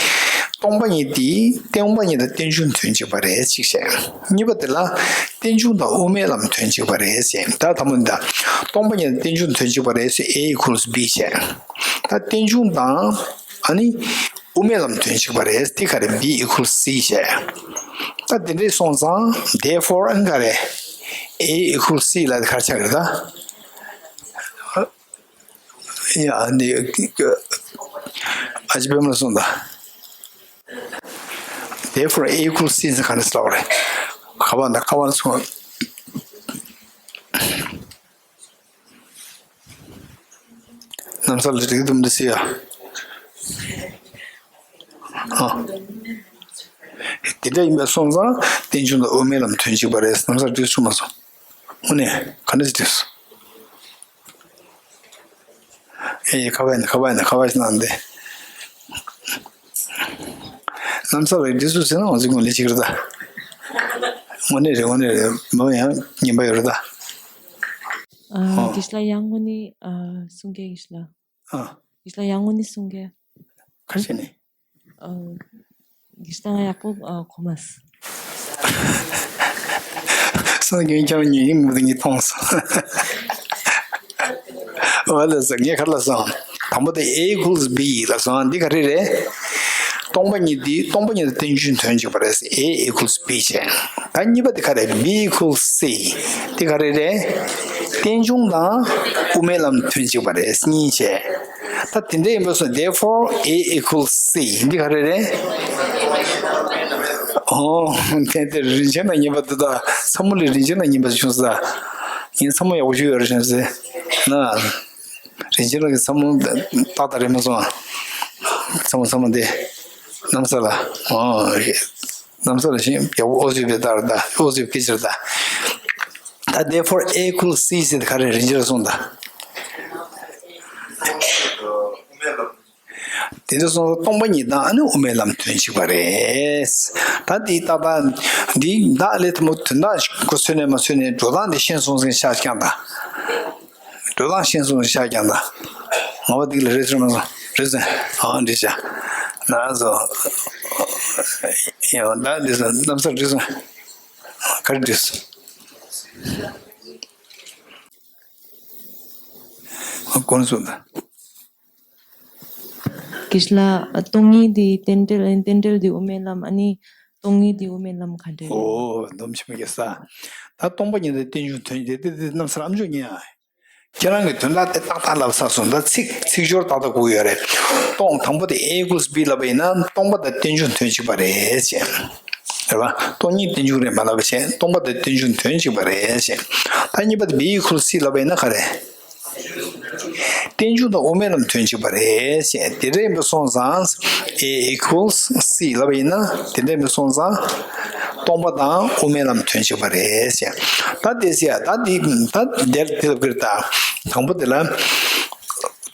སྟོང་པ་ཉིད་དེ་སྟོང་པ་ཉིད་དང་རྟེན་འབྱུང་དོན་གཅིག་པ་རེད་ཅིག་བྱས། གཉིས་པ་དེ་ལ་རྟེན་འབྱུང་དང་དབུ་མའི་ལམ་དོན་གཅིག་པ་རེད་ཅེས། ད་དང་པོ་འདི་ལ་སྟོང་པ་ཉིད་དང་རྟེན་འབྱུང་དོན་གཅིག་པ་རེད་ཟེར། A equals B བྱས། ད་རྟེན་འབྱུང་དང་ཨ་ནི་དབུ་མའི་ལམ་དོན་གཅིག་པ་རེད། དེ་ག་རེ། B equals C བྱས། ད་དེ་འདྲས་སོང་ཙང་therefore ཨ་ནི་ག་རེ། A equals C ལ་ག་རེ་ཆགས་རེད་ད། ཡ་འདི་ཨ་ཅི་པད་མ་གསུངས་ད། Therefore A equals C ཟེར་ག་འདྲ་ཟེར་བ་རེད། ཁ་པར་ན་ཁ་པར་སོང་། གནམ་ས་ལ་འགྲིག་འདུག་འདི་སི་ཡ། ཨ། དེ་འདྲ་ཡིན་པ་སོང་ཙང་རྟེན་འབྱུང་དང་དབུ་མའི་ལམ་དོན་གཅིག་པ་རེད། གནམ་ས་འགྲིག་བྱུང་མ་སོང་། དངོས་གནས་ག་འདྲ་ཞིག་འགྲིག་སོང་། ཨེ་ཁ་པར་ཡིན་ན་ཁ་པར་ཡིན་ན་ཁ་པར་ཞིག་གནང་སྟེ། གནམ་ས་ལ་འགྲིག་སོང་ཟེར་ན་ང་ཚོའི་ངོས་ལ་ཅིག་རེད་ད། དངོས་གནས་རེད། དངོས་གནས་རེད། མ་ཡང་ཉན་པ་ཡོད་རེད་ད། ཨ། ཨ། དེ་ལ་ཡང་དངོས་གནས་ཨ་གསུང་གི་ཡིན་ལ། ཨ། དེ་ལ་ཡང་དངོས་གནས་གསུང་གི། ག་རེ་བྱས་ནས། ཨ། དེ་ལ་ཡག་པོ་ཨ་གོ་མ་སོང་། སང་རྒྱུན་ཁྱོད་ཉན་གི་མི་འདུག་ངས་མཐོང་སོང་། འོ་ལགས་སོ། ངས་ག་རེ་ལབ་སོང་། དང་པོ་དེ་A equals B ལབ་སོང་། འདི་ག་རེ་རེད། སྟོང་པ་ཉིད་དེ་སྟོང་པ་ཉིད་དང་རྟེན་འབྱུང་དོན་གཅིག་པ་རེད། A equals B བྱས། ད་གཉིས་པ་དེ་ག་རེ། B equals C དེ་ག་རེ་རེད། རྟེན་འབྱུང་དང་དབུ་མའི་ལམ་དོན་གཅིག་པ་རེད། གཉིས་བྱས། ད་དེ་འདྲ་ཡིན་པ་སོང་། Therefore A equals C འདི་ག་རེ་རེད། ཨོ། དེ་དེ་རིན་ཆེན་ན་ཉན་པ་འདི་དག་ཚ་མོ་ལས་རིན་ཆེན་ན་ཉན་པ་བྱུང་ས། ཡིན། ཚ་མོ་ཡག་པོ་ཞིག་ཡོད་རེད་བྱུང་ས། ན། རིན་ཆེན་ལགས་ཀྱི་ཚ་མོ་ཏག་ཏག་རེད་མ་སོང་། ཚ་མོ་ཚ་མོ་འདི། གནམ་ས་ལ། ཨོ། གནམ་ས་ལ་ཞིང་ཡག་པོ་ཨོ་ཟི་བེ་ཏར་ད་ཨོ་ཟི་བེ་ཀི་ཅར་ད། ད་therefore A equals C ཟེར་ག་རེ་རིན་ཆེན་ལ་སོང་ད། དེ་འདྲ་སོང་ཙང་སྟོང་པ་ཉིད་དང་ཨ་ནི་དབུ་མའི་ལམ་དོན་གཅིག་པ་རེད། ད་འདི་ཏག་ཏག་འདི་བདག་ལས་དང་པོ་དོན་དག་ཁོ་མཚོན་ནས་མ་མཚོན་ནས་འགྲོ་སྟངས་འདི་ཤེས་སོང་ཟིན་ཤག་ཀྱང་ད། འགྲོ་སྟངས་ཤེས་སོང་ཟིན་ཤག་ཀྱང་ད། ང་བ་འདི་ལ་རེད་ཟེར་མ་སོང་རེད་ཟེར། ཨ་འདྲི་ཤག་ན་ཟོ། ཡང་ད་འདི་ཟོ་གནམ་ས་འདྲི་སོང་། ག་རེ་འདྲི་སོང་། ཨ་ཀོན་སོང་ད། དེ་ལ་སྟོང་ཉིད་དེ་རྟེན་འབྲེལ། རྟེན་འབྲེལ་དེ་དབུ་མའི་ལམ། ཨ་ནི་སྟོང་ཉིད་དེ་དབུ་མའི་ལམ་ག་འདྲ་རེད། ཨོ་སྡོམ་ཆེན་པོ་རྒྱག་ས། ད་སྟོང་པ་ཉིད་དང་རྟེན་འབྱུང་དོན་གཅིག་དེ་དེ་གནམ་ས་ལ་ཨམ་ཅོག་ཉན་ཨ། ཁྱེད་རང་གི་དོན་དག་དེ་ཏག་ཏག་ལབ་ཚར་སོང་། ད་ཚིག་ཚིག་སྦྱོར་ཏག་ཏག་དགོས་ཡོད་རེད། སྟོང་དང་པོ་དེ་A equals B ལབ་པ་ཡིན་ན་སྟོང་པ་དང་རྟེན་འབྱུང་དོན་གཅིག་པ་རེད་ཅེས། རེད་བ། སྟོང་ཉིད་རྟེན་འབྱུང་རེད་མ་ལབ་པ་བྱས། སྟོང་པ་དང་རྟེན་འབྱུང་དོན་གཅིག་པ་རེད་ཅེས། ད་གཉིས་པ་དེ་B equals C ལབ་པ་ཡིན་ན་ག་རེ། རྟེན་འབྱུང་དང་དབུ་མའི་ལམ་དོན་གཅིག་པ་རེད་ཅེས། དེ་འདྲ་ཡིན་པ་སོང་ཙང་A equals C ལབ་པ་ཡིན་ན་དེ་འདྲ་ཡིན་པ་སོང་ཙང་སྟོང་པ་དང་དབུ་མའི་ལམ་དོན་གཅིག་པ་རེད་ཅེས། ད་དེ་ཟེར་ཡ་ད་འདི་ད་དེར་དེ་ལབ་ཀྱི་རེད་ད། དང་པོ་དེ་ལ།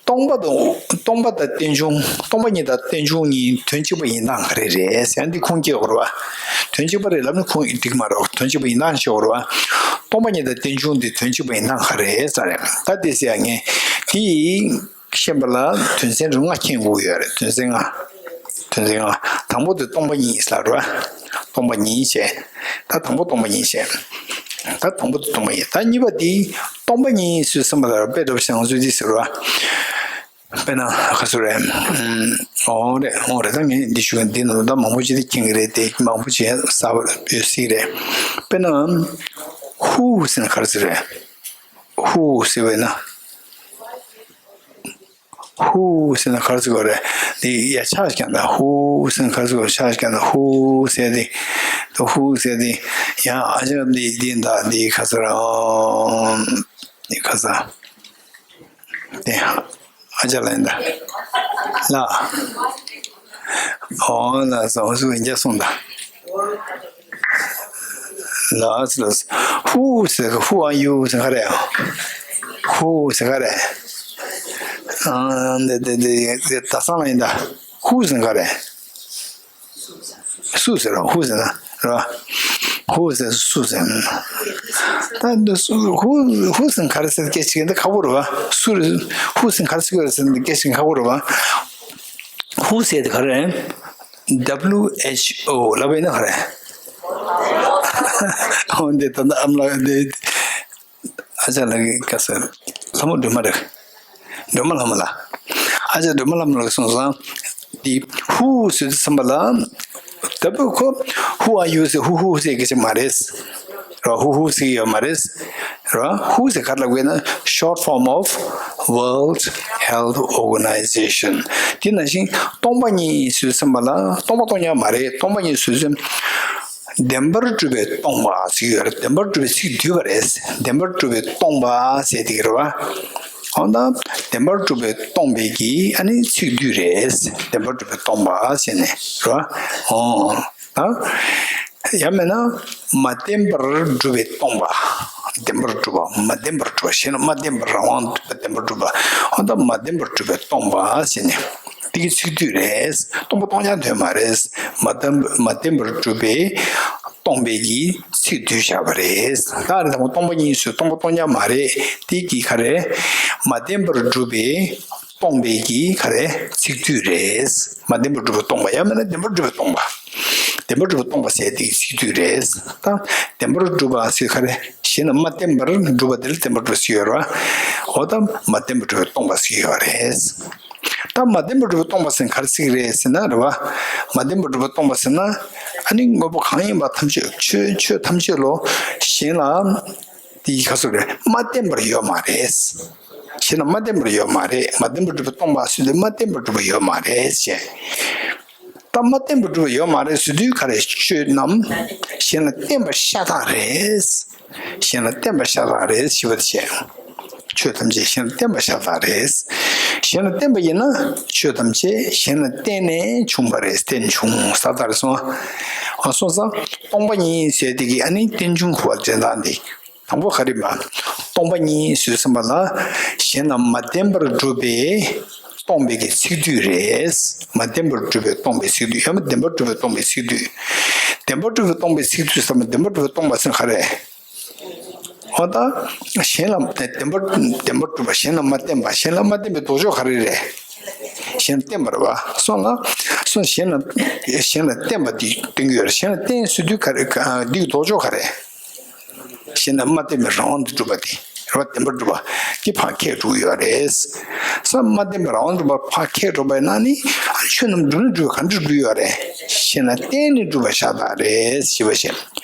སྟོང་པ་དང་སྟོང་པ་དང་རྟེན་འབྱུང་། སྟོང་པ་ཉིད་དང་རྟེན་འབྱུང་གཉིས་དོན་གཅིག་པ་ཡིན་སྟངས་ག་རེ་རེད་ཟེར་ན་འདི་ཁུངས་སྐྱེལ་དགོས་རེད་བ། དོན་གཅིག་པ་རེད་ལབ་ན་ཁུངས་འགྲིག་མ་རེད། དོན་གཅིག་པ་ཡིན་སྟངས་ཤེས་དགོས་རེད་བ། སྟོང་པ་ཉིད་དང་རྟེན་འབྱུང་འདི་དོན་གཅིག་པ་ཡིན་སྟངས་ག་རེ་རེད་ཟེར་རེད། ད་དེ་ཟེར་ཡ་ངས་དེ་ཤེས་པ་ལ་དོན་ཚན་རིམ་ལྔ་མཁྱེན་དགོས་ཡོད་རེད། དོན་ཚན་ལྔ། དོན་ཚན་ལྔ། དང་པོ་དེ་སྟོང་པ་ཉིད་ཟེར་རེད་བ། སྟོང་པ་ཉིད་བྱས། ད་དང་པོ་སྟོང་པ་ཉིད་བྱས། ད་དང་པོ་དེ་སྟོང་པ་ཉིད། ད་གཉིས་པ་དེ་སྟོང་པ་ཉིད་ཟེར་སེམས་པ་ལ་དཔེ་འདྲ་པོ་ཞིག་ང་ཚོས་འདི་ཟེར་བ། དཔེར་ན་ག་ཚོད་རེད། ཨོ་རེད་ཨོ་རེད། ད་ངས་འདི་ཞུ་གི་འདི་ནང་ད་མང་པོ་ཅིག་དེ་མཁྱེན་གི་རེད་དེ། མང་པོ་ཅིག་གསལ་པོ་ཡོད་སྲིད་རེད། དཔེར་ན་ཧུ་ཟེར་ན་ག་རེ་ཟེར་རེད། ཧུ་ཟེར་བས་ན། ཧུ་ཟེར་ན་ག་རེ་ཟེར་དགོས་རེད། འདི་ཡ་ཆག་ཀྱང་ད་ཧུ་ཟེར་ན་ག་རེ་ཟེར་དགོས་རེད། ཆག་ཀྱང་ད་ཧུ་ཟེར་ཏེ། ད་ཧུ་ཟེར་ཏེ། ཡང་ཨ་ཅག་འདི་འདི་ད་འདི་ག་ཚོད་རེད། འདི་ག་ཚོད། དེ། ཨ་ཅག་ལ་ཡིན་ད། ལ། ཨོ་ལ་ཟ་འོ་ཟུག་ཡིན་རྒྱ་སོང་ད། ལ་ཟ་ཧུ་ཟེར་ཧུ་ཨ་ཡུ་ཟེར་ག་རེ། ཧུ་ཟེར་ག་རེ། ཨ་འདི་འདི་འདི་འདི་ད་སང་ལ་ཡིན་ད། ཧུ་ཟེར་ག་རེ། སུ་ཟེར་རོ། ཧུ་ཟེར་ན་རོ། ཧུ་ཟེར་སུ་ཟེར་ན། ད་འདི་སུ་ཧུ་ཧུ་ཟེར་ག་རེ་ཟེར་སྐད་ཆ་འདི་ཁག་པོ་རེད་བ། སུ་རེད། ཧུ་ཟེར་ག་རེ་ཟེར་གི་རེད་ཟེར་འདི་སྐད་ཆ་ཁག་པོ་རེད་བ། ཧུ་ཟེར་དེ་ག་རེ། W H O ལབ་པ་ཡིན་ན་ག་རེ། འོ་འདི་ད་ལྟ་ཨ་མ་ལགས་འདི། ཨ་ཅག་ལགས་ཀྱི་སྐལ་བཟང་ལྷ་མོ་སྒྲོལ་མ་རེད། སྒྲོལ་མ་ལྷ་མོ་ལགས། ཨ་ཅག་སྒྲོལ་མ་ལྷ་མོ་ལགས་གསུངས་སོང་། དེ་ཧུ་ཟེར་དུས་ཙམ་པ་ལ། ད་བུ་ཁོ་ཧུ་ཨར་ཡུ་ཟེར་ཧུ་ཧུ་ཟེར་གི་ཅིག་མ་རེད། རོ་ཧུ་ཧུ་ཟེར་ཡོད་མ་རེད། རོ་ཧུ་ཟེར་ག་རེ་ལབ་དགོས་ན་short form of World Health Organization། དེ་ནང་བཞིན་སྟོང་པ་ཉིད་ཟེར་དུས་ཙམ་པ་ལ་སྟོང་པ་སྟོང་རྐྱང་མ་རེད། སྟོང་པ་ཉིད་ཟེར་དུས་ཙམ། བདེན་པར་གྲུབ་པའི་སྟོང་པ་ཟེར་གྱི་ཡོད་རེད། བདེན་པར་གྲུབ་པའི་ཚིག་བསྡུས་པ་རེད། བདེན་པར་གྲུབ་པའི་སྟོང་པ་ཟེར་དེ་གི་རེད་བ། འོ་ན་བདེན་པར་གྲུབ་པའི་སྟོང་པའི་གི་ཨ་ནི་ཚིག་བསྡུས་རེད། བདེན་པར་གྲུབ་པའི་སྟོང་པ་ཟེར་ནས་རེད་བ། འོ་ད་ཡང་མིན་ན་མ་བདེན་པར་གྲུབ་པའི་སྟོང་པ། བདེན་པར་གྲུབ་པ་མ་བདེན་པར་གྲུབ་པ་ཞེ་ན་མ་བདེན་པར་རང་དབང་དུ་བདེན་པར་གྲུབ་པ། འོ་ད་མ་བདེན་པར་གྲུབ་པའི་སྟོང་པ་ཟེར་ནས་དེ་གི་ཚིག་བསྡུས་རེད། སྟོང་པ་སྟོང་རྐྱང་དོན་མ་རེད། མ་བདེན་མ་བདེན་པར་གྲུབ་པའི་སྟོང་པའི་གི་ཚིག་བསྡུས་བཞག་པ་རེད། ད་རེས་དང་པོ་སྟོང་པ་ཉིད་ཟེར་སྟོང་པ་སྟོང་རྐྱང་མ་རེད། དེ་གི་ག་རེ། མ་བདེན་པར་གྲུབ་པའི་སྟོང་པའི་གི་ག་རེ་ཚིག་བསྡུས་རེད། མ་བདེན་པར་གྲུབ་པའི་སྟོང་པ་ཡང་མིན་ན་བདེན་པར་གྲུབ་པའི་སྟོང་པ། བདེན་པར་གྲུབ་པའི་སྟོང་པ་ཟེར་དེ་གི་ཚིག་བསྡུས་རེད། ད་བདེན་པར་གྲུབ་པ་ཟེར་ག་རེ་ཞེ་ན་མ་བདེན་པར་གྲུབ་པ་དེ་ལ་བདེན་པར་གྲུབ་ཟེར་ཡོད་རེད་བ། འོ་ད་མ་བདེན་པར་གྲུབ་པའི་སྟོང་པ་ཟེར་ཡོད་རེད། ད་མ་བདེན་པར་གྲུབ་པའི་སྟོང་པ་ཟེར་ག་རེ་ཟེར་གི་རེད་ཟེར་ན་རེད་བ། མ་བདེན་པར་གྲུབ་པའི་སྟོང་པ་ཟེར་ན། ཨ་ནི་དངོས་པོ་གང་ཡིན་པ་ཐམས་ཅད་ཆོས་ཆོས་ཐམས་ཅད་ལོ་གཞན་ལ། དེ་ག་ཟེར་རེད། མ་བརྟེན་པར་ཡོད་མ་རེད། གཞན་ལ་མ་བརྟེན་པར་ཡོད་མ་རེད། མ་བརྟེན་པར་གྲུབ་པའི་སྟོང་པ་ཟེར་དུས་མ་བརྟེན་པར་གྲུབ་པ་ཡོད་མ་རེད་ཅེས། ད་མ་བརྟེན་པར་གྲུབ་པ་ཡོད་མ་རེད་ཟེར་དུས་ག་རེ་ཆོས་རྣམས་གཞན་ལ་བརྟེན་པ་ཤ་སྟག་རེད། གཞན་ལ་བརྟེན་པ་ཤ་སྟག་རེད་ཞེས་པ་དེ་བྱས། ཆོས་ཐམས་ཅད་གཞན་ལ་བརྟེན་པ་ཤ་སྟག་རེད། གཞན་ལ་བརྟེན་པ་ཡིན་ན་ཆོས་ཐམས་ཅད་གཞན་ལ་བརྟེན་ནས་བྱུང་བ་རེད། རྟེན་བྱུང་ས་ལྟར་སོང་། ཨ་སོང་ཙང་སྟོང་པ་ཉིད་ཟེར་དེ་གི་ཨ་ནི་རྟེན་འབྱུང་གི་བར་འགྲན་སྟངས་འདི། དང་པོ་ག་རེ་མ། སྟོང་པ་ཉིད་ཟེར་ཙམ་པ་ལ་གཞན་ལ་མ་བརྟེན་པར་གྲུབ་པའི་སྟོང་པའི་གི་ཚིག་བསྡུས་རེད། མ་བརྟེན་པར་གྲུབ་པའི་སྟོང་པའི་ཚིག་བསྡུས་ཡང་མ་བདེན་པར་གྲུབ་པའི་སྟོང་པའི་ཚིག་བསྡུས། བདེན་པར་གྲུབ་པའི་སྟོང་པའི་ཚིག་བསྡུས་ཟེར་མ་བདེན་པར་གྲུབ་པའི་སྟོང་པ་ཟེར་ག་རེ། འོ་ད། གཞན་ལ་བདེན་པར་བདེན་པར་གྲུབ་པ་གཞན་ལ་མ་བརྟེན་པ་གཞན་ལ་མ་བརྟེན་པའི་ལྡོག་ཕྱོགས་ག་རེ་རེད། གཞན་ལ་བརྟེན་པ་རེད་བ། སོང་ལ། སོང་གཞན་ལ་གཞན་ལ་བརྟེན་པ་འདི་སྟོན་གྱི་ཡོད་རེད། གཞན་ལ་བརྟེན་ཟེར་དུས་ག་རེ་ག་འདི་གི་ལྡོག་ཕྱོགས་ག་རེ། གཞན་ལ་མ་བརྟེན་པའི་རང་དབང་དུ་གྲུབ་པ་དེ་རེད་བ། བདེན་པར་གྲུབ་པ་དེ་ཕར་ཁས་འགྲོ་གི་ཡོད་རེད། ས་མ་བརྟེན་པའི་རང་དབང་དུ་གྲུབ་པ་ཕར་ཁས་འགྲོ་བ་ཡིན་ན་ནི་ཆོས་རྣམས་གྲུབ་ནས་གྲུབ་པ་ག་འདྲ་གྲུབ་ཡོད་རེད། གཞན་ལ་བརྟེན་ནས་གྲུབ་པ་ཤ་སྟག་རེད་ཞེས་པ་བཤད།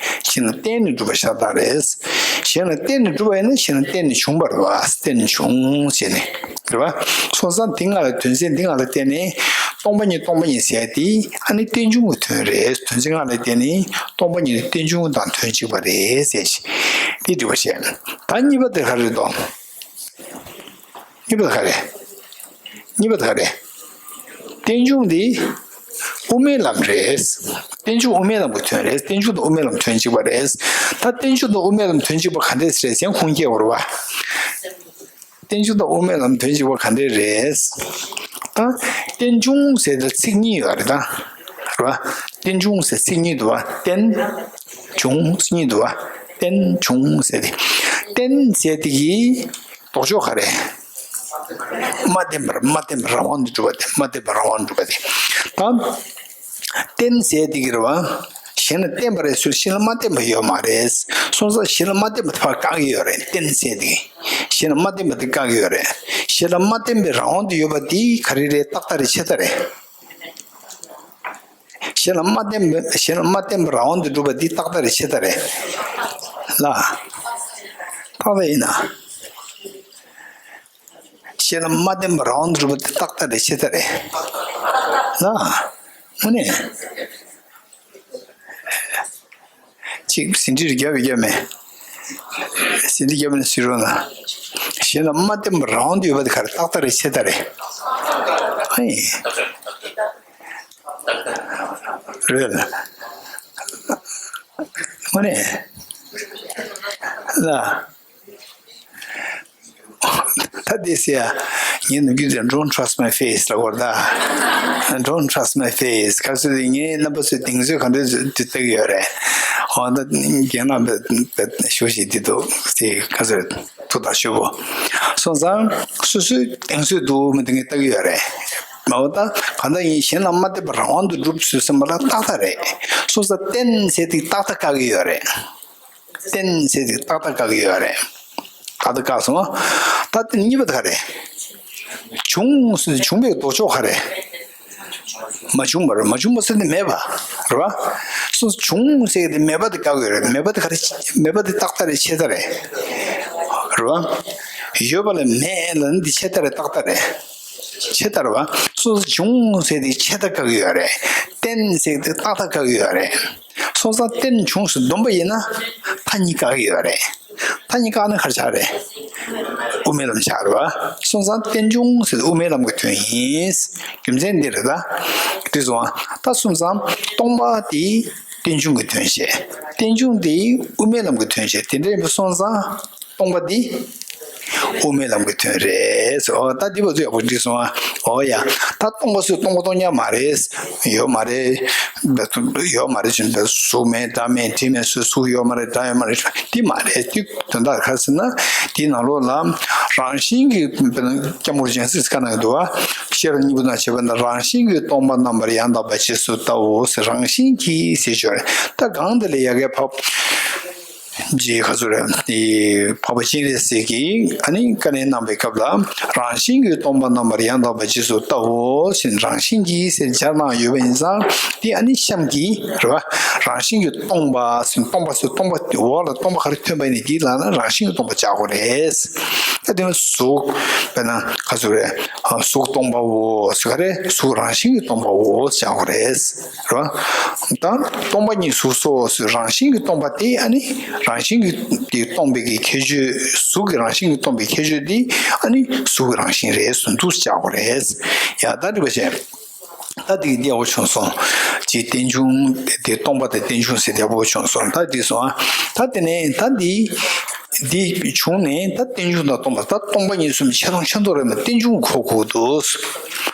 གཞན་ལ་བརྟེན་ནས་གྲུབ་པ་ཤ་སྟག་རེད། གཞན་ལ་བརྟེན་ནས་གྲུབ་པ་ཡིན་ན་གཞན་ལ་བརྟེན་ནས་བྱུང་བ་རེད་བ། བརྟེན་ནས་བྱུང་ཟེར་ནས་རེད་བ། སོང་ཙང་དེ་ལྔ་ལ་དོན་ཚན་འདི་ལྔ་ལ་བརྟེན་ནས་སྟོང་པ་ཉིད་སྟོང་པ་ཉིད་ཟེར་ཡ་དེ་ཨ་ནི་རྟེན་འབྱུང་གི་དོན་རེད། དོན་ཚན་ལྔ་ལ་བརྟེན་ནས་སྟོང་པ་ཉིད་རྟེན་འབྱུང་དང་དོན་གཅིག་པ་རེད་ཟེར་ཞིང་དེ་འགྲེལ་པ་བཤད། ད་གཉིས་པ་དེ་ག་རེ་རེད་དོ། གཉིས་པ་དེ་ག་རེ། གཉིས་པ་དེ་ག་རེ། རྟེན་འབྱུང་འདི་དབུ་མའི་ལམ་རེད། རྟེན་འབྱུང་དབུ་མའི་ལམ་གྱི་དོན་རེད། རྟེན་འབྱུང་དང་དབུ་མའི་ལམ་དོན་གཅིག་པ་རེད། ད་རྟེན་འབྱུང་དང་དབུ་མའི་ལམ་དོན་གཅིག་པ་ག་འདྲས་རེད་ཟེར་ན་ཁུངས་སྐྱེལ་དགོས་རེད་བ། རྟེན་འབྱུང་དང་དབུ་མའི་ལམ་དོན་གཅིག་པ་ག་འདྲས་རེད། ད་རྟེན་འབྱུང་ཟེར་དེ་ཚིག་གཉིས་ཡོད་རེད་ད། རེད་བ། རྟེན་འབྱུང་ཟེར་ཚིག་གཉིས་འདུག་བ། རྟེན། འབྱུང་གཉིས་འདུག་བ། རྟེན་འབྱུང་ཟེར་དེ། རྟེན་ཟེར་དེ་གི་ལྡོག་ཕྱོགས་ག་རེ། མ་བརྟེན་པར་མ་བརྟེན་པར་རང་དབང་དུ་གྲུབ་པ་དེ་མ་བརྟེན་པར་རང་དབང་དུ་གྲུབ་པ་དེ། ད། རྟེན་ཟེར་དེ་གི་རེད་བ། གཞན་ལ་བརྟེན་པ་རེད་ཟེར་གཞན་ལ་མ་བརྟེན་པ་ཡོད་མ་རེད། སོང་ཙང་གཞན་ལ་མ་བརྟེན་པ་དེ་ཕར་བཀག་གི་ཡོད་རེད། རྟེན་ཟེར་དེ་གི། གཞན་ལ་མ་བརྟེན་པ་དེ་བཀག་གི་ཡོད་རེད། གཞན་ལ་མ་བརྟེན་པའི་རང་དབང་དུ་ཡོད་པ་དེ་ག་རེ་རེད། རྟག་མཐའ་རེད། ཆད་མཐའ་རེད། གཞན་ལ་མ་བརྟེན་པའི་གཞན་ལ་མ་བརྟེན་པའི་རང་དབང་དུ་གྲུབ་པ་འདི་རྟག་མཐའ་རེད། ཆད་མཐའ་རེད། ལ། རྟག་མཐའ་ཡིན་ན། གཞན་ལ་མ་བརྟེན་པའི་རང་དབང་དུ་གྲུབ་པ་འདི་རྟག་མཐའ་རེད། ཆད་མཐའ་རེད། ལ། དངོས་གནས། གཅིག་ཟིན་བྲིས་རྒྱབ་ཡོད་རྒྱབ་མེད། ཟིན་བྲིས་རྒྱབ་ནས་ཟེར་རོགས་གནང་། གཞན་ལ་མ་བརྟེན་པའི་རང་དབང་དུ་ཡོད་པ་དེ་ག་རེ། རྟག་མཐའ་རེད། ཆད་མཐའ་རེད། ཨེ། རེད་ལ། དངོས་གནས། ལ། ད་དེ་ཟེར་ཡ། ངས་ནམ་རྒྱུན་དུ་don't trust my face ལབ་ཀྱི་ཡོད་རེད་ད། Don't trust my face ག་ཚོད་དེ་ངའི་རྣམ་པ་ཚོས་གདེང་ཚོད་ག་འདྲ་ཚོད་དེ་ལྟ་གི་ཡོད་རེད། འོ་ད་རྒན་ལགས་པའི་ཞུ་ཞིག་འདི་འདུག་དེ་ག་ཚོད་ཐུགས་དང་ཞུ་བོ། སོང་ཙང་སོ་སོའི་གདེང་ཚོད་འདུག་མི་འདུག་ངས་ལྟ་གི་ཡོད་རེད། མ་འོ་ད་གང་ལྟར་ཡིན་གཞན་ལ་མ་བརྟེན་པར་རང་དབང་དུ་སྒྲུབ་ཟེར་སེམས་པ་ལ་ཏག་ཏག་རེད། སོང་ཙང་བརྟེན་ཟེར་དེ་ཏག་ཏག་བཀག་གི་ཡོད་རེད། བརྟེན་ཟེར་དེ་ཏག་ཏག་བཀག་གི་ཡོད་རེད། ཏག་ཏག་བཀག་སོང་། ད་དེ་གཉིས་པ་དེ་ག་རེད། བྱུང་ཟེར་དེ་བྱུང་བའི་ལྡོག་ཕྱོགས་ག་རེད། མ་བྱུང་བ་རེད། མ་བྱུང་བ་ཟེར་དེ་མེད་པ་རེད་བ། སོ་བྱུང་ཟེར་དེ་མེད་པ་དེ་བཀག་གི་ཡོད་རེད། མེད་པ་དེ་ག་རེད། མེད་པ་དེ་ཏག་ཏག་རེད། ཆད་ལྟ་རེད། རེད་བ། ཡོད་པ་ལ་མེད་ལབ་ན་འདི་ཆད་ལྟ་རེད། ཏག་ཏག་རེད། ཆད་ལྟ་རེད་བ། སོ་སོ་བྱུང་ཟེར་དེ་ཆད་ལྟ་བཀག་གི་ཡོད་རེད། བརྟེན་ཟེར་དེ་ཏག་ཏག་བཀག་གི་ཡོད་རེད། སོང་ཙང་བརྟེན་བྱུང་ཟེར་བསྡོམས་པ་ཡིན་ན་མཐའ་གཉིས་བཀག་གི་ཡོད་རེད། མཐའ་གཉིས་བཀག་ན་ག་རེ་ཆགས་རེད། དབུ་མའི་ལམ་ཆགས་རེད་བ། སོང་ཙང་རྟེན་འབྱུང་ཟེར་དབུ་མའི་ལམ་གྱི་དོན་ཡིན། རྒྱུ་མཚན་འདི་རེད་ད། དེ་སོང་ད་སོང་ཙང་སྟོང་པ་དེ་རྟེན་འབྱུང་གི་དོན་བྱེད། རྟེན་འབྱུང་དེ་དབུ་མའི་ལམ་གྱི་དོན་བྱེད། དེ་འདྲ་ཡིན་པ་སོང་ཙང་སྟོང་པ་འདི་དབུ་མའི་ལམ་གྱི་དོན་རེད། ཨོ་ད་འདི་བ་ཚོ་ཡག་པོ་འགྲིག་སོང་ཨ། ཨོ་ཡ། ད་སྟོང་པ་སུས་སྟོང་པ་སྟོང་ཉག་མ་རེད། ཡོད་མ་རེད། ཡོད་མ་རེད་ཅེས་པའི་གཟུགས་མེད་སྒྲ་མེད་དྲི་མེད་སོགས་གཟུགས་ཡོད་མ་རེད། སྒྲ་ཡོད་མ་རེད། འདི་མ་རེད། འདི་དོན་དག་ག་ཟེར་ན་འདི་ནང་ལོགས་ལ་རང་བཞིན་གྱིས་སྐྱབས་མགོན་རྒྱལ་སྲས་ཀྱིས་བཀའ་གནང་གི་འདུག་བ། ཤེས་རབ་སྙིང་པོ་དང་བཅས་པ་ན་རང་བཞིན་གྱིས་སྟོང་པ་རྣམ་པར་ཡང་དག་པར་རྗེས་སུ་བལྟའོ་ཟེར། རང་བཞིན་གྱིས་ཟེར་ཞོར་ད་གང་དེ་ལ་ཡ་གི་ཕབ། རྗེ་ཁ་ཚུར་དེ་འཕགས་པ་སྤྱན་རས་གཟིགས་ཀྱིས་ཨ་ནི་བཀའ་ལན་གནང་བའི་སྐབས་ལ་རང་བཞིན་གྱིས་སྟོང་པ་རྣམ་པར་ཡང་དག་པར་རྗེས་སུ་བལྟའོ་ཞེས་རང་བཞིན་གྱིས་ཟེར་སྦྱར་གནང་ཡོད་པ་ཡིན་ཙང་དེ་ཨ་ནི་གཤམ་གྱི་རེད་བ། རང་བཞིན་གྱིས་སྟོང་པ་ཟེར་སྟོང་པ་ཟེར་སྟོང་པ་དེ་འོག་ལ་སྟོང་པ་ག་རེ་ཐོན་པ་ཡིན་ནའི་དེའི་ལ་ན་རང་བཞིན་གྱིས་སྟོང་པ་སྦྱར་དགོས་རེད། ད་དེ་ནི་གཟུགས་དཔེར་ན་ཁ་ཚུར་རེད། གཟུགས་སྟོང་པའོ་ཟེར་ག་རེ་གཟུགས་རང་བཞིན་གྱིས་སྟོང་པའོ་སྦྱར་དགོས་རེད། རེད་བ། ད་སྟོང་པ་ཉིད་གཟུགས་སོ་ཟེར་རང་བཞིན་གྱིས་སྟོང་པ་དེ་ཨ་ནི་རང་བཞིན་གྱིས་དེ་སྟོང་པའི་གི་ཁྱད་ཆོས་གཟུགས་ཀྱི་རང་བཞིན་གྱིས་སྟོང་པའི་ཁྱད་ཆོས་དེ་ཨ་ནི་གཟུགས་ཀྱི་རང་བཞིན་རེད་ཟེར་འདུག་སྦྱར་དགོས་རེད། ཡ་ད་འདི་བ་བྱས། ད་འདི་གི་འདི་ཡག་པོ་བྱུང་སོང་། ཅིག་རྟེན་འབྱུང་དེ་སྟོང་པ་དང་རྟེན་འབྱུང་ཟེར་ཡག་པོ་བྱུང་སོང་། ད་འདི་སོང་ཨ། ད་དེ་ནས་ད་འདི། འདི་བྱུང་ནས་ད་རྟེན་འབྱུང་དང་སྟོང་པ་ད་སྟོང་པ་ཉིད་གསུམ་ཆེ་མཐོང་ཆེ་མཐོང་རེད་མ་རྟེན་འབྱུང་གོ་དགོས་འདུག་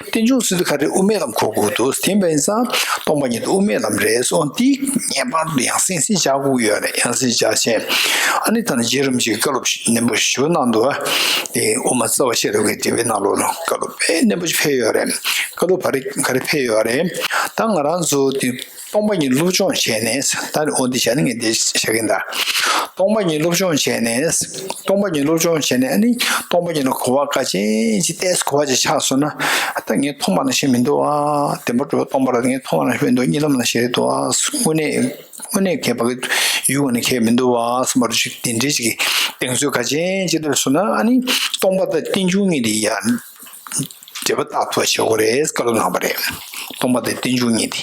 རྟེན་འབྱུང་ཟེར་དུས་ག་རེ་དབུ་མའི་ལམ་གོ་དགོས་འདུག་དེ་འབའ་ཡིན་ཙང་སྟོང་པ་ཉིད་དུ་དབུ་མའི་ལམ་རེད་སོང་འདི་ངེས་པར་དུ་ཡང་སེང་སེང་བྱ་དགོས་ཡོད་རེད། ཡང་སེང་བྱ་ཆེན་ཨ་ནི་ད་ནི་རྗེ་རིན་པོ་ཆེས་བཀའ་སློབ་ནན་པོ་ཞུ་གནང་འདུག་ཨ། དེ་དབུ་མ་རྩ་བ་ཤེས་རབ་ཀྱི་འགྲེལ་པའི་ནང་ལོགས་ལ་བཀའ་སློབ་དཔེ་ནན་པོ་ཞིག་ཕེབས་ཡོད་རེད། བཀའ་སློབ་ག་རེ་ག་རེ་ཕེབས་ཡོད་རེད། ད་ང་རང་ཚོ་དེ། སྟོང་པ་ཉིད་སློབ་སྦྱོང་བྱས་ནས་ད་ནི་འོ་འདི་བྱས་ནས་ངས་འདི་བྱ་གིན་ད། སྟོང་པ་ཉིད་སློབ་སྦྱོང་བྱས་ནས་སྟོང་པ་ཉིད་སློབ་སྦྱོང་བྱས་ནས་ཨ་ནི་སྟོང་པ་ཉིད་ལ་གོ་བ་ག་ཅན་ཅིག་ཏོག་ཙམ་གོ་བ་ཅིག་ཆགས་སོང་ན་ད་ངས་མཐོང་བ་ནང་བཞིན་མི་འདུག་ཨ། བདེན་པར་གྲུབ་པ་སྟོང་པ་ལ་ངས་མཐོང་བ་ནང་བཞིན་མི་འདུག་གཉིད་ལམ་ནང་བཞིན་རེད་འདུག་ཨ། དངོས་གནས་དངོས་གནས་ཁྱད་པར་གྱི་ཡུལ་ངོས་ནས་ཁྱད་མི་འདུག་ཨ་གསུངས་པ་རེད། ཅིག་དེ་འདྲའི་ཅིག་གི་གདེང་ཚོད་ག་ཅན་ཅིག་སླེབས་སོང་ན་ཨ་ནི་སྟོང་པ་དང་རྟེན་འབྱུང་གཉིས་དེ་ཡ། འབྲེལ་བ་བཏགས་ཐུབ་པ་བྱེད་དགོས་རེད་བཀའ་སློབ་གནང་བ་རེད། སྟོང་པ་དང་རྟེན་འབྱུང་གཉིས་དེ།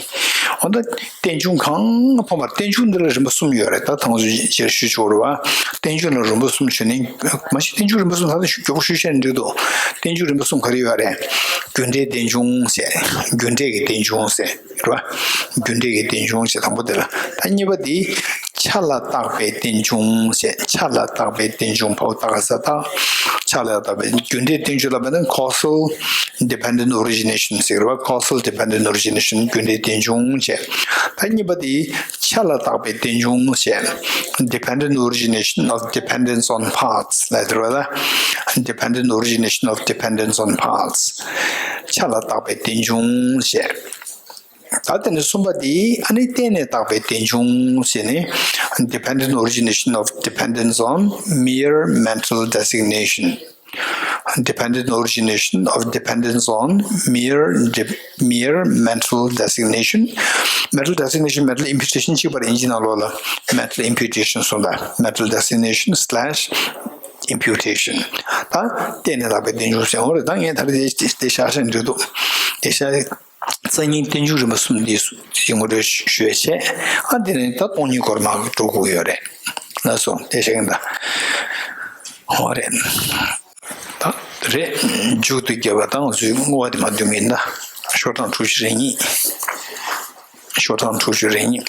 འོ་ན་རྟེན་འབྱུང་གང་མཐོང་བར་རྟེན་འབྱུང་འདི་ལ་རིམ་པ་གསུམ་ཡོད་རེད། ད་དང་ཚོ་རྗེས་ཞུ་ཆོག་རེད་བ། རྟེན་འབྱུང་ལ་རིམ་པ་གསུམ་ཞུ་ནས་མ་གཞི་རྟེན་འབྱུང་རིམ་པ་གསུམ་ད་ལྟ་མགྱོགས་པོ་ཞུས་བཤད་ན་འགྲིག་འདུག་རྟེན་འབྱུང་རིམ་པ་གསུམ་ག་རེ་ཡོད་རེད། རྒྱུ་འབྲས་རྟེན་འབྱུང་ཟེར། རྒྱུ་འབྲས་ཀྱི་རྟེན་འབྱུང་ཟེར་རེད་བ། རྒྱུ་འབྲས་ཀྱི་རྟེན་འབྱུང་ཟེར་དང་པོ་དེ་ལ་ད་གཉིས་པ་དེ། ཆ་ལ་བཏགས་པའི་རྟེན་འབྱུང་ཞེས། ཆ་ལ་བཏགས་པའི་རྟེན་འབྱུང་འཕོ་བཏགས་ས་བཏགས། ཆ་ལ་བཏགས་པའི་རྒྱུ་འབྲས་རྟེན་འབྱུང་ལ་བར་ན་causal dependent origination ཟེར་བ། causal dependent origination རྒྱུ་འབྲས་རྟེན་འབྱུང་ཞེས། ད་གཉིས་པ་དེ་ཆ་ལ་བཏགས་པའི་རྟེན་འབྱུང་ཞེས། dependent origination of dependence on parts ལ་ཟེར་བ་ལ། dependent origination of dependence on parts ཆ་ལ་བཏགས་པའི་རྟེན་འབྱུང་ཞེས། ད་དེ་ནས་གསུམ་པ་དེ་ཨ་ནི་བརྟེན་ནས་བཏགས་པའི་རྟེན་འབྱུང་ཟེར་ནས། dependent origination of dependence on mere mental designation. Dependent origination of dependence on mere de- mere mental designation. Mental designation, mental imputation གཅིག་པ་རེད། དབྱིན་ཇི་ནང་ལོགས་ལ་mental imputation གསུངས་ད། mental designation slash imputation. ད་བརྟེན་ནས་བཏགས་པའི་རྟེན་འབྱུང་ཟེར་འོ་རེད། ད་ངས་ད་རེས་དེ་དེ་བཞག་བཞག་འགྲོ་འདུག་དེ་བཞག་རྩ་རྙིང་རྟེན་འབྱུང་རིམ་པ་གསུམ་འདི་ཞིག་ངོ་སྤྲོད་ཞུ་ཞུ་བའི་ཆེད། ཨ་འདི་ནི་ད་སྟོང་ཉིད་སྐོར་མ་འགྲོ་དགོས་ཡོད་རེད། ལགས་སོ། དེ་བཤད་ཀྱིན་གདའ། ཧོ་རེད། ད་རེད། མཇུག་ཏུ་བརྒྱབ་པ་དང་ཚུལ་བསྔོ་བ་དེ་མ་འདོན་གྱིན་གདའ། ཤོག་གྲངས་དྲུག་ཅུ་རེ་གཉིས། ཤོག་གྲངས་དྲུག་ཅུ་རེ་གཉིས།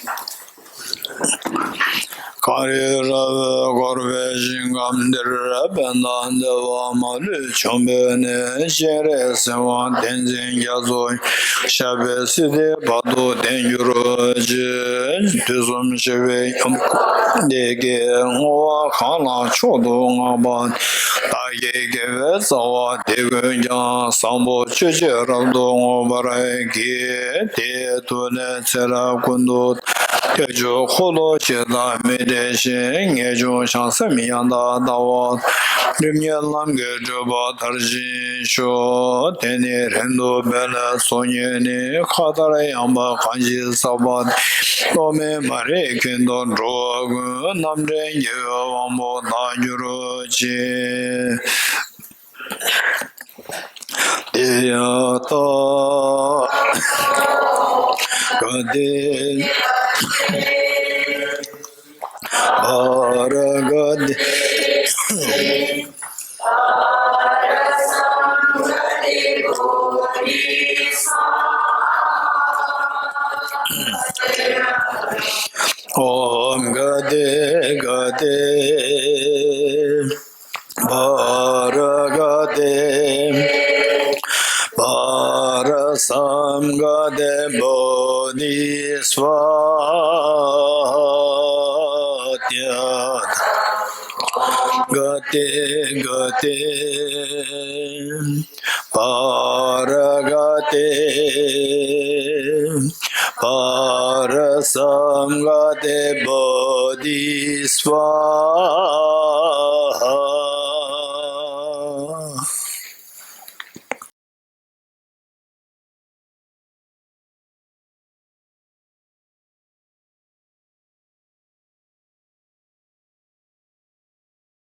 ག་ མ་རིག་ར་བས་བསྐོར་བའི་ཞིང་ཁམས་འདིར། ཕན་དང་བདེ་བ་མ་ལུས་འབྱུང་བའི་གནས། སྤྱན་རས་གཟིགས་དབང་བསྟན་འཛིན་རྒྱ་མཚོ་ཡི། ཞབས་པད་སྲིད་མཐའི་བར་དུ་བརྟན་གྱུར་ཅིག། དུས་གསུམ་གཤེགས་པའི་དབྱངས་ཀྱིས། བསྔོ་བ་གང་ལ་མཆོག་ཏུ་བསྔགས་པ། བདག་གི་དགེ་བའི་རྩ་བ་འདི་ཀུན་ཀྱང་། བཟང་པོ་སྤྱོད་ཕྱིར་རབ་ཏུ་བསྔོ་བར་བགྱི། དེའི་མཐུ་ལས་ཚེ་རབས་ཀུན་ཏུ། ཁྱད་ཆོས་འཁོར་ལོ་བཞི་དང་མི་འབྲལ་ཞིང་། ངེས་འབྱུང་བྱང་སེམས་ཡང་དག་ལྟ་བ། སྒྲིབ་གཉིས་ལམ་གྱི་སྒྲིབ་པ་མཐར་ཕྱིན་ཤོག། དེ་ནས་རིང་དུ་འཕེལ་ལ་སོགས་ཉིད་ནི། མཁའ་ལྟར་ཡངས་པ་གང་ཞིག་བསགས་པ། རྟོག་མེད་མ་རིག་གིང་དུ་འགྲོ་བ་ཀུན། རྣམ་འདྲེན་རྒྱལ་བའི་དབང་པོ་བདག་གྱུར་ཅིག། ཏདྱ་ཐཱ། ག་ཏེ། བྷ་ར་ག་ཏེ། ཨོཾ་ག་ཏེ་ག་ཏེ། བྷ་ར་ག་ཏེ། བྷ་ར་སཾ་ག་ཏེ་བོ་དྷི་སྭཱ་ཧཱ། ག་ཏེ་ག་ཏེ། བྷ་ར་ག་ཏེ། བྷ་ར་སཾ་ག་ཏེ་བོ་དྷི་སྭཱ་ཧཱ།